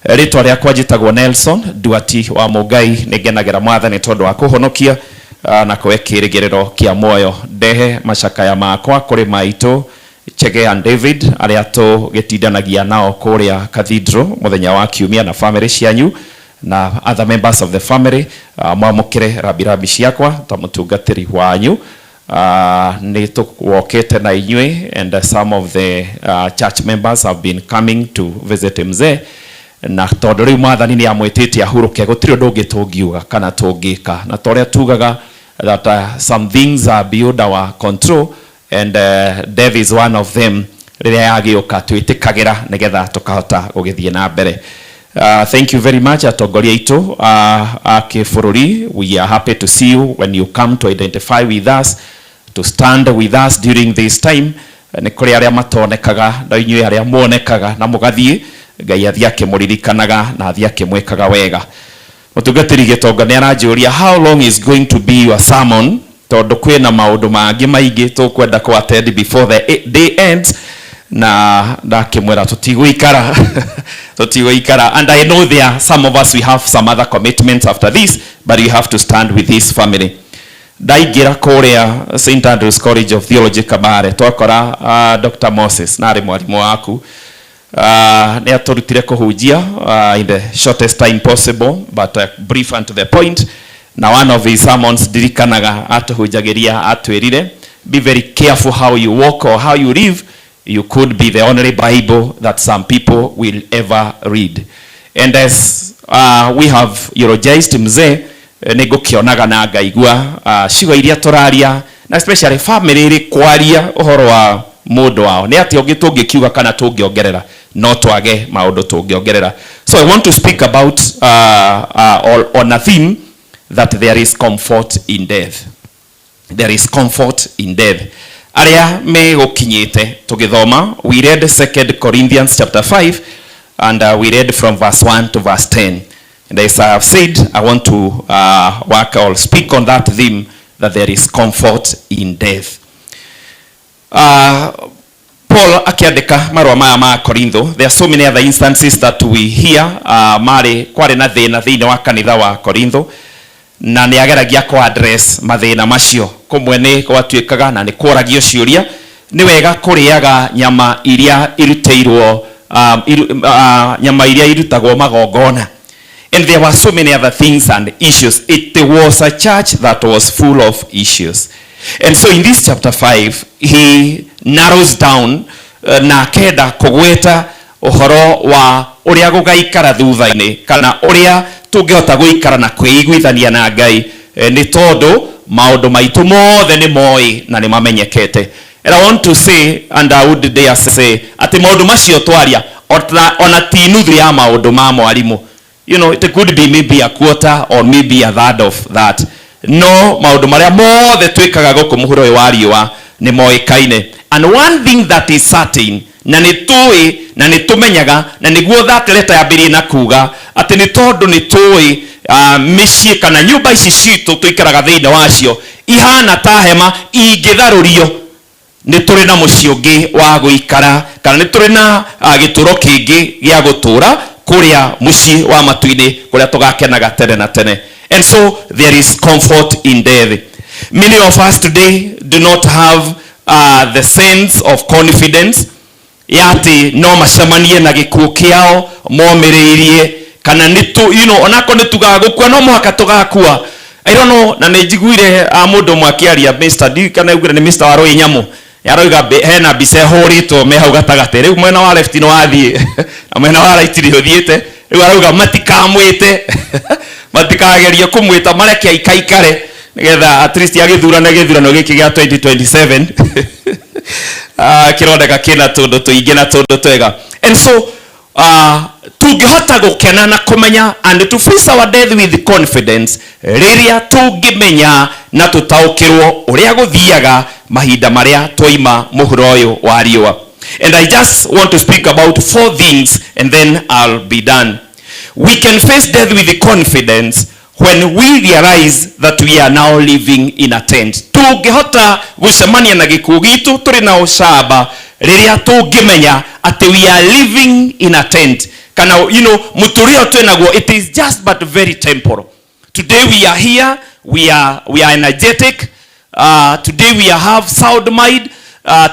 Speaker 8: Rĩtwa rĩakwa njĩtagwo Nelson Duati wa Mũngai. Nĩ ngenagĩra Mwathani tondũ wa kũhonokia na kũhe kĩĩrĩgĩrĩro kĩa muoyo. Ndehe macakaya makwa kũrĩ maitũ Chege and David arĩa tũgĩtindanagia nao kũrĩa Cathedral mũthenya wa kiumia na family cianyu na other members of the family. Mwamũkĩre rambirambi ciakwa ta mũtungatĩri wanyu. Nĩ tũwokĩte na inyuĩ, and some of the church members have been coming to visit mzee, na tondũ rĩu Mwathani nĩ amwĩtĩte ahurũke, gũtirĩ ũndũ ũngĩ tũngiuga kana tũngĩka, na ta ũrĩa tugaga that some things are beyond our control, and death is one of them. Rĩrĩa yagĩũka twĩtĩkagĩra nĩgetha tũkahota gũgĩthiĩ na mbere. Thank you very much atongoria aitũ a kĩbũrũri. We are happy to see you when you come to identify with us, to stand with us during this time. Nĩ kũrĩ arĩa matonekaga, na inyuĩ arĩa muonekaga na mũgathiĩ, Ngai athiĩ akĩmũririkanaga na athiĩ akĩmwĩkaga wega. Mũtungatĩri Gĩtonga nĩ aranjũria how long is going to be your sermon, tondũ kwĩna maũndũ mangĩ maingĩ tũkwenda kũ attend before the day ends, na ndakĩmwĩra tũtigũikara, tũtigũikara. And I know there are some of us, we have some other commitments after this, but you have to stand with this family. Ndaingĩra kũrĩa St Andrews College of Theology Kamare, twakora Dr. Moses na arĩ mwarimũ waku. Nĩ atũrutire kũhunjia in the shortest time possible, but brief and to the point. Na one of his sermons ndirikanaga atũhunjagĩria, atwĩrire, be very careful how you walk or how you live, you could be the only Bible that some people will ever read. And as we have eulogized mzee, nĩ ngũkĩonaga na ngaigua ciugo iria tũraria, na especially family ĩrĩ kwaria ũhoro wa mũndũ wao, nĩ atĩa ũngĩ tũngĩkiuga kana tũngĩongerera? No twage maũndũ tũngĩongerera. So I want to speak about on a theme that there is comfort in death. There is comfort in death. Arĩa megũkinyĩte tũgĩthoma, we read 2 Corinthians chapter 5, and we read from verse 1 to verse 10. And as I have said, I want to work or speak on that theme, that there is comfort in death. Paul akĩandĩka marũa maya ma Korintho, there are so many other instances that we hear. Marĩ kwarĩ na thĩna thĩinĩ wa kanitha wa Korintho, na nĩ ageragia kũ address mathĩna macio. Kũmwe nĩ gwatuĩkaga na nĩ kworagio ciũria, nĩ wega kũrĩaga nyama iria irutĩirwo, nyama iria irutagwo magongona? And there were so many other things and issues. It was a church that was full of issues. And so in this chapter 5, he narrows down na akenda kũgweta ũhoro wa ũrĩa gũgaikara thutha-inĩ, kana ũrĩa tũngĩhota gũikara na kwĩiguithania na Ngai. Nĩ tondũ maũndũ maitũ mothe nĩ moĩ na nĩ mamenyekete. And I want to say, and I would dare say, atĩ maũndũ macio twaria ona ti nuthu ya maũndũ ma mwarimũ. It could be maybe a quarter or maybe a third of that. No maũndũ marĩa mothe twĩkaga gũkũ mũhuro ũyũ wa riũa nĩ moĩkaine. And one thing that is certain, na nĩ tũĩ na nĩ tũmenyaga, na nĩguo that letter yambĩrĩirie na kuga atĩ nĩ tondũ nĩ tũĩ, mĩciĩ kana nyũmba ici citũ tũikaraga thĩinĩ wacio ihana ta hema ingĩtharũrio, nĩ tũrĩ na mũciĩ ũngĩ wa gũikara, kana nĩ tũrĩ na gĩtũro kĩngĩ gĩa gũtũra kũrĩa mũciĩ wa matu-inĩ, kũrĩa tũgakenaga tene na tene. And so there is comfort in death. Many of us today do not have the sense of confidence ya atĩ no macemanie na gĩkuũ kĩao momĩrĩirie, kana nĩ tu, onako nĩ tugaga gũkua no mũhaka tũgakua. I don't know, na nĩ njiguire mũndũ ũmwe akĩaria, Mr. D, kana augire nĩ Mr. Warũi Nyamũ, aroiga hena mbica ĩhũrĩtwo me hau gatagatĩ, rĩu mwena wa left nĩ wathiĩ na mwena wa right nĩ ũthiĩte, rĩu arauga matikamwĩte, matikagerie kũmwĩta, mareke aikaikare nĩgetha at least agĩthurane gĩthurano gĩkĩ gĩa 2027. Kĩroneka kĩna tũndũ tũingĩ na tũndũ twega. And so tũngĩhota gũkena na kũmenya and to face our death with confidence rĩrĩa tũngĩmenya na tũtaũkĩrwo ũrĩa gũthiaga mahinda marĩa twaima mũhuro ũyũ wa riũa. And I just want to speak about four things and then I'll be done. We can face death with confidence when we realize that we are now living in a tent. Tũngĩhota gũcemania na gĩkuũ gitũ tũrĩ na ũcamba rĩrĩa tũngĩmenya atĩ we are living in a tent. Kana, mũtũrĩre ũyũ twĩnaguo, it is just but very temporal. Today we are here, we are energetic. Today we have sound mind.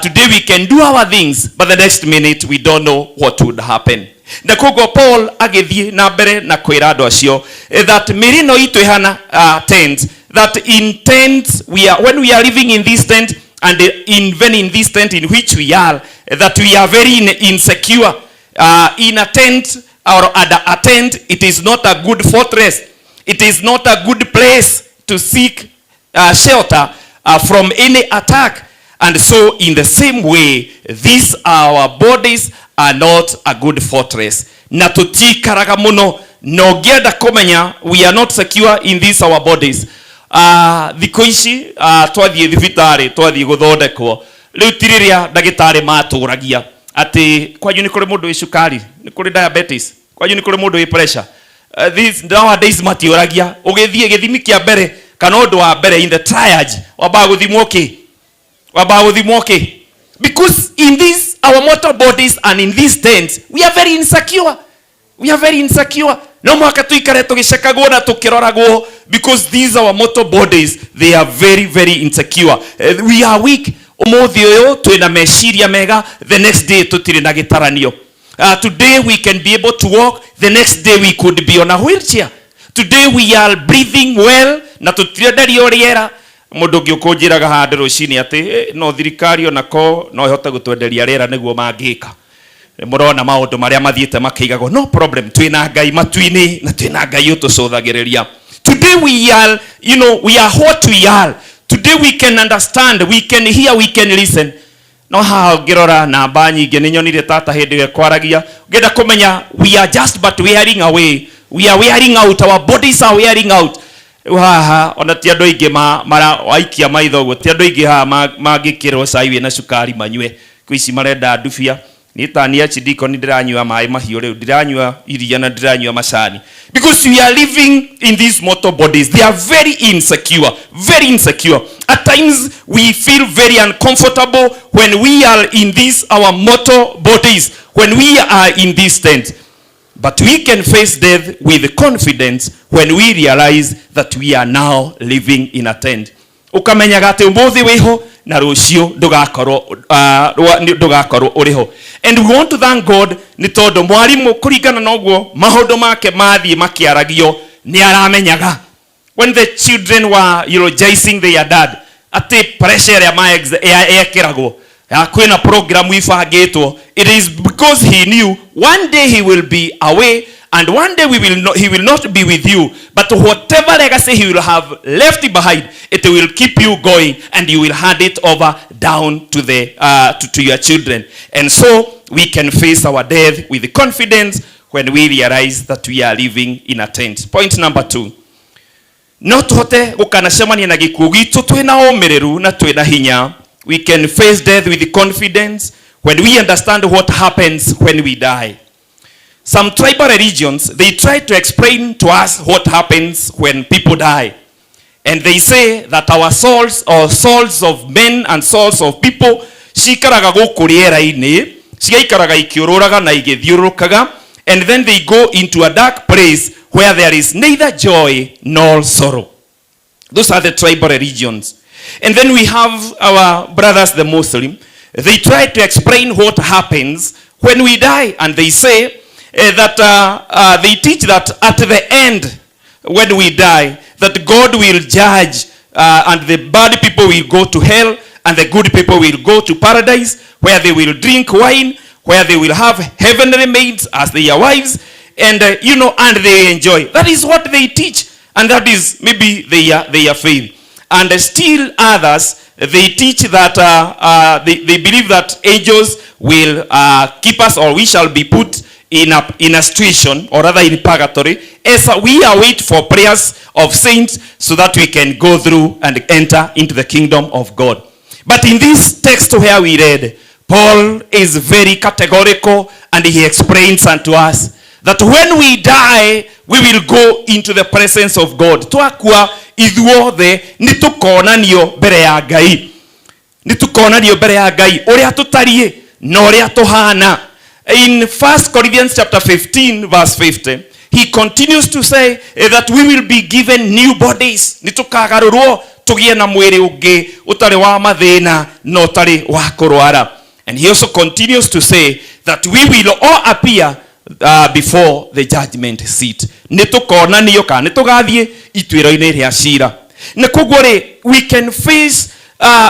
Speaker 8: Today we can do our things, but the next minute we don't know what would happen. Na koguo Paul agĩthiĩ na mbere na kwĩra andũ acio that mĩĩrĩ ĩno itũ ĩhana tent, that in tent we are, when we are living in this tent and even in this tent in which we are, that we are very insecure. In a tent or at a tent, it is not a good fortress. It is not a good place to seek shelter from any attack. And so in the same way, these our bodies are not a good fortress. Na tutikaraga muno, na ũngĩenda kũmenya we are not secure in these our bodies. Thikũ ici, twathiĩ thibitarĩ, twathiĩ gũthondekwo, rĩu ti rĩrĩa ndagĩtarĩ matũragia atĩ kwanyu nĩ kũrĩ mũndũ wĩ cukari, nĩ kũrĩ diabetes, kwanyu nĩ kũrĩ mũndũ wĩ pressure. This nowadays matiũragia. Ũgĩthiĩ gĩthimi kĩa mbere kana ũndũ wa mbere in the triage, wambaga gũthimwo kĩ? Wambaga gũthimwo kĩ? Because in this our mortal bodies and in these tents we are very insecure. We are very insecure. No mũhaka tũikare tũgĩcekagwo na tũkĩroragwo, because these our mortal bodies, they are very very insecure. We are weak. Ũmũthĩ ũyũ twĩna meciria mega, the next day tũtirĩ na gĩtaranio. Today we can be able to walk, the next day we could be on a wheelchair. Today we are breathing well na tũtirenderio rĩera. Mũndũ ũngĩ ũkũnjĩraga handũ rũcinĩ atĩ no thirikari onako no ĩhote gũtwenderia rĩera nĩguo mangĩka. Mũrona maũndũ marĩa mathiĩte makĩigagwo, no problem, twĩna Ngai matu-inĩ na twĩna Ngai ũtũcũthagĩrĩria. Today we are, you know, we are what we are. Today we can understand, we can hear, we can listen. No haha ũngĩrora namba nyingĩ nĩ nyonire tata hĩndĩ ĩyo kwaragia, ũngĩenda kũmenya we are just but wearing away, we are wearing out, our bodies are wearing out. Rĩu haha ona ti andũ aingĩ mara waikia maitho ũguo, ti andũ aingĩ haha mangĩkĩrwo cai wĩna cukari manyue. Kwĩ ici marenda ndubia. Niĩ ta niĩ archdeacon ndĩranyua maĩ mahiũ rĩu, ndiranyua iria na ndiranyua macani. Because we are living in these mortal bodies. They are very insecure, very insecure. At times we feel very uncomfortable when we are in these our mortal bodies, when we are in this tent. But we can face death with confidence when we realize that we are now living in a tent. Ukamenyaga atĩ ũmũthĩ wĩho na rũciũ ndũgakorwo ũrĩ ho. And we want to thank God nĩ tondũ mwarimũ kũringana na ũguo maũndũ make mathiĩ makĩaragio nĩ aramenyaga. When the children were eulogizing their dad, atĩ pressure ĩrĩa yekĩragwo ya kwĩna program ibangĩtwo, it is because he knew one day he will be away And one day we will not, he will not be with you, but whatever legacy he will have left behind, it will keep you going, and you will hand it over down to the to your children. And so we can face our death with confidence when we realize that we are living in a tent. Point number 2. No tuhote gukanacemania na gikuũ gitũ twĩna ũmĩrĩru na twĩna hinya. We can face death with confidence when we understand what happens when we die. Some tribal religions, they try to explain to us what happens when people die. And they say that our souls, or souls of men and souls of people, cikaraga gũkũ rĩera-inĩ, cigaikaraga ikĩũrũraga na igĩthiũrũrũkaga, and then they go into a dark place where there is neither joy nor sorrow. Those are the tribal religions. And then we have our brothers, the Muslim. They try to explain what happens when we die. And they say that they teach that at the end, when we die, that God will judge and the bad people will go to hell and the good people will go to paradise, where they will drink wine, where they will have heavenly maids as their wives, and and they enjoy. That is what they teach, and that is maybe their faith. And still others, they teach that they believe that angels will keep us, or we shall be put in a situation, or rather in purgatory, as we await for prayers of saints so that we can go through and enter into the kingdom of God. But in this text where we read, Paul is very categorical, and he explains unto us that when we die, we will go into the presence of God. Twakua ithuothe nitukonanio mbere ya Ngai. Nitukonanio mbere ya Ngai uria tutarie na uria tuhana. In 1 Corinthians chapter 15 verse 50, he continues to say that we will be given new bodies. Nitukagarurwo tugie na mwiri ungi utari wa mathina na utari wa kurwara. And he also continues to say that we will all appear before the judgment seat. Nitukonanio kana nitugathie ituĩro-inĩ rĩa cira. Na koguo rĩ, we can face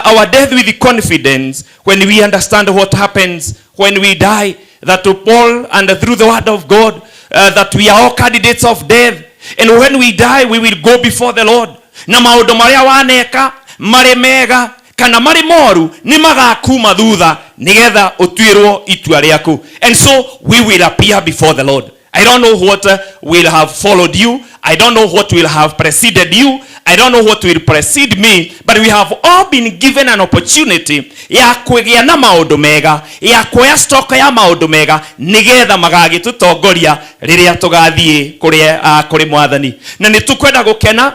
Speaker 8: our death with confidence when we understand what happens when we die. That to Paul and through the word of God, that we are all candidates of death. And when we die, we will go before the Lord. Na maũndũ marĩa waneka, marĩ mega, kana marĩ moru, nĩ magakuma thutha, nĩgetha ũtuĩrwo itua rĩaku. And so we will appear before the Lord. I don't know what will have followed you. I don't know what will have preceded you. I don't know what will precede me. But we have all been given an opportunity ya kwĩgĩa na maũndũ mega, ya kuoya stock ya maũndũ mega, nĩgetha magagĩtũtongoria rĩrĩa tũgathiĩ kũrĩ Mwathani. Na nĩ tũkwenda gũkena,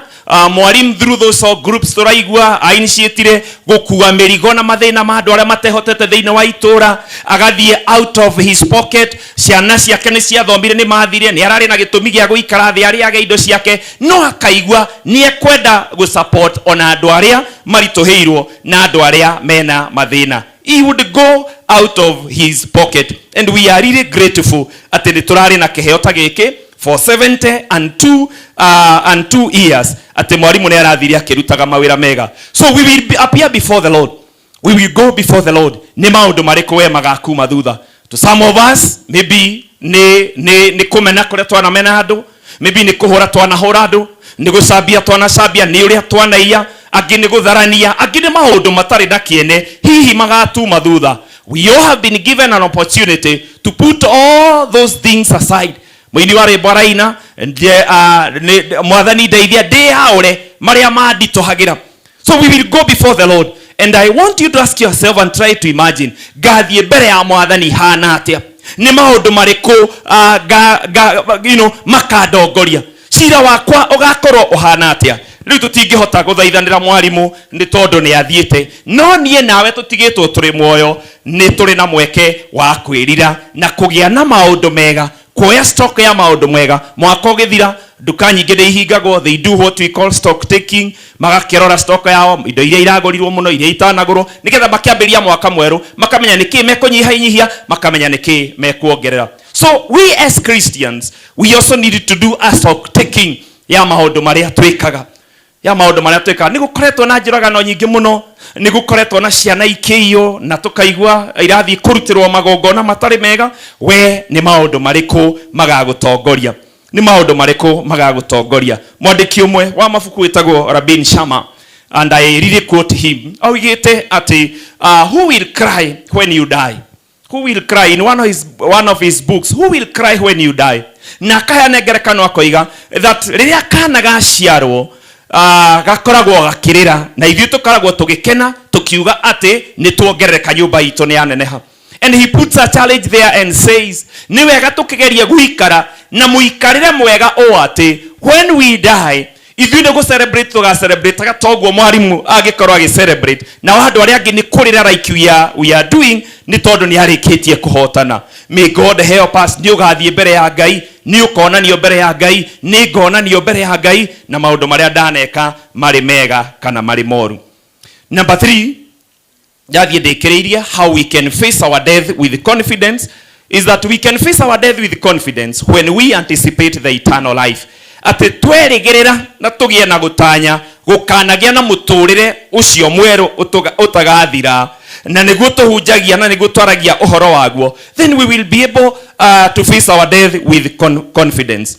Speaker 8: mwalimu through those all groups tũraigua ainitiatire gũkua mĩrigo na mathĩna ma andũ arĩa matehotete thĩinĩ wa itũra, agathiĩ out of his pocket. Ciana ciake nĩ ciathomire, nĩ mathire, nĩ ararĩ na gĩtũmi gĩa gũikara thĩ arĩage indo ciake, no akaigua nĩ ekwenda gũ-support ona andũ arĩa maritũhĩirwo na andũ arĩa mena mathĩna. He would go out of his pocket, and we are really grateful atĩ nĩ tũrarĩ na kĩheo ta gĩkĩ for 72 years, atĩ mwalimu nĩ arathire akĩrutaga mawĩra mega. So we will appear before the Lord. We will go before the Lord. Nĩ maũndũ marĩkũ we magakuma thutha? To some of us, maybe nĩ kũmena kũrĩa twanamena andũ, maybe nĩ kũhũra twanahũra andũ, nĩ gũcambia twanacambia, nĩ ũrĩa twanaiya, angĩ nĩ gũtharania, angĩ nĩ maũndũ matarĩ na kĩene, hihi magatuma thutha. We all have been given an opportunity to put all those things aside. Mũini wa rwĩmbo araina, Mwathani ndeithia ndĩyaũre marĩa manditũhagĩra. So we will go before the Lord, and I want you to ask yourself and try to imagine, ngathiĩ mbere ya Mwathani hana atĩa? Nĩ maũndũ marĩkũ makandongoria? Cira wakwa ũgakorwo ũhana atĩa? Rĩu tũtingĩhota gũthaithanĩra mwarimũ nĩ tondũ nĩ athiĩte, no niĩ nawe tũtigĩtwo tũrĩ muoyo, nĩ tũrĩ na mweke wa kwĩrira na kũgĩa na maũndũ mega, kuoya stock ya maũndũ mega. Mwaka ũgĩthira, nduka nyingĩ nĩ ihingagwo, they do what we call stock taking, magakĩrora stock yao, indo iria iragũrirwo mũno, iria itanagũrwo, nĩgetha makĩambĩrĩria mwaka mwerũ makamenya nĩkĩ mekũnyihanyihia, makamenya nĩkĩ mekuongerera. So we as Christians, we also need to do a stock taking ya maũndũ marĩa twĩkaga. Ya maũndũ marĩa twĩkaga. Nĩ gũkoretwo na njũragano nyingĩ mũno, nĩ gũkoretwo na ciana ikĩiywo na tũkaigua irathiĩ kũrutĩrwo magongona matarĩ mega. We nĩ maũndũ marĩkũ magagũtongoria? Nĩ maũndũ marĩkũ magagũtongoria? Mwandĩki ũmwe wa mabuku wĩtagwo Rabin Sharma, and I really quote him, augĩte atĩ "Who will cry when you die?" Who will cry? In one of his books, "Who Will Cry When You Die", na akaheana ngerekano akoiga that rĩrĩa kana gaciarwo, gakoragwo gakĩrĩra na ithuĩ tũkoragwo tũgĩkena tũkiuga atĩ nĩ tuongerereka, nyũmba itũ nĩ yaneneha. And he puts a challenge there and says nĩ wega tũkĩgerie gũikara na mũikarĩre mwega ũũ atĩ when we die, ithuĩ nĩ gũ-celebrate tũga-celebrate toguo mwarimũ angĩkorwo agĩ-celebrate, nao andũ arĩa angĩ nĩ kũrĩra like we are doing, nĩ tondũ nĩ arĩkĩtie kũhotana. May God help us. Nĩ ũgathiĩ mbere ya Ngai, nĩ ũkonanio mbere ya Ngai, nĩ ngonanio mbere ya Ngai na maũndũ marĩa ndaneka marĩ mega kana marĩ moru. Number three, ndathiĩ ndĩkĩrĩirie, how we can face our death with confidence is that we can face our death with confidence when we anticipate the eternal life, atĩ twerĩgĩrĩra na tũgĩe na gũtanya gũkanagĩa na mũtũrĩre ũcio mwerũ ũtagathira, na nĩguo tũhunjagia na nĩguo twaragia ũhoro waguo, then we will be able to face our death with confidence.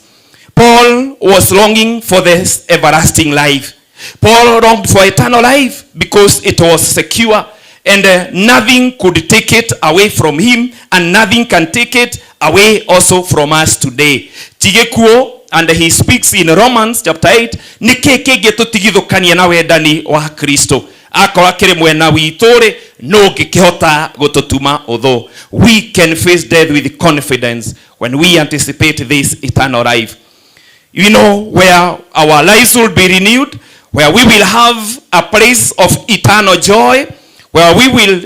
Speaker 8: Paul was longing for this everlasting life. Paul longed for eternal life because it was secure and nothing could take it away from him, and nothing can take it away also from us today. Ti gĩkuũ, and he speaks in Romans chapter 8, nĩ kĩ kĩngĩtũtigithũkania na wendani wa Kristo? Akorwo akĩrĩ mwena witũ rĩ, no ũngĩkĩhota gũtũtuma ũthũ? We can face death with confidence when we anticipate this eternal life where our lives will be renewed, where we will have a place of eternal joy, where we will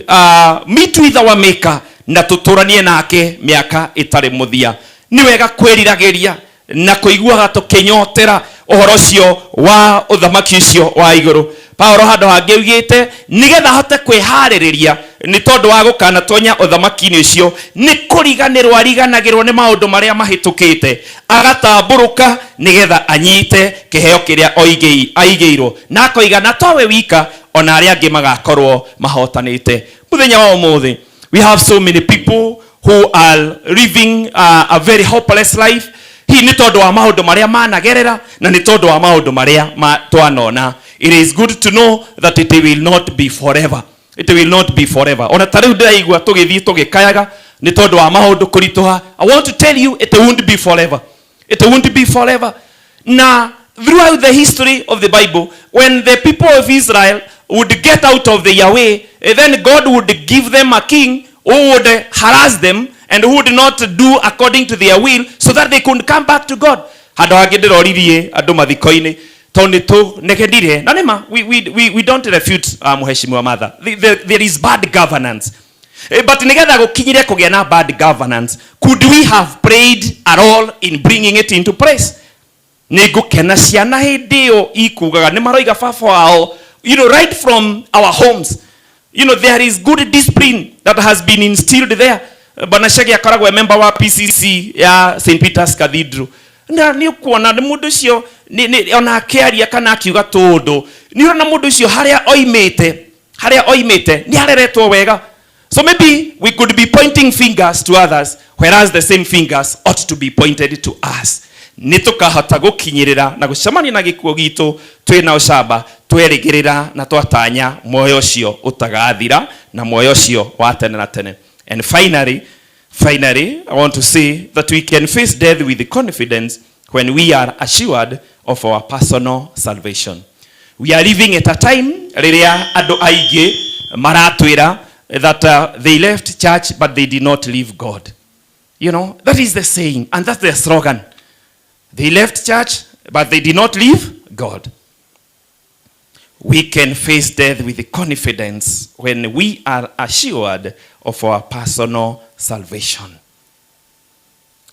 Speaker 8: meet with our Maker na tũtũranie nake mĩaka ĩtarĩ mũthia. Nĩ wega kwĩriragĩria na kũiguaga tũkĩnyotera ũhoro ũcio wa ũthamaki ũcio wa igũrũ. Paulo handũ hangĩ augĩte nĩgetha ahote kwĩharĩrĩria nĩ tondũ wa gũkanatonya ũthamaki-inĩ ũcio, nĩ kũriganĩrwo ariganagĩrwo nĩ maũndũ marĩa mahĩtũkĩte, agatambũrũka nĩgetha anyite kĩheo kĩrĩa aigĩirwo, na akoiga na towe wika, ona arĩa angĩ magakorwo mahotanĩte. Mũthenya wa ũmũthĩ, we have so many people who are living a very hopeless life, hihi nĩ tondũ wa maũndũ marĩa managerera na nĩ tondũ wa maũndũ marĩa twanona. It is good to know that it will not be forever. It will not be forever. Ona ta rĩu ndĩraigua tũgĩthiĩ tũgĩkayaga nĩ tondũ wa maũndũ kũritũha, I want to tell you it won't be forever. It won't be forever. Na throughout the history of the Bible, when the people of Israel would get out of their way, then God would give them a king who would harass them and who would not do according to their will so that they could come back to God. Handũ hangĩ ndĩroririe andũ mathiko-inĩ tondũ nĩ tũnegenire na nĩma we don't refute Mheshimiwa Martha. There is bad governance. But nigetha gũkinyire kũgĩa na bad governance, could we have played a role in bringing it into place? Nĩ ngũkena ciana hĩndĩ ĩyo ikugaga nĩ maroiga baba wao, right from our homes, there is good discipline that has been instilled there. Bwana Shege akoragwo e member wa PCC ya St Peter's Cathedral, na nĩ ũkuona nĩ mũndũ ũcio ona akĩaria kana akiuga tũndũ, nĩ ũrona mũndũ ũcio harĩa oimĩte nĩ areretwo wega. So maybe we could be pointing fingers to others, whereas the same fingers ought to be pointed to us. Nĩ tũkahota gũkinyĩrĩra na gũcemania na gĩkuũ gitũ twĩna ũcamba, twerĩgĩrĩra na twatanya muoyo ũcio ũtagathira na muoyo ũcio wa tene na tene. And finally, I want to say that we can face death with confidence when we are assured of our personal salvation. We are living at a time rĩrĩa andũ aingĩ maratwĩra that they left church but they did not leave God. That is the saying and that's the slogan. They left church but they did not leave God. We can face death with confidence when we are assured of our personal salvation.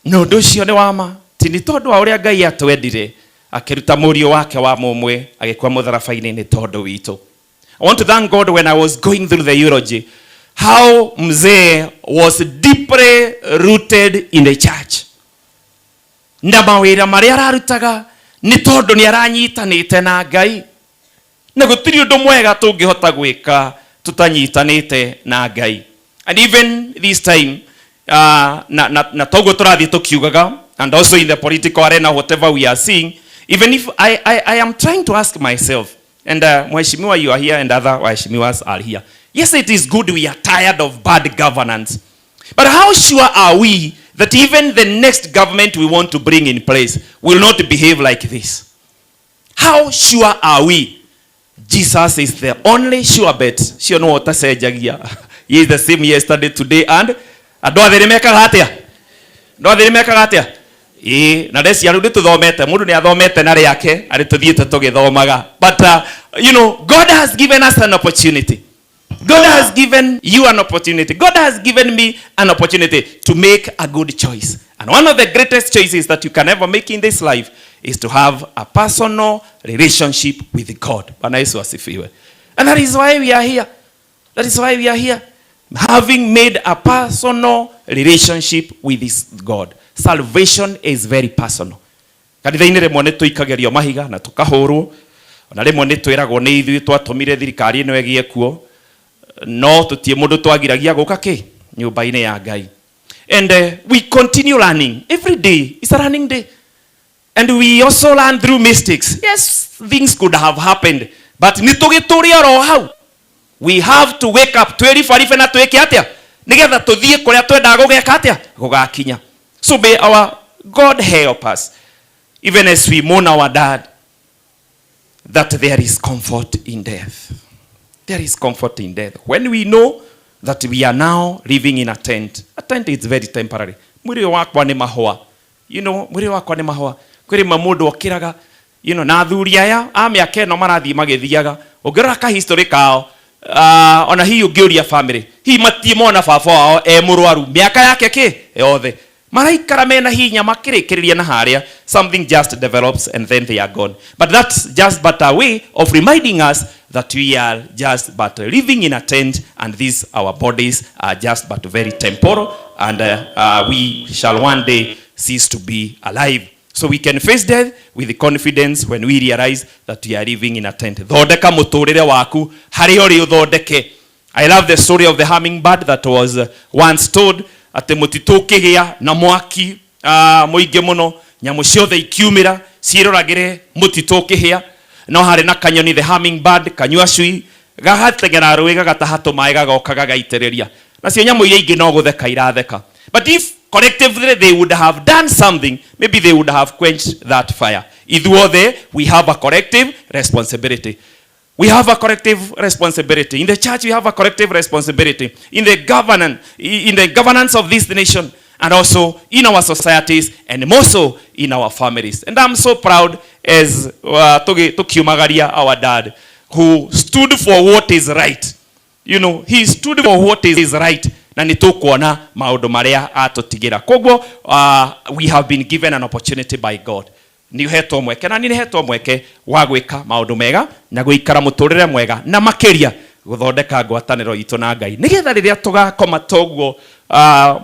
Speaker 8: Na ũndũ ũcio nĩ wa ma ti nĩ tondũ wa ũrĩa Ngai atwendire akĩruta mũriũ wake wa mũmwe agĩkua mũtharaba-inĩ nĩ tondũ witũ. I want to thank God, when I was going through the eulogy, how mzee was deeply rooted in the church. Na mawĩra marĩa ararutaga nĩ tondũ nĩ aranyitanĩte na Ngai. Na gũtirĩ ũndũ mwega tũngĩhota gwĩka tũtanyitanĩte na Ngai. And even this time, na toguo tũrathiĩ tũkiugaga, and also in the political arena, whatever we are seeing, even if I am trying to ask myself, and Mheshimiwa, you are here, and other Mheshimiwas are here. Yes, it is good we are tired of bad governance. But how sure are we that even the next government we want to bring in place will not behave like this? How sure are we? Jesus is the only sure bet. Cio no ũtacenjagia. He is the same yesterday, today, and andũ othe nĩ mekaga atĩa? Andũ othe nĩ mekaga atĩa? Ĩĩ, na ndeci rĩu nĩtũthomete, mũndũ nĩ athomete na rĩake, arĩ tũthiĩte tũgĩthomaga. But God has given us an opportunity. God has given you an opportunity. God has given me an opportunity to make a good choice. And one of the greatest choices that you can ever make in this life is to have a personal relationship with God. Bwana Yesu asifiwe. And that is why we are here. That is why we are here. Having made a personal relationship with this God. Salvation is very personal. Kanitha-inĩ rĩmwe nĩ tũikagĩrio mahiga na tũkahũrwo. Ona rĩmwe nĩ twĩragwo nĩ ithuĩ twatũmire thirikari ĩno ĩgĩe kuo. No tũtirĩ mũndũ twagiragia gũka kĩ nyũmba-inĩ ya Ngai. And we continue learning. Every day is a learning day. And we also learn through mistakes. Yes, things could have happened. But nĩ tũgĩtũre oro hau. We have to wake up. Twĩribaribe na twĩke atĩa? Nĩgetha tũthiĩ kũrĩa twendaga gũgeka atĩa? Gũgakinya. So may our God help us, even as we mourn our dad, that there is comfort in death. There is comfort in death. When we know that we are now living in a tent. A tent is very temporary. Mwĩrĩ wakwa nĩ mahũa. Mwĩrĩ wakwa nĩ mahũa. Kwĩ rĩmwe mũndũ okĩraga, na athuri aya a mĩaka ĩno marathiĩ magĩthiaga. Ũngĩrora ka history kao, ona hihi ũngĩũria family, hihi matirĩ mona baba wao e mũrwaru mĩaka yake kĩ yothe. Maraikara mena hinya makĩrĩkĩrĩria na harĩa, something just develops and then they are gone. But that's just but a way of reminding us that we are just but living in a tent, and these our bodies are just but very temporal, and we shall one day cease to be alive. So we can face death with confidence when we realize that we are living in a tent. Thondeka mũtũrĩre waku harĩa ũrĩ ũthondeke. I love the story of the hummingbird that was once told atĩ mũtitũ ũkĩgĩa na mwaki mũingĩ mũno, nyamũ ciothe ikiumĩra ciĩroragĩre mũtitũ ũkĩhĩa. No harĩ na kanyoni, the hummingbird, kanyua cui, gagateng'era rũĩ gagataha tũmaĩ gagoka gagaitĩrĩria. Nacio nyamũ iria ingĩ no gũtheka iratheka. But if collectively they would have done something, maybe they would have quenched that fire. Ithuothe, we have a collective responsibility. We have a collective responsibility. In the church, we have a collective responsibility. In the governance of this nation, and also in our societies, and more so in our families. And I'm so proud as tukiumagaria our dad, who stood for what is right. He stood for what is right. Na nĩ tũkuona maũndũ marĩa atũtigĩra. Koguo, we have been given an opportunity by God. Nĩ ũhetwo mweke, na nĩ hetwo mweke wa gwĩka maũndũ mega na gũikara mũtũrĩre mwega, na makĩria gũthondeka ngwatanĩro itũ na Ngai, nĩgetha rĩrĩa tũgakoma toguo,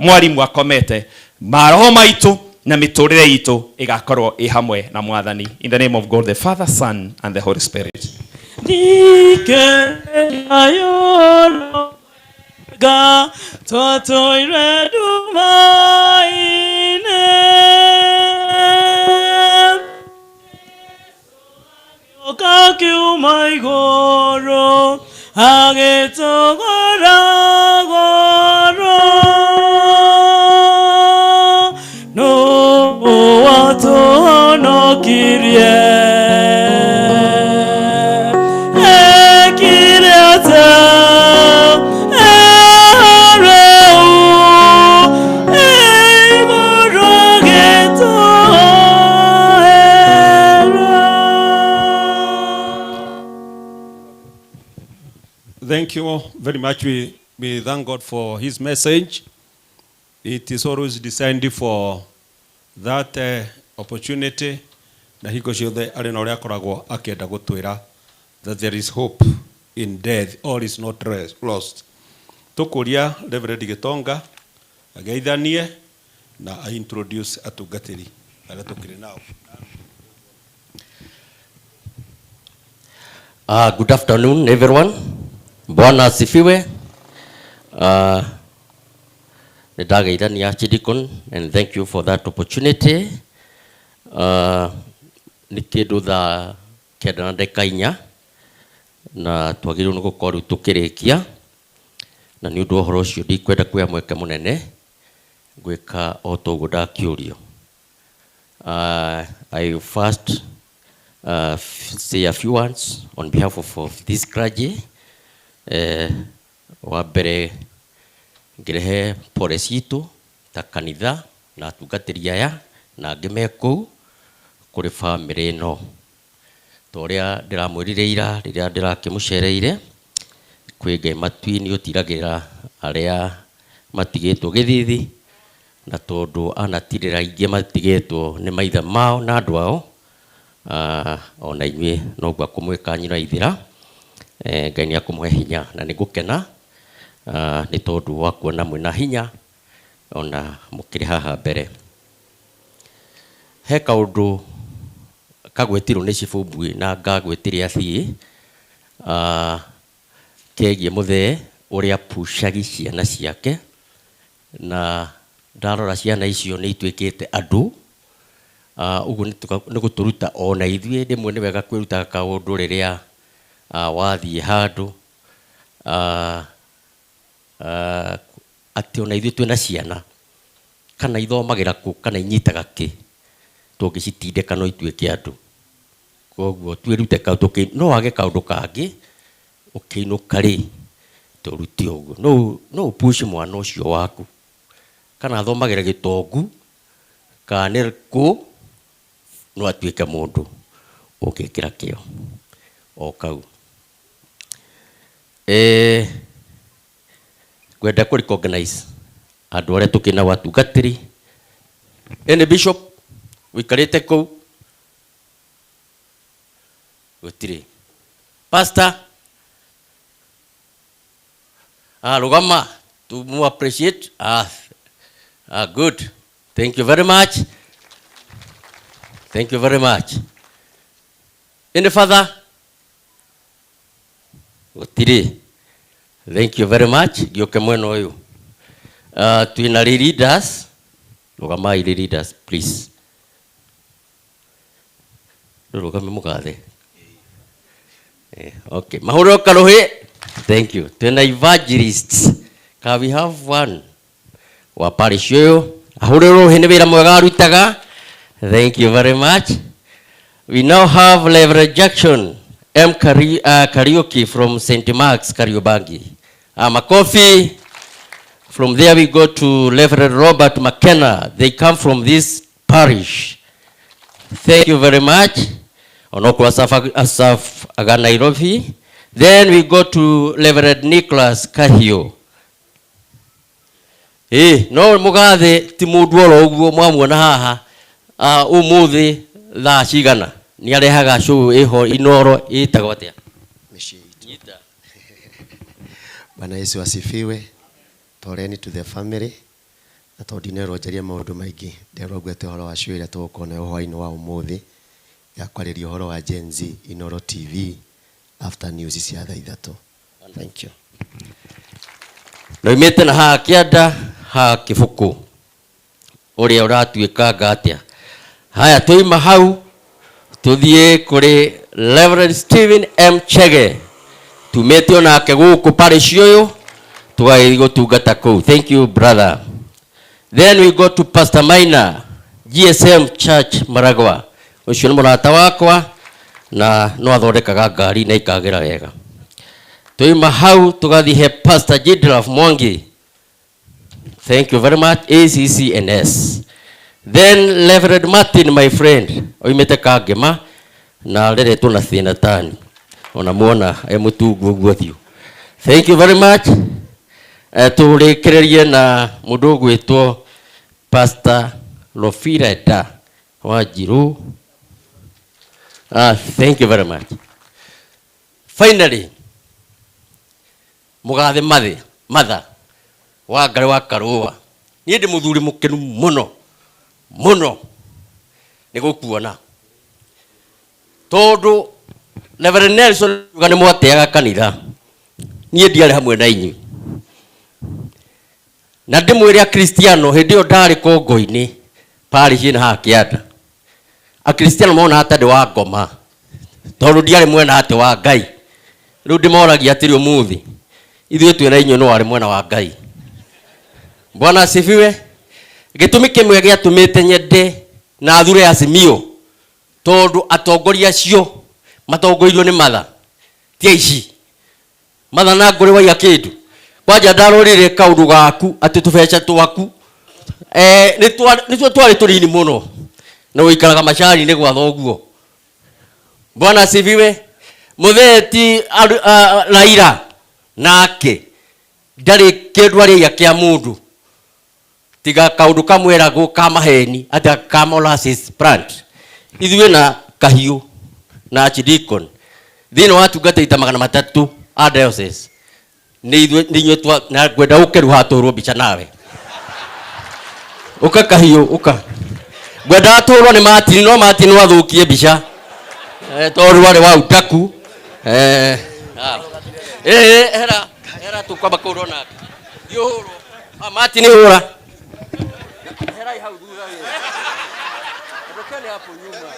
Speaker 8: mwarimũ akomete, maroho maitũ na mĩtũrĩre itũ ĩgakorwo ĩ hamwe na Mwathani. In the name of God, the Father, Son, and the Holy Spirit.
Speaker 7: Ga twatũire nduma-inĩ. Agĩũka akiuma igũrũ, agĩtũgũra goro. Nũ watũhonokirie? Ekire atĩa? Ereu, igũrũ agĩtũhoera.
Speaker 2: Thank you very much. We thank God for his message. It is always designed for that opportunity. Na hingo ciothe arĩ na ũrĩa akoragwo akĩenda gũtwĩra that there is hope in death, all is not lost. Tũkũria Reverend Gitonga ageithanie na a introduce atungatĩri arĩa tũkĩrĩ nao.
Speaker 5: Good afternoon everyone. Bwana asifiwe. Nĩndageithania Archdeacon and thank you for that opportunity. Nĩ kĩndũ thaa 9 na ndagĩka 4 na twagĩrĩirwo nĩ gũkorwo rĩu tũkĩrĩkia, na nĩ ũndũ wa ũhoro ũcio ndikwenda kuoya mweke mũnene ngwĩka o ta ũguo ndakĩũrio. I first say a few words on behalf of this clergy. Wa mbere ngĩrehe pole citũ ta kanitha na atungatĩri aya na angĩ me kũu kũrĩ bamĩrĩ ĩno. Ta ũrĩa ndĩramwĩrire ira rĩrĩa ndĩrakĩmũcereire, kwĩ Ngai matu-inĩ ũtiragĩra arĩa matigĩtwo gĩthithi, na tondũ anatirĩra aingĩ matigĩtwo nĩ maithe mao na andũ ao, ona inyuĩ noguo akũmwĩka nyina ithira. Ngai nĩ akũmũhe hinya na nĩ ngũkena, nĩ tondũ wa kuona mwĩna hinya ona mũkĩrĩ haha mbere. He kaũndũ kagwetirwo nĩ Cibũ Mbui na ngagwĩtire athiĩ, kegiĩ mũthee ũrĩa pucagi ciana ciake, na ndarora ciana icio nĩ ituĩkĩte andũ. Ũguo nĩ gũtũruta ona ithuĩ rĩmwe nĩ wega kwĩruta kaũndũ rĩrĩa, wathiĩ handũ, atĩ ona ithuĩ twĩna ciana kana ithomagĩra kũ kana inyitaga kĩ, tũngĩcitindĩka no ituĩke andũ. Koguo twĩrute kaũndũ no wage kaũndũ kangĩ ũkĩinũka rĩ tũrute ũguo. No ũpush mwana ũcio waku kana athomagĩra gĩtongu kana nĩ kũ, no atuĩke mũndũ ũngĩkĩra kĩo o kau. Ngwenda kũ recognize andũ arĩa tũkĩ nao atungatĩri. Ĩnĩ bishop ũikarĩte kũu? Gũtirĩ. Pastor? Rũgama to more appreciate. Good. Thank you very much. Thank you very much. Any father? Gũtirĩ. Thank you very much. Gĩũke mwena ũyũ. Twĩna leaders. Rũgamai leaders, please. Rũgame mũgathe. Okay. Mahũrwo karuhi. Thank you. Twĩna evangelists. Can we have one? Wa parish ũyũ. Ahũrĩrwo rũhĩ nĩ wĩra mwega arutaga. Thank you very much. We now have Reverend Jackson M. Kariuki from St. Mark's, Kariobangi. Makofi. From there we go to Reverend Robert McKenna. They come from this parish. Thank you very much. Onoko Asaf aga Nairobi. Then we go to Reverend Nicholas Kahio. No mugathe ti mundu oro uguo mwamuona haha. Umuthi thaa cigana ni arehaga show iho Inoro itagwo atia?
Speaker 6: Nyita. Bwana Yesu asifiwe. Poleni to the family. Na tondu ndinerwo njarie maundu maingi, nderwo ngwete uhoro wa show ĩrĩa tũgũkorwo nayo hwaĩ-inĩ wa ũmũthĩ ya kwarĩria ũhoro wa Gen Z Inoro TV after news cia thaa 3. Thank you.
Speaker 5: Noimĩte na haha kĩanda haha kĩbũkũ ũrĩa ũratuĩkanga atĩa. Haya, tũima hau tũthiĩ kũrĩ Reverend Stephen M. Chege, tumĩte onake gũkũ parish ũyũ tũgagĩthiĩ gũtungata kũu. Thank you brother. Then we go to Pastor Maina, GSM Church Maragwa. Ũcio nĩ mũrata wakwa na no athondekaga ngari na ikagĩra wega. Tũima hau tũgathiĩ he Pastor Jidraf Mwangi. Thank you very much, ACCNS. Then Reverend Martin, my friend, oimĩte Kangema na areretwo na thĩna tani. Ona muona e mũtungu ũguo ũthiũ. Thank you very much. Tũrĩkĩrĩrie na mũndũ ũgwĩtwo Pastor Lofireda Wanjiru. Thank you very much. Finally, mũgathe Mathe, Matha wa Ngarĩ wa Karũa. Niĩ ndĩ mũthuri mũkenu mũno mũno nĩ gũkuona, tondũ Reverend Nelson uga nĩ mwateaga kanitha niĩ ndiarĩ hamwe na inyuĩ na ndĩmwĩre akristiano hĩndĩ ĩyo ndarĩ kongo-inĩ parish ĩna haha kĩanda akristiano monaga ta ndĩ wa ngoma tondũ ndiarĩ mwena atĩ wa Ngai rĩu ndĩmoragia atĩrĩ ũmũthĩ ithuĩ twĩna inyuĩ no warĩ mwena wa Ngai. Bwana asifiwe. Gĩtũmi kĩmwe gĩatũmĩte nyende na thure Azimio tondũ atongoria acio matongoirio nĩ matha ti aici matha na ngũrĩ waiya kĩndũ kwanja ndarorire kaũndũ gaku atĩ tũbeca twaku nĩtuo twarĩ tũnini mũno na ũikaraga macani-inĩ gwa thoguo. Bwana asifiwe. Mũtheti Raila nake ndarĩ kĩndũ arĩia kĩa mũndũ tiga kaũndũ kamwe eragwo ka maheni atĩ ka molasses plant. Ithuĩ na Kahiũ na Archdeacon thĩinĩ wa tungata ita 300 a diocese nĩ ithuĩ nĩ inyuĩ twa na ngwenda ũke rĩu haha tũhũrwo mbica nawe. Ũka Kahiũ ũka. Ngwendaga tũhũrwo nĩ Martin no Martin no athũkie mbica. Tondũ warĩ wa utaku. Hera hera tũkwamba kũhũrwo nake. Thiĩ ũhũrwo. Martin hũra. Hera hau thutha wĩ. Ondokeni hapo nyuma.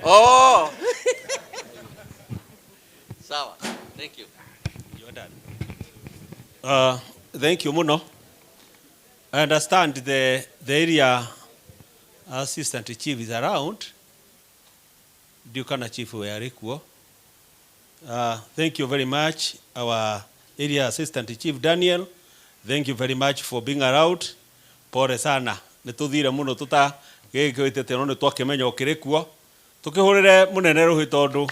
Speaker 5: Oh. Sawa. Thank you.
Speaker 2: You're done. Thank you muno. I understand the area assistant chief is around. Ndiũkana chief we arĩ kuo. Thank you very much, our area assistant chief Daniel. Thank you very much for being around. Pole sana. Nĩ tũthire mũno tũtagĩgĩkĩte no nĩ twakĩmenya ũkĩrĩ kuo. Tũkĩhũrĩre mũnene rũhĩ tondũ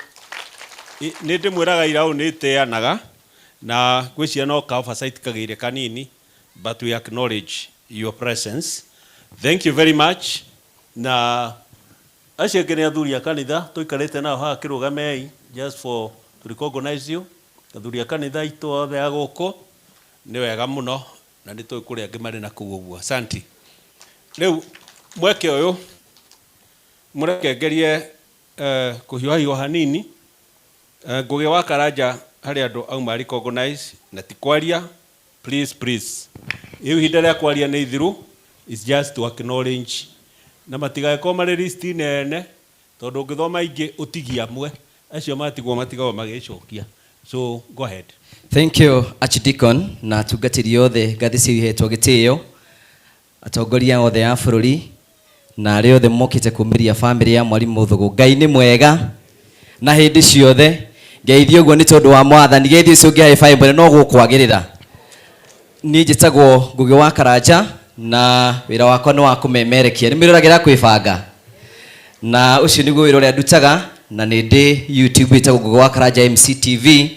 Speaker 2: nĩ ndĩmwĩraga ira ũũ nĩ ĩteanaga na ngwĩciria no ka oversight kagĩire kanini, but we acknowledge your presence. Thank you very much. Na acio angĩ nĩ athuri a kanitha tũikarĩte nao haha kĩrũgamei just for to recognize you. Athuri a kanitha aitũ othe a gũkũ nĩ wega mũno na nĩ tũĩ kũrĩa angĩ marĩ na kũu ũguo. Asante. Rĩu mweke ũyũ mũreke ngerie kũhiũhahiũha hanini. Ngũgĩ wa Karanja harĩ andũ auma recognize na ti kwaria, please please. Rĩu ihinda rĩa kwaria nĩ ithiru, is just to acknowledge na matigagĩkorwo marĩ list nene tondũ ũngĩthoma ingĩ ũtigie amwe acio matigwo matigagwo magĩcokia. So go ahead.
Speaker 9: Thank you Archdeacon na atungatĩri othe ngathĩ cia ihetwo gĩtĩo, atongoria othe a bũrũri na arĩa othe mokĩte kumĩria family ya Mwarimũ Thugu. Ngai nĩ mwega na hĩndĩ ciothe. Ngeithio ũguo nĩ tondũ wa Mwathani. Ngeithio icio ũngĩ high five no gũkwagĩrĩra. Niĩ njĩtagwo Ngũgĩ wa Karanja na wĩra wakwa nĩ wa kũmemerekia. Nĩ mwĩroragĩra kwĩbanga. Na ũcio nĩguo wĩra ũrĩa ndutaga na nĩ ndĩ YouTube ĩtagwo Ngũgĩ wa Karanja MCTV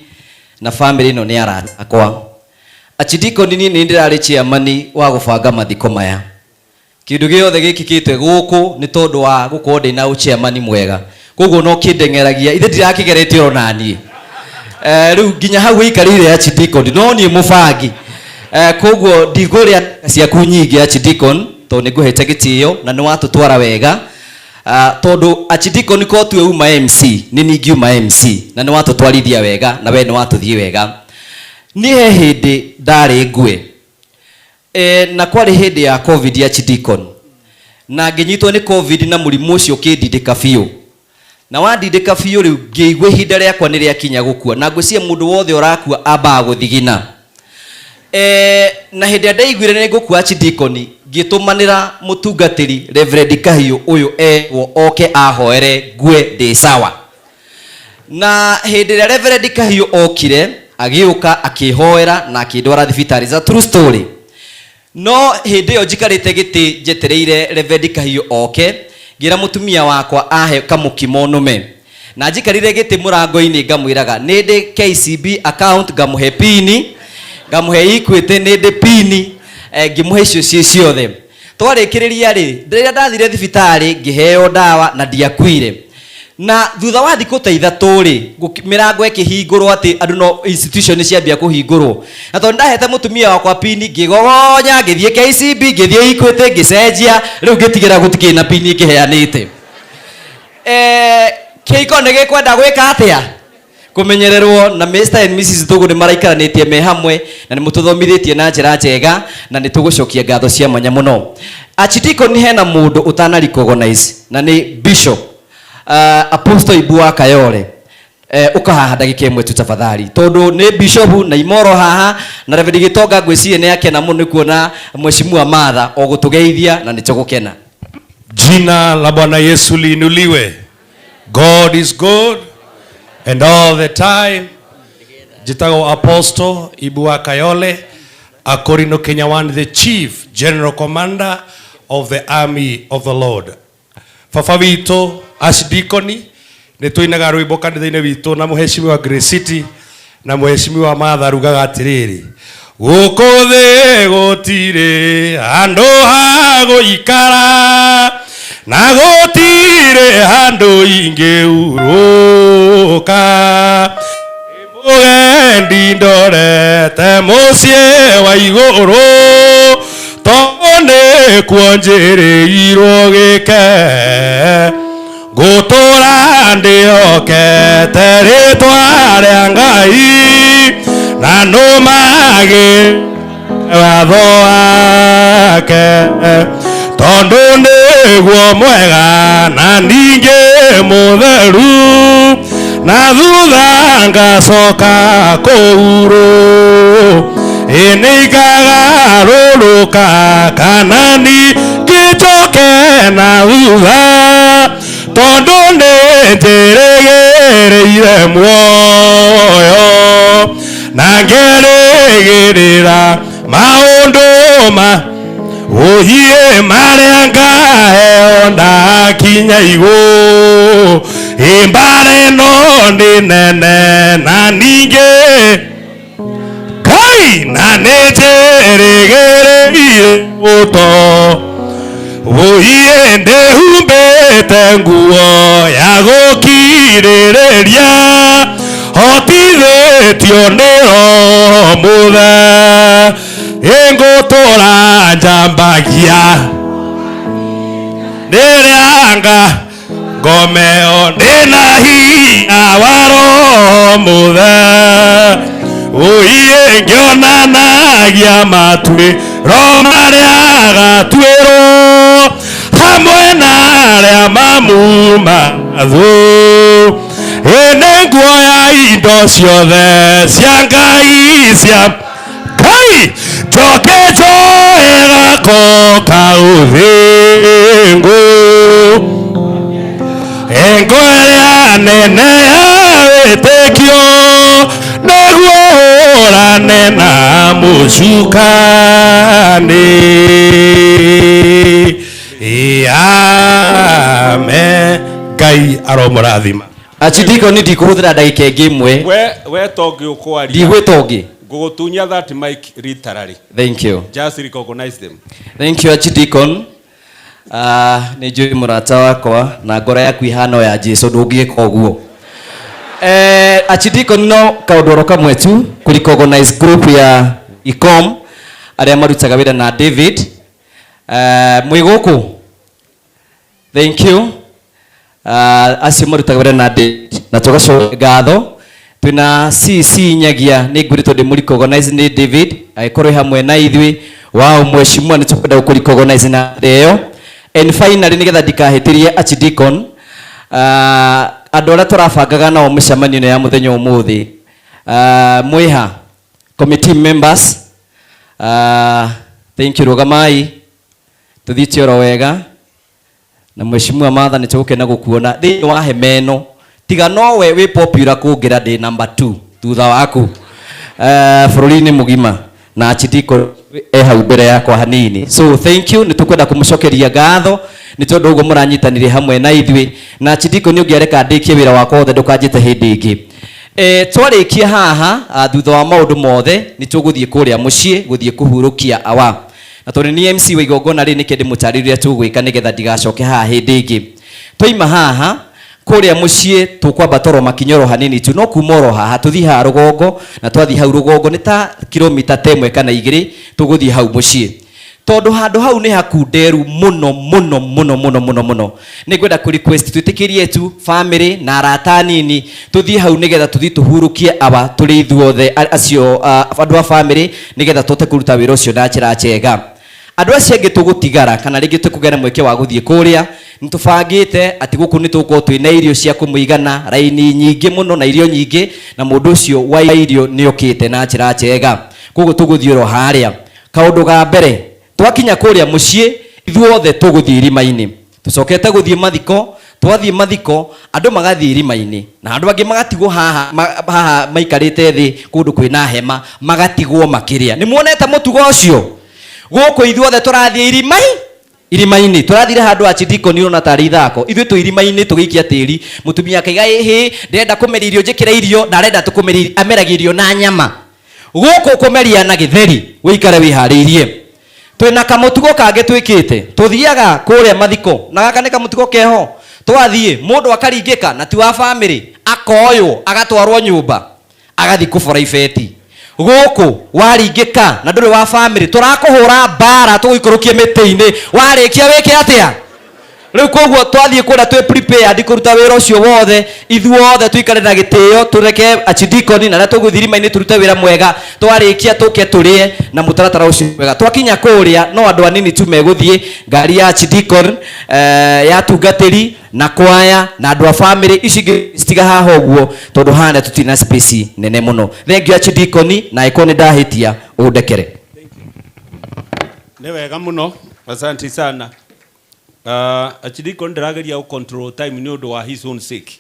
Speaker 9: na family ĩno nĩ arata akwa. Archdeacon niĩ nĩ ndĩrarĩ chairman wa gũbanga mathiko maya. Kĩndũ gĩothe gĩkĩkĩte gũkũ nĩ tondũ wa gũkorwo ndĩna ũchairman mwega. Koguo no kĩndeng'eragia, ithe ndirakĩgeretie ona niĩ. Rĩu nginya hau wĩikarĩire Archdeacon, no niĩ mũbangi. Koguo ndigũrĩa ciaku nyingĩ Archdeacon, tondũ nĩngũhete gĩtĩo na nĩwatũtwara wega. Tondũ Archdeacon ko tuwe uma MC, nĩ niĩ ingiuma MC, na nĩwatũtwarithia wega na we nĩwatũthiĩ wega. Niĩ he hĩndĩ ndarĩ ngue. Na kwarĩ hĩndĩ ya COVID Archdeacon. Na ngĩnyitwo nĩ COVID na mũrimũ ũcio ũkĩndindĩka biũ. Na wandindĩka biũ rĩu ngĩigua ihinda rĩakwa nĩ rĩakinya gũkua. Na ngwĩciria mũndũ wothe ũrakua ambaga gũthigina. Na hĩndĩ ĩrĩa ndaiguire nĩ ngũkua Archdeacon, ngĩtũmanĩra mũtungatĩri Reverend Kahiũ ũyũ erwo oke ahoere ngue ndĩ sawa. Na hĩndĩ ĩrĩa Reverend Kahiũ okire, agĩũka akĩhoera na akĩndwara thibitarĩ. It's a true story. No hĩndĩ ĩyo njikarĩte gĩtĩ njetereire Reverend Kahiũ oke, ngĩra mũtumia wakwa ahe kamũkimo nũme. Na njikarire gĩtĩ mũrango-inĩ ngamwĩraga nĩ ndĩ KCB account, ngamũhe pini, ngamũhe Equity nĩ ndĩ pini, ngĩmũhe icio ciĩ ciothe. Twarĩkĩrĩria rĩ, rĩrĩa ndathire thibitarĩ ngĩheo ndawa na ndiakuire. Na thutha wa thikũ ta ithatũ rĩ, mĩrango ĩkĩhingũrwo atĩ andũ no institution nĩ ciambia kũhingũrwo. Na tondũ ndahete mũtumia wakwa pini, ngĩgogonya, ngĩthiĩ KCB, ngĩthiĩ Equity, ngĩcenjia, rĩu ngĩtigĩra gũtikĩrĩ na pini ngĩheanĩte. Kĩhiko nĩ gĩkwenda gwĩka atĩa? Kũmenyererwo. Na Mr and Mrs Thugu nĩ maraikaranĩtie me hamwe na nĩ mũtũthomithĩtie na njĩra njega na nĩ tũgũcokia ngatho cia mwanya mũno. Archdeacon, hena mũndũ ũtana recognize na nĩ Bishop Apostle Ibu wa Kayole. Ũka haha ndagĩka ĩmwe tu tafadhali, tondũ nĩ bishop na imoro haha na Reverend Gĩtonga, ngwĩciria nĩ akena mũno nĩ kuona Mheshimiwa Martha o gũtũgeithia na nĩ tũgũkena.
Speaker 10: Jina la Bwana Yesu liinuliwe. God is good and all the time. Njĩtagwo Apostle Ibu wa Kayole, Akorino Kenya One, the Chief General Commander of the Army of the Lord. Baba witũ Archdeacon, nĩ tũinaga rwĩmbo kanitha-inĩ witũ na Mũheshimiwa Grace City na Mũheshimiwa Martha, rugaga atĩrĩrĩ, gũkũ thĩ gũtirĩ handũ ha gũikara na gũtirĩ handũ ingĩhurũka, mũgendi ndorete mũciĩ wa igũrũ, tondũ nĩkuo njĩrĩirwo gĩke ngũtũra ndĩhokete rĩtwa rĩa Ngai na nũmagĩ watho wake, tondũ nĩguo mwega na ningĩ mũtheru, na thutha ngacoka kũhurũ ĩ nĩngagarũrũka kana ningĩnjoke na thutha, tondũ nĩ njĩrĩgĩrĩire muoyo na ngerĩgĩrĩra maũndũ ma ũhiĩ marĩa ngaheo ndakinya igũrũ. Ĩ mbara ĩno nĩ nene na ningĩ Ngai na nĩ njĩrĩgĩrĩire ũto ũhiĩ, ndĩhumbĩte nguo ya gũkirĩrĩria, hotithĩtio nĩ Roho Mũtheru, ĩngũtũra njambagia rĩrĩa ngomeo ndĩna hinya wa Roho Mũtheru, ũhiĩ ngĩonanagia matuĩro marĩa gatuĩrwo hamwe na arĩa mamumathũ. Ĩ nĩ nguoya indo ciothe cia Ngai, cia Ngai, njoke njoe gako ka ũthingu, ngo ĩrĩa nene ya wĩtĩkio, nĩguo hũrane na mũcukani. Amen. Ngai aromũrathima.
Speaker 9: Archdeacon, ndikũhũthĩra ndagĩka ĩngĩ ĩmwe.
Speaker 2: We to ngĩ ũkwaria.
Speaker 9: Ndigwĩta ũngĩ.
Speaker 2: Ngũgũtunya that mic literally.
Speaker 9: Thank you.
Speaker 2: Just recognize them.
Speaker 9: Thank you, Archdeacon. Nĩ njũĩ mũrata wakwa na ngoro yaku ihana ya Jesu, ndũngĩka ũguo. Archdeacon, no kaũndũ oro kamwe tu, kũ recognize group ya ICOM arĩa marutaga wĩra na David. Mwĩ gũkũ? Thank you. Acio marutaga wĩra na David na tũgacokia ngatho. Twĩna CC Nyagia, nĩ ngwĩrĩtwo ndĩ recognize nĩ David agĩkorwo hamwe na ithuĩ wao. Mheshimiwa, nĩ tũkwenda gũkũ recognize na ĩyo. And finally, nĩgetha ndikahĩtĩrie Archdeacon, andũ arĩa tũrabangaga nao mĩcemanio ĩno ya mũthenya ũmũthĩ, mwĩha committee members, thank you, rũgamai tũthiĩte oro wega. Na Mheshimiwa Martha, nĩ tũgũkena gũkuona thĩinĩ wa hema ĩno, tiga nowe wĩ popular kũngĩra, ndĩ number 2 thutha waku, bũrũri-inĩ mũgima na Archdeacon. E hau mbere yakwa hanini. So thank you, nĩ tũkwenda kũmũcokeria ngatho nĩ tondũ ũguo mũranyitanire hamwe na ithuĩ. Na Chidiko, nĩ ũngĩareka ndĩkie wĩra wakwa wothe, ndũkanjĩte hĩndĩ ĩngĩ. Twarĩkia haha, thutha wa maũndũ mothe nĩ tũgũthiĩ kũrĩa mũciĩ gũthiĩ kũhurũkia awa. Na tondũ ni MC wa igongona rĩrĩ, nĩkĩo ndĩmũtarĩrie ũrĩa tũgwĩka nĩgetha ndigacoke haha hĩndĩ ĩngĩ. Twaima haha kũrĩa mũciĩ, tũkwamba toro makinyoro hanini tu, no kuma oro haha tũthiĩ haha rũgongo, na twathiĩ hau rũgongo nĩ ta kilomita ta 1 kana 2 tũgũthiĩ hau mũciĩ, tondũ handũ hau nĩ hakunderu mũno mũno mũno mũno mũno mũno. Nĩ ngwenda kũ request twĩtĩkĩrie tu family na arata anini tũthiĩ hau nĩgetha tũthiĩ tũhurũkie awa tũrĩ ithuothe acio andũ a family, nĩgetha tũhote kũruta wĩra ũcio na njĩra njega. Andũ acio angĩ tũgũtigara kana rĩngĩ tũkũgĩa na mweke wa gũthiĩ kũrĩa, nĩ tũbangĩte atĩ gũkũ nĩ tũgũkorwo twĩna irio cia kũmũigana, raini nyingĩ mũno na irio nyingĩ, na mũndũ ũcio wa irio nĩ okĩte na njĩra njega. Koguo tũgũthiĩ oro harĩa. Kaũndũ ga mbere, twakinya kũrĩa mũciĩ, ithuothe tũgũthiĩ irima-inĩ. Tũcokete gũthiĩ mathiko. Twathiĩ mathiko, andũ magathiĩ irima-inĩ na andũ angĩ magatigwo haha, haha maikarĩte thĩ kũndũ kwĩna hema, magatigwo makĩrĩa. Nĩ muonete mũtugo ũcio? Gũkũ ithuothe tũrathiĩ irima-inĩ. Tũrathire handũ Archdeacon ũrona tarĩ ithako. Ithuĩ twĩ irima-inĩ tũgĩikia tĩri, mũtumia akaiga, "Ĩhĩ, ndĩrenda kũmeria irio, njĩkĩre irio," na arenda tũkũmeria, ameragia irio na nyama. Gũkũ kũmeria na gĩtheri, wĩikare wĩharĩirie. Twĩna kamũtugo kangĩ twĩkĩte, tũthiaga kũrĩa mathiko, na gaka nĩ kamũtugo keho. Twathiĩ, mũndũ akaringĩka na ti wa family, akoywo agatwarwo nyũmba, agathiĩ kũbora ibeti. Gũkũ waringĩka na ndũrĩ wa family, tũrakũhũra mbara, tũgũikũrũkie mĩtĩ-inĩ. Warĩkia wĩke atĩa? Rĩu koguo twathiĩ kũrĩa twĩ prepared kũruta wĩra ũcio wothe. Ithuothe tũikare na gĩtĩo, tũreke archdeacon na arĩa tũgũthiĩ irima-inĩ tũrute wĩra mwega. Twarĩkia tũke tũrĩe na mũtaratara ũcio mwega. Twakinya kũrĩa, no andũ anini tu megũthiĩ, ngari ya archdeacon, ya tungatĩri na kwaya na andũ a family. Ici ingĩ citiga haha ũguo, tondũ haha tũtirĩ na space nene mũno. Thank you, archdeacon, na ĩkorwo nĩ ndahĩtia ũndekere.
Speaker 2: Nĩ wega mũno, asante sana. Archdeacon ndĩrageria gũ control time nĩ ũndũ wa his own sake.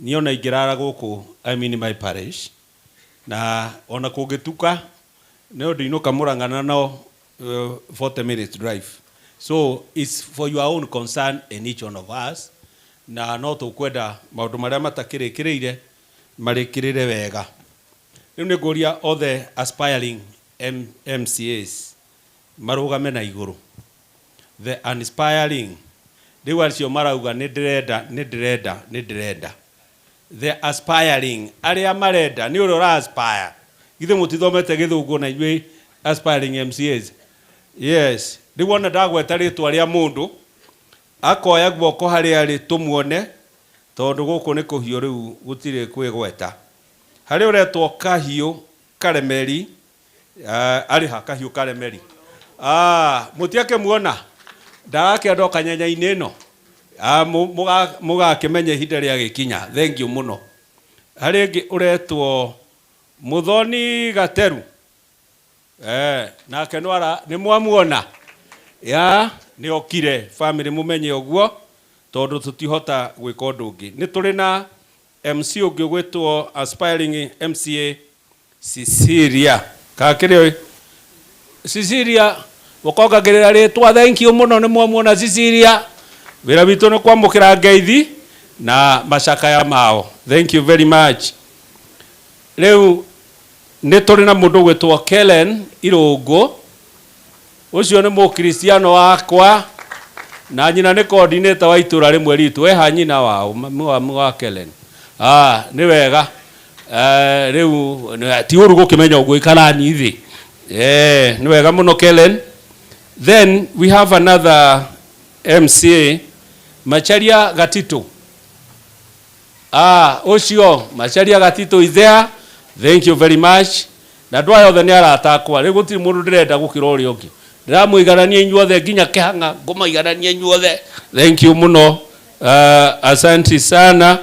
Speaker 2: Niĩ ona ingĩrara gũkũ, I mean my parish, na ona kũngĩtuka nĩ ũndũ inũka Mũrang'a no 40 minutes drive. So it's for your own concern in each one of us, na no tũkwenda maũndũ marĩa matakĩrĩkĩrĩire marĩkĩrĩre wega. Rĩu nĩ ngũria othe aspiring MCAs marũgame na igũrũ. The aspiring, rĩu acio marauga nĩ ndĩrenda, nĩ ndĩrenda, nĩ ndĩrenda. The aspiring, arĩa marenda, nĩ ũrĩa ũra aspire. Githĩ mũtithomete gĩthũngũ na inyuĩ aspiring MCAs? Yes. Rĩu ona ndagweta rĩtwa rĩa mũndũ, akoya guoko harĩa arĩ tũmuone, tondũ gũkũ nĩ kũhiũ, rĩu gũtirĩ kwĩgweta. Harĩ ũretwo Kahiũ Karemeri, arĩ ha Kahiũ Karemeri? Mũtiakĩmuona, ndarakĩenda o kanyenya-inĩ ĩno. Mũgakĩmenya ihinda rĩa gĩkinya. Thank you mũno. Harĩ ĩngĩ ũretwo Mũthoni Gateru, nake nwara nĩ mwamuona ya nĩ okire family, mũmenye ũguo, tondũ tũtihota gwĩka ũndũ ũngĩ. Nĩ tũrĩ na MC ũngĩ ũgwĩtwo aspiring MCA Cecilia kakĩrĩ. Cecilia ũkongagĩrĩra rĩtwa. Thank you mũno, nĩ mwamuona Cecilia. Wĩra witũ nĩ kwamũkĩra ngeithi na macakaya mao. Thank you very much. Rĩu nĩ tũrĩ na mũndũ ũgwĩtwo Kellen Irũngũ. Ũcio nĩ mũkristiano wakwa, na nyina nĩ coordinator wa itũra rĩmwe ritũ. Eha nyina wao wa Kellen? Nĩ wega. Rĩu ti ũru gũkĩmenya ũguo ikarani thĩ. Nĩ wega mũno, Kellen. Then we have another MCA, Macharia Gatito. Ũcio Macharia Gatito is there. Thank you very much. Na andũ aya othe nĩ arata akwa. Rĩu gũtirĩ mũndũ ndĩrenda gũkĩra ũrĩa ũngĩ. Ndĩramũiganania inyuothe, nginya kĩhang'a ngũmaiganania inyuothe. Thank you mũno. Asante sana.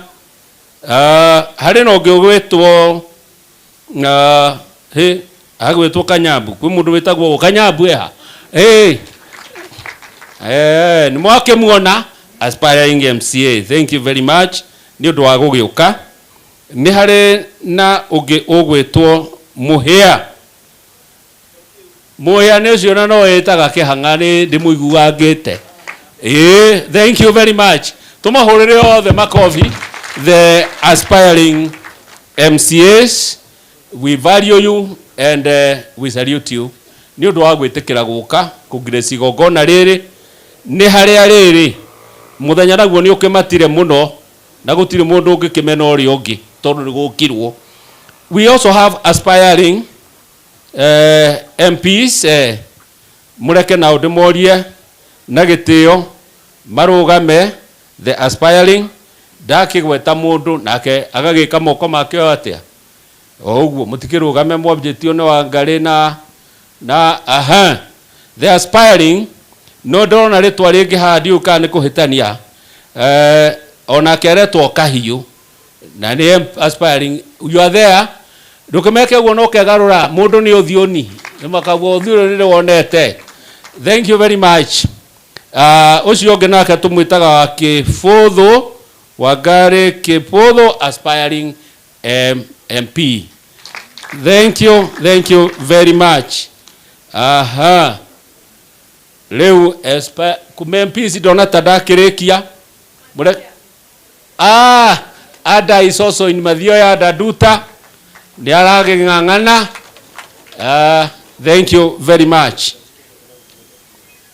Speaker 2: Harĩ na ũngĩ ũgwĩtwo hĩ agwĩtwo Kanyambu. Kwĩ mũndũ wĩtagwo Kanyambu eha? Hey. Nĩ mwakĩmuona aspiring MCA. Thank you very much nĩ ũndũ wa gũgĩũka. Nĩ harĩ na ũngĩ ũgwĩtwo Mũhĩa. Mũhĩa nĩ ũcio na no ĩtaga kĩhang'a nĩ ndĩmũiguangĩte. Ĩĩ, thank you very much. Tũmahũrĩre othe makobi, the aspiring MCAs. We value you and we salute you. Nĩ ũndũ wa gwĩtĩkĩra gũka kũgrace igongona rĩrĩ. Nĩ harĩa rĩrĩ mũthenya naguo nĩ ũkĩmatire mũno na gũtirĩ mũndũ ũngĩkĩmena ũrĩa ũngĩ tondũ nĩ gũkirwo. We also have aspiring MPs, mũreke nao ndĩmorie na gĩtĩo marũgame, the aspiring. Ndakĩgweta mũndũ nake agagĩka moko make o atĩa o ũguo, mũtikĩrũgame mwambĩtio nĩ Wangarĩ na aha, the aspiring. No ndĩrona rĩtwa rĩngĩ haha, ndiũĩ kana nĩ kũhĩtania, onake aretwo Kahiũ na nĩ aspiring. You are there, ndũkĩmeke ũguo no kegarũra mũndũ nĩ ũthiũni nĩ makauga ũthiũ ũyũ nĩ wonete. Thank you very much. Ũcio ũngĩ nake tũmwĩtaga wa Kĩbũthũ, Wangari Kĩbũthũ, aspiring MP. Thank you, thank you very much. Aha, rĩu kuma MPs ndona ta ndakĩrĩkia. Ada is also in Mathioya. Ada Duta nĩ aragĩng'ang'ana. Thank you very much.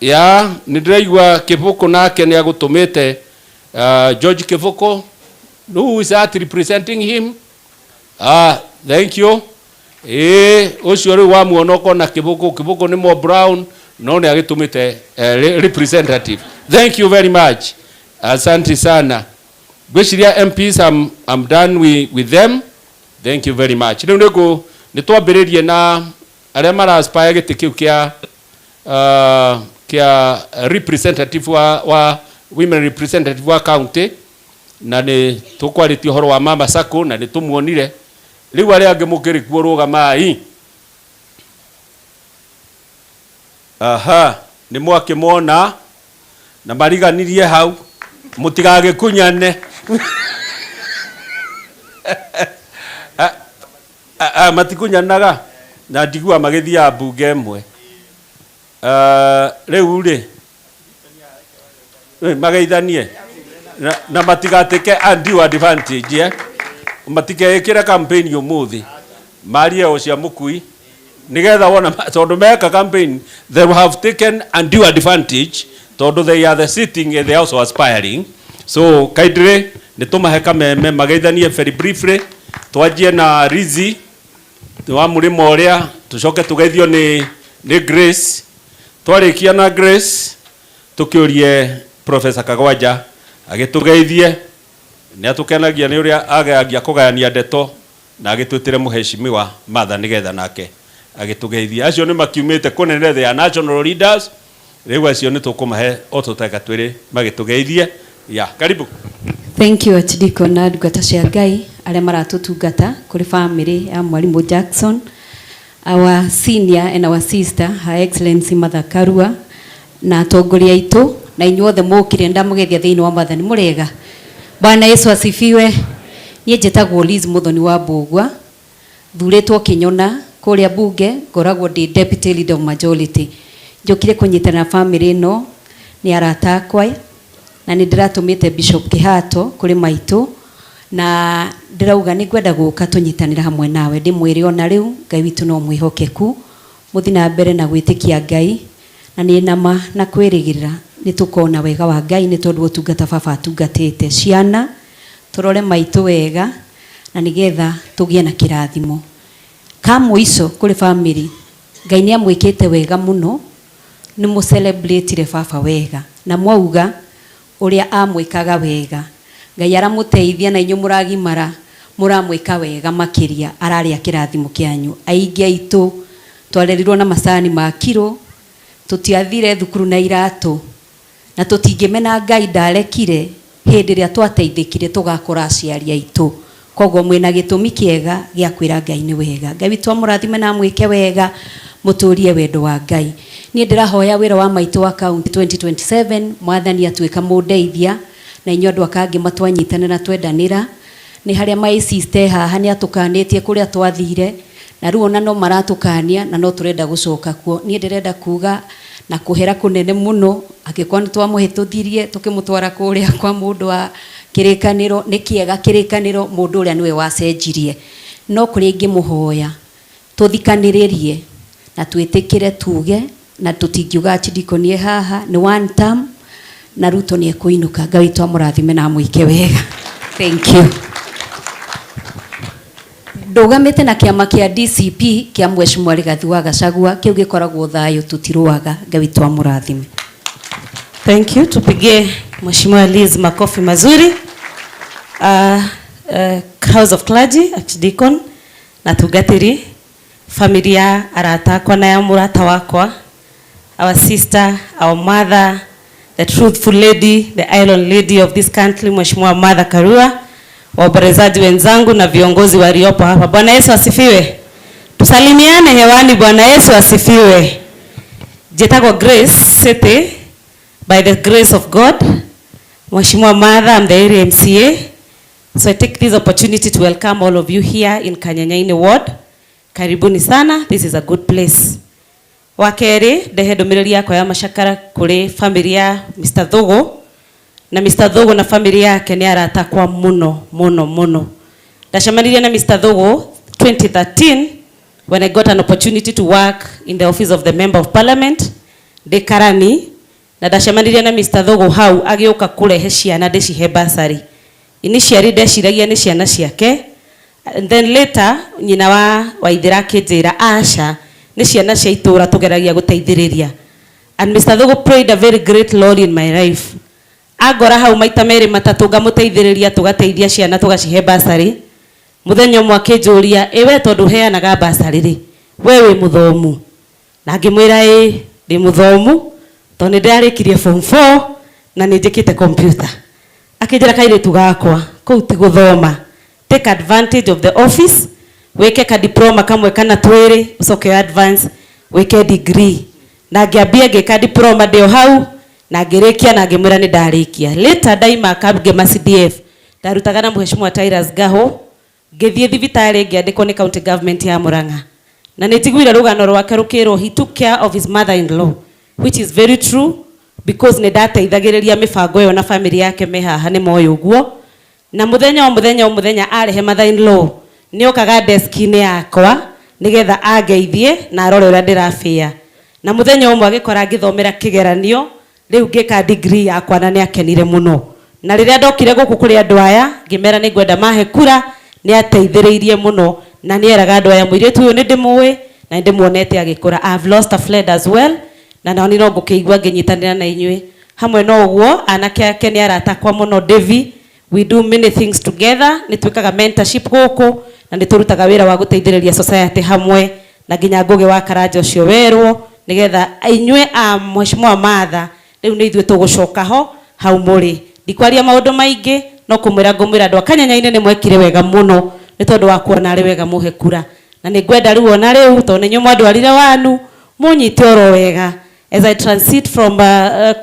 Speaker 2: Ya nĩ ndĩraigua Kĩbũkũ nake nĩ agũtũmĩte, George Kĩbũkũ. Who is that representing him? Ah, thank you. Ĩĩ, ũcio rĩu wamuona ũkona Kĩbũkũ. Kĩbũkũ nĩ mo brown no nĩ agĩtũmĩte representative. Thank you very much, asante sana. Ngwĩciria MPs, I'm done with them. Thank you very much. Rĩu nĩngũ nĩ twambĩrĩrie na arĩa mara aspire gĩtĩ kĩu kĩa representative wa women representative wa county, na nĩ tũkwarĩtie ũhoro wa Mama Sacco na nĩ tũmuonire. Rĩu arĩa angĩ mũkĩrĩ kuo, rũgamai. Aha, nĩ mwakĩmona na mariganirie hau, mũtigagĩkunyane. Matikunyanaga na ndigua magĩthiaga mbunge ĩmwe. Rĩu rĩ mageithanie na matigatĩke undue advantage, matikeĩkĩre campaign ũmũthĩ, marie o cia mũkui nigetha wona tondũ meka campaign they will have taken undue advantage tondũ they are the sitting and they are also aspiring. So kindly nĩ tũmahe kameme mageithanie very briefly. Twanjie na Rizzy wa mũrĩmo ũrĩa, tũcoke tũgeithio nĩ Grace. Twarĩkia na Grace, tũkĩũrie Professor Kagwanja agĩtũgeithie. Nĩ atũkenagia nĩ ũrĩa ageragia kũgayania ndeto na agĩtwĩtĩre mũheshimiwa Martha nĩgetha nake agĩtũgeithia. Acio nĩ makiumĩte kũnene, they are national leaders. Rĩu acio nĩ tũkũmahe o tũteka twĩrĩ magĩtũgeithie. Ya karibu.
Speaker 16: Thank you, Archdeacon na ndungata cia Ngai arĩa maratũtungata kũrĩ family ya Mwarimũ Jackson, our senior and our sister, Her Excellency Martha Karua, na atongoria aitũ na inyuothe mũkire, ndamũgeithia thĩinĩ wa Mwathani. Mũrega? Bwana Yesu asifiwe. Niĩ njĩtagwo Liz Muthoni wa Mbũgua, thurĩtwo Kĩnyona kũrĩa bunge, ngoragwo ndĩ deputy leader of majority. Njũkire kũnyitana na family ĩno, nĩ arata akwa, na nĩ ndĩratũmĩte Bishop Kĩhato kũrĩ maitũ na ndĩrauga nĩ ngwenda gũka tũnyitanĩre hamwe nawe, ndĩmwĩre ona rĩu Ngai witũ no mwĩhokeku, mũthi na mbere na gwĩtĩkia Ngai, na nĩ nama na kwĩrĩgĩrĩra nĩ tũkona wega wa Ngai nĩ tondũ ũtungata baba atungatĩte. Ciana tũrore maitũ wega na nĩgetha tũgĩe na kĩrathimo. Ka mũico kũrĩ family, Ngai nĩ amwĩkĩte wega mũno, nĩ mũcelebrate baba wega na mwauga ũrĩa amwĩkaga wega. Ngai aramũteithia na inyuĩ mũragimara mũramwĩka wega makĩria, ararĩa kĩrathimo kĩanyu. Aingĩ aitũ twarerirwo na macani ma kiro, tũtiathire thukuru na iratũ, na tũtingĩmena Ngai ndarekire hĩndĩ ĩrĩa twateithĩkire tũgakora aciari aitũ. Koguo mwĩna gĩtũmi kĩega gĩa kwĩra Ngai nĩ wega. Ngai witũ amũrathime na amwĩke wega, mũtũrie wendo wa Ngai. Niĩ ndĩrahoya wĩra wa maitũ wa county 2027, Mwathani atuĩka mũndeithia na inyuĩ andũ akangĩ matwanyitanĩra twendanĩra. Nĩ harĩa my sister haha nĩ atũkanĩtie kũrĩa twathire
Speaker 11: Na rĩu ona no maratũkania na no tũrenda gũcoka kuo. Niĩ ndĩrenda kuga na kũhera kũnene mũno angĩkorwo nĩ twamũhĩtũthirie tũkĩmũtwara kũrĩa kwa mũndũ wa kĩrĩkanĩro. Nĩ kĩega kĩrĩkanĩro mũndũ ũrĩa nĩwe wacenjirie, no kũrĩa ingĩmũhoya tũthikanĩrĩrie na twĩtĩkĩre tuge na tũtingiuga Archdeacon haha nĩ one term na Ruto nĩ ekũinũka. Ngai witũ amũrathime na amwĩke wega. Thank you. Ndũgamĩte na kĩama kĩa DCP kĩa Mheshimiwa Rigathi wa Gachagua, kĩu gĩkoragwo thayũ, tũtirũaga. Ngai witũ amũrathime.
Speaker 16: Thank you. Tupigie Mheshimiwa Liz makofi mazuri. House of Clergy, Archdeacon na tungatĩri, familia, arata akwa na ya mũrata wakwa, our sister, our mother, the truthful lady, the iron lady of this country, Mheshimiwa Martha Karua, waombolezaji wenzangu na viongozi waliopo hapa. Bwana Yesu asifiwe. Tusalimiane hewani. Bwana Yesu asifiwe. Njĩtagwo Grace City, by the grace of God. Mheshimiwa Martha, I'm the area MCA. So I take this opportunity to welcome all of you here in Kanyanyaini Ward. Karibuni sana, this is a good place. Wa kerĩ, ndehe ndũmĩrĩri yakwa ya macakara kũrĩ family ya Mr. Thugu, na Mr. Thugu na family yake nĩ arata akwa mũno mũno mũno. Ndacemanirie na Mr. Thugu 2013 when I got an opportunity to work in the office of the Member of Parliament ndĩ karani, na ndacemanirie na Mr. Thugu hau agĩũka kũrehe ciana ndĩcihe bursary. Initially ndeciragia nĩ ciana ciake, and then later nyina wa Waithĩra akĩnjĩra aca, nĩ ciana cia itũra tũgeragia gũteithĩrĩria. And Mr. Thugu played a very great role in my life. Angora hau maita merĩ matatũ ngamũteithĩrĩria, tũgateithia ciana tũgacihe bursary. Mũthenya ũmwe akĩnjũria, ĩ we tondũ ũheanaga bursary rĩ, we wĩ mũthomu? Na ngĩmwĩra ĩ, ndĩ mũthomu tondũ nĩ ndĩrarĩkirie form 4 na nĩ njĩkĩte computer. Akĩnjĩra, kairĩtu gakwa, kũu ti gũthoma, take advantage of the office, wĩke ka diploma kamwe kana twĩrĩ, ũcoke advance wĩke degree. Na ngĩambia ngĩka diploma ndĩ o hau na ngĩrĩkia na ngĩmwĩra nĩ ndarĩkia. Later ndaima ngĩma CDF, ndarutaga na Mheshimiwa Tyrus Gaho, ngĩthiĩ thibitarĩ ngĩandĩkwo nĩ county government ya Murang'a, na nĩ njiguire rũgano rwake rũkĩrwo he took care of his mother in law, which is very true, because nĩ ndateithagĩrĩria mĩbango ĩyo na family yake me haha nĩ moĩ ũguo. Na mũthenya o mũthenya o mũthenya arehe mother in law nĩ okaga desk-inĩ yakwa nĩgetha angeithie na arore ũrĩa ndĩrabĩa. Na mũthenya ũmwe agĩkora ngĩthomera kĩgeranio rĩu ngĩka degree yakwa, na nĩ akenire mũno. Na rĩrĩa ndokire gũkũ kũrĩ andũ aya ngĩmera nĩ ngwenda mahe kura, nĩ ateithĩrĩirie mũno na nĩ eraga andũ aya mũirĩtu ũyũ nĩ ndĩmũĩ na nĩ ndĩmuonete agĩkũra. I have lost a friend as well, na nao no ngũkĩigua ngĩnyitanĩra na inyuĩ hamwe. No ũguo anake ake nĩ arata akwa mũno. Davy, we do many things together, nĩ twĩkaga mentorship gũkũ na nĩ tũrutaga wĩra wa gũteithĩrĩria society hamwe, na nginya Ngũgĩ wa Karanja ũcio werwo nĩgetha inyuĩ a Mheshimiwa Martha rĩu nĩ ithuĩ tũgũcoka ho hau mũrĩ. Ndikwaria maũndũ maingĩ, no kũmwĩra ngũmwĩra andũ a Kanyanya-inĩ nĩ mwekire wega mũno nĩ tondũ wa kuona arĩ wega mũhe kura, na nĩ ngwenda rĩu ona rĩu tondũ nĩ inyuĩ mwandwarire wanu mũnyite oro wega as I transit from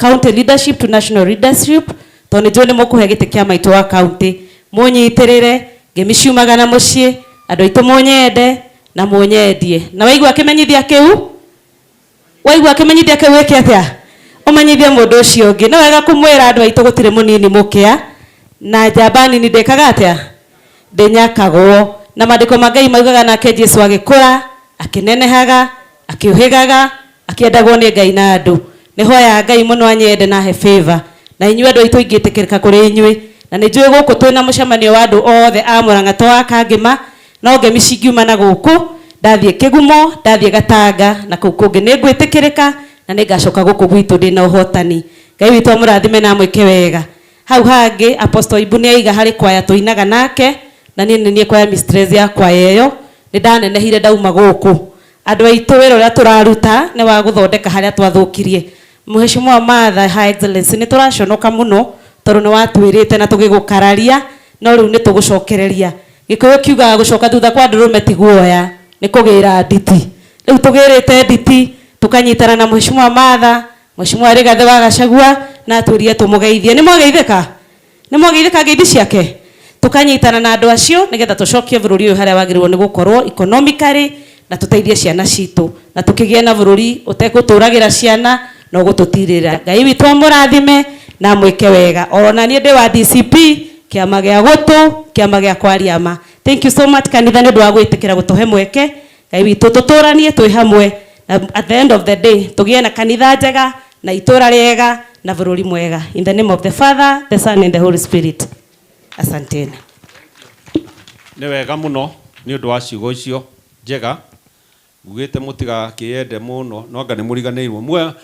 Speaker 16: county leadership to national leadership, tondũ nĩ njũĩ nĩ mũkũhe gĩtĩ kĩa maitũ wa county, mũnyitĩrĩre ngemi ciumaga na mũciĩ. Andũ aitũ mũnyende na mũnyendie, na waigua kĩmenyithia kĩu, waigua kĩmenyithia kĩu, wĩke atĩa? Ũmenyithie mũndũ ũcio ũngĩ. Nĩ wega kũmwĩra andũ aitũ gũtirĩ mũnini mũkĩa na njamba nini ndĩkaga atĩa? Ndĩnyakagwo. Na maandĩko ma Ngai maugaga nake Jesu agĩkũra akĩnenehaga akĩũhĩgaga akĩendagwo nĩ Ngai na andũ. Nĩ hoyaga Ngai mũno anyende na ahe favor na inyuĩ andũ aitũ ingĩtĩkĩrĩka kũrĩ inyuĩ, na nĩ njũĩ gũkũ twĩna mũcemanio wa andũ othe a Mũrang'a to wa Kangĩma, no ngemi cingiuma na gũkũ ndathiĩ Kĩgumo, ndathiĩ Gatanga na kũu kũngĩ nĩ ngwĩtĩkĩrĩka na nĩ ngacoka gũkũ gwitũ ndĩna ũhotani. Ngai witũ amũrathime na amwĩke wega. Hau hangĩ Apostle Ibu nĩ aiga harĩ kwaya tũinaga nake, na niĩ nĩ niĩ kwaya mistress ya kwaya ĩyo. Nĩ ndanenehire ndauma gũkũ. Andũ aitũ, wĩra ũrĩa tũraruta nĩ wa gũthondeka harĩa twathũkirie. Mheshimiwa Martha, Her Excellency, nĩ tũraconoka mũno tondũ nĩ watwĩrĩte na tũgĩgũkararia, no rĩu nĩ tũgũcokereria. Gĩkũyũ kiugaga gũcoka thutha kwa ndũrũme ti guoya, nĩ kũgĩra nditi. Rĩu tũgĩrĩte nditi tũkanyitana na Mheshimiwa Martha, Mheshimiwa Rigathĩ wa Gachagua, na atwĩrire tũmũgeithie. Nĩ mwageithĩka? Nĩ mwageithĩka ngeithi ciake? Tukanyitana na andũ acio nĩgetha tũcokie bũrũri ũyũ harĩa wagĩrĩirwo nĩ gũkorwo economically, na tũteithie ciana citũ, na tũkĩgĩe na bũrũri ũtegũtũragĩra ciana na ũgũtũtirĩra. Ngai witũ amũrathime na amwĩke wega. Ona niĩ ndĩ wa DCP, kĩama gĩa gũtũ, kĩama gĩa kwaria ma. Thank you so much kanitha nĩ ũndũ wa gwĩtĩkĩra gũtũhe mweke. Ngai witũ tũtũranie twĩ hamwe, na at the end of the day tũgĩe na kanitha njega na itũra rĩega na bũrũri mwega. In the name of the Father, the Son and the Holy Spirit. Asanteni.
Speaker 2: Nĩ wega mũno nĩ ũndũ wa ciugo icio njega. Ngugĩte mũtigakĩende mũno, no anga nĩ mũriganĩirwo. Muoya,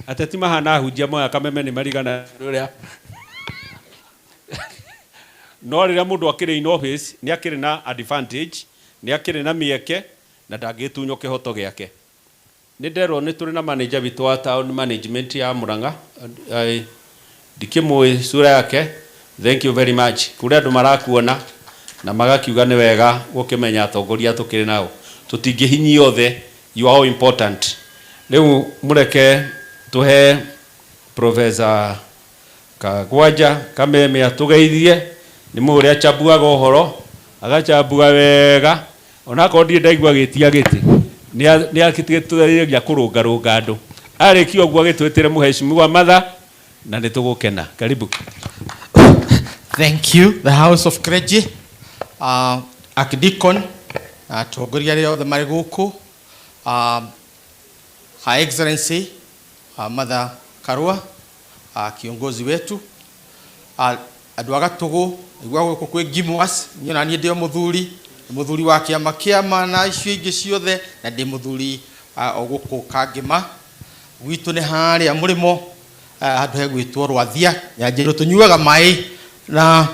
Speaker 2: ateti mahana ahunjia moya kameme nĩ marigana ũrĩa. No rĩrĩa mũndũ akĩrĩ in office, nĩ akĩrĩ na advantage, nĩ akĩrĩ na mĩeke, na ndangĩtunywo kĩhoto gĩake. Nĩ nderwo nĩ tũrĩ na manager witũ wa town management ya Murang'a. Ndikĩmũĩ sura yake. Thank you very much. Kũrĩ andũ marakuona na magakiuga nĩ wega gũkĩmenya atongoria tũkĩrĩ nao. Tũtingĩhinyia othe, you are all important. Rĩu mũreke tũhe Professor Kagwanja Kameme atũgeithie. Nĩ mũĩ ũrĩa achambuaga ũhoro, agachambua wega. Onakorwo ndirĩ ndaigua agĩtia gĩtĩ, nĩ akĩtũgeria kũrũngarũnga andũ. Arĩkia ũguo agĩtwĩtĩre mũheshimiwa Martha, na nĩ tũgũkena. Karibu.
Speaker 12: Thank you, the House of Clergy, Archdeacon, atongoria arĩa othe marĩ gũkũ, Her Excellency, Mother Karua, kiongozi wetu, andũ a Gatũgũ, igua gũkũ kwĩ Ngimwas, niĩ ona niĩ ndĩ o mũthuri, nĩ mũthuri wa kĩama kĩama na icio ingĩ ciothe, na ndĩ mũthuri o gũkũ Kangĩma. Gwitũ nĩ harĩa mũrĩmo, handũ hegwĩtwo Rwathia, Nyanjĩrũ. Tũnyuaga maĩ na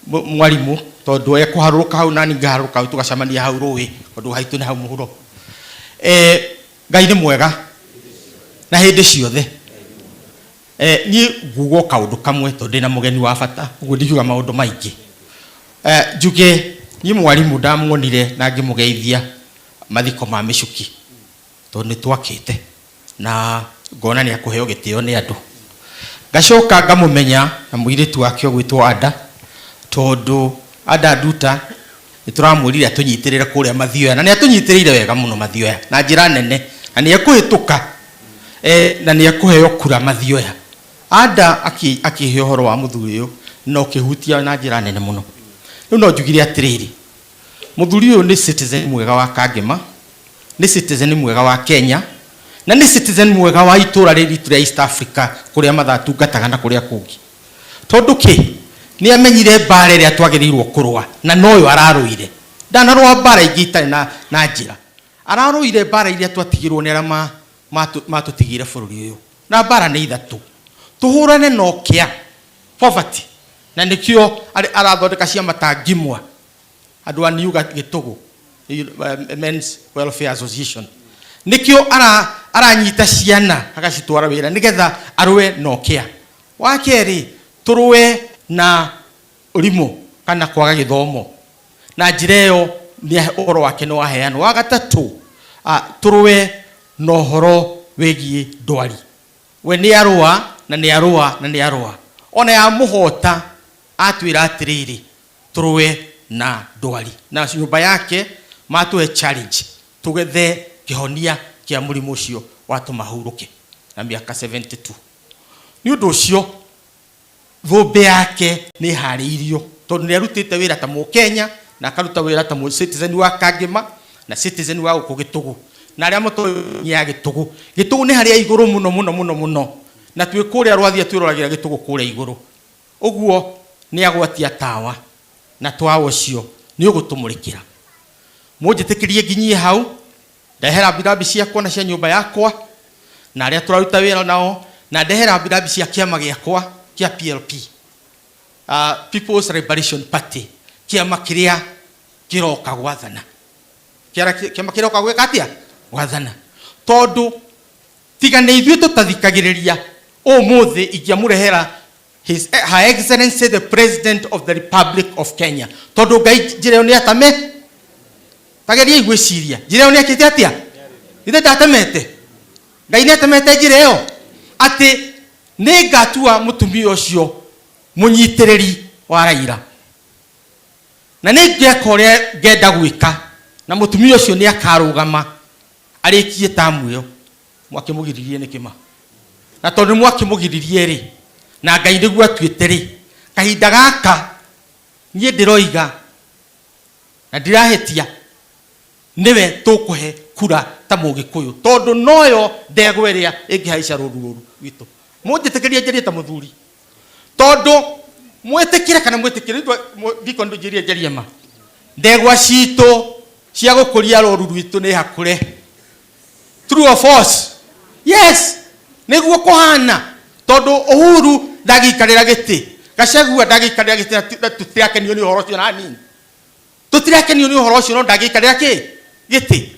Speaker 12: mwarimũ, tondũ ekũharũrũka hau nani ngaharũrũka hau, tũgacemania hau rũĩ, tondũ haitũ nĩ hau mũhuro. Ngai nĩ mwega na hĩndĩ ciothe. Niĩ nguga o kaũndũ kamwe tondũ ndĩna mũgeni wa bata, ũguo ndingiuga maũndũ maingĩ. Njuge niĩ mwarimũ ndamuonire na ngĩmũgeithia mathiko ma mĩcuki, tondũ nĩ twakĩte na ngona nĩ akũheo gĩtĩo nĩ andũ. Ngacoka ngamũmenya na mũirĩtu wake ũgwĩtwo Ada, tondũ Ada Nduta nĩ tũramwĩrire atũnyitĩrĩre kũrĩa Mathioya, na nĩ atũnyitĩrĩire wega mũno Mathioya na njĩra nene, na nĩ ekũhĩtũka, na nĩ ekũheo kura Mathioya. Ada akĩhe ũhoro wa mũthuri ũyũ na ũkĩhutia na njĩra nene mũno. Rĩu no njugire atĩrĩrĩ, mũthuri ũyũ nĩ citizen mwega wa Kangema, nĩ citizen mwega wa Kenya, na nĩ citizen mwega wa itũra rĩrĩ ritũ rĩa East Africa kũrĩa mathatungataga na kũrĩa kũngĩ. Tondũ kĩ? Nĩ amenyire mbara ĩrĩa twagĩrĩirwo kũrũa, na noyo ararũire. Ndanarũa mbara ingĩ itarĩ na njĩra. Ararũire mbara iria twatigirwo nĩ arĩa matũtigire bũrũri ũyũ. Na mbara nĩ ithatũ. Tũhũrane na ũkĩa, poverty, na nĩkĩo arathondeka ciama ta Ngimwa, andũ a New Gĩtũgũ, Men's Welfare Association. Nĩkĩo aranyita ciana agacitwara wĩra nĩgetha arũe na ũkĩa. Wa kerĩ, tũrũe na ũrimũ kana kwaga gĩthomo. Na njĩra ĩyo nĩ ũhoro wake nĩ waheanwo. Wa gatatũ, tũrũe na ũhoro wĩgiĩ ndwari. We nĩ arũa na nĩ arũa na nĩ arũa. Ona ya mũhota atwĩra atĩrĩrĩ, tũrũe na ndwari. Na nyũmba yake matũhe challenge tũgethe kĩhonia kĩa mũrimũ ũcio watũma hurũke na mĩaka 72. Nĩ ũndũ ũcio thũmbĩ yake nĩ ĩharĩirio, tondũ nĩ arutĩte wĩra ta Mũkenya na akaruta wĩra ta citizen wa Kangema na citizen wa gũkũ Gĩtũgũ. Na arĩa matoĩ ya Gĩtũgũ, Gĩtũgũ nĩ harĩa igũrũ mũno mũno mũno mũno, na twĩ kũrĩa Rwathia twĩroragĩra Gĩtũgũ kũrĩa igũrũ. Ũguo nĩ agwatia tawa, na tawa ũcio nĩ ũgũtũmũrĩkĩra. Mũnjĩtĩkĩrie nginyie hau, ndehera rambirambi ciakwa na cia nyũmba yakwa na arĩa tũraruta wĩra nao, na ndehera rambirambi cia kĩama gĩakwa kĩa PLP, People's Liberation Party, kĩama kĩrĩa kĩroka gwathana. Kĩama kĩroka gwĩka atĩa? Gwathana. Tondũ tiga nĩ ithuĩ tũtathikagĩrĩria, ũmũthĩ ingĩamũrehera Her Excellency the President of the Republic of Kenya. Tondũ Ngai njĩra ĩyo nĩ atame. Tageriai gwĩciria, njĩra ĩyo nĩ akĩte atĩa? Ithe ndatemete. Ngai nĩ atemete njĩra ĩyo atĩ nĩ ngatua mũtumia ũcio mũnyitĩrĩri wa Raila. Na nĩ ngeka ũrĩa ngenda gwĩka, na mũtumia ũcio nĩ akarũgama arĩkie tamu ĩyo. Mwakĩmũgiririe nĩkĩ ma? Na tondũ mwakĩmũgiririe rĩ, na Ngai nĩguo atuĩte rĩ, kahinda gaka niĩ ndĩroiga na ndirahĩtia, nĩwe tũkũhe kura ta Mũgĩkũyũ, tondũ noyo ndegwa ĩrĩa ĩngĩhaica rũru rũru rwitũ. Mũnjĩtĩkĩrie njarie ta mũthuri, tondũ mwĩtĩkĩre kana mwĩtĩkĩre, ndiko ndũnjĩrie njarie ma. Ndegwa citũ cia gũkũria rũru rwitũ nĩ hakũre. True or false? Yes, nĩguo kũhana, tondũ Uhuru ndangĩikarĩra gĩtĩ, Gachagua ndangĩikarĩra gĩtĩ, na tũtirakenio nĩ ũhoro ũcio na hanini. Tũtirakenio nĩ ũhoro ũcio, no ndangĩikarĩra kĩ gĩtĩ.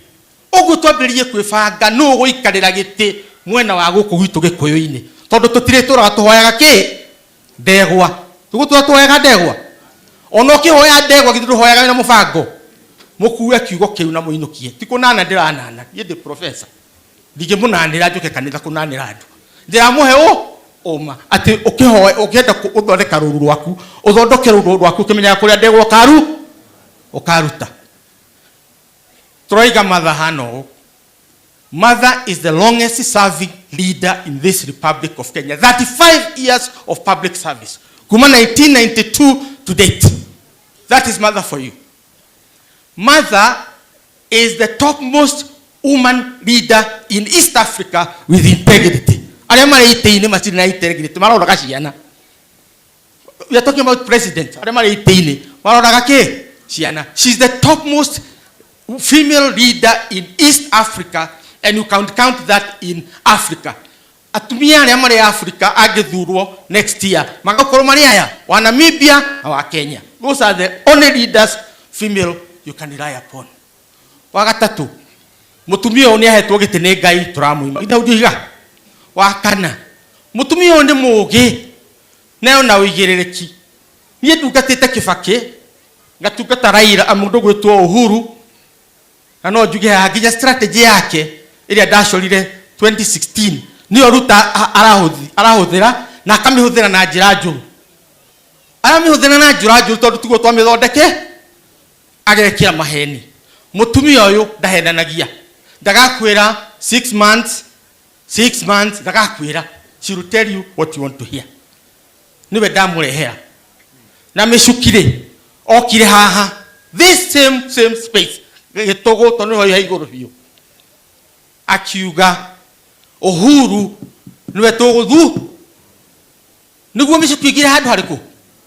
Speaker 12: Ũguo twambĩrĩrie kwĩbanga nũ ũgũikarĩra gĩtĩ mwena wa gũkũ gwitũ Gĩkũyũ-inĩ, tondũ tũtirĩtũraga tũhoyaga kĩ ndegwa. Tũgũtũra tũhoyaga ndegwa. Ona ũkĩhoya ndegwa githĩ ndũhoyaga wĩna mũbango? Mũkue kiugo kĩu na mũinũkie. Ti kũnana ndĩranana, niĩ ndĩ professor, ndingĩmũnanĩra njũke kanitha kũnanĩra andũ. Ndĩramũhe ũ ũma atĩ ũkĩhoya, ũkĩenda gũthondeka rũru rwaku, ũthondeke rũru rwaku ũkĩmenyaga kũrĩa ndegwa ũkaruta. Tũroiga Martha hana ũũ. Martha is the longest serving leader in this Republic of Kenya. 35 years of public service. Kuma 1992 to date. That is Martha for you. Martha is the topmost woman leader in East Africa with integrity. Arĩa marĩ itĩ-inĩ matirĩ na integrity, maroraga ciana. We are talking about president. Arĩa marĩ itĩ-inĩ maroraga kĩ? Ciana. She is the topmost female leader in East Africa, and you can count that in Africa. Atumia arĩa marĩ Africa angĩthurwo next year magakorwo marĩ aya wa Namibia na wa Kenya. Those are the only leaders female you can rely upon. Wa gatatũ, mũtumia ũyũ nĩ ahetwo gĩtĩ nĩ Ngai, tũramũima. Githĩ hau Wa kana, mũtumia ũyũ nĩ mũũgĩ na ona ũigĩrĩrĩki. Niĩ ndungatĩte Kibaki, ngatungata Raila, mũndũ gwĩtwo Uhuru, na no njuge haha nginya strategy yake ĩrĩa ndacorire 2016 nĩyo Ruto arahũthĩra, na akamĩhũthĩra na njĩra njũru. Aramĩhũthĩra na njĩra njũru tondũ tiguo twamĩthondeke, agekĩra maheni. Mũtumia ũyũ ndahenanagia, ndagakwĩra 6 months, 6 months, ndagakwĩra. She will tell you what you want to hear. Niwe ndamũrehera na mĩcuki rĩ, okire haha this same space gĩtũgũ, tondũ nĩho ha igũrũ biũ, akiuga Uhuru niwe tũgũthu nĩguo mĩcuki ĩingĩre handũ harĩkũ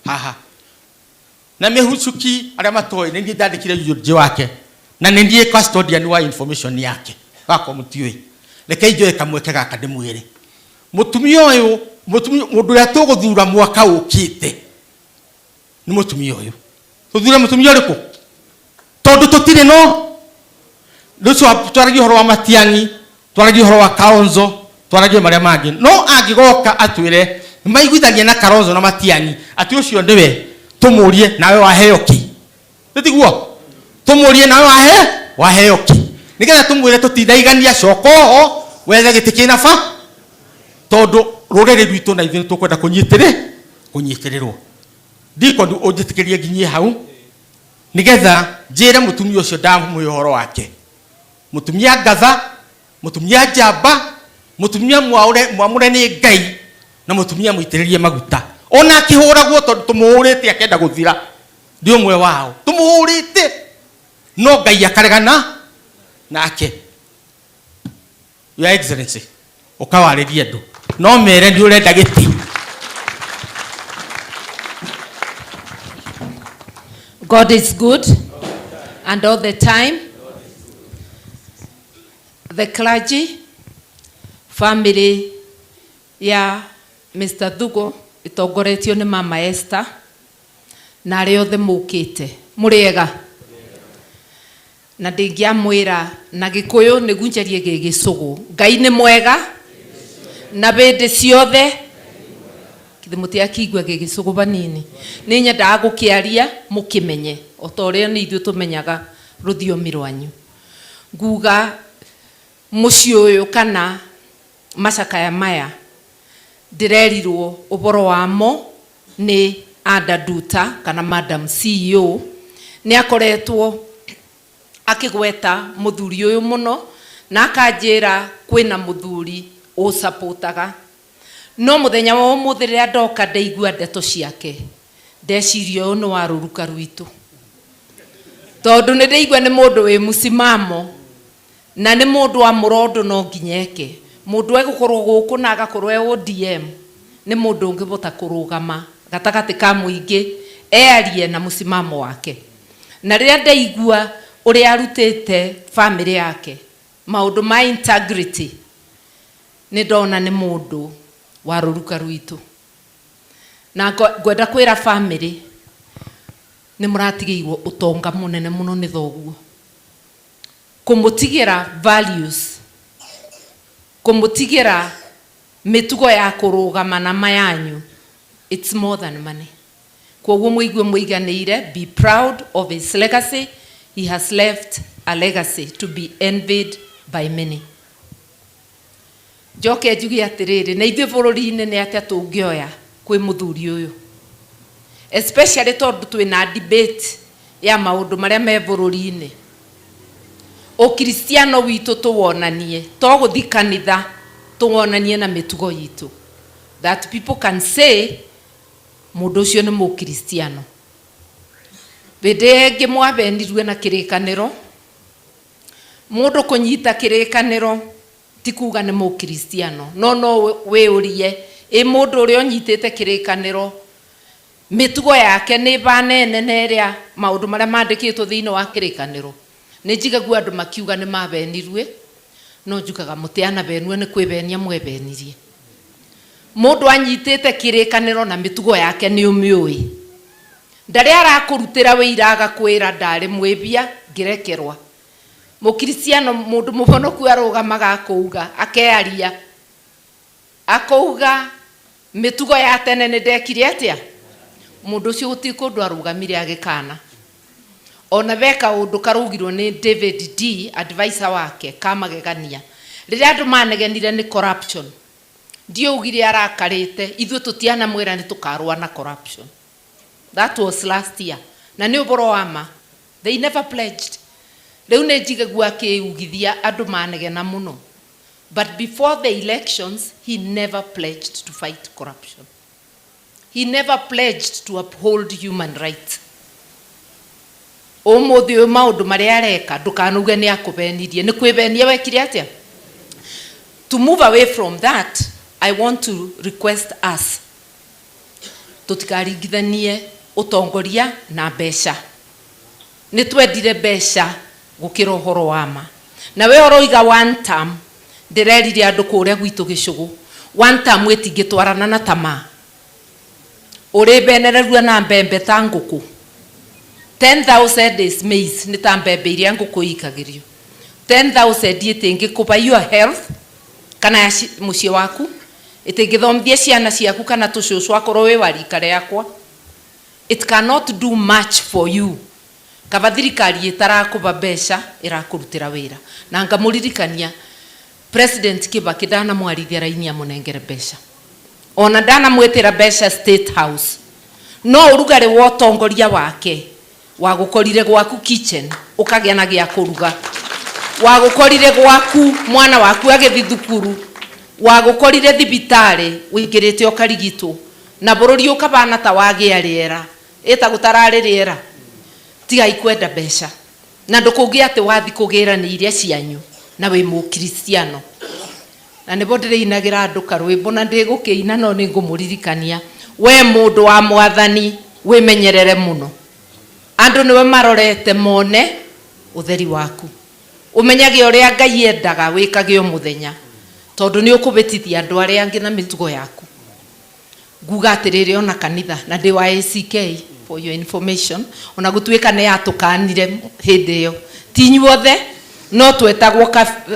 Speaker 12: haha. Na mĩcuki arĩa matoĩ, nĩ niĩ ndandĩkire eulogy wake, na nĩ niĩ custodian wa information yake. Gakwa mũtiũĩ, reke njoe kamweke gaka ndĩmwĩre mũtumia ũyũ, mũtumia mũndũ ũrĩa tũgũthura mwaka ũkĩte nĩ mũtumia ũyũ. Tũthure mũtumia ũrĩkũ? Tondũ tũtirĩ no rĩu twaragia ũhoro wa Matiang'i, twaragia ũhoro wa Kalonzo, twaragie marĩa mangĩ. No angĩgoka atwĩre maiguithania na Kalonzo na Matiang'i atĩ ũcio nĩwe, tũmũrie nawe waheo kĩ? Tiguo tũmũrie nawe waheo kĩ, nĩgetha tũmwĩre tũtindaigania, coka oho wethe gĩtĩ kĩna ba, tondũ rũrĩrĩ rwitũ na ithuĩ nĩtũkwenda kũnyitĩrĩrwo. Ndikoni ũnjĩtĩkĩrie nginyie hau nĩgetha njĩre mũtumia ũcio ndamũhe ũhoro wake. Mũtumia ngatha, mũtumia njamba, mũtumia mwamũre nĩ Ngai, na mũtumia mũitĩrĩrie maguta. Ona akĩhũragwo tondũ tũmũhũrĩte akenda gũthira, ndi ũmwe wao tũmũhũrĩte, no Ngai akaregana nake. Your Excellency, ũkawarĩrie andũ no mere nĩ ũrenda gĩtĩ.
Speaker 1: God is good and all the time. The clergy, family ya Mr. Thugo itongoretio nĩ Mama Esther na arĩa othe mũkĩte mũrĩega, na ndingĩamwĩra na Gĩkũyũ nĩguo njarie Gĩgĩcũgũ. Ngai nĩ mwega na hĩndĩ ciothe. Githĩ mũtiakĩigua Gĩgĩcũgũ vanini? Nĩ nyendaga gũkĩaria mũkĩmenye o ta ũrĩa nĩ ithuĩ tũmenyaga rũthiomi rwanyu. Nguga mũciĩ ũyũ kana macakaya maya ndĩrerirwo ũhoro wamo nĩ Ada Duta kana Madam CEO.
Speaker 13: Nĩ akoretwo akĩgweta mũthuri ũyũ mũno na akanjĩra kwĩna mũthuri ũsupportaga. No mũthenya wa ũmũthĩ rĩrĩa ndoka ndaigua ndeto ciake, ndeciria ũyũ nĩ wa rũruka rwitũ, tondũ nĩ ndĩigua nĩ mũndũ wĩ mũsimamo na nĩ mũndũ wa mũrondo. No nginya eke mũndũ egũkorwo gũkũ na agakorwo e ODM, nĩ mũndũ ũngĩbota kũrũgama gatagatĩ ka mũingĩ earie na mũsimamo wake. Na rĩrĩa ndaigua ũrĩa arutĩte famĩlĩ yake maũndũ ma integrity, nĩ ndona nĩ mũndũ wa rũruka rwitũ. Na ngwenda kwĩra famĩlĩ nĩ mũratigĩirwo ũtonga mũnene mũno nĩ thoguo, kũmũtigĩra values, kũmũtigĩra mĩtugo ya kũrũgama na mayanyu. It's more than money. Kwoguo mũigue mũiganĩire. Be proud of his legacy. He has left a legacy to be envied by many. Njoke njuge atĩrĩrĩ, na ithuĩ bũrũri-inĩ nĩ atĩa tũngĩoya kwĩ mũthuri ũyũ, especially tondũ twĩna debate ya maũndũ marĩa me bũrũri-inĩ? Ũkristiano witũ tũwonanie to gũthi kanitha, tũwonanie na mĩtugo itũ, that people can say mũndũ ũcio nĩ mũkristiano. Hĩndĩ ĩngĩ mwabenirwe na kĩrĩkanĩro. Mũndũ kũnyita kĩrĩkanĩro ti kuga nĩ mũkristiano, no wĩũrie, ĩ mũndũ ũrĩa ũnyitĩte kĩrĩkanĩro mĩtugo yake nĩ banene na ĩrĩa maũndũ marĩa mandĩkĩtwo thĩinĩ wa kĩrĩkanĩro? Nĩ njigagua andũ makiuga nĩ mabenirwe, no njugaga mũtianabenue, nĩ kwĩbenia mwebenirie. Mũndũ anyitĩte kĩrĩkanĩro na mĩtugo yake nĩ ũmĩũĩ, ndarĩ arakũrutĩra wĩira agakwĩra ndarĩ mwĩbia ngĩrekerwa. Mũkristiano, mũndũ mũhonoku, arũgamaga akauga, akearia, akauga mĩtugo ya tene nĩ ndekire atĩa. Mũndũ ũcio gũtirĩ kũndũ arũgamire agĩkana. Ona ve kaũndũ karaugirwo nĩ David D, advisor wake, kamagegania rĩrĩa andũ manegenire nĩ corruption. Ndiaugire arakarĩte, ithuĩ tũtianamwĩra nĩ tũkarũa na corruption. That was last year, na nĩ ũboro wa ma, they never pledged. Rĩu nĩ njigagua akĩugithia andũ manegena mũno, but before the elections he never pledged to fight corruption. He never pledged to uphold human rights. Ũmũthĩ ũyũ maũndũ marĩa areka, ndũkanuge nĩ akũbenirie, nĩ kwĩbenia wekire atĩa. To move away from that, I want to request us tũtikaringithanie ũtongoria na mbeca. Nĩ twendire mbeca gũkĩra ũhoro wa ma. Na we ũroiga one term, ndĩrerire andũ kũrĩa gwitũ gĩcũgũ, one term ĩtingĩtwarana na tamaa. Ũrĩbenererua na mbembe ta ngũkũ. 10,000 is maize, nĩ ta mbembe iria ngũkũ ikagĩrio. 10,000 ĩtingĩkũba your health kana ya mũciĩ waku, ĩtingĩthomithia ciana ciaku kana tũcũcũ akorwo wĩ wa rika rĩakwa. It cannot do much for you. Kaba thirikari ĩtarakũba mbeca ĩrakũrutĩra wĩra. Na ngamũririkania, President Kibaki ndanamwarithia raini amũnengere mbeca, ona ndanamwĩtĩra mbeca State House, no ũrugarĩ wa ũtongoria wake wagũkorire gwaku kitchen, ũkagĩa na gĩa kũruga, wagũkorire gwaku mwana waku agĩthi thukuru, wagũkorire thibitarĩ wĩingĩrĩte ũkarigitwo, na bũrũri ũkabana ta wagĩa rĩera ĩtagwo tararĩ rĩera. Tigai kwenda mbeca na ndũkũngĩ atĩ wathi kũgĩra nĩ iria cianyu na wĩ mũkristiano. Na nĩbo ndĩrĩinagĩra andũ karwĩmbo na ndĩgũkĩina, no nĩ ngũmũririkania, we mũndũ wa mwathani, wĩmenyerere mũno. Andũ nĩwe marorete mone ũtheri waku. Ũmenyage ũrĩa Ngai endaga wĩkage o mũthenya, tondũ nĩ ũkũbĩtithia andũ arĩa angĩ na mĩtugo yaku. Nguga atĩrĩrĩ, ona kanitha, na ndĩ wa ACK for your information, ona gũtuĩka nĩ yatũkanire hĩndĩ ĩyo, ti inyuothe, no twetagwo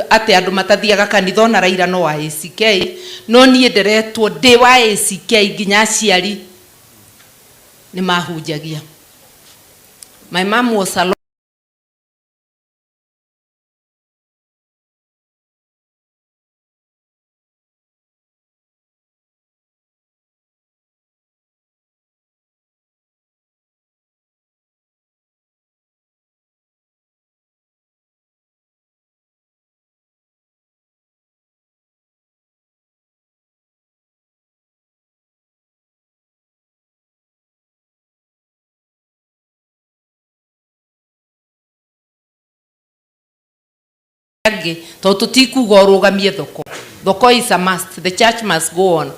Speaker 13: atĩ andũ matathiaga kanitha. Ona Raila no wa ACK, no niĩ nderetwo ndĩ wa ACK nginya aciari nĩ mahunjagia. My mom was a Angĩ tondũ tũtikuga ũrũgamie thoko. Thoko is a must, the church must go on.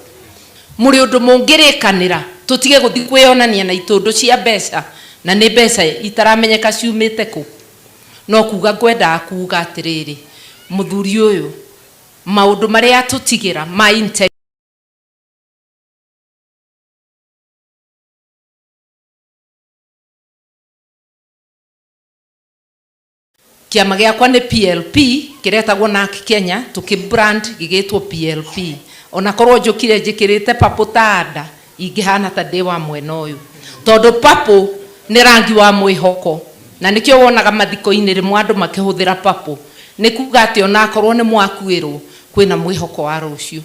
Speaker 13: Mũrĩ ũndũ mũngĩrĩkanĩra tũtige gũthiĩ kwĩyonania na itũndũ cia mbeca, na nĩ mbeca itaramenyeka ciumĩte kũ. No kuga ngwendaga kuga atĩrĩrĩ, mũthuri ũyũ maũndũ marĩa atũtigĩra ma kĩama gĩakwa nĩ PLP kĩretagwo NARC Kenya, tũkĩ brand gĩgĩtwo PLP. Ona korwo njũkire njĩkĩrĩte purple ta nda, ingĩhana ta ndĩ wa mwena ũyũ, tondũ purple nĩ rangi wa mwĩhoko, na nĩkĩo wonaga mathiko-inĩ rĩmwe andũ makĩhũthĩra purple, nĩ kuga atĩ onakorwo nĩ mwakuĩrwo kwĩna mwĩhoko wa rũciũ.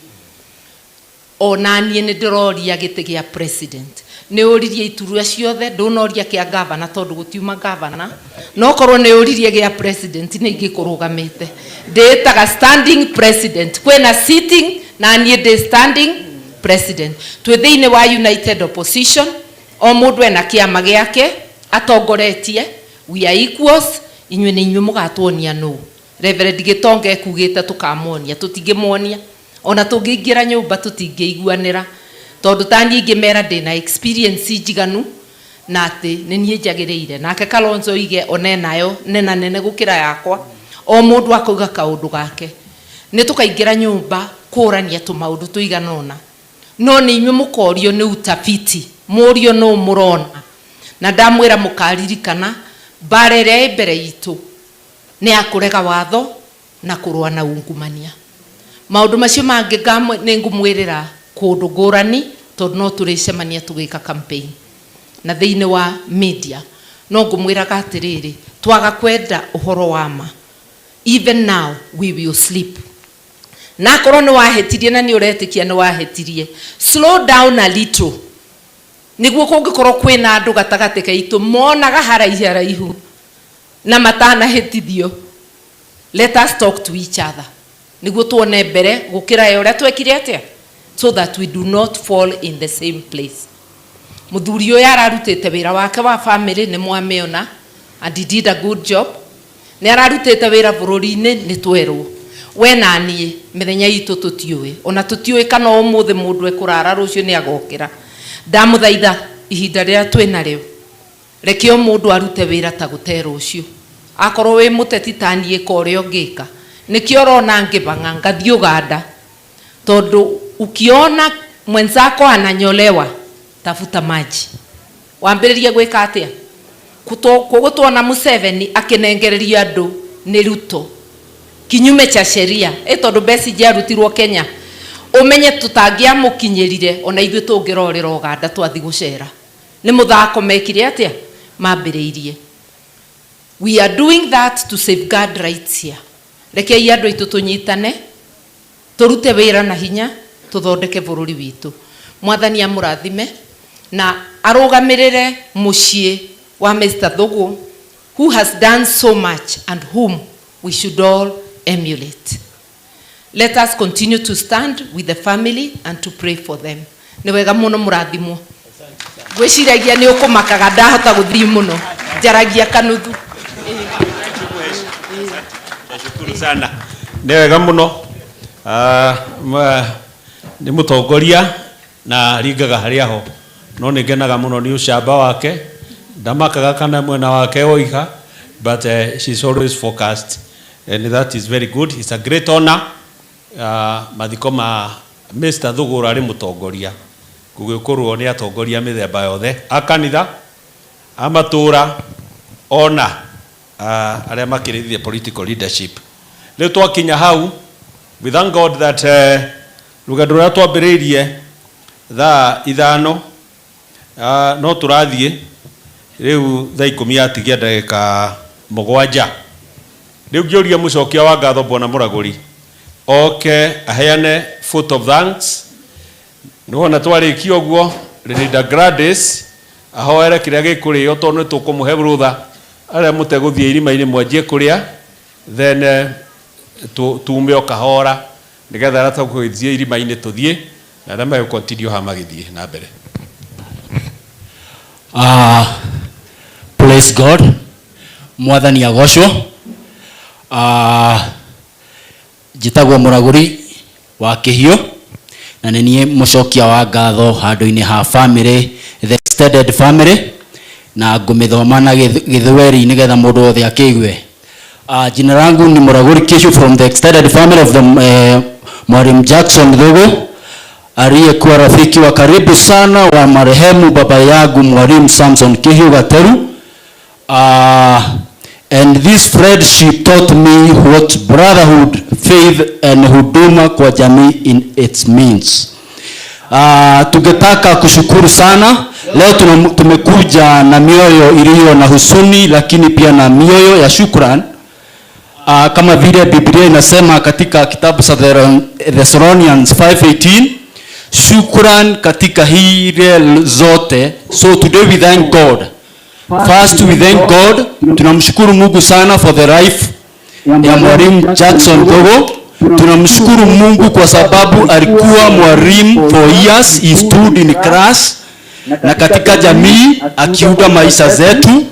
Speaker 13: Ona niĩ nĩ ndĩroria gĩtĩ gĩa president, nĩ ũririe iturwa ciothe, ndũnoria kĩa gavana tondũ gũtiuma gavana, no korwo nĩ ũririe gĩa president nĩ ingĩkũrũgamĩte. Ndĩĩtaga standing president, kwĩna sitting na niĩ ndĩ standing president. Twĩ thĩinĩ wa United Opposition, o mũndũ ena kĩama gĩake atongoretie. We are equals. Inyuĩ nĩ inyuĩ mũgatuonia nũ. Reverend Gĩtonga ekugĩte tũkamuonia, tũtingĩmuonia ona tũngĩingĩra nyũmba tũtingĩiguanĩra, tondũ ta niĩ ingĩmera ndĩna experience njiganu na atĩ nĩ niĩ njagĩrĩire, nake Kalonzo oige one nayo nena nene gũkĩra yakwa. O mũndũ akauga kaũndũ gake, nĩ tũkaingĩra nyũmba kũrania tũmaũndũ tũigana ũna, no nĩ inyuĩ mũkorio nĩ utafiti, mũrio nũ mũrona. Na ndamwĩra mũkaririkana mbara ĩrĩa ĩ mbere itũ nĩ ya kũrega watho na kũrũa na ungumania. Maũndũ macio mangĩ nĩ ngũmwĩrĩra kũndũ ngũrani, tondũ no tũrĩcemania tũgĩka campaign na thĩinĩ wa media. No ngũmwĩraga atĩrĩrĩ, twaga kwenda ũhoro wa ma, even now we will sleep. Na akorwo nĩ wahĩtirie na nĩ ũretĩkia nĩ wahĩtirie, slow down a little, nĩguo kũngĩkorwo kwĩna andũ gatagatĩ gaitũ monaga haraihu haraihu na matanahĩtithio, let us talk to each other nĩguo tuone mbere gũkĩra ũrĩa twekire atĩa, so that we do not fall in the same place. Mũthuri ũyũ ararutĩte wĩra wake wa family, nĩ mwamĩona, and he did a good job. Nĩ ararutĩte wĩra bũrũri-inĩ, nĩ twerwo we na niĩ mĩthenya itũ tũtiũĩ, ona tũtiũĩ kana ũmũthĩ mũndũ ekũrara, rũciũ nĩ agokĩra. Ndamũthaitha, ihinda rĩrĩa twĩ narĩo, reke o mũndũ arute wĩra ta gũte rũciũ. Akorwo wĩ mũteti ta niĩ, ka ũrĩa ũngĩka, nĩkĩo ũrona ngĩbang'a ngathiĩ Uganda, tondũ ukiona mwenzako ananyolewa, tafuta maji wambĩrĩrie gwĩka atĩa. Koguo tuona Museveni akĩnengererio andũ nĩ Ruto kinyume cha sheria, ĩ tondũ Besigye arutirwo Kenya, ũmenye tũtangĩamũkinyĩrire ona ithuĩ tũngĩrorĩra Uganda twathi gũcera. Nĩ mũthako mekire atĩa, mambĩrĩirie. We are doing that to safeguard rights here. Rekei andũ aitũ tũnyitane, tũrute wĩra na hinya, tũthondeke bũrũri witũ. Mwathani amũrathime na arũgamĩrĩre mũciĩ wa Mr. Thugu, who has done so much and whom we should all emulate. Let us continue to stand with the family and to pray for them. Nĩ wega mũno, mũrathimwo. Ngwĩciragia nĩ ũkũmakaga ndahota gũthiĩ mũno, njaragia kanuthu.
Speaker 2: Nashukuru sana, nĩ wega mũno. Ah, nĩ mũtongoria na ringaga harĩa ho, no nĩ ngenaga mũno nĩ ũcamba wake, ndamakaga kana mwena wake woiga, but she's always focused and that is very good. It's a great honor. Mathiko ma Mr. Thugura arĩ mũtongoria, gũgĩkorwo nĩ atongoria mĩthemba yothe a kanitha, a matũra, ona arĩa makĩrĩthie political leadership. Rĩu twakinya hau, we thank God that rũgendo rũrĩa twambĩrĩirie thaa 5, no tũrathiĩ rĩu thaa 10 yatigia ndagĩka 7. Rĩu ngĩũria mũcokia wa ngatho bwana Mũragũri oke aheane vote of thanks. Nĩwona twarĩkia ũguo, Linda Gladys ahoere kĩrĩa gĩkũrĩo, tondũ nĩ tũkũmũhe rũtha, arĩa mũtegũthiĩ irima-inĩ mwanjie kũrĩa, then tume o kahora nĩgetha arĩa tũgũthiĩ irima-inĩ tũthiĩ, na arĩa megũ continue haha magĩthiĩ na mbere.
Speaker 15: Praise God. Mwathani agocwo. Njĩtagwo Mũragũri wa Kĩhiũ na nĩ niĩ mũcokia wa ngatho handũ-inĩ ha family, the extended family, na ngũmĩthoma na Gĩthweri nĩgetha mũndũ wothe akĩigue. Jina langu ni Muraguri Kishu from the extended family of the Mwalimu Jackson Thugu, aliyekuwa rafiki wa karibu sana wa marehemu baba yangu Mwalimu Samson Kihiu Gateru. And this friendship taught me what brotherhood, faith and huduma kwa jamii in its means. Tungetaka kushukuru sana leo tumekuja na mioyo iliyo na huzuni, lakini pia na mioyo ya shukran. Kama vile Biblia inasema katika kitabu cha Thessalonians 5:18, shukran katika hile zote. So today we thank God. First we thank God, tunamshukuru Mungu sana for the life ya Mwalimu Jackson Thugu. Tunamshukuru Mungu kwa sababu alikuwa mwalimu for years, he stood in class na katika jamii akiunda maisha zetu.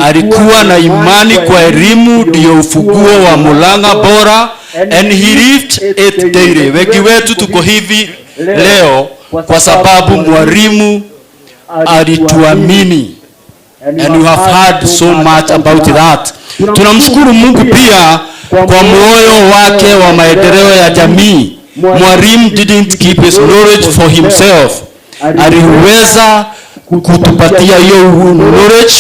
Speaker 15: Alikuwa na imani kwa elimu ndio ufunguo wa Murang'a bora, and he lived it daily. Wengi wetu tuko hivi leo kwa sababu mwalimu alituamini, and we have heard so much about that. Tunamshukuru Mungu pia kwa moyo wake wa maendeleo ya jamii. Mwalimu didn't keep his knowledge for himself. Aliweza kutupatia hiyo knowledge.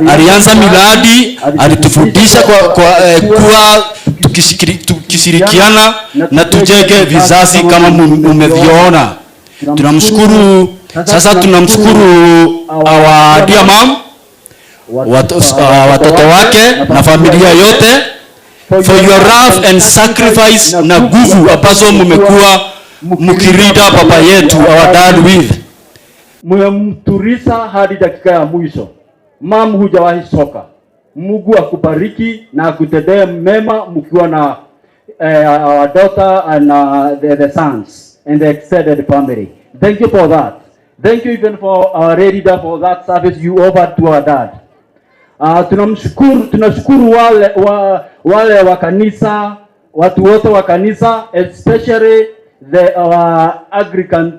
Speaker 15: Alianza miradi, alitufundisha kwa kuwa tukishirikiana na tujenge vizazi kama mumeviona. Tunamshukuru sasa, tunamshukuru our dear mom, watoto wake na familia yote for your love and sacrifice na nguvu ambazo mmekuwa mkilinda baba yetu, our dad, with.
Speaker 21: Mmemtuliza hadi dakika ya mwisho. Mam, hujawahi soka. Mungu akubariki na akutendee mema mkiwa na our daughter and the sons and the extended family. Thank you for that. Thank you even for our leader for that service you offered to our dad. Tunashukuru wale wa kanisa, watu wote wa kanisa, especially the our Anglican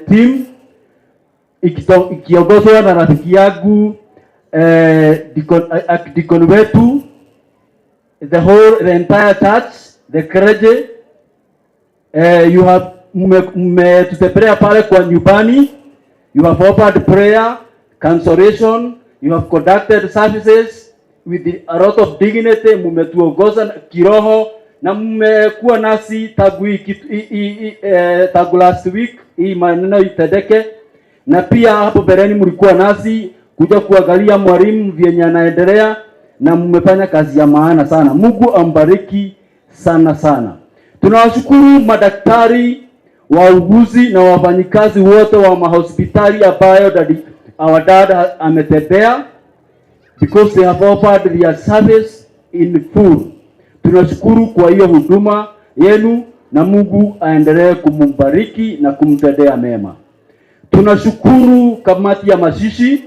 Speaker 21: team ikiongozwa na rafiki yangu deacon wetu, the entire church, the clergy. You have mmetutembelea pale kwa nyumbani, you have offered prayer, consolation, you have conducted services with a lot of dignity, mmetuongoza kiroho na mmekuwa nasi tangu hii kitu, hii, tangu last week hii maneno itendeke, na pia hapo mbeleni mlikuwa nasi kuja kuangalia mwalimu vyenye anaendelea, na mmefanya kazi ya maana sana. Mungu ambariki sana sana. Tunawashukuru madaktari, wauguzi na wafanyikazi wote wa mahospitali ambayo our dad ametembea, because they have offered their service in full. Tunashukuru kwa hiyo huduma yenu na Mungu aendelee kumbariki na kumtendea mema. Tunashukuru kamati ya mazishi.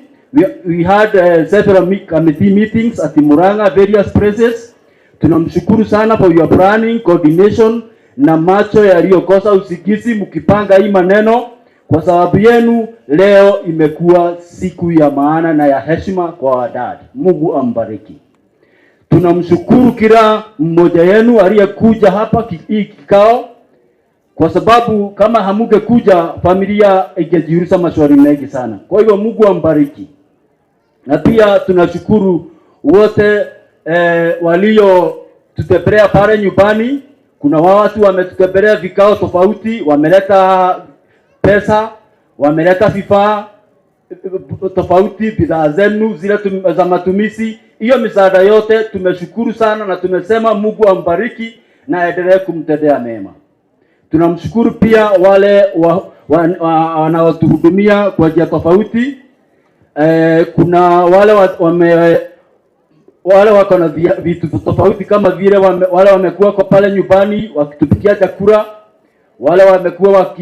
Speaker 21: We had several committee meetings at Murang'a, various places. Tunamshukuru sana for your planning, coordination na macho yaliyokosa usingizi mkipanga hii maneno. Kwa sababu yenu leo imekuwa siku ya maana na ya heshima kwa wadad. Mungu ambariki. Tunamshukuru kila mmoja yenu aliyekuja hapa hii kikao, kwa sababu kama hamungekuja familia ingejiuliza maswali mengi sana. Kwa hivyo Mungu ambariki. Na pia tunashukuru wote walio tutembelea pale nyumbani. Kuna watu wametutembelea vikao tofauti, wameleta pesa, wameleta vifaa tofauti, bidhaa zenu zile za matumizi. Hiyo misaada yote tumeshukuru sana na tumesema Mungu ambariki na aendelee kumtendea mema. Tunamshukuru pia wale wanaotuhudumia kwa njia tofauti. Kuna wale wale wako na vitu tofauti kama vile wale wamekuwa kwa pale nyumbani wakitupikia chakula, wale wamekuwa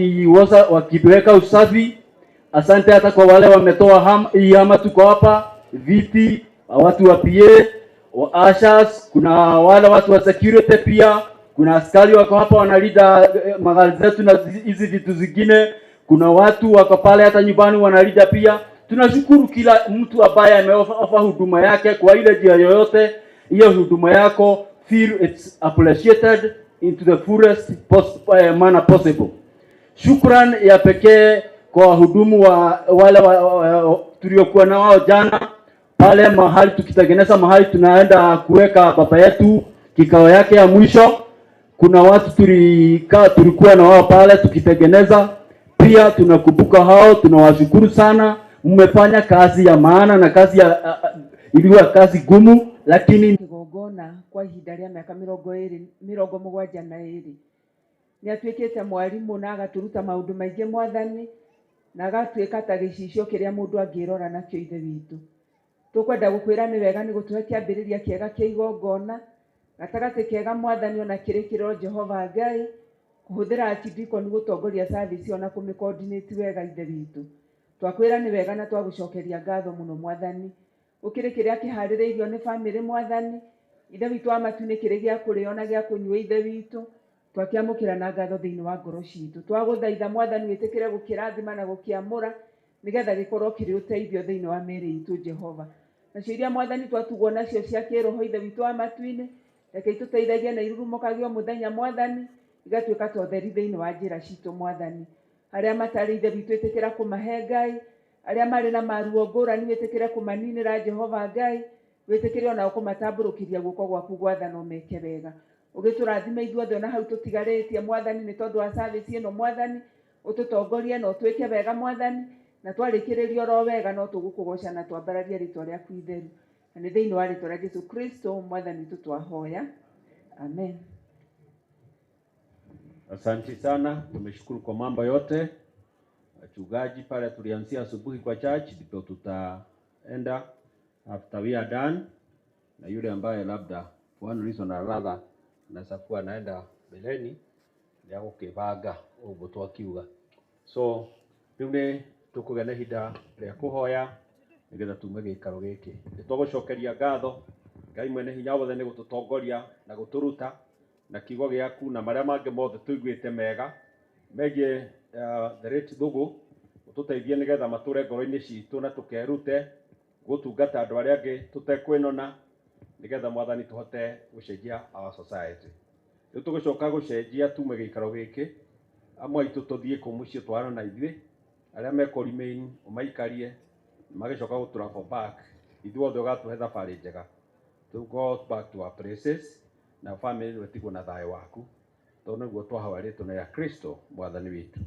Speaker 21: wakiweka usafi. Asante hata kwa wale wametoa hii hama tuko hapa, viti, watu wa PA, wa ushers, kuna wale watu wa security pia. Kuna askari wako hapa wanalinda magari zetu na hizi vitu zingine. Kuna watu wako pale hata nyumbani wanalinda pia. Tunashukuru kila mtu ambaye ameofa huduma yake kwa ile njia yoyote. Hiyo huduma yako feel it's appreciated into the fullest manner possible. Shukran ya pekee kwa wahudumu wa wale tuliokuwa na wao jana pale mahali tukitengeneza mahali tunaenda kuweka baba yetu kikao yake ya mwisho. Kuna watu tulikuwa na wao pale tukitengeneza. Pia tunakumbuka hao, tunawashukuru sana. Mmefanya kazi ya maana na kazi ya iliwa kazi gumu, lakini
Speaker 17: kigongona kwa ihinda rĩa mĩaka 72 nĩ atuĩkĩte mwarimu na agaturuta maũndũ maingĩ mwathani, na agatuĩka ta gĩcicio kĩrĩa mũndũ angĩrora nakĩo ithe witũ. Tũkwenda gũkwĩra nĩ wega nĩ gũtũhe kĩambĩrĩria kĩega kĩa igongona gatagatĩ kega mwathani, ona kĩrĩkĩrĩro Jehova Ngai kũhũthĩra archdeacon gũtongoria service ona kũmĩ-coordinate wega ithe witũ. Twakwĩra nĩ wega na twagũcokeria ngatho mũno mwathani. Gũkĩrĩ kĩrĩa kĩharĩrĩirio nĩ bamĩrĩ mwathani, ithe witũ wa matu-inĩ kĩrĩ gĩa kũrĩo na gĩa kũnyua ithe witũ, twakĩamũkĩra na ngatho thĩinĩ wa ngoro citũ. Twagũthaitha mwathani wĩtĩkĩre gũkĩrathima na gũkĩamũra nĩgetha gĩkorwo kĩrĩ ũteithio thĩinĩ wa mĩĩrĩ itũ Jehova. Nacio iria mwathani twatugwo nacio cia kĩroho ithe witũ wa matu-inĩ, reke itũteithagie na irurumũkagio mũthenya mwathani, igatuĩka ta ũtheri thĩinĩ wa njĩra citũ mwathani. Arĩa matarĩ ithe witũ ĩtĩkĩra kũmahe Ngai, arĩa marĩ na maruo ngũrani wĩtĩkĩre kũmaninĩra Jehova Ngai, wĩtĩkĩre onao kũmatambũrũkĩria guoko gwaku gwathana ũmeke wega. Ũgĩtũrathime ithuothe ona hau tũtigarĩtie mwathani nĩ tondũ wa service ĩno mwathani, ũtũtongorie na ũtwĩke wega mwathani, na twarĩkĩrĩria oro wega no tũgũkũgoca na twambararie rĩtwa rĩaku itheru. Na nĩ thĩinĩ wa rĩtwa rĩa Jesu Kristo mwathani witũ twahoya, amen.
Speaker 3: Asante sana, tumeshukuru kwa mambo yote. Wachungaji pale tulianzia asubuhi kwa church, ndipo tutaenda after we are done, na yule ambaye labda for one reason or another anaweza kuwa anaenda mbeleni ya gukibanga uguo twakiuga. So riu ni tukugĩa na ihinda rĩa kũhoya nĩgetha tume gĩikaro gĩkĩ. Nĩ tũgũcokeria ngatho Ngai mwene hinya wothe nĩ gũtũtongoria na gũtũruta na kiugo gĩaku na marĩa mangĩ mothe tũiguĩte mega megiĩ the late Thugu, ũtũteithie nĩgetha matũre ngoro-inĩ citũ na tũkerute gũtungata andũ arĩa angĩ tũtekwĩnona nĩgetha mwathani tũhote gũcenjia our society. Rĩu tũgũcoka gũcenjia tume gĩikaro gĩkĩ, amwe aitũ tũthiĩ kũu mũciĩ twarana na ithuĩ, arĩa mekũ remain ũmaikarie magĩcoka gũ travel back, ithuothe ũgatũhe thabarĩ njega to go back to our places na family wetigwo na thayũ waku, tondũ nĩguo twahoya rĩtwa rĩa Kristo mwathani witũ,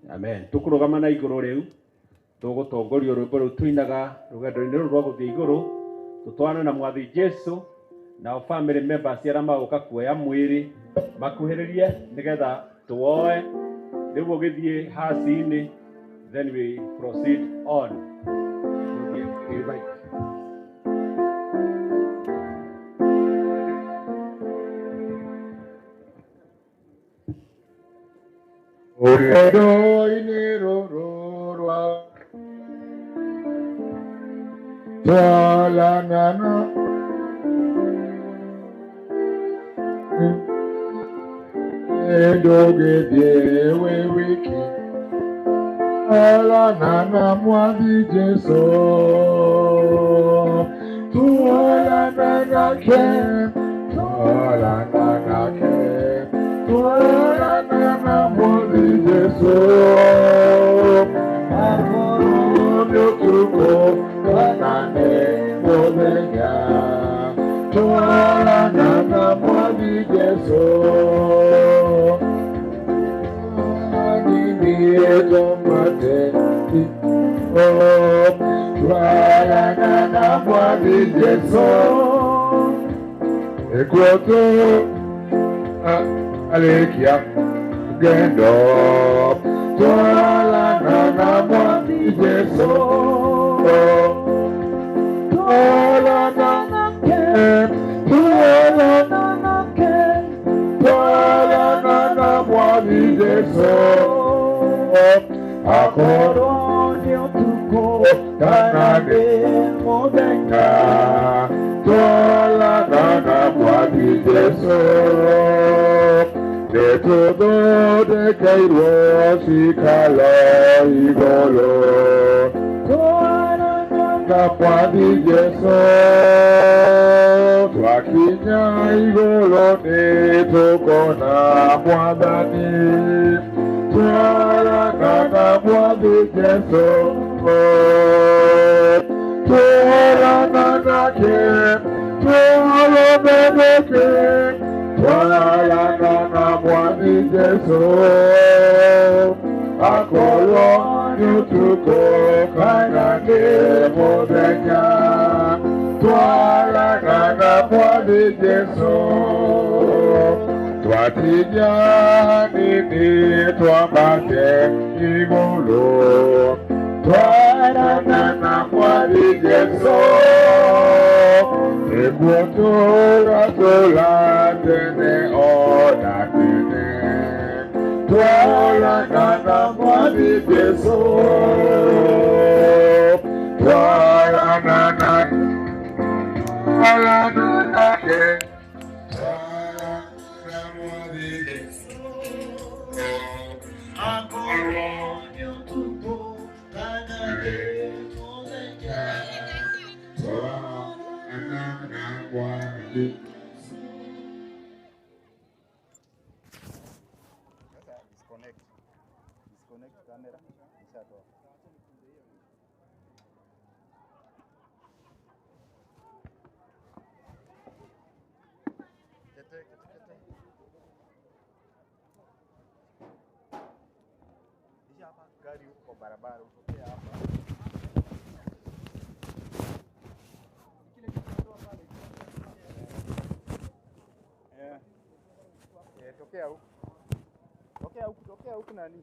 Speaker 3: amen. Tũkũrũgama na igũrũ rĩu, tũgũtongorio rwĩmbo rũu tũinaga rũgendo-inĩ rũu rwa gũthiĩ igũrũ, tũtwarane na mwathi Jesu nao family members arĩa magũka kuoya mwĩrĩ makuhĩrĩrie nĩgetha tuoe rĩu ũgĩthiĩ haci-inĩ, then we proceed on.
Speaker 22: Rũgendo-inĩ rũrũ rwa twalanana ndũgĩthiĩ wĩ wiki, twalanana mwathi Jesu, twalanana nake, twalanana nake, twalanana mwathi Jesu, akorwo nĩ ũtukũ kana nĩ mũthenya, twalanana mwathi Jesu, twalanana mwathi Jesu, ekuoto alekia gendo, twalanana mwathi Jesu, twalanana twalanana twalanana mwathi Jesu, akorwo nĩ ũtukũ kana nĩ mũthenya, twalanana mwathi Jesu. Twathondekeirwo cikaro igũrũ na Mwathi Jesũ twakinya igũrũ nĩtũkona Mwathani twarana na Mwathi Jesũ twarana nake twarũmĩrĩke twarana na Mwathi Jesũ akorwo nĩ ũtukũ kana nĩ mũthenya twarana na Mwathi Jesũ twatinya nini twambate igũrũ twarana na Mwathi Jesũ nĩguo tũratũra tene ona tene twarana na Mwathi Jesũ twarana na twarana nake twarana na Mwathi Jesũ akorwo nĩ ũtukũ kana nĩ mũthenya twarana na Mwathi.
Speaker 19: Disconnect camera. Ishatoa. Kete, kete, kete. Isha hapa gari huko kwa barabara utokea hapa. Eh. Eh, tokea huko. Tokea huku nani?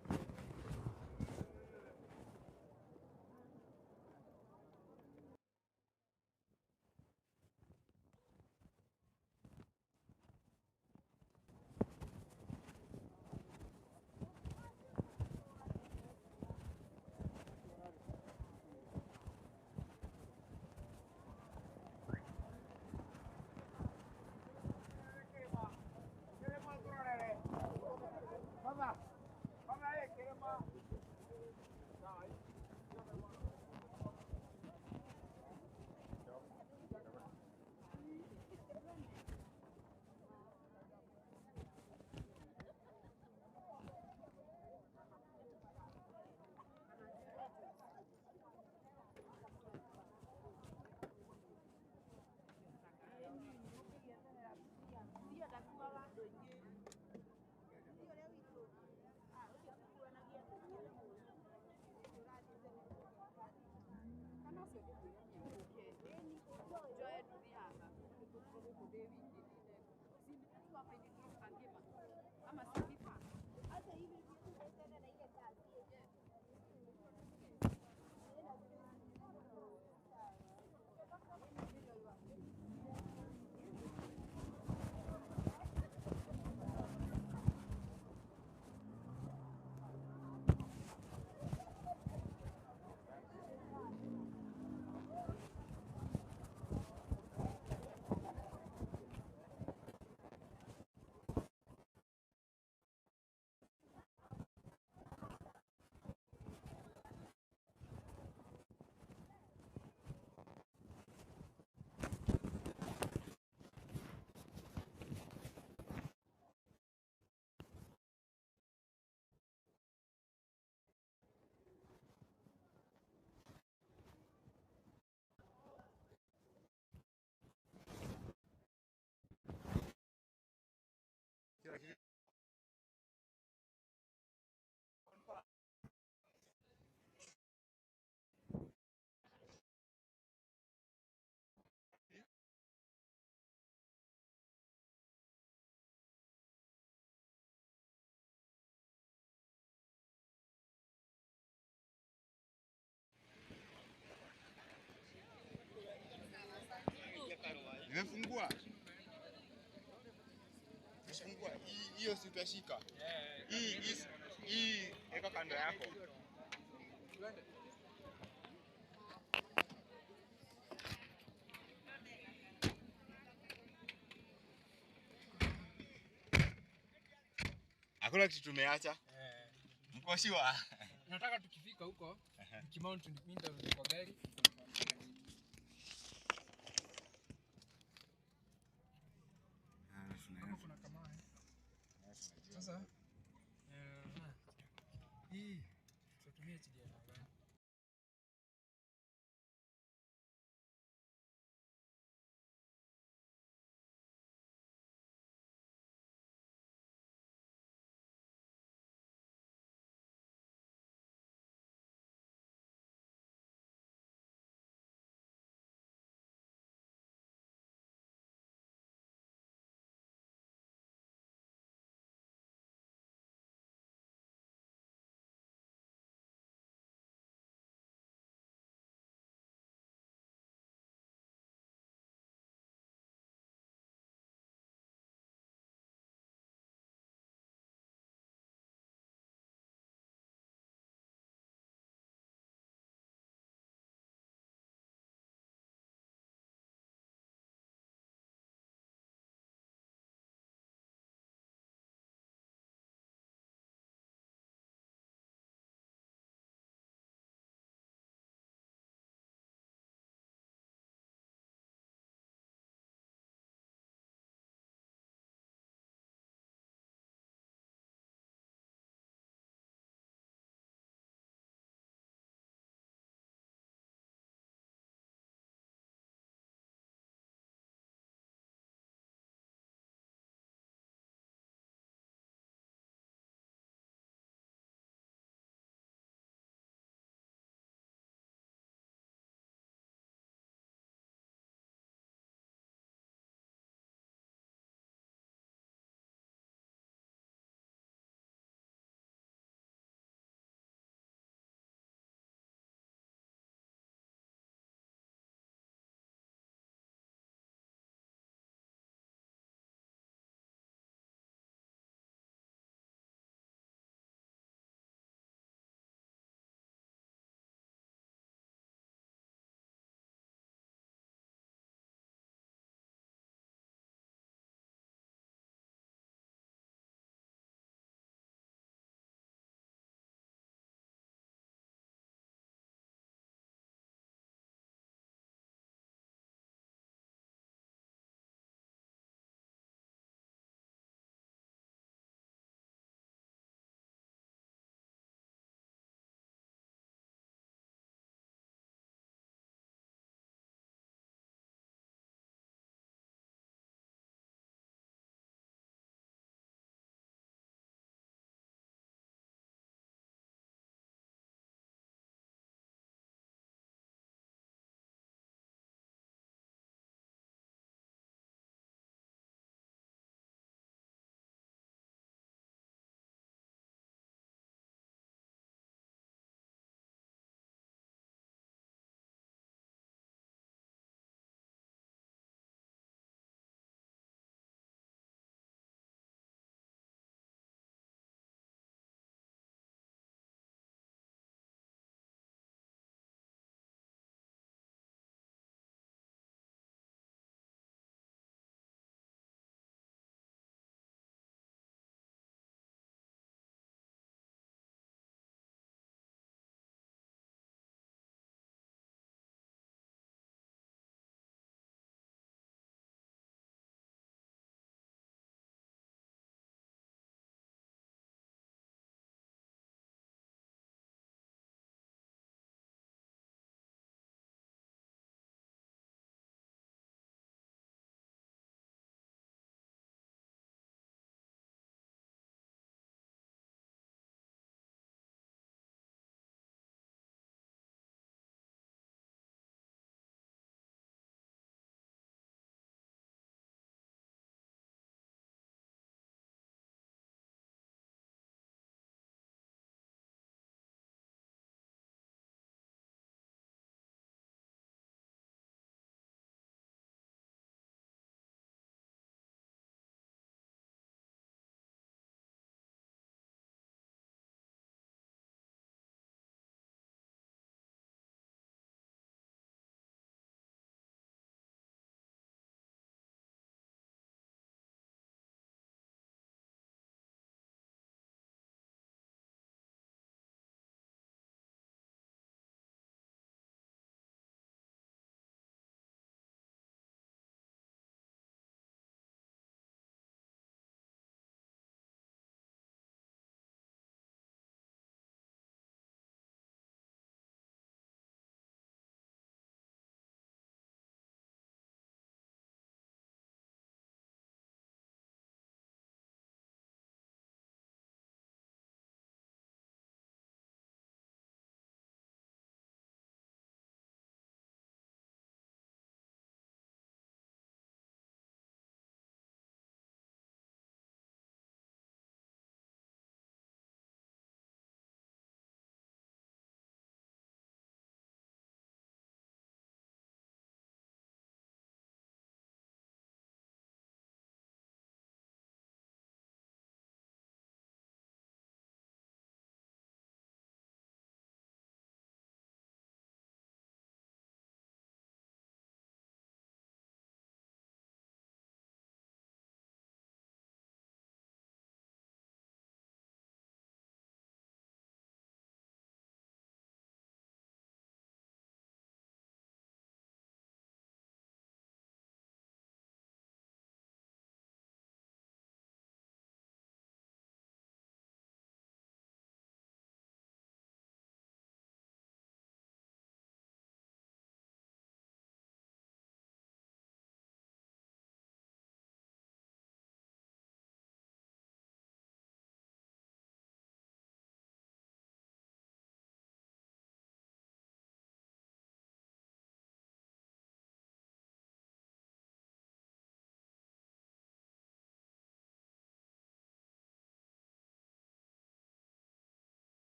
Speaker 20: Nimefungua. Nimefungua. Hiyo si utashika. Hii eka kando yako. Hakuna kitu tumeacha. Mko sure?
Speaker 14: Nataka tukifika huko, tukimount mimi nitarudi kwa gari. Kama kuna kama sasa hii tutatumia HDMI gani?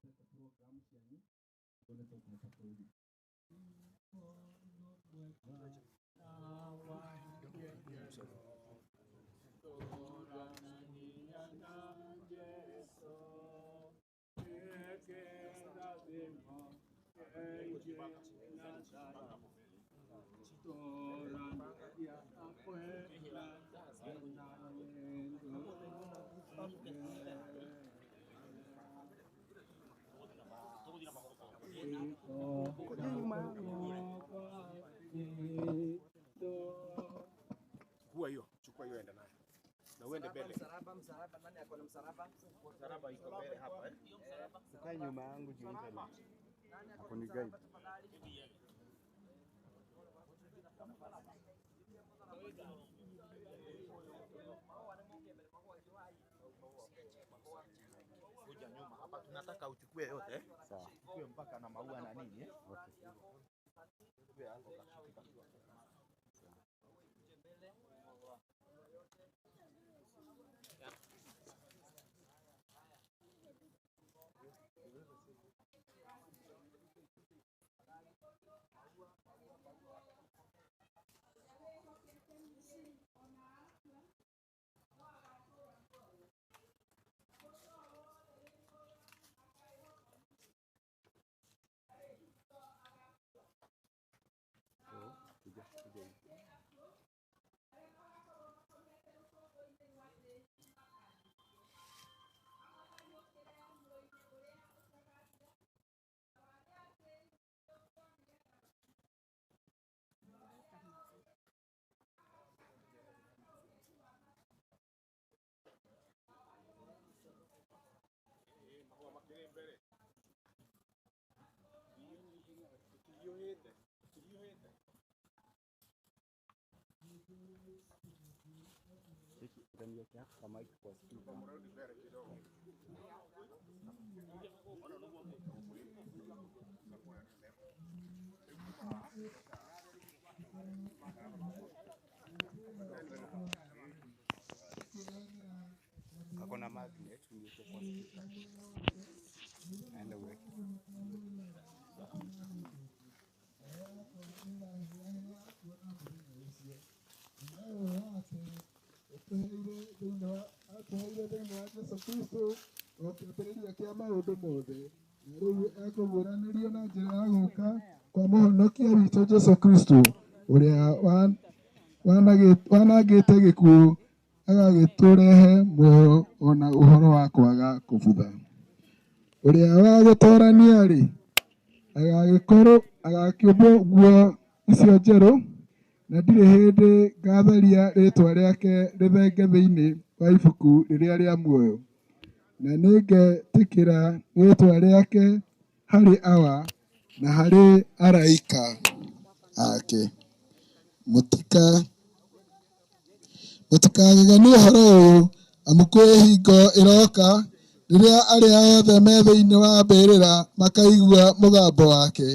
Speaker 4: mũhotete program cianyu ũguo nĩ tũkũhota kũrutithia.
Speaker 20: Chukua hiyo, chukua hiyo enda nayo. Na uende mbele.
Speaker 9: Msalaba, msalaba, nani ako na msalaba?
Speaker 20: Msalaba iko mbele hapa eh.
Speaker 18: Ukae nyuma yangu juu internet. Hapo ni guide.
Speaker 23: Kuja nyuma hapa, tunataka uchukue yote eh?
Speaker 18: Sawa.
Speaker 23: Uchukue mpaka na maua na nini eh?
Speaker 18: Okay.
Speaker 23: Chukue hapo kashuti kakiwa.
Speaker 18: Kuja, kuja hivi.
Speaker 20: Mahũa makĩrĩ mbere. Tũtihiũhĩte, tũtihiũhĩte.
Speaker 18: Hiki utaniwekea kwa mic kwa speaker.
Speaker 20: Mrudi mbele kidogo.
Speaker 18: Kako na magnet uniweke kwa speaker. Aenda uweke.
Speaker 4: Atũheire thĩinĩ wa Jesũ Kristo o kĩambĩrĩria kĩa maũndũ mothe, na rĩu ekũguũranĩrio na njĩra ya gũũka kwa mũhonokia witũ Jesũ Kristo, ũrĩa wanangĩte gĩkuũ agagĩtũrehe muoyo ona ũhoro wa kwaga kũbutha. Ũrĩa wagĩtorania-rĩ, agagĩkorwo agakĩũmbwo nguo icio njerũ, na ndirĩ hĩndĩ ngatharia rĩĩtwa rĩake rĩthenge thĩinĩ wa ibuku rĩrĩa rĩa muoyo, na nĩngetĩkĩra rĩĩtwa rĩake harĩ Awa na harĩ araika ake. Mũtikagege nĩ ũhoro ũyũ, amu kwĩ hingo ĩroka rĩrĩa arĩa othe me thĩinĩ wa mbĩrĩra makaigua mũgambo wake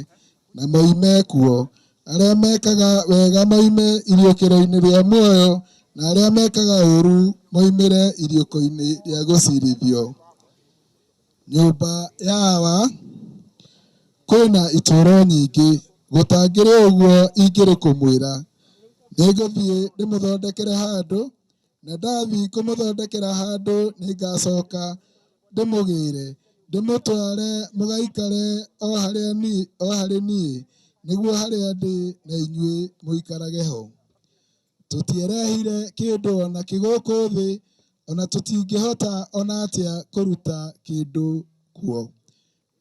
Speaker 4: na moime kuo, arĩa mekaga wega moime iriũkĩro-inĩ rĩa muoyo, na arĩa mekaga ũũru moimĩre iriũko-inĩ rĩa gũciirithio. Nyũmba ya Awa kwĩna itũũro nyingĩ, gũtangĩrĩ ũguo ingĩrĩ kũmwĩra. Nĩngũthiĩ ndĩmũthondekere handũ, na ndathiĩ kũmũthondekera handũ nĩngacoka ndĩmũgĩre, ndĩmũtware mũgaikare o harĩ niĩ, nĩguo harĩa ndĩ na inyuĩ mũikarage ho. Tũtierehire kĩndũ o nakĩ gũkũ thĩ, ona tũtingĩhota ona atĩa kũruta kĩndũ kuo.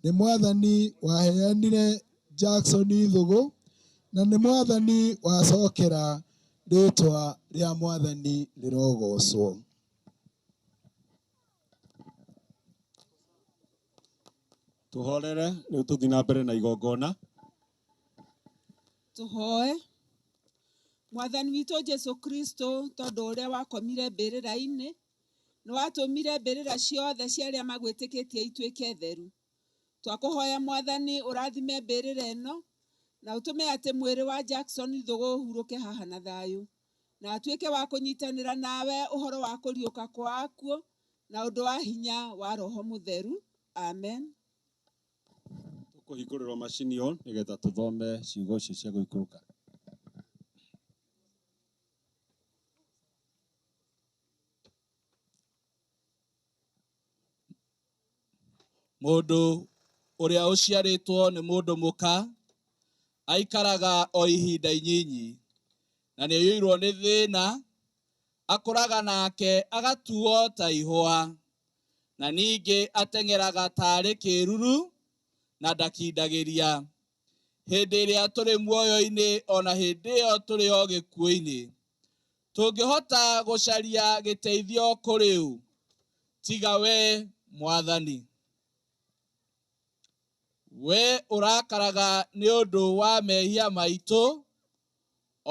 Speaker 4: Nĩ Mwathani waheanire Jackson Thũgũ, na nĩ Mwathani wacokera, rĩĩtwa rĩa Mwathani rĩrogocwo.
Speaker 2: Tuhorere rĩu tũthiĩ na mbere na igongona.
Speaker 24: Tũhoe. Mwathani witũ Jesu Kristo, tondũ ũrĩa wakomire mbĩrĩra-inĩ, nĩ watũmire mbĩrĩra ciothe cia arĩa magwĩtĩkĩtie ituĩke theru. Twakũhoya Mwathani ũrathime mbĩrĩra ĩno, na ũtũme atĩ mwĩrĩ wa Jackson Thũgũ ũhurũke haha na thayũ, na atuĩke wa kũnyitanĩra nawe ũhoro wa kũriũka kwa akuũ na ũndũ wa hinya wa Roho Mũtheru. Amen.
Speaker 2: Tũkũhingũrĩrwo macini ĩyo nĩgetha tũthome ciugo icio cia gũikũrũka.
Speaker 5: Mũndũ ũrĩa ũciarĩtwo nĩ mũndũ mũka aikaraga o ihinda inyinyi na nĩaiyũirwo nĩ thĩna, akũraga nake agatuo ta ihũa, na ningĩ ateng'eraga tarĩ kĩruru na ndakindagĩria. Hĩndĩ ĩrĩa tũrĩ muoyo-inĩ ona hĩndĩ ĩyo tũrĩ o gĩkuũ-inĩ, tũngĩhota gũcaria gĩteithio kũrĩ ũ tiga we Mwathani? We ũrakaraga nĩ ũndũ wa mehia maitũ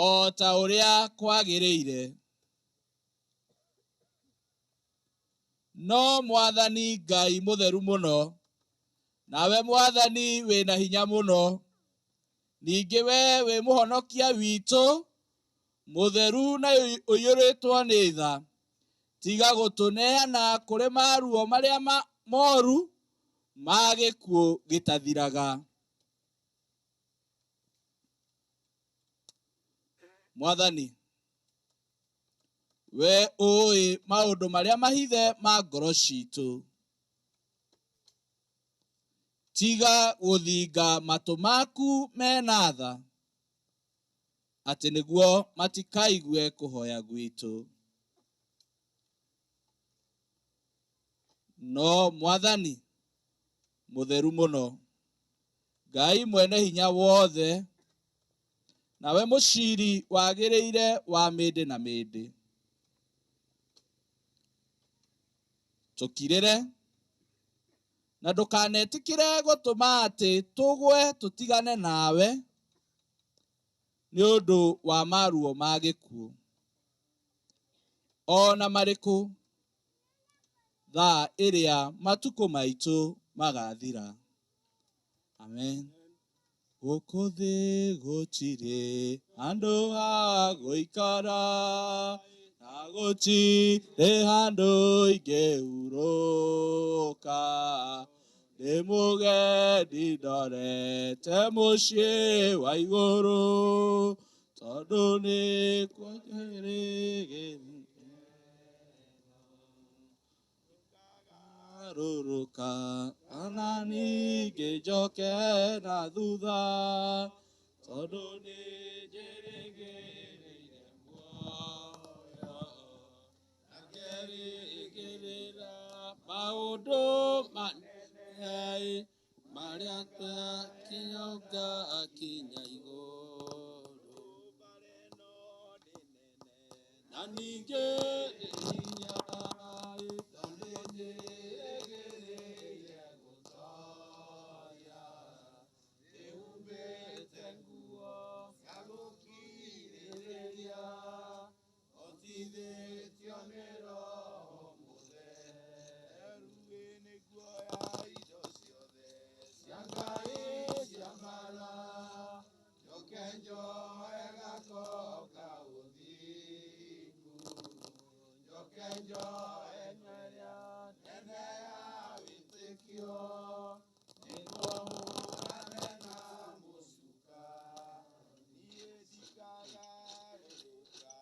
Speaker 5: o ta ũrĩa kwagĩrĩire. No Mwathani Ngai mũtheru mũno, nawe Mwathani wĩna hinya mũno, ningĩ we wĩ mũhonokia witũ mũtheru na ũiyũrĩtwo nĩ tha, tiga gũtũneana kũrĩ maruo marĩa moru ma gĩkuũ gĩtathiraga. Mwathani, we ũĩ maũndũ marĩa mahithe ma ngoro citũ, tiga gũthinga matũ maku mena tha, atĩ nĩguo matikaigue kũhoya gwitũ. No Mwathani mũtheru mũno, Ngai mwene hinya wothe, nawe mũciri wagĩrĩire wa mĩndĩ na mĩndĩ, tũkirĩre na ndũkanetĩkĩre gũtũma atĩ tũgwe tũtigane nawe nĩ ũndũ wa maruo ma gĩkuũ o na marĩkũ, thaa ĩrĩa matukũ maitũ magathira. Amen. Gũkũ thĩ gũtirĩ handũ ha gũikara, na gũtirĩ handũ ingĩhurũka, ndĩ mũgendi ndorete mũciĩ wa igũrũ, tondũ nĩkuo njĩrĩgĩrĩire. Rũrũka ona ningĩ njoke na thutha, tondũ nĩ njĩrĩgĩrĩire muoyo, na ngerĩgĩrĩra maũndũ manene marĩa ngakinya ngakinya igũrũ, na ningĩ nĩ hinya tondũ njĩrĩgĩrĩire gũtoria, ndĩhumbĩte nguo cia gũkirĩrĩria, hotithĩtio nĩ Roho Mũtheru, nĩguoya indo ciothe cia Ngai cia mbaara, njoke njoe gako ka ũthingu, njoke njoe nywĩra nene ya wĩtĩkio, nĩguo hũrane na mũcuka, niĩ ndikagarũrũka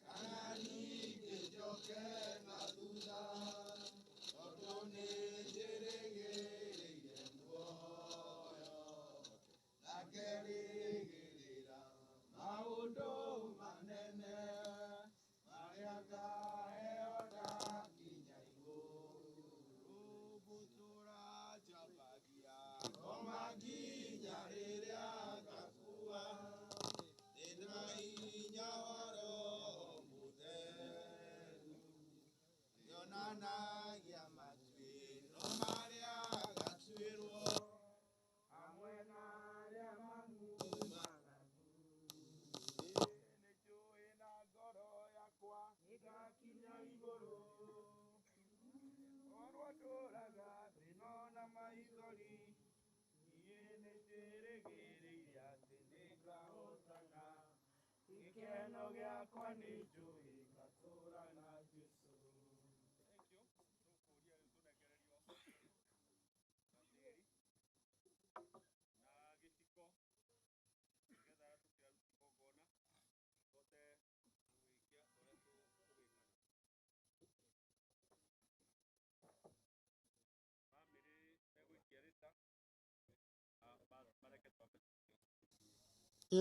Speaker 5: kana ningĩ njoke na thutha, tondũ nĩ njĩrĩgĩrĩire muoyo, na ngerĩgĩrĩra maũndũ manene marĩa ngaheo ndakinya igũrũ. Ngũtũũra njambagia ngoma nginya rĩrĩa ngakua, ndĩna hinya wa Roho Mũtheru, nĩonanagia matuĩro marĩa ngatuĩrwo hamwe na arĩa mamumaga. Nĩnjũĩ na ngoro yakwa nĩngakinya igũrũ, korwo ndũraga thĩna na maithori, niĩ nĩnjĩrĩgĩrĩire atĩ nĩngahotana, gĩkeno gĩakwa nĩnjũĩ ngatũũra na Jesũ.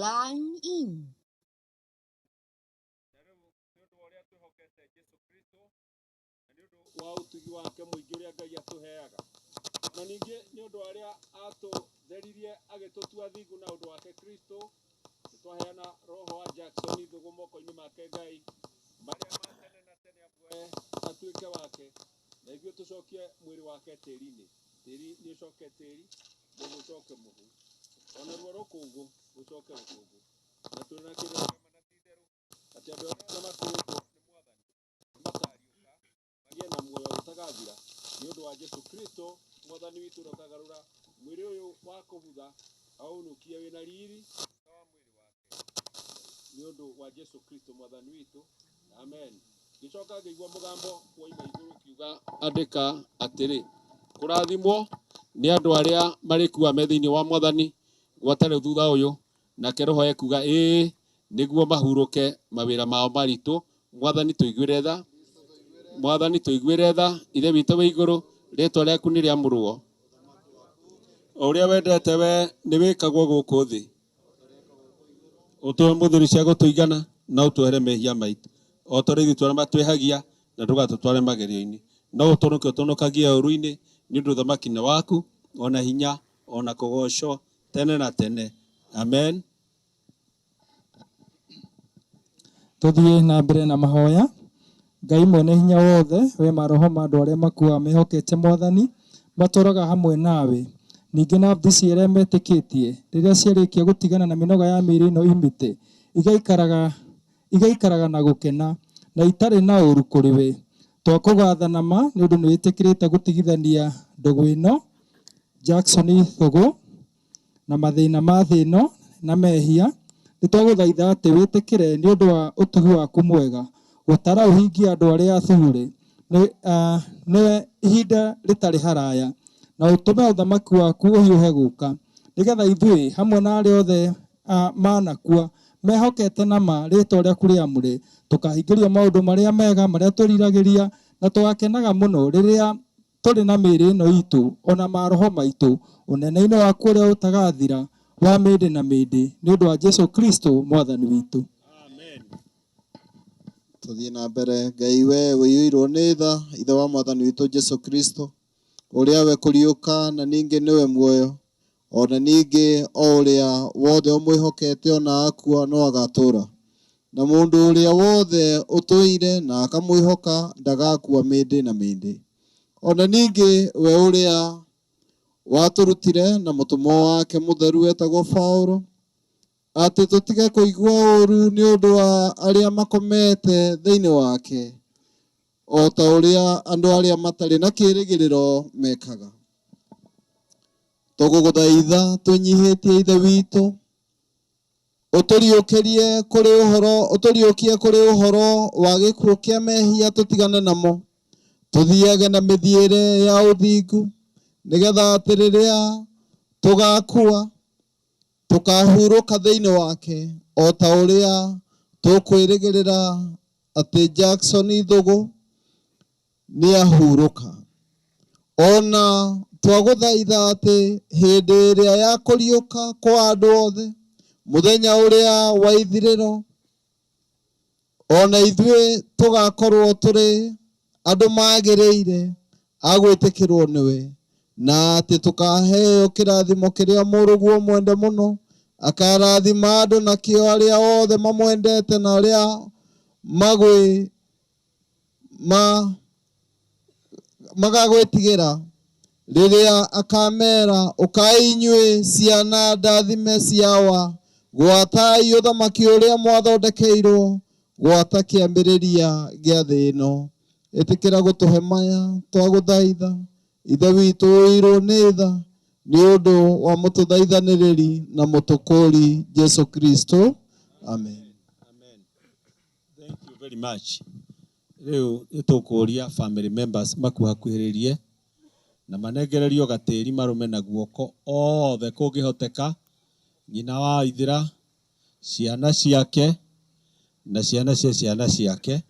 Speaker 6: Line in.
Speaker 2: Wa ũtugi wake mũingĩ ũrĩa Ngai atũheaga, na ningĩ nĩ ũndũ wa ũrĩa atũtheririe agĩtũtua thingu na ũndũ wake Kristo, nĩ twaheana roho wa Jackson Thũgũ moko-inĩ make Ngai, marĩa ma tene na tene amuoe atuĩke wake, na ithuĩ tũcokie mwĩrĩ wake tĩri-inĩ. Tĩri nĩ ũcoke tĩri, mũhu ũcoke mũhu, onaruo rũkũngũ rũcoke rũkũngũ. Na twĩ na kĩrĩro kĩa ma na ti itherũ atĩ andũ arĩa makũrĩtwo nĩ Mwathani nĩmakariũka magĩe na muoyo ũtagathira nĩ ũndũ wa Jesu Kristo Mwathani witũ, ũrĩa ũkagarũra mwĩrĩ ũyũ wa kũbutha aũnũkie wĩna riri ta wa mwĩrĩ wake nĩ ũndũ wa Jesu Kristo Mwathani witũ, amen. Ngĩcoka ngĩigua mũgambo woima igũrũ ũkiuga, andĩka atĩrĩ, kũrathimwo nĩ andũ arĩa marĩkua me thĩinĩ wa Mwathani gwata rĩu thutha ũyũ. Nake Roho ekuga, ĩĩ, nĩguo mahurũke mawĩra mao maritũ. Mwathani tũiguĩre tha, Mwathani tũiguĩre tha. Ithe witũ wĩ igũrũ, rĩtwa rĩaku nĩ rĩamũrwo, o ũrĩa wendete we nĩ wĩkagwo gũkũ thĩ. Ũtũhe mũthuri cia gũtũigana, na ũtwehere mehia maitũ o ta ũrĩa ithuĩ tũrĩa matwĩhagia, na ndũgatũtware magerio-inĩ, no ũtũnoke ũtũnokagie ũũru-inĩ, nĩ ũndũ ũthamaki nĩ waku, ona hinya, ona kũgocwo tene na tene, amen.
Speaker 4: Tũthiĩ na mbere na mahoya. Ngai mwene hinya wothe, we maroho ma andũ arĩa makuaga mehokete Mwathani matũraga hamwe nawe, ningĩ nafsi iria metĩkĩtie rĩrĩa ciarĩkia gũtigana na mĩnoga ya mĩĩrĩ ĩno imĩte, igaikaraga na gũkena na itarĩ na ũũru kũrĩ we. Twakũgatha na ma nĩ ũndũ nĩ wĩtĩkĩrĩte gũtigithania ndũgũ ĩno Jackson Thũgũ na mathĩna ma thĩ ĩno na mehia. Nĩ twagũthaitha atĩ wĩtĩkĩre nĩ ũndũ wa ũtugi waku mwega gũtara ũhingie andũ arĩa athure nĩ ihinda rĩtarĩ haraya, na ũtũme ũthamaki waku ũhiũhe gũka, nĩgetha ithuĩ hamwe na arĩa othe manakua mehokete na ma rĩtwa rĩaku rĩamũre tũkahingĩrio maũndũ marĩa mega marĩa twĩriragĩria, na tũgakenaga mũno rĩrĩa tũrĩ na mĩĩrĩ ĩno itũ ona maroho maitũ ũnene-inĩ waku ũrĩa ũtagathira wa mĩndĩ na mĩndĩ, nĩ ũndũ wa Jesu Kristo Mwathani witũ.
Speaker 7: Tũthiĩ na mbere. Ngai we ũiyũirwo nĩ tha, Ithe wa Mwathani witũ Jesu Kristo, ũrĩa we kũriũka na ningĩ nĩwe muoyo, ona ningĩ o ũrĩa wothe ũmwĩhokete ona akua no agatũũra, na mũndũ ũrĩa wothe ũtũire na akamwĩhoka ndagakua mĩndĩ na mĩndĩ. Ona ningĩ we ũrĩa watũrutire na mũtũmwo wake mũtheru etagwo Paũlũ, atĩ tũtige kũigua ũũru nĩ ũndũ wa arĩa makomete thĩinĩ wake, o ta ũrĩa andũ arĩa matarĩ na kĩĩrĩgĩrĩro mekaga. Tũgũgũthaitha twĩnyihĩtie Ithe witũ, ũtũriũkĩrie kũrĩ ũhoro, ũtũriũkie kũrĩ ũhoro wa gĩkuũ kĩa mehia tũtigane namo, tũthiage na mĩthiĩre ya ũthingu, nĩgetha atĩ rĩrĩa tũgakua tũkahurũka thĩinĩ wake, o ta ũrĩa tũkwĩrĩgĩrĩra atĩ Jackson Thũgũ nĩahurũka. Ona twagũthaitha atĩ hĩndĩ ĩrĩa ya kũriũka kwa andũ othe, mũthenya ũrĩa wa ithirĩro, ona ithuĩ tũgakorwo tũrĩ andũ magĩrĩire a gwĩtĩkĩrwo nĩwe, na atĩ tũkaheo kĩrathimo kĩrĩa mũrũguo mwende mũno akarathima andũ nakĩo arĩa othe mamwendete na arĩa magagwĩtigĩra, rĩrĩa akamera, ũkai inyuĩ ciana ndathime ciawa, gwatai ũthamaki ũrĩa mwathondekeirwo gwata kĩambĩrĩria gĩa thĩ ĩno. Ĩtĩkĩra gũtũhe maya twagũthaitha, Ithe witũ ũirwo nĩ tha, nĩ ũndũ wa mũtũthaithanĩrĩri na mũtũkũri Jesu Kristo, amen.
Speaker 2: Thank you very much. Rĩu nĩtũkũria family members makuhakuhĩrĩrie na manengererio gatĩri marũme na guoko othe kũngĩhoteka, nyina wa Ithira, ciana ciake na ciana cia ciana ciake.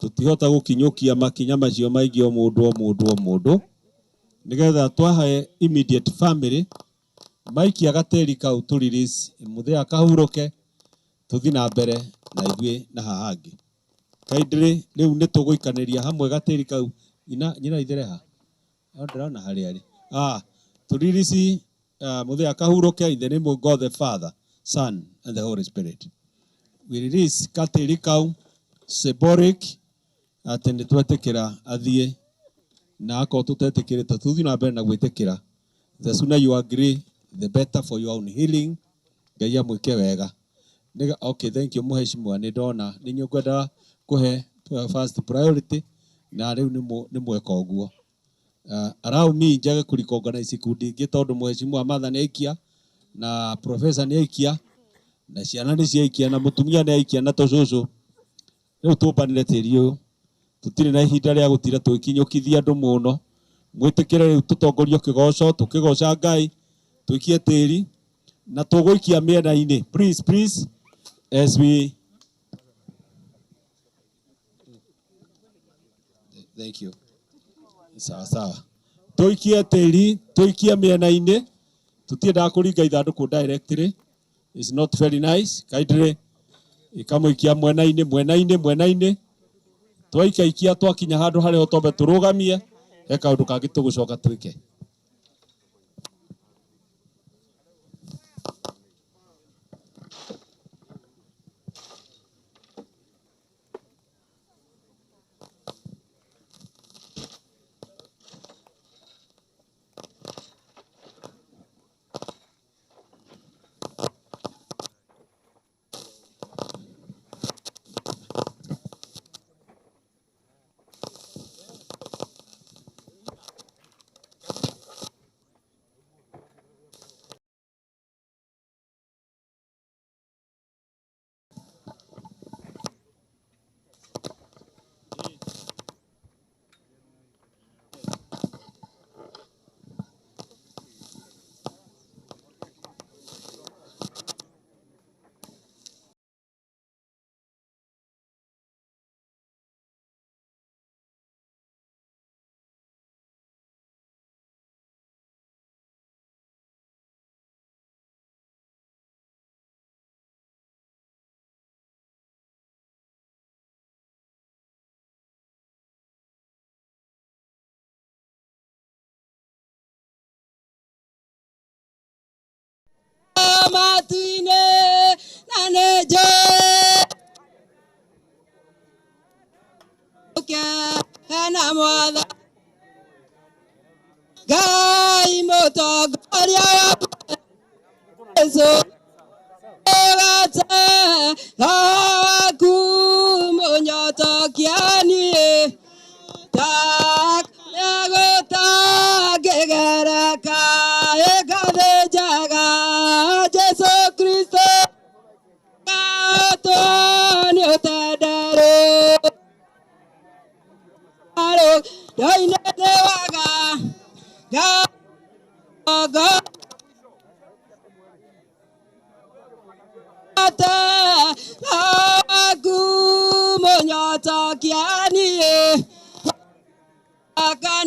Speaker 2: Tũtihota gũkinyũkia makinya macio maingĩ o mũndũ o mũndũ o mũndũ, nĩgetha twahe immediate family Maikia gatĩri kau tũ release mũthee akahurũke tũthi na mbere na ithuĩ na haha hangĩ. Kindly rĩu nĩ tũgũikanĩria hamwe gatĩri kau ina nyina ithere ha no ndĩrona harĩa arĩ. Tũ release mũthee akahurũke in the name of God the Father, Son and the Holy Spirit. We release gatĩri kau symbolic atĩ nĩ twetĩkĩra athiĩ, na akorwo tũtetĩkĩrĩte tũthiĩ na mbere na gwĩtĩkĩra. The sooner you agree, the better for your own healing. Ngai amwĩke wega. Okay, thank you mũheshimiwa, nĩ ndona nĩ inyuĩ ngwendaga kũhe first priority na rĩu nĩ mweka ũguo. Allow me njage kũrecognize ikundi ingĩ tondũ mũheshimiwa Martha nĩ aikia na professor nĩ aikia na ciana nĩ ciaikia na mũtumia nĩ aikia na tũcũcũ. Rĩu tũmbanĩre tĩri ũyũ, tũtirĩ na ihinda rĩa gũtira tũgĩkinyũkithia andũ mũno. Mwĩtĩkĩre rĩu tũtongorio kĩgoco, tũkĩgoca Ngai, tũikie tĩri na tũgũikia mĩena-inĩ. Please, please, as we thank you. Sawa sawa. Tũikie tĩri, tũikie mĩena-inĩ. Tũtiendaga kũringa ithandũkũ directly. It's not very nice. Kindly ikamũikia mwena-inĩ, mwena-inĩ, mwena-inĩ. Twaikaikia twakinya handũ harĩa twambe tũrũgamie, he kaũndũ kangĩ tũgũcoka twĩke.
Speaker 6: Matine na nĩ njũĩ hena mwatha Ngai mũtongoria wa Jesũ gate roho waku mũnyotokia niĩ gũtangĩgereka ĩgathĩ njega Jesũ Kristo gatwo nĩ ũtenderũ ndoinĩ nĩ waga ngago ate waku mũnyotokia niĩ akan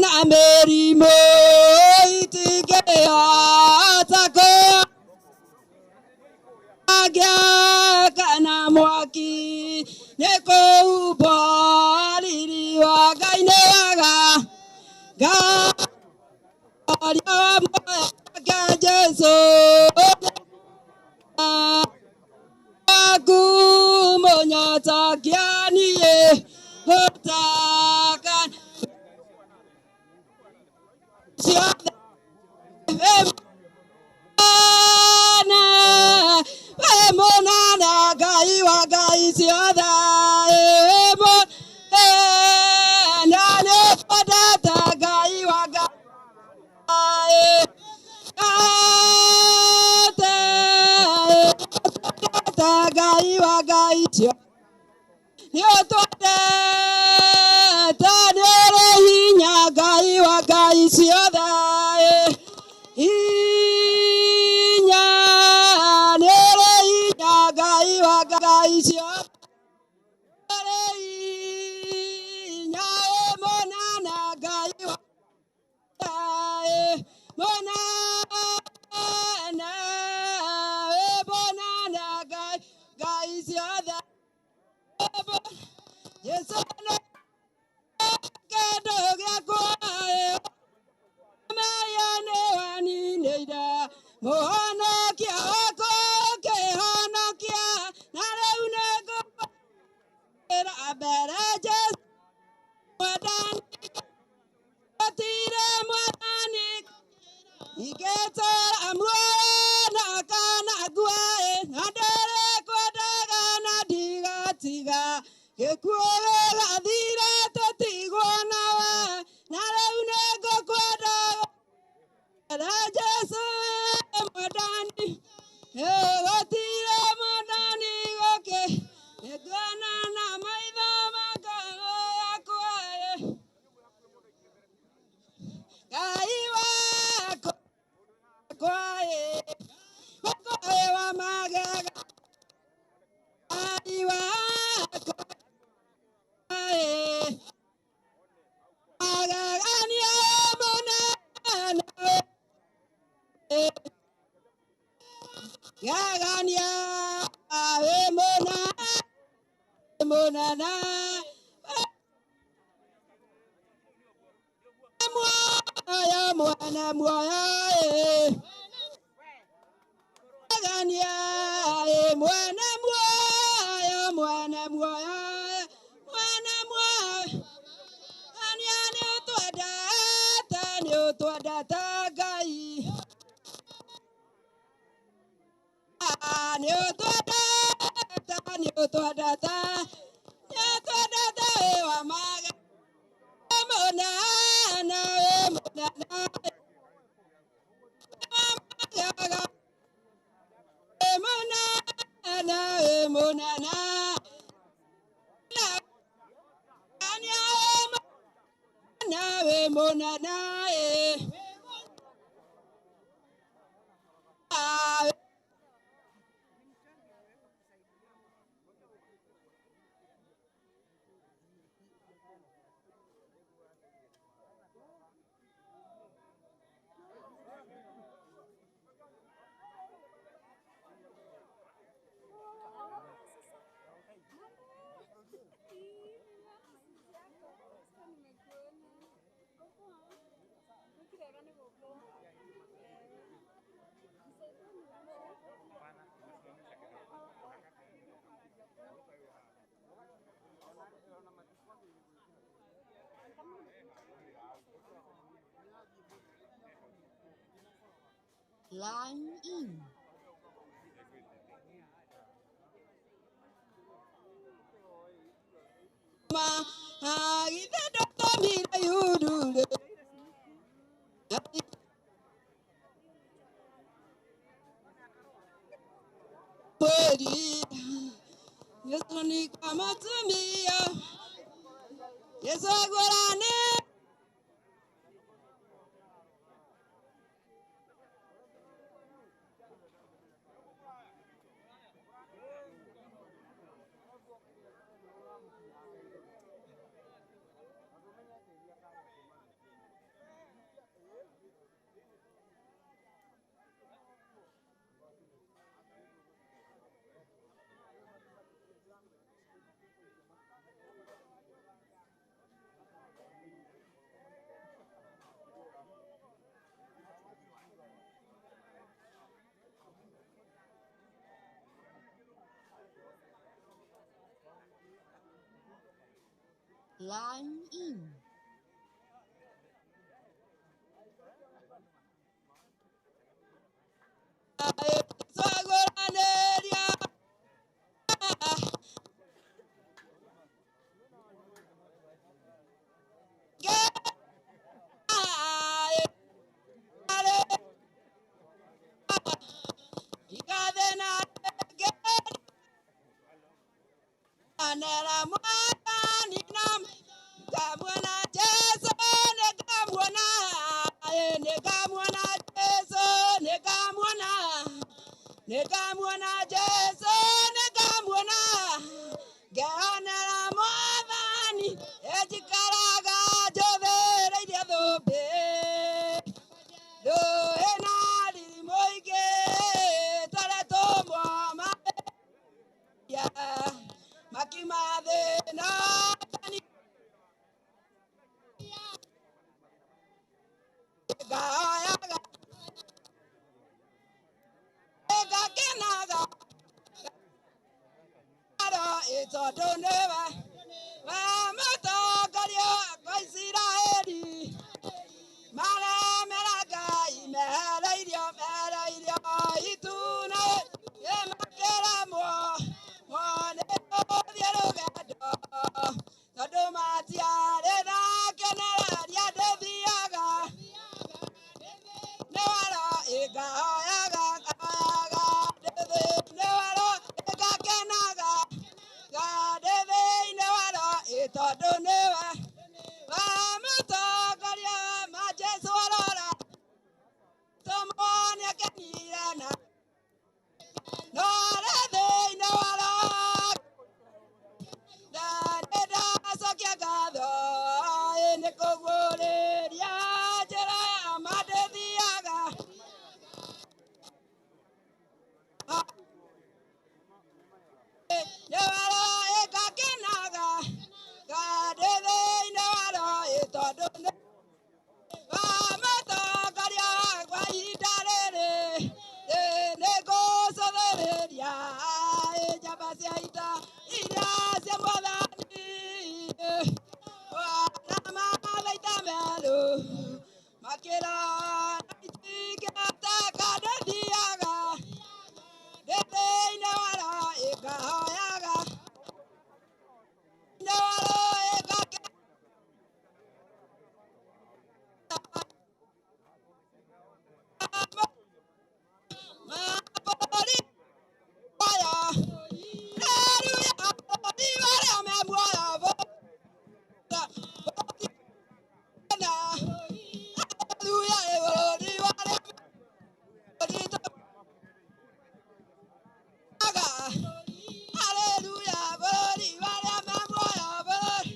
Speaker 6: na mĩrimũ itingĩhota kũagĩa kana mwaki nĩ kũhumbwo riri wa Ngai nĩ waga Ngaria wa muoyo wake Jesũ waku mũnyotokia niĩ ũtakan ciothe wĩ mũnene Ngai wa Ngai ciothe mũnene nĩ twendete Ngai wa Ngai twendete Ngai wa Ngai ciothe nĩ ũtwendete nĩ ũrĩ hinya Ngai wa Ngai ciothe hinya nĩ ũrĩ hinya Ngai wa Ngai ciothe ũrĩ hinya wĩ mũnene Ngai wa Ngai Mũnene, wĩ mũnene Ngai, Ngai ciothe. Jesũ nĩ kĩndũ gĩakwa, mehia nĩ waninĩire. Mũhonokia wakwa ũkĩhonokia, na rĩu nĩngũkwĩra mbere Jesũ mwathani, gũtirĩ mwathani ingĩtũũra muoyo na kana ngue, na ndĩrĩkwendaga na ndigatiga. Gĩkuũ gĩgathira tũtigwo nawe, na rĩu nĩngũkwenda mbere Jesũ mwathani, gũtirĩ mwathani gũkĩ nĩnguona na maitho ma ngoro yakwa. Ngai wakwa, wakwa wa magega, Ngai wakwa, magegania mũnene, gegania wĩ mũnene, mũnene muoyo, mwene muoyo, gegania mwene muoyo, mwene muoyo, mwene muoyo. Gania nĩ ũtwendete, nĩ ũtwendete Ngai, nĩ ũtwendete, nĩ ũtwendete, nĩ ũtwendete wĩ wa maga mũnene, wĩ mũnene wa magega, wĩ mũnene, wĩ mũnene. Gania wĩ mũnene, wĩ mũnene,
Speaker 8: Line in.
Speaker 6: Ma githĩ ndũtũmire yurure mweri Yesu ni kama tumia Yesu agũrane
Speaker 8: Line in.
Speaker 6: Twagũranĩria Nera mwathani na nĩngamuona Jesũ, nĩngamuona, nĩngamuona Jesũ, nĩngamuona, nĩngamuona Jesũ, nĩngamuona, ngeonera mwathani, ĩnjikaraga njũthĩrĩirie thũmbĩ, thũmbĩ. tondũ nĩwe we mũtongoria wa Isiraeli maremera Ngai mehereirio mehereirio ituna ĩmakĩramwo mone gũthiĩ rũgendo tondũ matiarĩ na kenereria ndĩthiaga nĩ waro ĩngahoyaga ngahoyaga ndĩthĩ nĩ waro ĩngakenaga ngandĩthĩ-inĩ waro ĩ tondũ nĩwe we mũtongoria ma Jesũ arora tũmwo nĩakenire na no arĩ thĩinĩ waro na nĩndacokia ngatho ĩ nĩ kũguũrĩria njĩra ya ma ndĩthiaga nĩ waro ĩngakenaga ngandĩ thĩinĩ waro ĩ tondũ nĩ wa mũtongoria wa ihinda rĩrĩ ĩ nĩngũcũthĩrĩria ĩ njamba cia ita iria cia mwathani wana mathaita merũ makĩrona itingĩhoteka ndĩthiaga ndĩ thĩinĩ waro ĩngahoyaga thĩinĩ waro ĩngake mabũrũri maya Haleluya bũrũri warĩa me muoyo bũrũri Haleluya bũrũri warĩa bũrũri tũgaga Haleluya bũrũri warĩa me muoyo bũrũri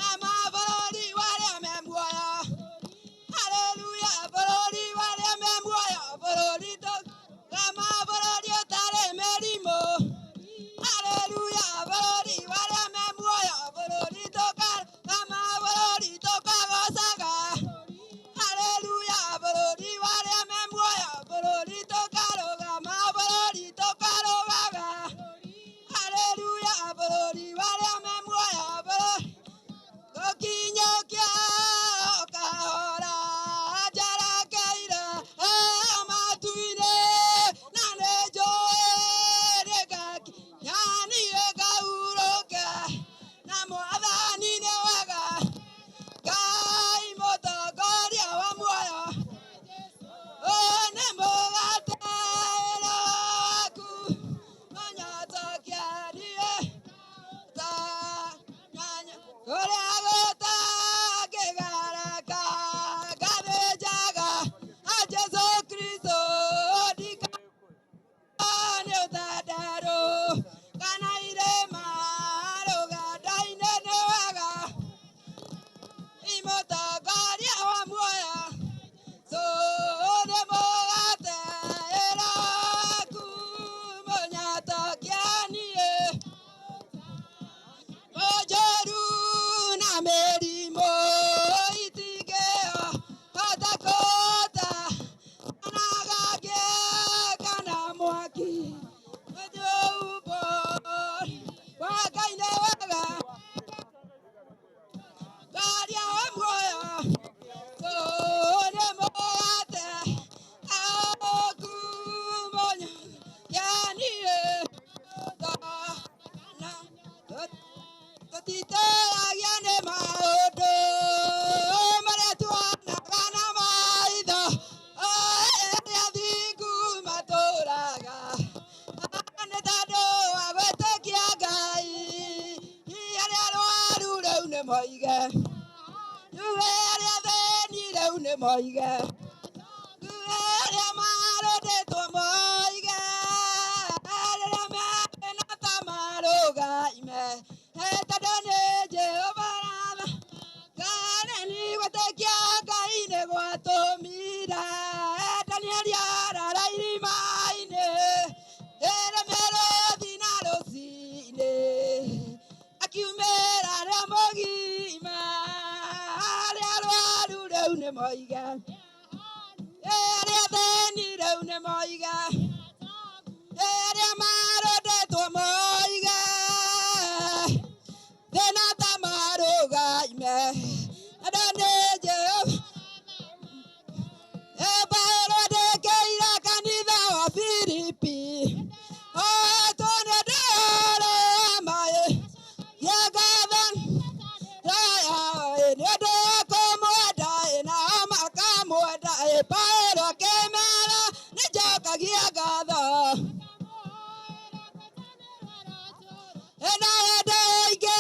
Speaker 6: ama bũrũri warĩa me muoyo Haleluya bũrũri warĩa me muoyo bũrũri tũgama bũrũri ũtarĩ mĩrimũ Haleluya bũrũri warĩa me muoyo bũrũri tũkagama bũrũri tũkagocaga Haleluya bũrũri warĩa me muoyo bũrũri tũkarũgama bũrũri tũkarũgaga Haleluya bũrũri warĩa me muoyo bũrũri gũkinyũkia kahora njerekeire matu-inĩ na nĩ njũĩ nĩngakinya niĩ ngahurũke na mwathani nĩ wega Ngai mũtongoria wa muoyo ũyũ nĩ mũgate wĩra waku mũnyotokia niĩ ta nyanya kũrĩa gũtangĩgaraka ngathĩnjaga a Jesũ Kristo ndika nĩ ũtandarũ kana irĩma rũganda-inĩ nĩ wega imũtongoria wa muoyo nĩ mũgate wĩra waku mũnyotokia niĩ mũnjũru na mĩrimũ itingĩhota kũhota kana gangĩ kana mwaki ũthiũmbũ wa Ngai nĩ wega ngaria wa muoyo nĩ mũgate waku mũnyotokia niĩ na tũtiteragia nĩ maũndũ marĩa tuonaga na maitho arĩa thingu matũraga nĩ tondũ wa gwĩtĩkia Ngai arĩa arwaru rĩu nĩ moige tuge arĩa athĩni rĩu nĩ moige tuge arĩa marũndĩtwo moige rĩrĩa methĩna ta marũgaime tondũ nĩ Jehova ratha Kareni gwĩtĩkia Ngai nĩ gwatũmire Danieli arara irima-inĩ ĩrĩ mĩrũthi na rũcinĩ akiumĩra arĩa mũgima arĩa arwaru rĩu nĩ moige arĩa athĩni rĩu nĩ moige arĩa marũndĩtwo moige Thĩna ta marũgaime andũ nĩ Jehova. Paulo andĩkĩire kanitha wa Filipi oetwo nĩ ũndũ wa maĩ ya ngatho nĩ ũndũ wa kũmwenda nao makamwenda. Paulo akĩmera nĩ njokagia ngatho na hĩndĩ ĩngĩ.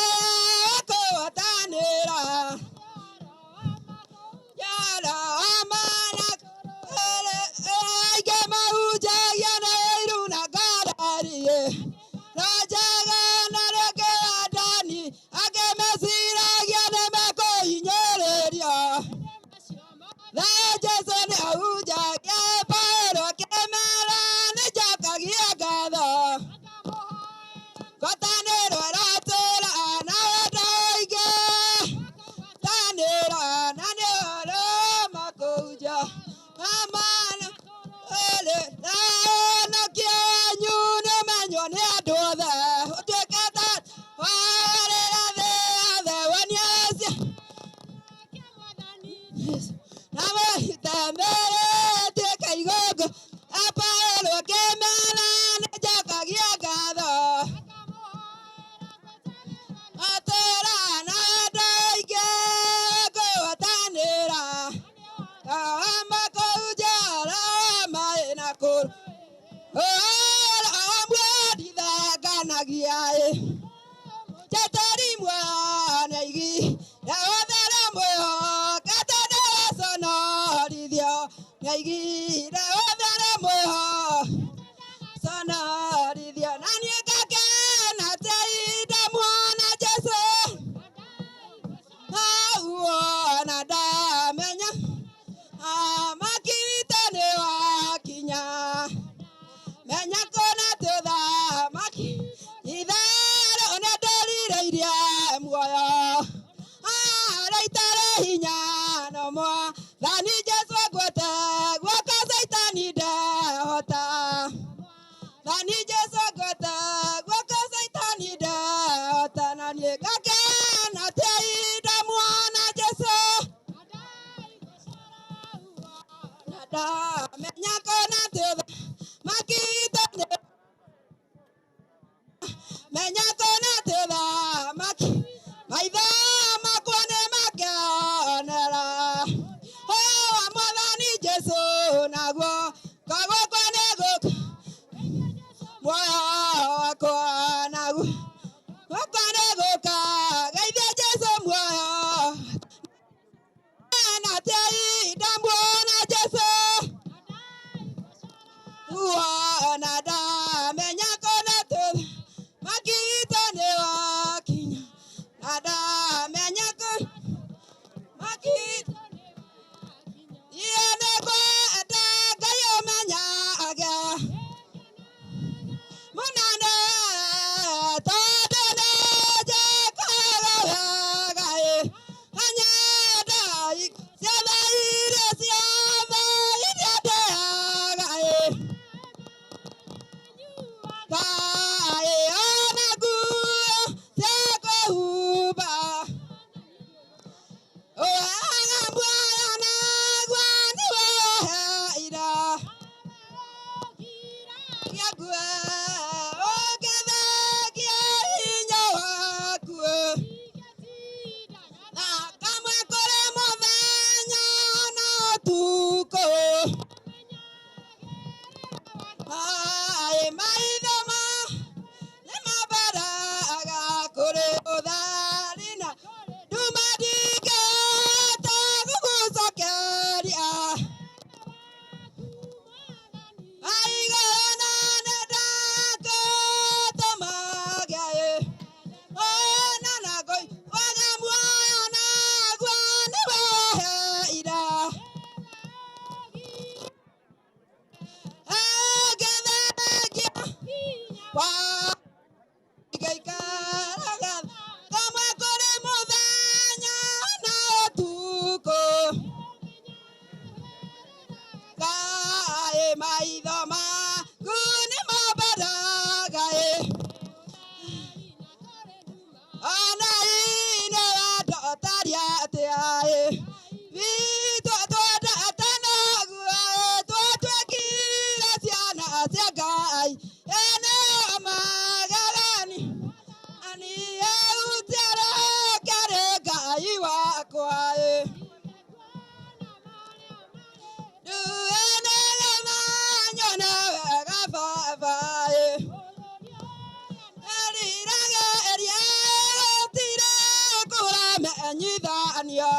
Speaker 6: ngũranio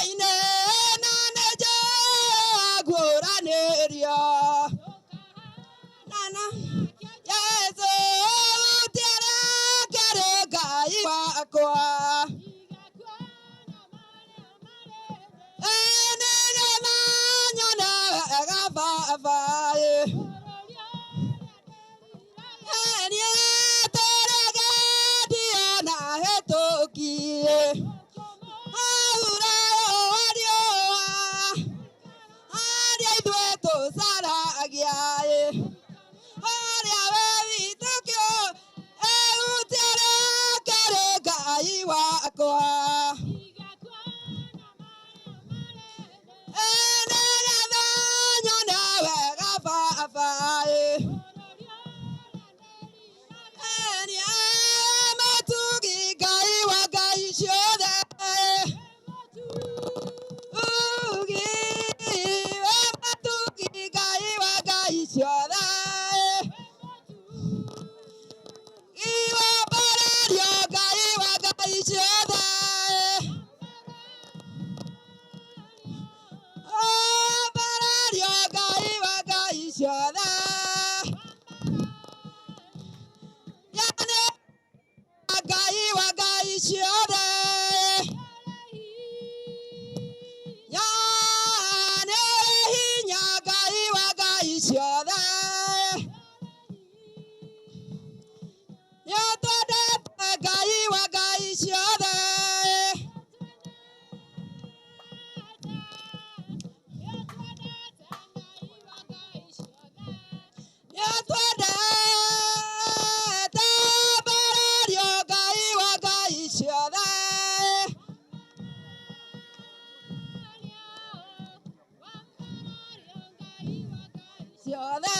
Speaker 6: Ine na nĩnjũĩ ngũranĩrio Nana Yesu ũtiarekere Ngai wakwa Nĩgetha nyone wega Baba Niĩ tũrege ndiona hĩtũkie Harĩa ithuĩ tũcaragia harĩa we witũ kĩo eutiarekere Ngai wakwa Nĩgetha nyone wega Baba Niĩ mũtugi Ngai wa Ngai ciothe Ugi we mũtugi Ngai wa Ngai ciothe Iwa mbarario Ngai wa Ngai ciothe Mbarario Ngai wa Ngai ciothe Yani Ngai wa Ngai ciothe Yani hinya Ngai wa Ngai ciothe Nĩtwendete Ngai wa Ngai ciothe Nĩtwendete mbarario Ngai wa Ngai ciothe Ciothe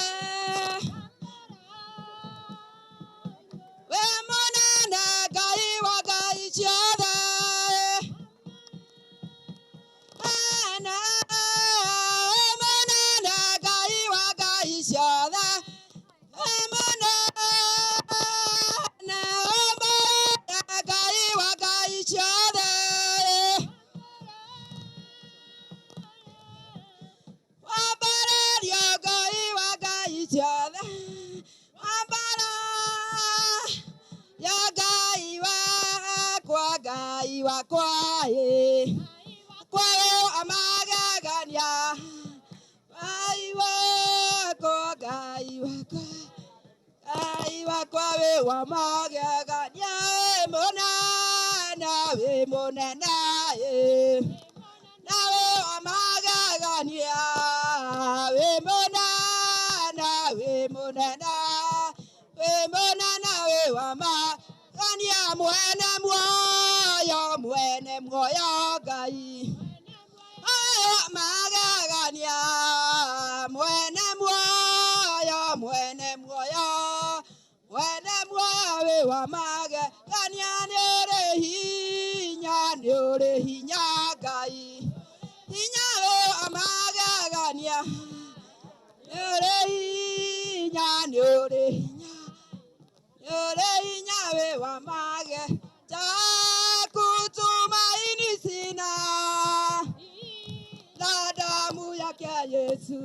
Speaker 6: We mũnene Ngai wa Ngai ciothe Ene we mũnene Ngai wa Ngai ciothe We mũnene we mũnene Ngai wa Ngai ciothe Wambarario Ngai wa Ngai ciothe Wambarario Ngai wakwa Ngai wakwa ĩ Kwa we amagegania Ngai wakwa Ngai wakwa Ngai wakwa we wa magegania wĩ mũnene wĩ mũnene ĩ Nawe wa magegania wĩ mũnene wĩ mũnene wĩ mũnene wĩ wa magegania mwene muoyo mwene muoyo Ngai Wa magegania mwene muoyo mwene muoyo mwene muoyo wĩ wa magegania nĩũrĩ hinya nĩũrĩ hinya Ngai hinya wĩ wa magegania nĩũrĩ hinya nĩũrĩ hinya nĩũrĩ hinya wĩ wa magegania kutumaini sina na damu yake Yesu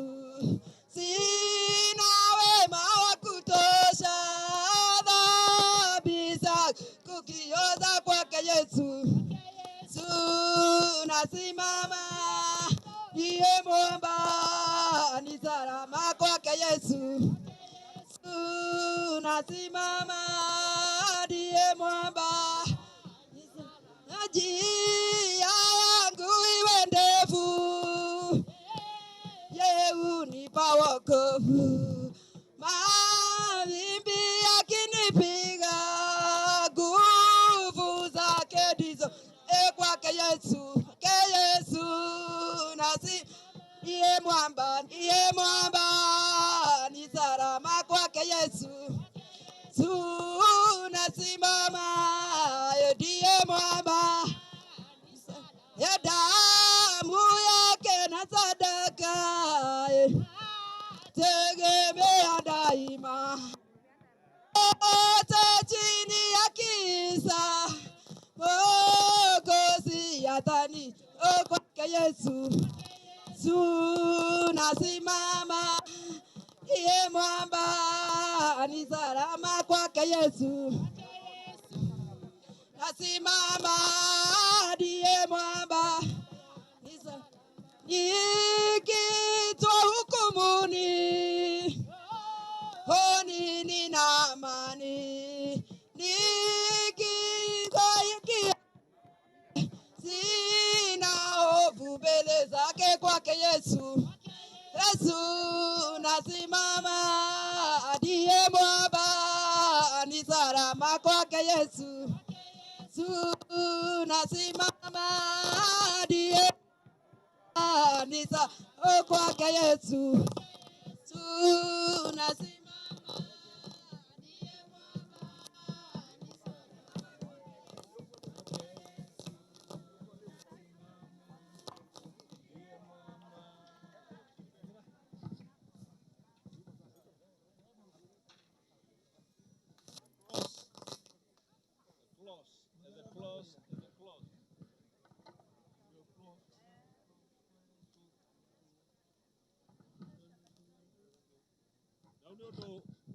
Speaker 6: sina wema wa kutosha dhambi zangu kukioza kwake Yesu Tunasimama ndiye mwamba ni salama kwake Yesu Tunasimama ndiye mwamba Njia yangu iwe ndefu Yeye hunipa wokovu Mawimbi yakinipiga nguvu zake ndizo kwake Yesu ke Yesu nasi ndiye mwamba ni salama kwake Yesu Tunasimama ndiye mwamba ya damu yake na sadaka tegemea daima. Wote chini ya kisa Yesu. Tunasimama ndiye mwamba ni salama kwake Yesu. Nasimama ndiye mwamba nikitwa hukumuni honi nina amani nikitwa sina hofu mbele zake kwake Yesu. Yesu nasimama ndiye mwamba ni salama kwake Yesu. Yesu nasimama ndiye ni salama kwake Yesu. Yesu nasimama.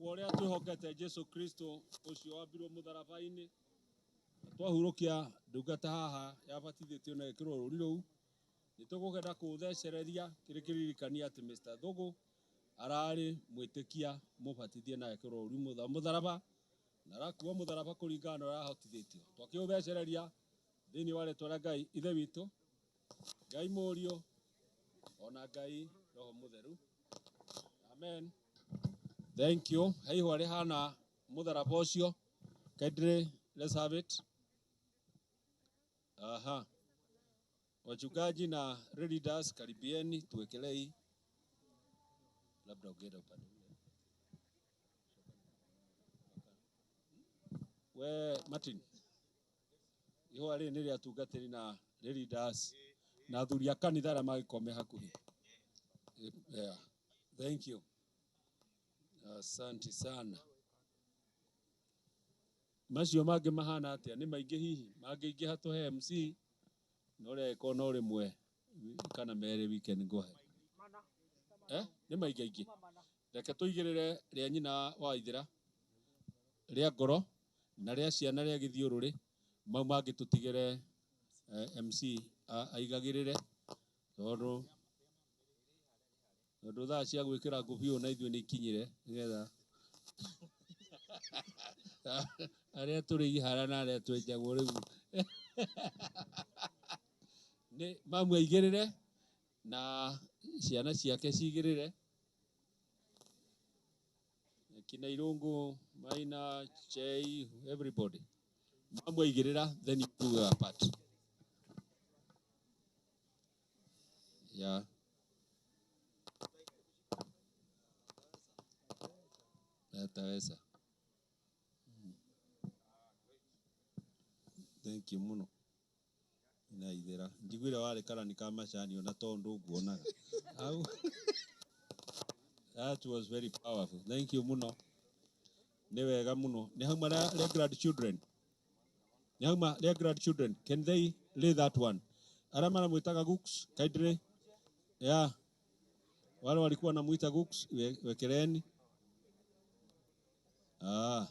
Speaker 2: Ũrĩa twĩhokete Jesu Kristo ũcio wambirwo mũtharaba-inĩ twahurũkia ndungata haha yabatithĩtio na ĩkĩrwo rũri rũu nĩ tũkũgenda kũũthecereria kĩrĩ kĩririkania atĩ Mr. Thugu ararĩ mwĩtĩkia mũbatithie na ekĩrwo rũri mũtharaba na arakua mũtharaba kũringana na ũrĩa ahotithĩtio. Twakĩũthecereria thĩinĩ wa rĩtwa rĩa Ngai Ithe witũ, Ngai Mũriũ ona Ngai Roho Mũtheru. Amen. Thank you. He ihũa rĩhana mũtharaba ũcio. Kindly, let's have it. Aha. Wachungaji na leaders, karibieni tuwekelei. Labda ugeenda upande ule. We Martin. Ihũa rĩrĩ nĩ rĩa atungatĩri na leaders na athuri a kanitha arĩa mangĩkorwo me hakuhĩ. Yeah. Thank you. Asante sana. Macio mangĩ mahana atĩa? Nĩ maingĩ hihi? Mangĩingĩha tũhe MC no rĩangĩkorwo no rĩmwe kana merĩ we can go ahead. Nĩ maingĩ aingĩ. Reke tũigĩrĩre rĩa nyina wa Ithĩra, rĩa ngoro na rĩa ciana rĩa gĩthiũrũrĩ, mau mangĩ tũtigĩre MC aigagĩrĩre tondũ thaa cia gwĩkĩra ngũbiũ na ithuĩ nĩ ikinyire nĩgetha arĩa tũrĩ ihara na arĩa twenjagwo rĩu nĩ mamu aigĩrĩre na ciana ciake cigĩrĩre kina Irungu, Maina, Chei, everybody. Mamu aigĩrĩra, then you do your part. Yeah. Ataweza. Thank you muno. Na ithera. Njiguire wale karani ka macani ona tondu nguonaga. That was very powerful. Thank you muno. Ni wega muno. Ni hauma rĩa grandchildren. Ni hauma rĩa grandchildren. Can they lay that one? Arĩa maramwĩtaga Gooks, kindly. Yeah. Wale walikuwa wanamuita Gooks, wekeleni. Ah.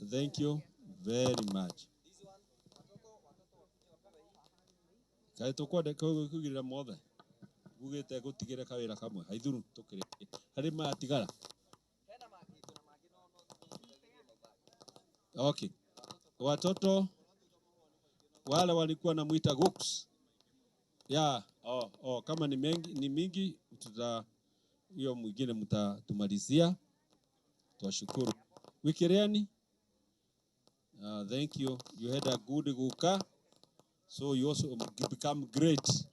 Speaker 2: Thank you very much. Kaĩ tũkwenda kũigĩrĩra mothe ugĩte gũtigĩre kawĩra kamwe haithuru tũkĩrĩkie harĩ matigara. Okay. Watoto wale walikuwa namuita Gooks. Yeah, oh, kama ni mengi, ni mingi tuta hiyo mwingine mtatumalizia. Twashukuru. Wikiriani. Thank you. You had a good guka. So you also become great.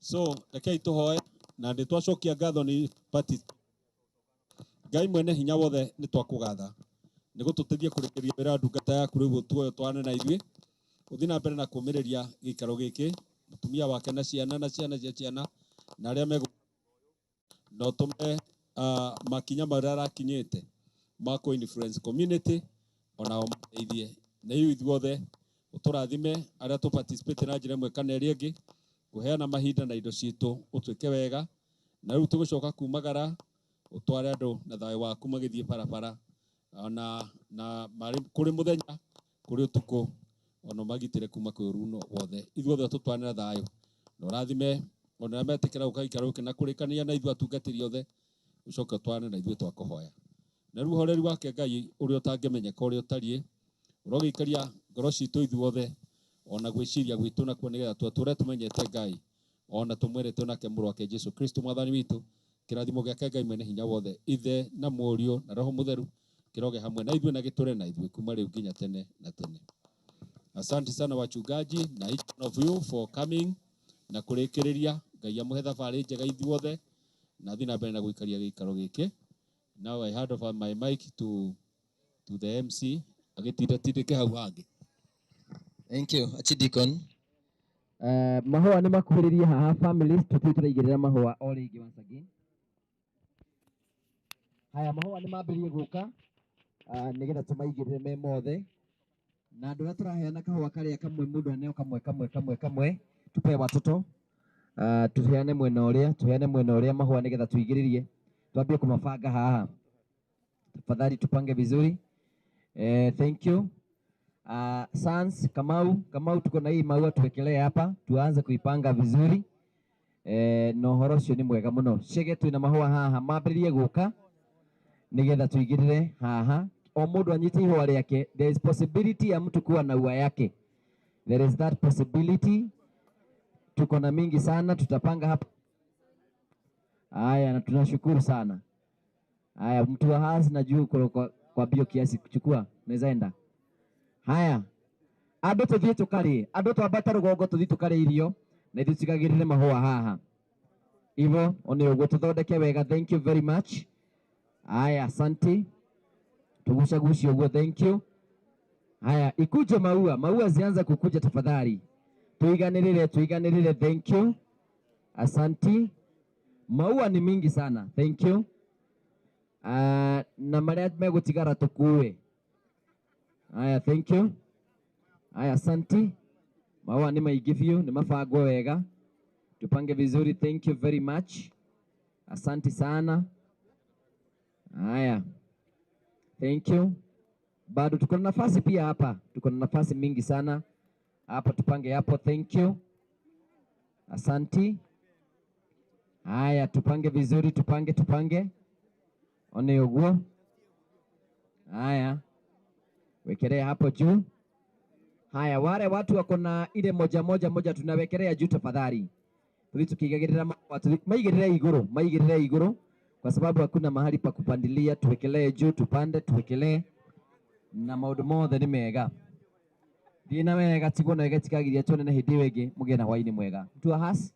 Speaker 2: So rekei tuhoe na nĩ twacokia ngatho nĩ party. Ngai mwene hinya wothe nĩ twakũgatha nĩ gũtũteithia kũrĩkĩria wĩra wa ndungata yaku rĩu tuoyo twane na ithuĩ ũthiĩ na mbere na kũũmĩrĩria gĩikaro gĩkĩ mũtumia wake na ciana na ciana cia ciana na arĩa megũ na ũtũme makinya marĩa arakinyĩte ma kũ influence community onao mateithie na ithuĩ ithuothe Ũtũrathime arĩa tũ participate na njĩra ĩmwe kana ĩrĩa ĩngĩ kũheana mahinda na indo citũ ũtwĩke wega. Na rĩu tũgũcoka kumagara ũtware andũ na thayũ waku magĩthiĩ barabara ona na marĩ kũrĩ mũthenya kũrĩ ũtukũ ona magitĩre kuma kwĩ ũru wothe. Ithuothe tũtwane na thayũ na ũrathime ona arĩa metĩkĩra gũka gĩikaro gĩkĩ na kũrĩkania na ithuĩ atungatĩri othe ũcoke ũtwane na ithuĩ twakũhoya. Na rĩu ũhoreri wake Ngai ũrĩa ũtangĩmenyeka ũrĩa ũtariĩ ũrogĩikaria ngoro citũ ithuothe ona gwĩciria gwitũ nakuo nĩgetha twatũre tũmenyete Ngai ona tũmwerete nake mũrũ wake Jesu Kristo mwathani witũ. Kĩrathimo gĩake Ngai mwene hinya wothe Ithe na Mũriũ na Roho Mũtheru kĩroge hamwe na ithuĩ na gĩtũre na ithuĩ kuma rĩu nginya tene na tene. Asante sana wachungaji na each one of you for coming na kũrĩkĩrĩria. Ngai amũhe thabarĩ njega ithuothe na thiĩ na mbere na gũikaria gĩikaro gĩkĩ. Now I hand over my mic to the MC agĩtindatindĩke hau hangĩ.
Speaker 9: Thank you, Archdeacon. Mahũa nĩ makuhĩrĩrie haha families, tũthiĩ tũraigĩrĩra mahũa o rĩngĩ once again. Haya, mahũa nĩ mambĩrĩrie gũka nĩgetha tũmaigĩrĩre me mothe. Na andũ arĩa tũraheana kahũa karĩa kamwe mũndũ aneo kamwe kamwe kamwe kamwe, tupe watoto. Tuheane mwena ũrĩa, tuheane mwena ũrĩa mahũa nĩgetha tũigĩrĩrie. Tuambie kumabanga haha. Tafadhali tupange vizuri. Thank you. Sans Kamau, tuko na hii maua tuwekelee hapa, tuanze kuipanga vizuri. Na ũhoro ũcio nĩ mwega mũno. Chege twĩna mahũa haha mambĩrĩrie gũka nĩgetha tũigĩrĩre haha. O mũndũ anyite ihũa rĩake. There is possibility ya mtu kuwa na ua yake. There is that possibility. Tuko na mingi sana, tutapanga hapa. Haya, na tunashukuru sana. Haya, mtu wa hasi na juu kwa bio kiasi kuchukua, unaweza enda. Haya, andũ tũthiĩ tũkarĩe, andũ twambata rũgongo tũthiĩ tũkarĩe irio na ithuĩ tũtigagĩrĩre mahũa haha. Ivo one ũguo tũthondeke wega. Thank you very much. Haya, asante. Tugucagucie ũguo, thank you. Haya, ikuje maua, maua zianza kukuja tafadhali. Tuiganĩrĩre, tuiganĩrĩre, thank you. Asante. Maua ni mingi sana, thank you. Na marĩa megũtigara tũkue. Haya, thank you. Haya, asante. Maua ni maingĩ biũ, nĩ mabangwo wega. Tupange vizuri, thank you very much. Asante sana. Haya, thank you. Bado tuko na nafasi pia hapa, tuko na nafasi mingi sana hapa, tupange hapo, thank you. Asante. Haya, tupange vizuri, tupange, tupange. One uguo. Haya, wekelea hapo juu. Haya, wale watu wako na ile moja moja moja tunawekelea juu tafadhali. Tuthi tukigagirira watu maigirira iguru, maigirira iguru kwa sababu hakuna mahali pa kupandilia. Tuwekelee juu, tupande, tuwekelee na maundu mothe ni mega. Thiĩ na wega, tigwo na wega, tikagiria tuone na hĩndĩ ĩyo ĩngĩ mũgĩe na hwaĩ-inĩ mwega. Mtu wa has